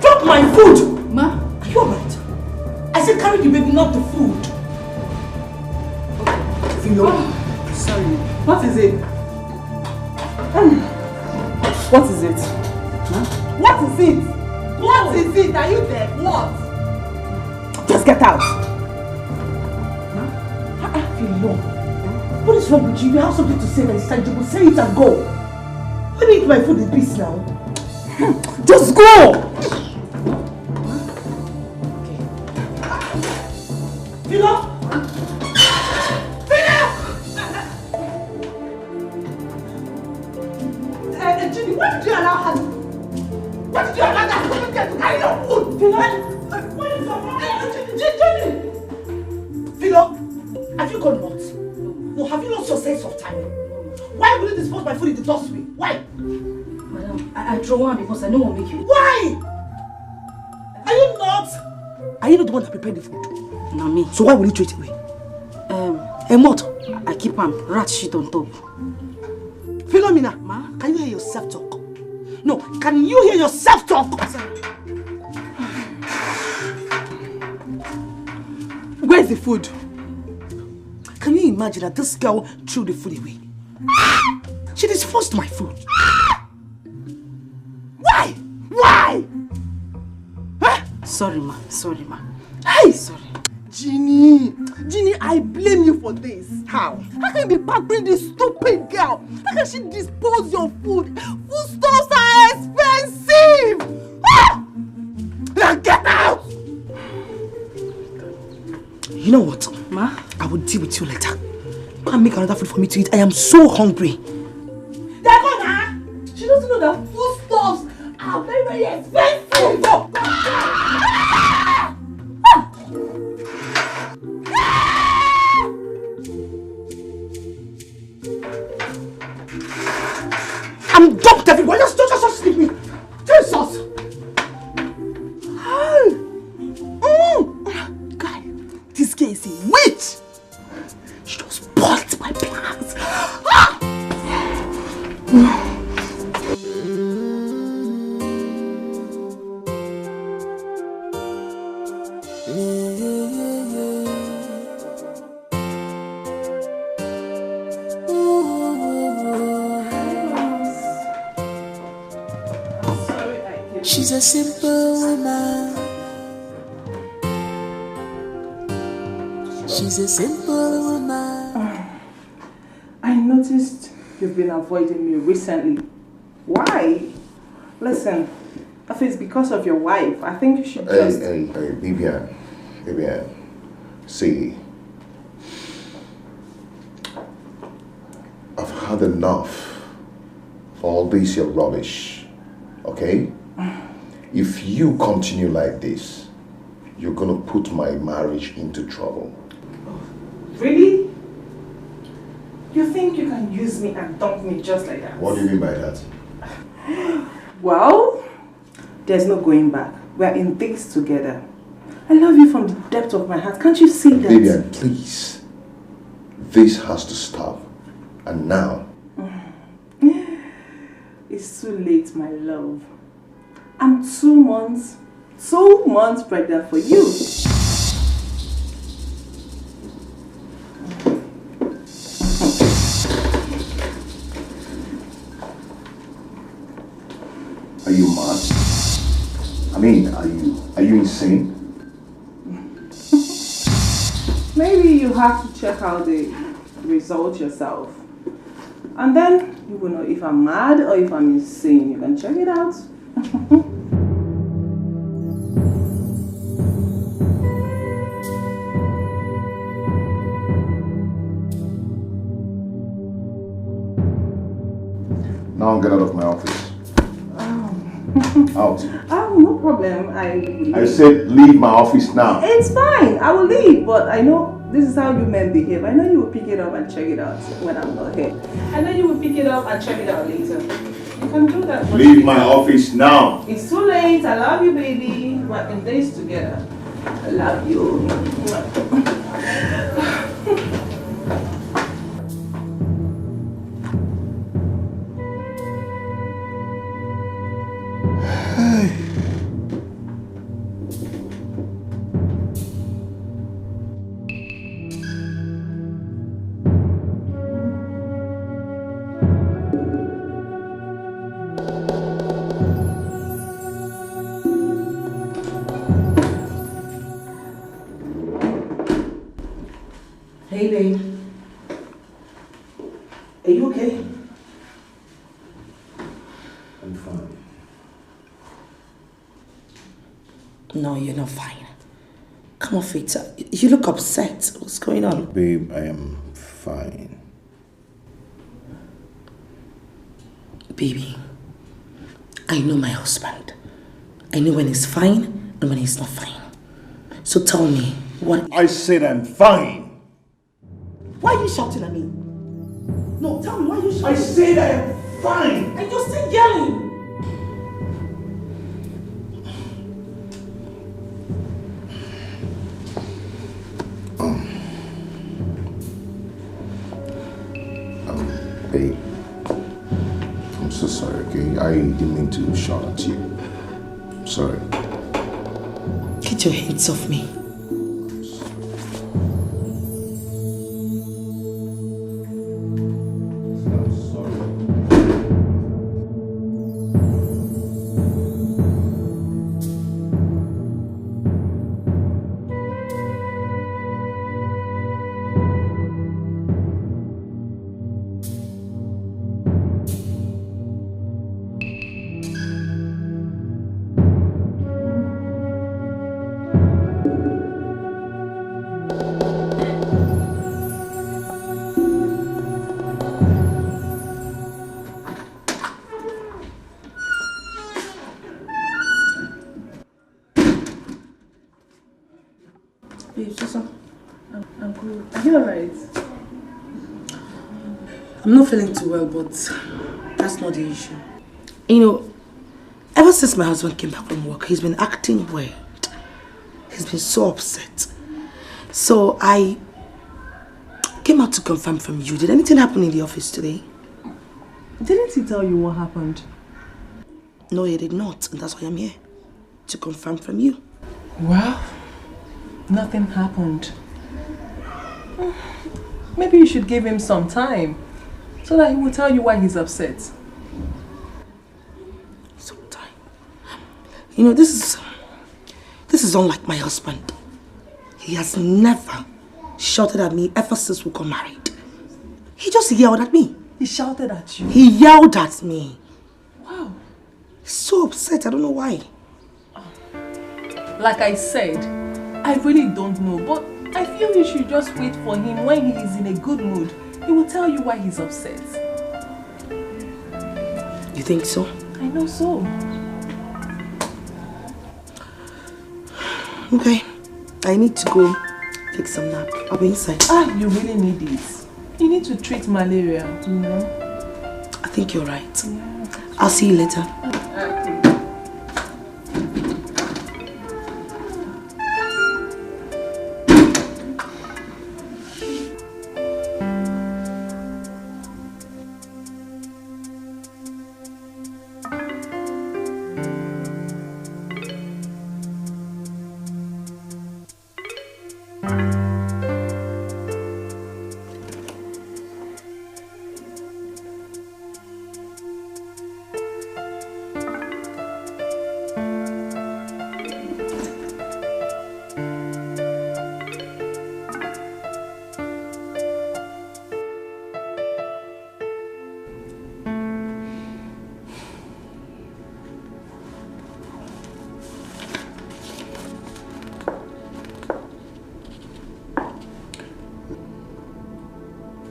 Drop my food! Ma? Are you alright? I said carry the baby, not the food. Okay. Philo, sorry. What is it? What is it? Ma? What is it? What is it? Are you there? What? Just get out. Ma? Ah, ah, Philo. What is wrong with you? You have something to say that is tangible. Say it and go. Let me eat my food in peace now. Just go! Philo! Philo! Eh, eh, Judy, why did you allow her to? Why did you allow that stupid girl to carry your food? Philo! Eh, what is your problem? Eh, Judy, Judy! Philo, have you gone mad? No, have you lost your sense of time? Why would you dispose my food in the dustbin? Why? Madam, I, I throw one because I no wan make you. Why? Are you not? Are you not the one that prepared the food? Na me. So why will you throw it away? Um, A mouth. I keep am. Rat shit on top. Philomena, ma? Can you hear yourself talk? No, can you hear yourself talk? Sorry. Where's the food? Can you imagine that this girl threw the food away? She disposed my food. Why? Why? Eh? Sorry, ma. Sorry, ma. Hey! Sorry. Jeannie, Jeannie, I blame you for this. How? How can you be pampering this stupid girl? How can she dispose your food? Foodstuffs are expensive! Ah! Now get out! You know what? Ma? I will deal with you later. Go and make another food for me to eat. I am so hungry. They're gone, huh? She doesn't know that foodstuffs are very, very expensive. Oh, I'm dumped everywhere. Just, just, just leave me. Jesus. Hey. Mm. Guy, this girl is a witch. She just spoiled my plans. Ah! She's a simple woman. She's a simple woman. I noticed you've been avoiding me recently. Why? Listen, if it's because of your wife, I think you should Hey, just hey, hey, Vivian, Vivian, see, I've had enough of all this your rubbish, okay? If you continue like this, you're gonna put my marriage into trouble. Really? You think you can use me and dump me just like that? What do you mean by that? Well, there's no going back. We're in this together. I love you from the depth of my heart. Can't you see that? Vivian, please. This has to stop. And now. It's too late, my love. I'm two months, two months pregnant for you. Are you mad? I mean, are you are you insane? Maybe you have to check out the result yourself. And then you will know if I'm mad or if I'm insane. You can check it out. Now get out of my office. Out. Oh, no problem. I will I leave. Said leave my office now. It's fine. I will leave, but I know this is how you men behave. I know you will pick it up and check it out when I'm not here. I know you will pick it up and check it out later. You can do that. Leave my office now. It's too late. I love you, baby. We're in this together. I love you. Hey, babe. Are you okay? I'm fine. No, you're not fine. Come off it. You look upset. What's going on? Babe, I am fine. Baby, I know my husband. I know when he's fine and when he's not fine. So tell me, what I said I'm fine. Why are you shouting at me? No, tell me, why are you shouting? I said I am fine. And you're still yelling. Um, um, babe, I'm so sorry, okay? I didn't mean to shout at you. I'm sorry. Get your hands off me. Babe, Susan, I'm, I'm good. Are you alright? I'm not feeling too well, but that's not the issue. You know, ever since my husband came back from work, he's been acting weird. He's been so upset. So I came out to confirm from you. Did anything happen in the office today? Didn't he tell you what happened? No, he did not. And that's why I'm here, to confirm from you. Well, nothing happened. Maybe you should give him some time so that he will tell you why he's upset. Some time? You know, this is this is unlike my husband. He has never shouted at me ever since we got married. He just yelled at me. He shouted at you. He yelled at me. Wow. He's so upset. I don't know why. Like I said, I really don't know, but I feel you should just wait for him when he is in a good mood. He will tell you why he's upset. You think so? I know so. Okay. I need to go take some nap. I'll be inside. Ah, you really need it. You need to treat malaria, you know. I think you're right. Yeah. I'll see you later.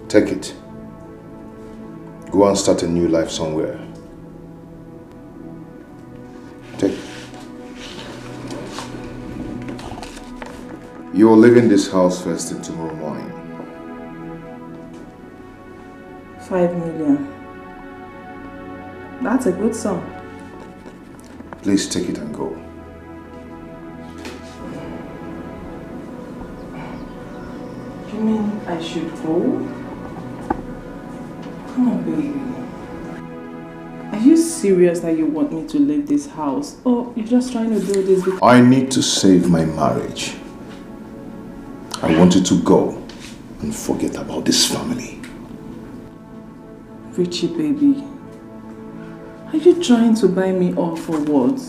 Take it. Go and start a new life somewhere. Take it. You're leaving this house first thing tomorrow morning. Five million. That's a good sum. Please take it and go. You mean I should go? Come on, baby. Are you serious that you want me to leave this house? Or you're just trying to do this because I need to save my marriage. I want you to go and forget about this family. Richie, baby, are you trying to buy me off or what?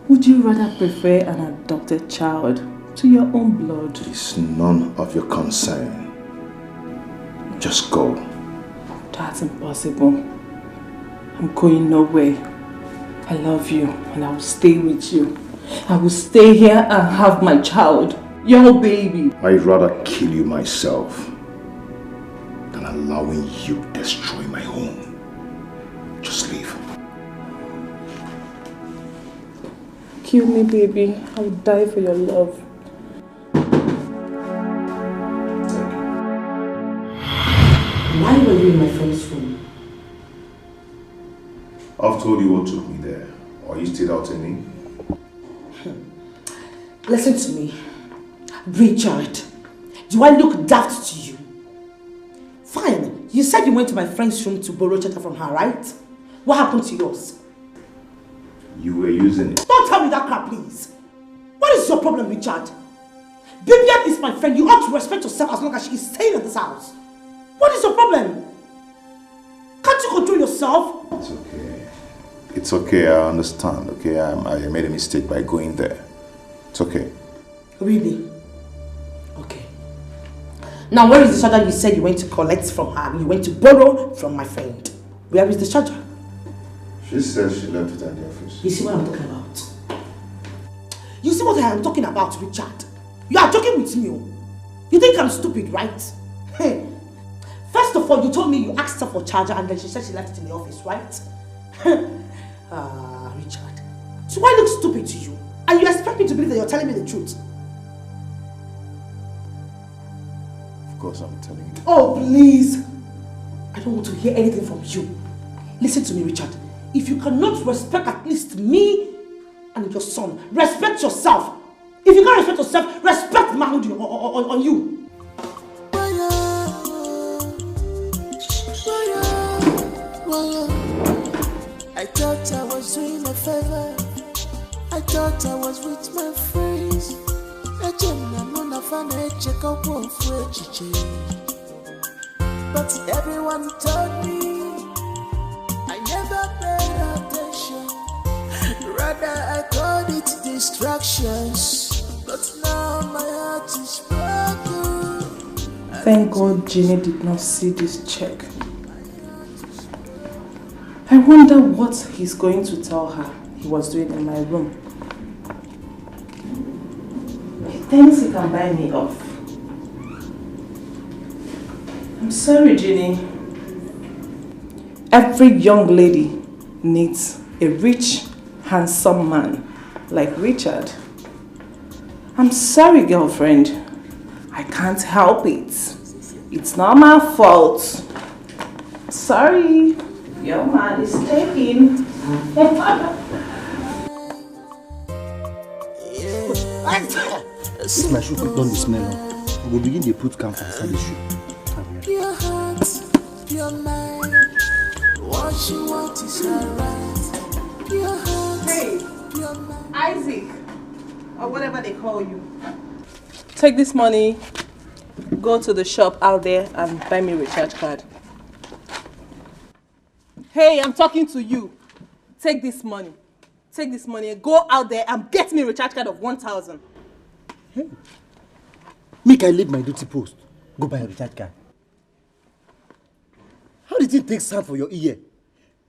Would you rather prefer an adopted child to your own blood? It's none of your concern. Just go. That's impossible. I'm going nowhere. I love you and I will stay with you. I will stay here and have my child, your baby. I'd rather kill you myself than allowing you destroy my home. Just leave. Kill me, baby. I will die for your love. Why were you in my friend's room? I've told you what took me there. Or you still doubting me? Listen to me. Richard, do I look daft to you? Fine. You said you went to my friend's room to borrow charger from her, right? What happened to yours? You were using it. Don't tell me that crap, please. What is your problem, Richard? Vivian is my friend. You ought to respect yourself as long as she is staying in this house. What is your problem? Can't you control yourself? It's okay. It's okay. I understand. Okay, I, I made a mistake by going there. It's okay. Really? Okay. Now, where is the charger you said you went to collect from her? You went to borrow from my friend. Where is the charger? She says she left it at the office. You see what I'm talking about? You see what I am talking about, Richard? You are joking with me. Oh. You think I'm stupid, right? Hey. First of all, you told me you asked her for charger and then she said she left it in the office, right? Ah, Richard. Do I look stupid to you? And you expect me to believe that you're telling me the truth? Of course, I'm telling you. Oh, please. I don't want to hear anything from you. Listen to me, Richard. If you cannot respect at least me and your son, respect yourself. If you can't respect yourself, respect manhood on, on, on, on you. I thought I was doing a favor. I thought I was with my friends. Eche m na mụ na fa na-echekọkwa ofu echiche. But everyone told me I never paid attention. I called it distractions, but now my heart is broken. Thank God Jeannie did not see this check. I wonder what he's going to tell her he was doing in my room. He thinks he can buy me off. I'm sorry, Jeannie. Every young lady needs a rich, handsome man like Richard. I'm sorry, girlfriend. I can't help it. It's not my fault. Sorry. Your man is taken. If my shoe quick don dey smell, I go begin dey put camphor inside the shoe. Pure heart, pure mind. What you want is alright. Pure heart, Hey, pure mind. Isaac, or whatever they call you. Take this money, go to the shop out there and buy me recharge card. Hey, I'm talking to you. Take this money. Take this money and go out there and get me recharge card of one thousand. Make I leave my duty post, go buy a recharge card. How the thing take sound for your ear?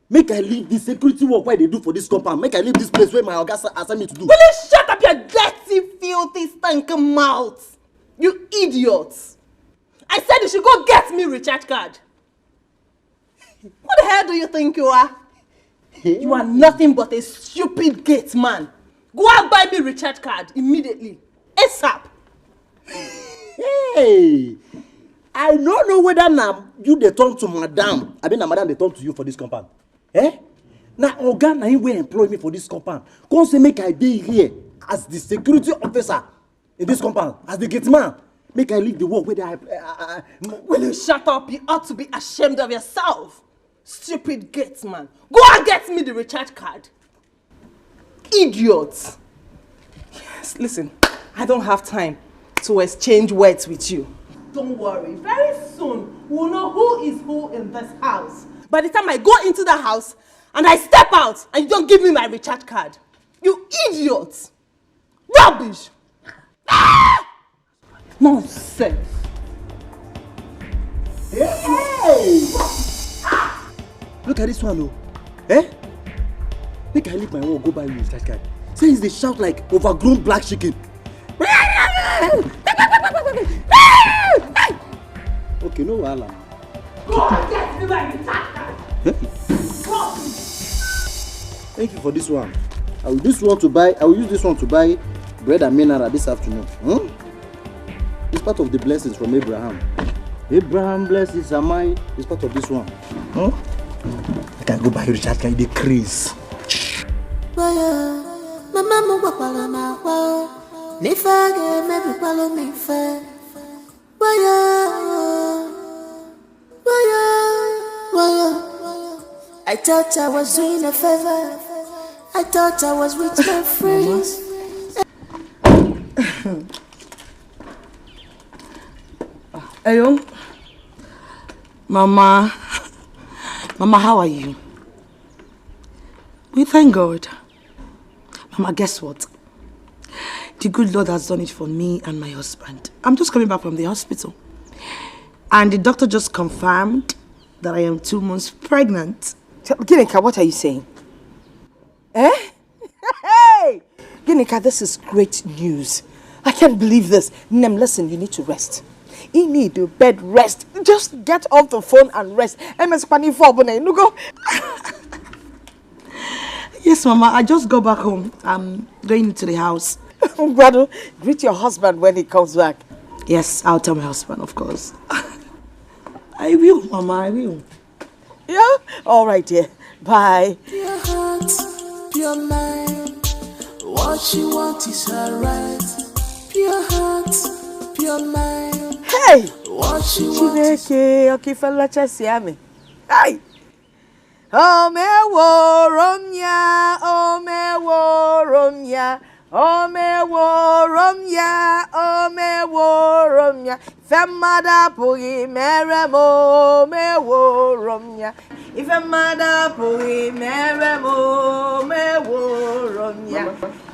Make I leave the security work wey I dey do for this compound. Make I leave this place wey my oga sa- assign me to do. Will you shut up your dirty, filthy, stinking mouth? You idiot! I said you should go get me recharge card. What the hell do you think you are? You are nothing but a stupid gate man. Go and buy me recharge card immediately. ASAP. Hey, I no know whether na you dey turn to madam, abi na madam dey turn to you for this compound. Eh? Na oga na him wey employ me for this compound. Come say make I dey here as the security officer in this compound, as the gate man. Make I leave the work wey dey. I, I, I, Will you shut up? You ought to be ashamed of yourself. Stupid gate man. Go and get me the recharge card. Idiot. Yes, listen, I don't have time to exchange words with you. Don't worry. Very soon, we'll know who is who in this house. By the time I go into the house and I step out and you don't give me my recharge card, you idiot. Rubbish. Ah! Nonsense. Hey! Look at this one, oh. Eh? Make I leave my work, go buy you recharge card. Say he's dey shout like overgrown black chicken. Okay, no wahala. Go and get me my recharge card. Thank you for this one. I will this one to buy. I will use this one to buy bread and mineral this afternoon. Hmm? It's part of the blessings from Abraham. Abraham blesses Amai. It's part of this one. Hmm? I can go buy you recharge card. You dey craze. Waya, mama m gwakwara m agwa o, na ife a ga-emebikwalụ m ife. Waya, waya, waya. I thought I was doing a favor. I thought I was with my friends. Hello? Mama. Mama, how are you? We thank God. Mama, guess what? The good Lord has done it for me and my husband. I'm just coming back from the hospital. And the doctor just confirmed that I am two months pregnant. Ginika, what are you saying? Eh? Hey! Ginika, this is great news. I can't believe this. Nem, listen, you need to rest. You need a bed rest. Just get off the phone and rest. M S Pani for Bune, you go. Yes, Mama, I just got back home. I'm going into the house. Ngwado, greet your husband when he comes back. Yes, I'll tell my husband, of course. I will, Mama, I will. Yeah? All right, dear. Bye. Pure heart, pure mind. What you want is alright. Pure heart, pure mind. Hey! What you want is Chineke, okay, fella, chesiame. Hey! O meworo m ya, o meworo m ya, O meworo m ya, o meworo m ya. Ife mmadụ apụghị mere m, o meworo m ya. Ife mmadụ apụghị mere m, o meworo m ya.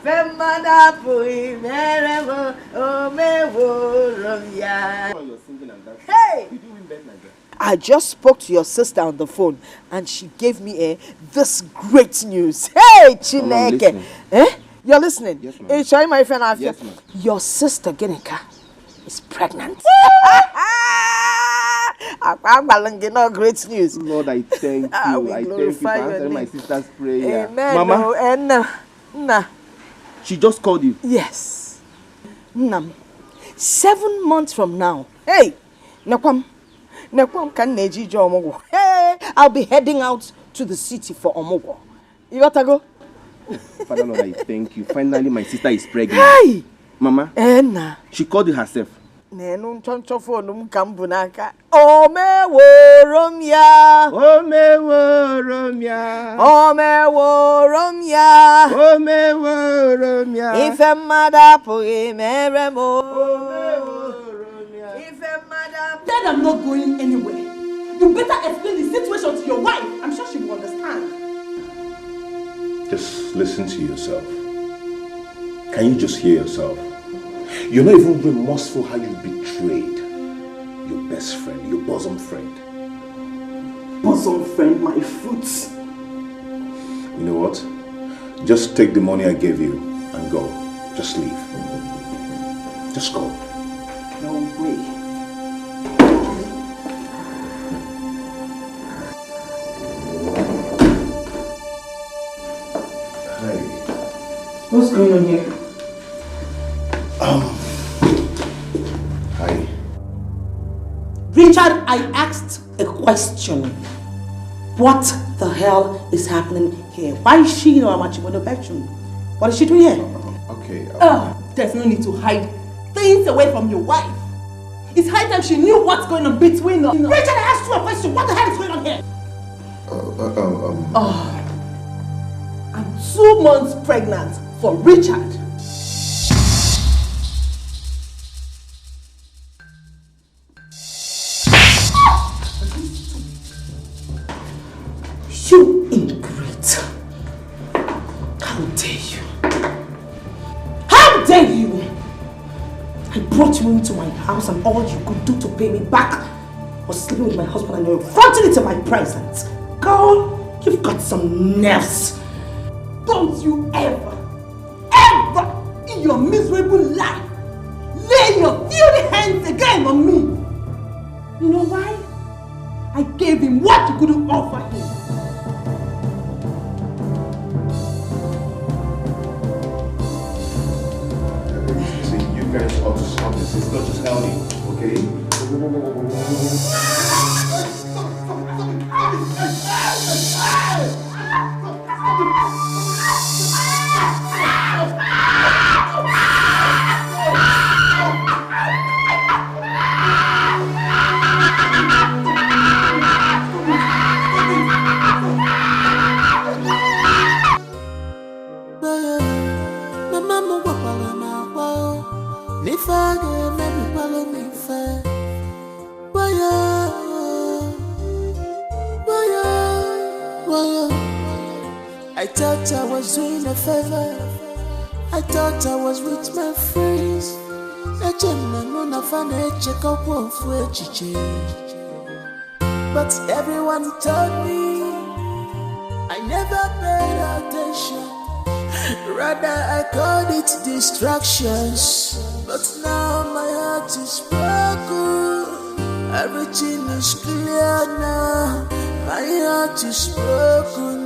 Ife mmadụ apụghị mere m, o meworo m ya. Hey! I just spoke to your sister on the phone and she gave me eh, this great news. Hey, Chineke. Eh? You're listening? Yes, ma'am. Hey, Chai, my friend, Afia. Yes, ma'am. Your sister, Ginika, is pregnant. Akwa agbalụ gị, no great news. Lord, I thank Ah, you. we I thank you for glorify your answering my name. Sister's prayer. Amen. Mama, Oh, and uh, nah. she just called you. Yes. Nam. Seven months from now. Hey, Nekwam. Nekwam ka m na-eje ije ọmụgwọ. Hey, I'll be heading out to the city for ọmụgwọ. You got to go? Father Lord, I thank you. Finally, my sister is pregnant. Hey! Mama, Eh, nah. she called you herself. Nenu nchọnchọ phone m ka m bụ n'aka. O meworo m ya. O meworo m ya. O meworo m ya. O meworo m ya. Ife mmadụ apụghị mere m. O meworo m ya. Ife mmadụ apụghị Said I'm not going anywhere. You better explain the situation to your wife. I'm sure she will understand. Just listen to yourself. Can you just hear yourself? You're not even remorseful how you betrayed your best friend, your bosom friend. Bosom friend, my foot. You know what? Just take the money I gave you and go. Just leave. Just go. No way. Hey. What's going on here? Um. Hi. Richard, I asked a question. What the hell is happening here? Why is she in our matrimonial bedroom? What is she doing here? Okay. Uh, Oh, there's no need to hide things away from your wife. It's high time she knew what's going on between us. Richard, I asked you a question. What the hell is going on here? Uh, uh, um, um, Oh, I'm two months pregnant for Richard. You ingrate. How dare you? How dare you? I brought you into my house and all you could do to pay me back was sleeping with my husband and you're fronting it in my presence. Girl, you've got some nerves. Don't you ever, ever in your miserable life lay your filthy hands again on me. You know why? I gave him what you couldn't offer him. See, you guys ought to stop this. It's not just healthy, okay? Mama m gwakwara m agwa o, na ife a ga-emebikwala m ife. Wayo, wayo, wayo. I thought I was doing a favor. I thought I was with my friends. Eche m na mụ na fa na-echekọkwa ofu echiche. But everyone told me I never paid attention. Rather, I called it distractions. But now my heart is broken. Everything is clear now. My heart is broken.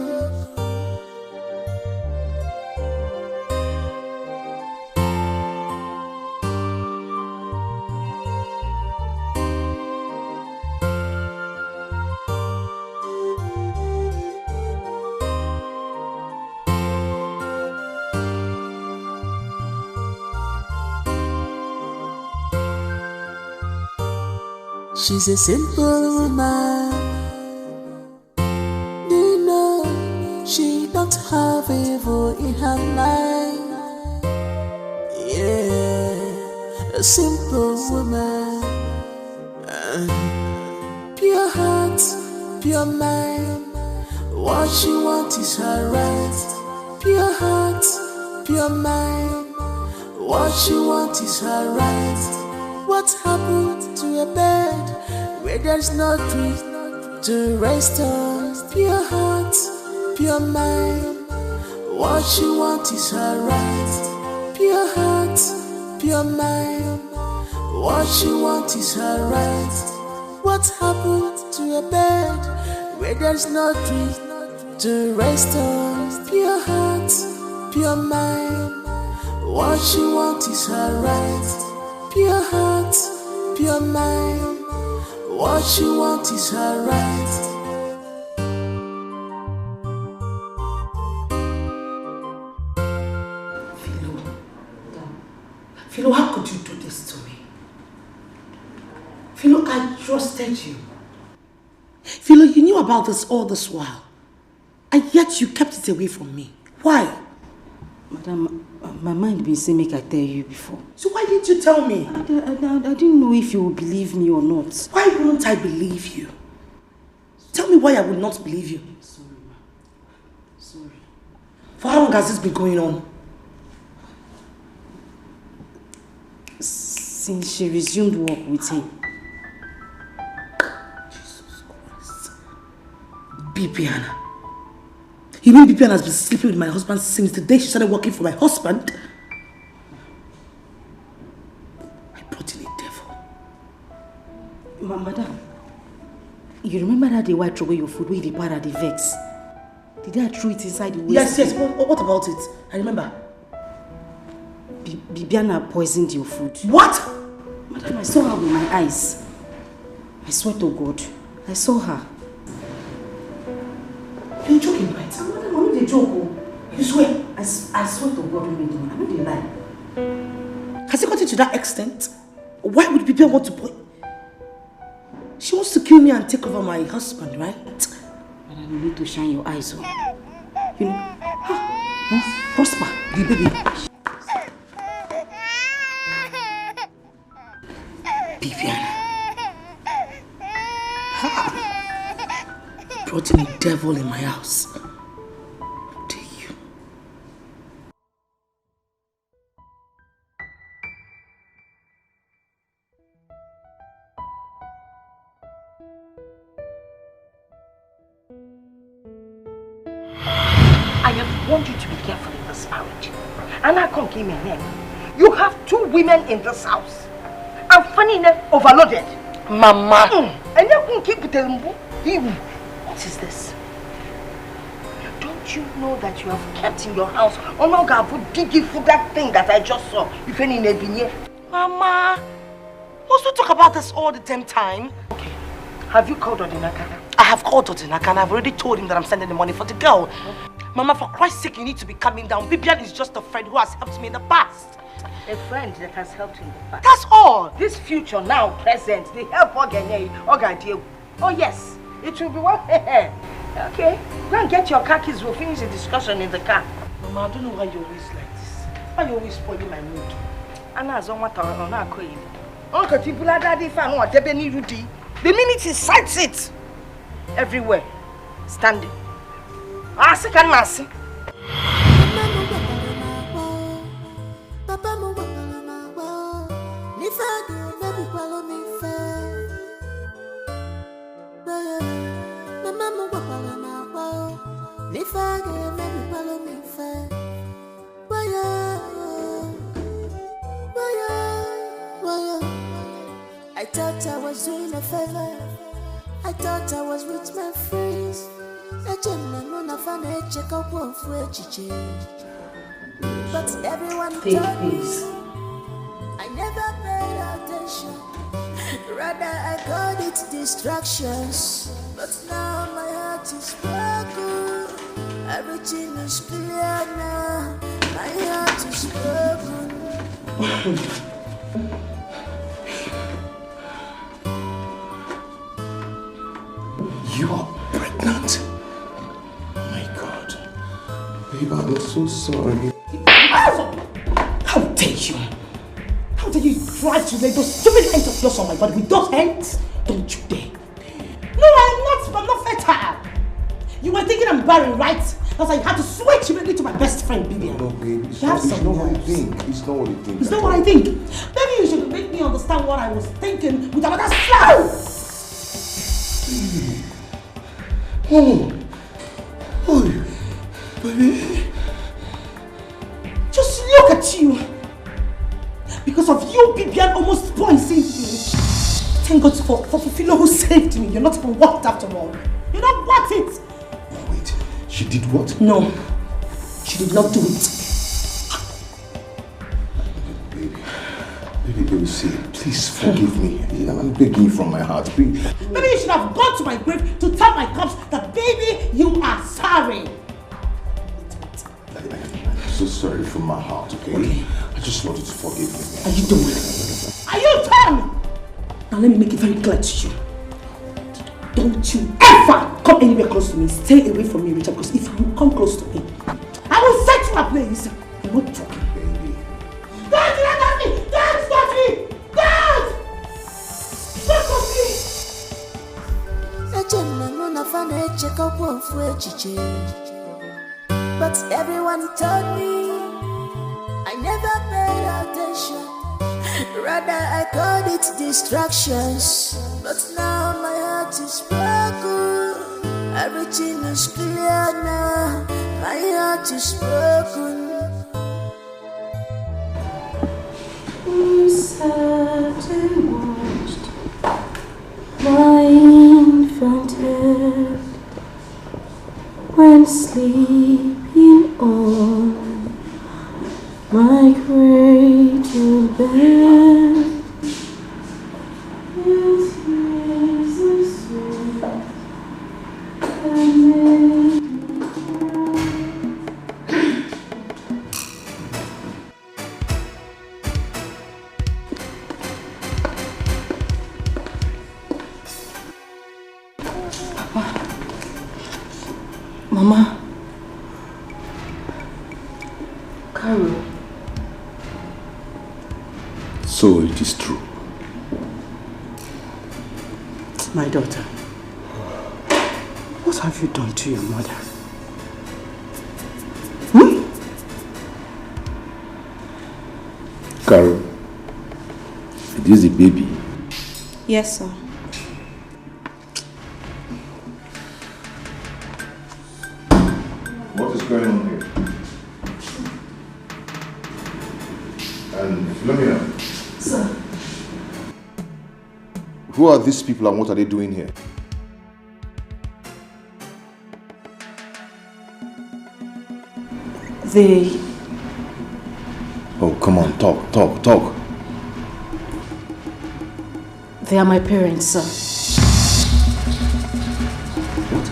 She's a simple woman. Do you know she don't have evil in her life? Simple woman, uh, pure heart, pure mind. What she want is her right. Pure heart, pure mind. What she want is her right. What happened to a bed where there's no tree to rest on? Pure heart, pure mind. What she want is her right. Pure heart, pure mind. What she want is her right. What happened to a bed where there's no tree to rest on? Pure heart, pure mind. What she want is her right. Pure heart, pure mind. What she want is her right. Philo. Philo, how could you do this to me? Philo, I trusted you. Philo, you knew about this all this while. And yet you kept it away from me. Why? Madam, my mind been say make I tell you before. So why didn't you tell me? I, I, I, I didn't know if you would believe me or not. Why wouldn't I believe you? Tell me why I would not believe you. Sorry, ma. Sorry. For how long has this been going on? Since she resumed work with him. Jesus Christ. Bibiana. You mean Bibiana has been sleeping with my husband since the day she started working for my husband? I brought in a devil. Ma- madam, you remember that day wey I throw away your food, wey you dey para, dey vex? The day I threw it inside the waste? Yes, yes. What, what about it? I remember. Bi- Bibiana poisoned your food. What? Madam, I saw her with my eyes. I swear to God, I saw her. You're joking, right? Madam, I no dey joke o. You swear? I, s- I swear to God, wey me do, I no dey lie. Has it gotten to that extent? Why would Bibiana want to put? She wants to kill me and take over my husband, right? Madam, you need to shine your eyes o. You know, ah, Prosper, the baby. Bibiana. Ha! Brought in a devil in my house. How dare you? I have warned you to be careful in this marriage. And I come came in here. You have two women in this house. And funny enough, overloaded. Mama. Mm. And you couldn't keep the limbo. What is this? Don't you know that you have kept in your house? Onoga, digi for that thing that I just saw. If any nebinye. Mama, must we talk about this all the damn time? Okay. Have you called Odinaka? I have called Odinaka and I've already told him that I'm sending the money for the girl. Mama, for Christ's sake, you need to be calming down. Bibiana is just a friend who has helped me in the past. A friend that has helped you in the past. That's all. This future now, present, the help Ogenye, Ogadiegwu. Oh yes, it will be one. Okay, go and get your car keys. We'll finish the discussion in the car. Mama, I don't know why you always like this. Why you always spoiling my mood? Ana azọ nwata ọ na-akọ ilu. Uncle Tibula daddy fan or debe n'iru di. The minute he sights it, everywhere, standing. Ah, sick and massy. Papa m gwakwara m agwa o, n'ife a ga-emebikwalụ m ife. Mama m gwakwara m agwa o, n'ife a ga-emebikwalụ m ife. Wayo, wayo, wayo. I thought I was doing a favor. I thought I was with my friends. Eche m na mụ na fa na-echekọkwa ofu echiche. But everyone told me I never paid attention. Rather, I called it distractions. But now my heart is broken. Everything is clear now. My heart is broken. You are pregnant? My God. Babe, I'm so sorry. How dare you? How dare you try Actually, those stupid ends of yours on my body, with those ends, don't you dare. No, I'm not, I'm not fertile. You were thinking I'm barren, right? That's why you had to switch immediately to my best friend, Vivian. No, babe, it's You have not, it's some not what you nerves. think. It's not what you think It's at not what all. I think. Maybe you should make me understand what I was thinking with another slap. Oh, oh, baby. Just look at you. Because of you, Vivian almost poisoned me. Thank God for, for Fufilo who saved me. You're not even worth it after all. You're not worth it. Wait, she did what? No, she did not do it. Baby, baby, baby, see, please forgive me. I'm begging you from my heart, please. Maybe you should have gone to my grave to tell my corpse that, baby, you are sorry. I, I, I'm so sorry from my heart, okay? Okay. I just want you to forgive me. Are you done? Are you done? Now let me make it very clear to you. Don't you ever come anywhere close to me. Stay away from me, Richard, because if you come close to me, I will set you ablaze. I'm not joking. Baby. Don't touch me! Don't touch me! Don't! Don't touch me! Eche m na mụ na fa na-echekọkwa ofu echiche. But everyone told me I never paid attention. Rather, I called it distractions. But now my heart is broken. Everything is clear now. My heart is broken. Who sat and watched my infant head when sleeping on my cradle bed? Yes, yes, yes, yes. And made me cry. Papa. Mama. Carol. So it is true. My daughter, what have you done to your mother? Hmm? Carol, it is a baby. Yes, sir. What is going on here? And Philomena. Sir. Who are these people and what are they doing here? They Oh, come on, talk, talk, talk. They are my parents, sir. What?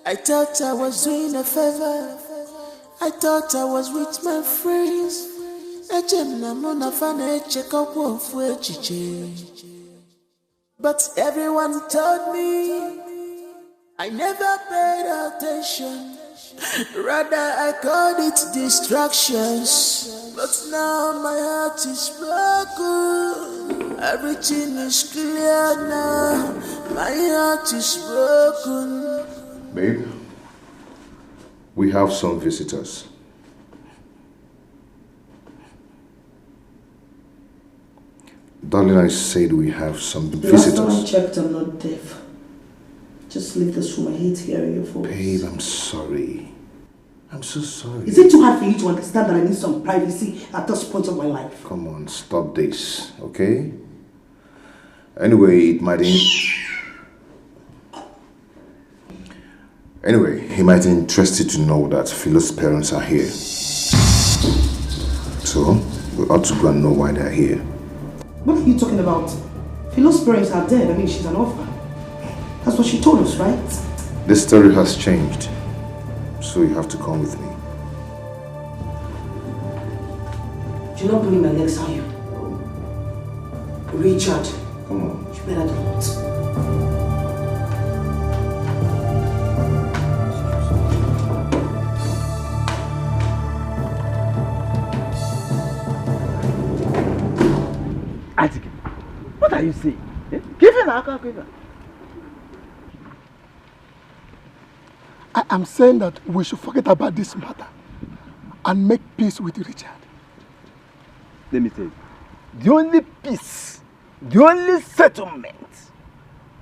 I thought I was doing a favor. I thought I was with my friends. Eche m na mụ na fa na-echekọkwa ofu echiche. But everyone told me I never paid attention. Rather, I called it distractions. But now my heart is broken. Everything is clear now. My heart is broken. Babe, we have some visitors. Darling, I said we have some visitors. The last time I checked, I'm not deaf. Just leave this room. I hate hearing your voice. Babe, I'm sorry. I'm so sorry. Is it too hard for you to understand that I need some privacy at this point of my life? Come on, stop this, okay? Anyway, it might in- Anyway, he might interest you to know that Philo's parents are here. So, we ought to go and know why they're here. What are you talking about? Philo's parents are dead. I mean, she's an orphan. That's what she told us, right? The story has changed. So you have to come with me. You're not pulling my legs, are you? Richard, come on. You better do it. Atike, what are you saying? Eh? Give him a car, give him. I am saying that we should forget about this matter and make peace with Richard. Let me tell you, the only peace, the only settlement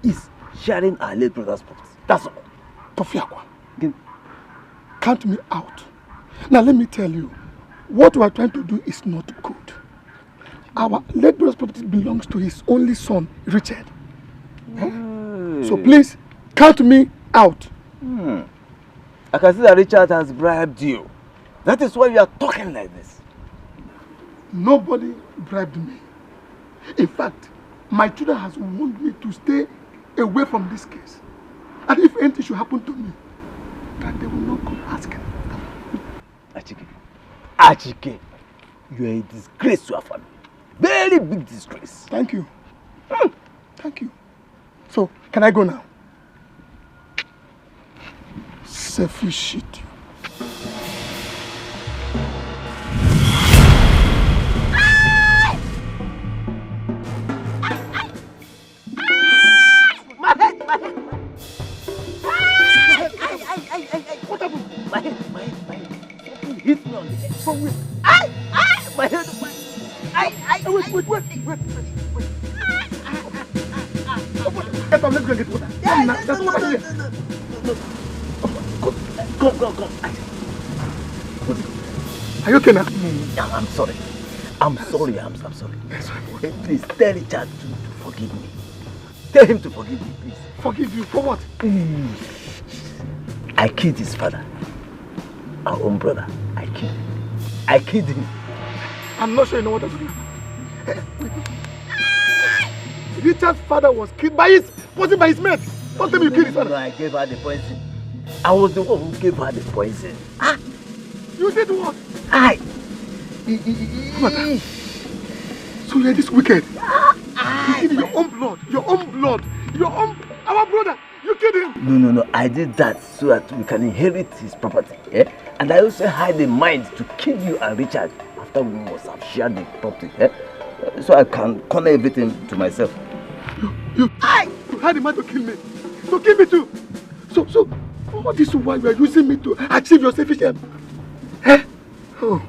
is sharing our late brother's property. That's all. Kofi Akwa, count me out. Now let me tell you, what we are trying to do is not good. Our late brother's property belongs to his only son, Richard. Eh? So please, count me out. Hmm. I can see that Richard has bribed you. That is why you are talking like this. Nobody bribed me. In fact, my children has warned me to stay away from this case. And if anything should happen to me, that they will not come asking. Achike. Achike, you are a disgrace to our family. Very big disgrace. Thank you. Hmm. Thank you. So, can I go now? Selfish shit. My head, my head, my head. Ay, ay, ay, ay, ay. What happened? My head, my head, my head. Something hit me on the head. From where? Ay, ay, my head, my, ay, ay, wait, wait, wait, wait, wait, wait. Get up, let's go and get water. Yeah, no, no, no, no, no, no, no. Come, come, come. Are you okay now? I'm, I'm sorry. I'm sorry. I'm, I'm sorry. Eh, please tell Richard to, to forgive me. Tell him to forgive me, please. Forgive you for what? Mm. I killed his father. Our own brother. I killed him. I killed him. I'm not sure you know what I'm talking about. Eh, wait. Richard's father was killed by his, was it by his mate? Don't tell me you killed his father. No, I gave her the poison. I was the one who gave her the poison. Ah! You did what? I. Come on. So you're this wicked. You killed your own blood, your own blood, your own, our brother. You killed him. No, no, no. I did that so that we can inherit his property. Eh? And I also had in mind to kill you and Richard after we must have shared the property. Eh? So I can corner everything to myself. You, you, I, you had in mind to kill me. To kill me too. So, so, all this while you are using me to achieve your selfish aim. Eh? Oh.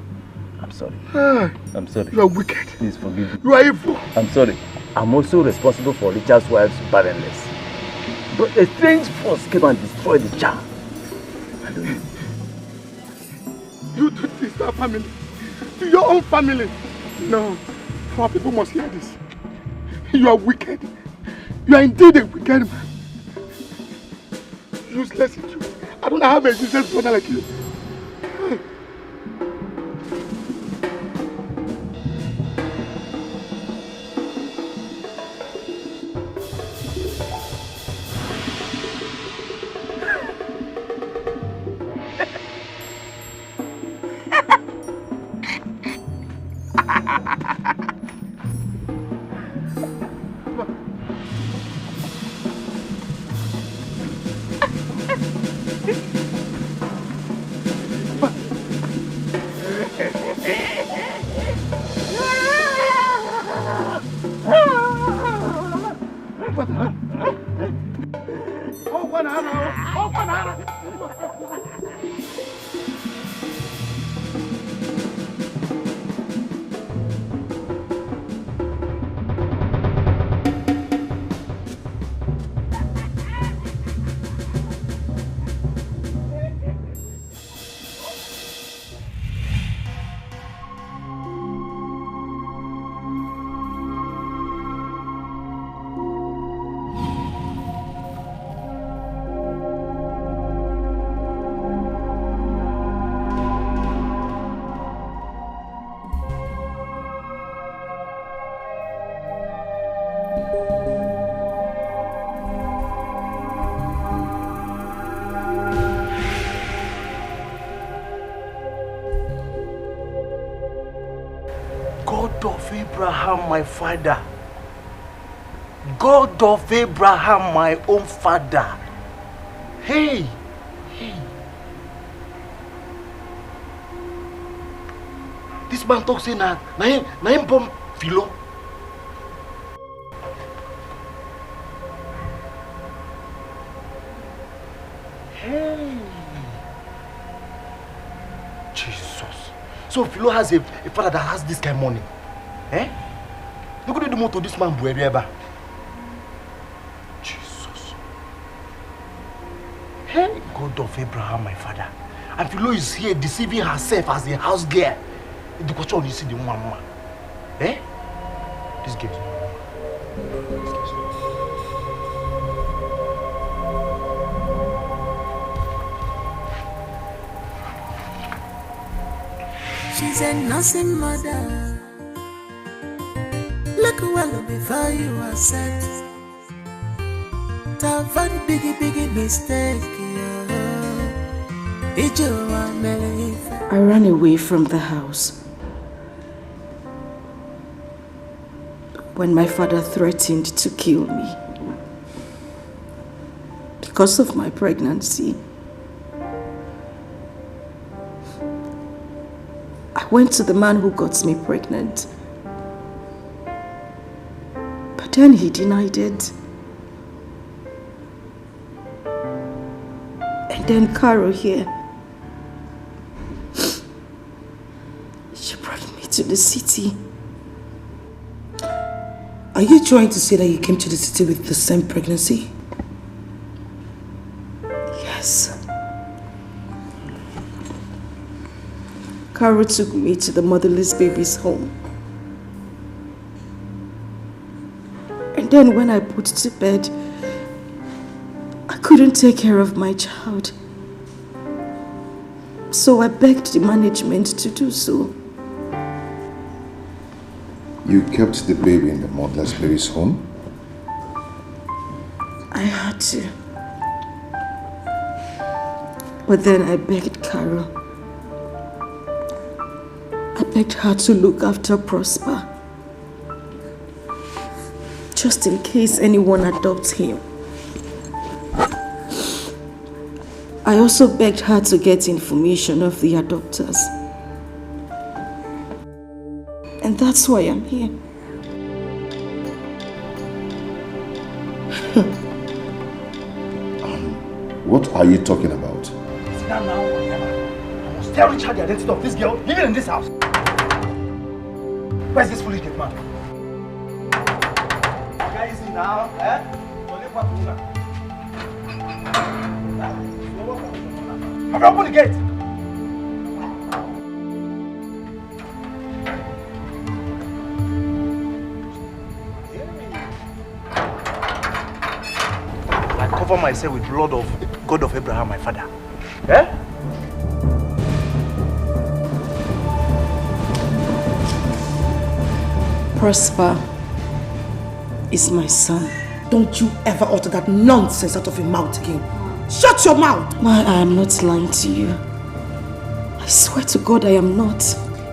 I'm sorry. Ah, I'm sorry. You are wicked. Please forgive me. You are evil. I'm sorry. I'm also responsible for Richard's wife's barrenness. But a strange force came and destroyed the child. I don't know. You did this to our family. To your own family. No. Our people must hear this. You are wicked. You are indeed a wicked man. Useless idiot. I don't have a useless brother like you. My father. God of Abraham, my own father. Hey, hey. This man talk say na, na him, na him born Philo. Hey. Jesus. So Philo has a, a father that has this kind of money. Eh? Look at the motor this man buere ever. Jesus. Hey, God of Abraham, my father. And Philo is here deceiving herself as a house girl. The question you see the woman, man. Eh? This girl is not normal. This girl is not normal. She's a nursing mother. Look well before you accept. To avoid biggie, biggie mistake, yeah. Ije ụwa mere ife. I ran away from the house when my father threatened to kill me because of my pregnancy. I went to the man who got me pregnant, but then he denied it. And then Carol here, she brought me to the city. Are you trying to say that you came to the city with the same pregnancy? Yes. Carol took me to the motherless baby's home. And then when I put to bed, I couldn't take care of my child. So I begged the management to do so. You kept the baby in the motherless baby's home? I had to. But then I begged Carol. I begged her to look after Prosper. Just in case anyone adopts him. I also begged her to get information of the adopters. And that's why I'm here. Um, what are you talking about? Sit down now, whatever. I must tell Richard the identity of this girl living in this house. Where's this foolish gate man? Guy, easy now, eh? Don't let what you want. Have you opened the gate? I cover myself with blood of God of Abraham, my father. Eh? Prosper is my son. Don't you ever utter that nonsense out of your mouth again. Shut your mouth! Why, I am not lying to you. I swear to God, I am not.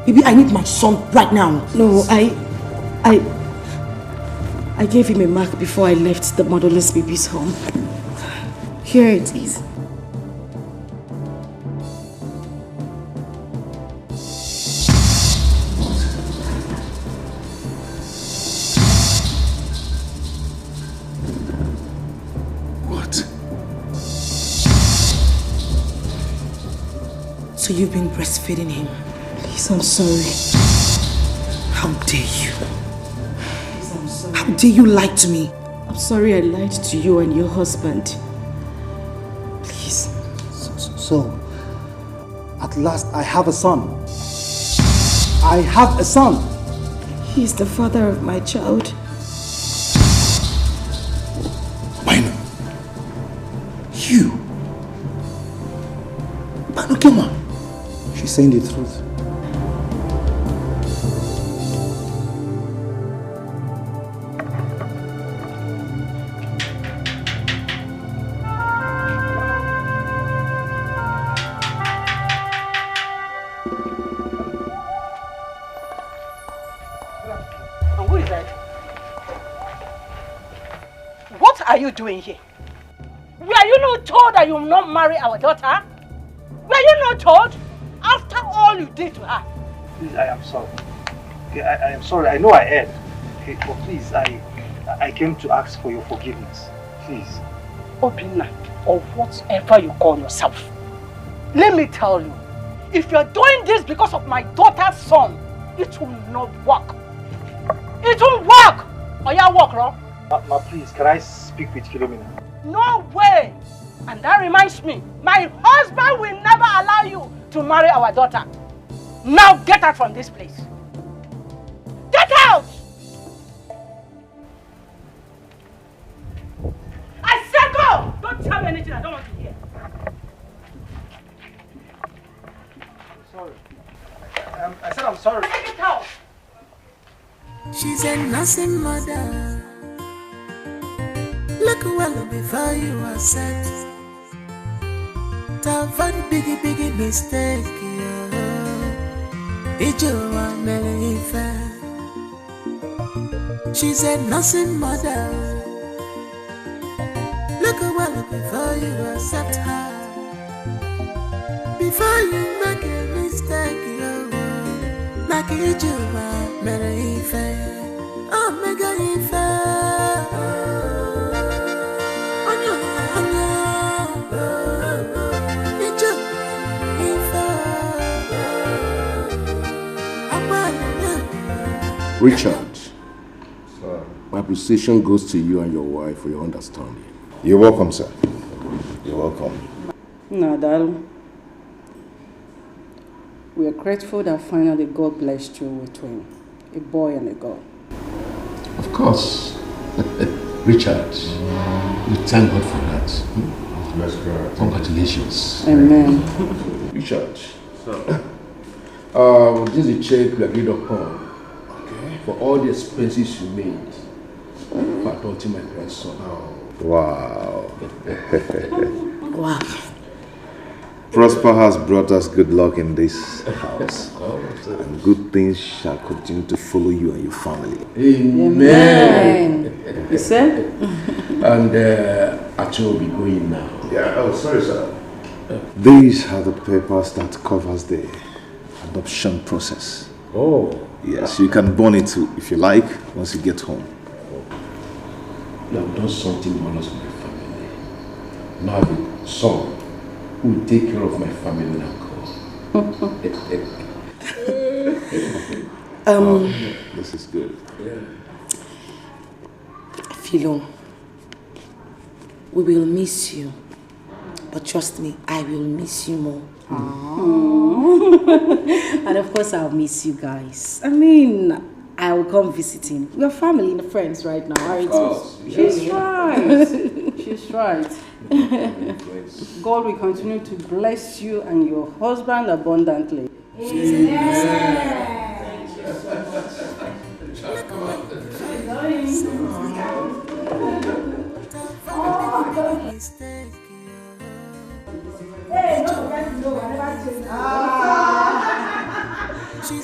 Baby, I need my son right now. No, I, I, I gave him a mark before I left the motherless baby's home. Here it is. What? So you've been breastfeeding him? Please, I'm sorry. How dare you? Please, I'm sorry. How dare you lie to me? I'm sorry I lied to you and your husband. Please. So, so, so, at last I have a son. I have a son. He is the father of my child. Why not? You? Banukema. She's saying the truth. are you doing here? Were you not told that you will not marry our daughter? Were you not told? After all you did to her. Please, I am sorry. Okay, I, I am sorry. I know I erred. Okay, but please, I I came to ask for your forgiveness. Please. Obinna, or whatever you call yourself, let me tell you, if you're doing this because of my daughter's son, it will not work. It won't work! Or you work wrong? Ma, ma, please, can I speak with Philomena? No way! And that reminds me, my husband will never allow you to marry our daughter. Now get out from this place. Get out! I said go! Don't tell me anything I don't want to hear. Sorry. I, I said I'm sorry. Take it out! She's a nursing mother. Look well before you accept. Avoid biggie biggie mistake. Ijewa mere ife. She's a nursing mother. Look well before you accept her. Before you make a mistake, you make Ijewa mere ife. Oh, mega ife. Onye, onye. Ijewa ife. Agbalị. Richard, my appreciation goes to you and your wife for your understanding. You're welcome, sir. You're welcome. Nna daalụ. We are grateful that finally God blessed you with twin, a boy and a girl. Of course. Richard, we thank God for that. Hmm? Congratulations. Amen. Richard, um, this is the check we agreed upon for all the expenses you made for adopting my grandson. Wow. Wow. Prosper has brought us good luck in this house, and good things shall continue to follow you and your family. Amen. You said? And uh, Acho will be going now. Yeah, oh, sorry, sir. These are the papers that covers the adoption process. Oh. Yes, you can burn it too if you like once you get home. You have done something wonders for my family. Now I have a son who will take care of my family when I grow. Um, This is good. Philo, we will miss you. But trust me, I will miss you more. And of course, I'll miss you guys. I mean, I will come visiting. We're family and friends right now, aren't we? She's right. She's right. God will continue to bless you and your husband abundantly. She's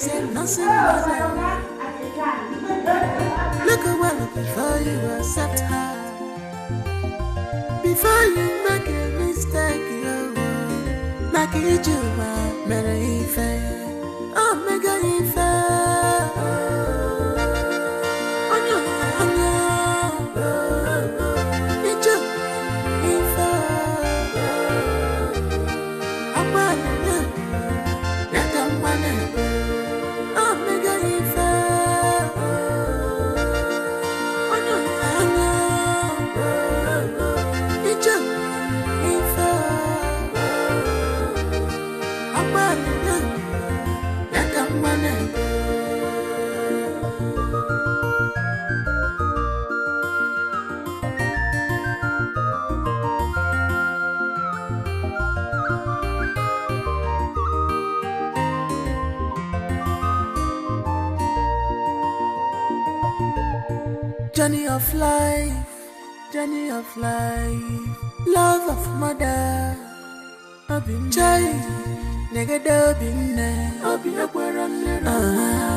a nursing mother. Look well before you accept her. Before you make a mistake, you make it you are mere ife. Oh, mega ife. Onye, onye. Ije ife. Agbalị ya ka mma na-ebe. O mega ife. Onye anya. Ije ife. Agbalị ya ka mma na-ebe. Journey of life, journey of life, love of mother. Obi m chai, negede obi nne. Obi ekwere m lere nwa ya.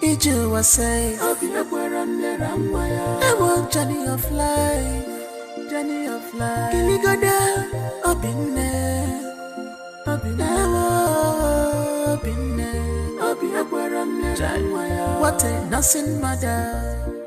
Ije ụwa sị. Obi ekwere m lere nwa ya. Ewo Journey of life, journey of life. Iligoda, Obinne, Obinne, Obinne, Obinne. What a nursing mother.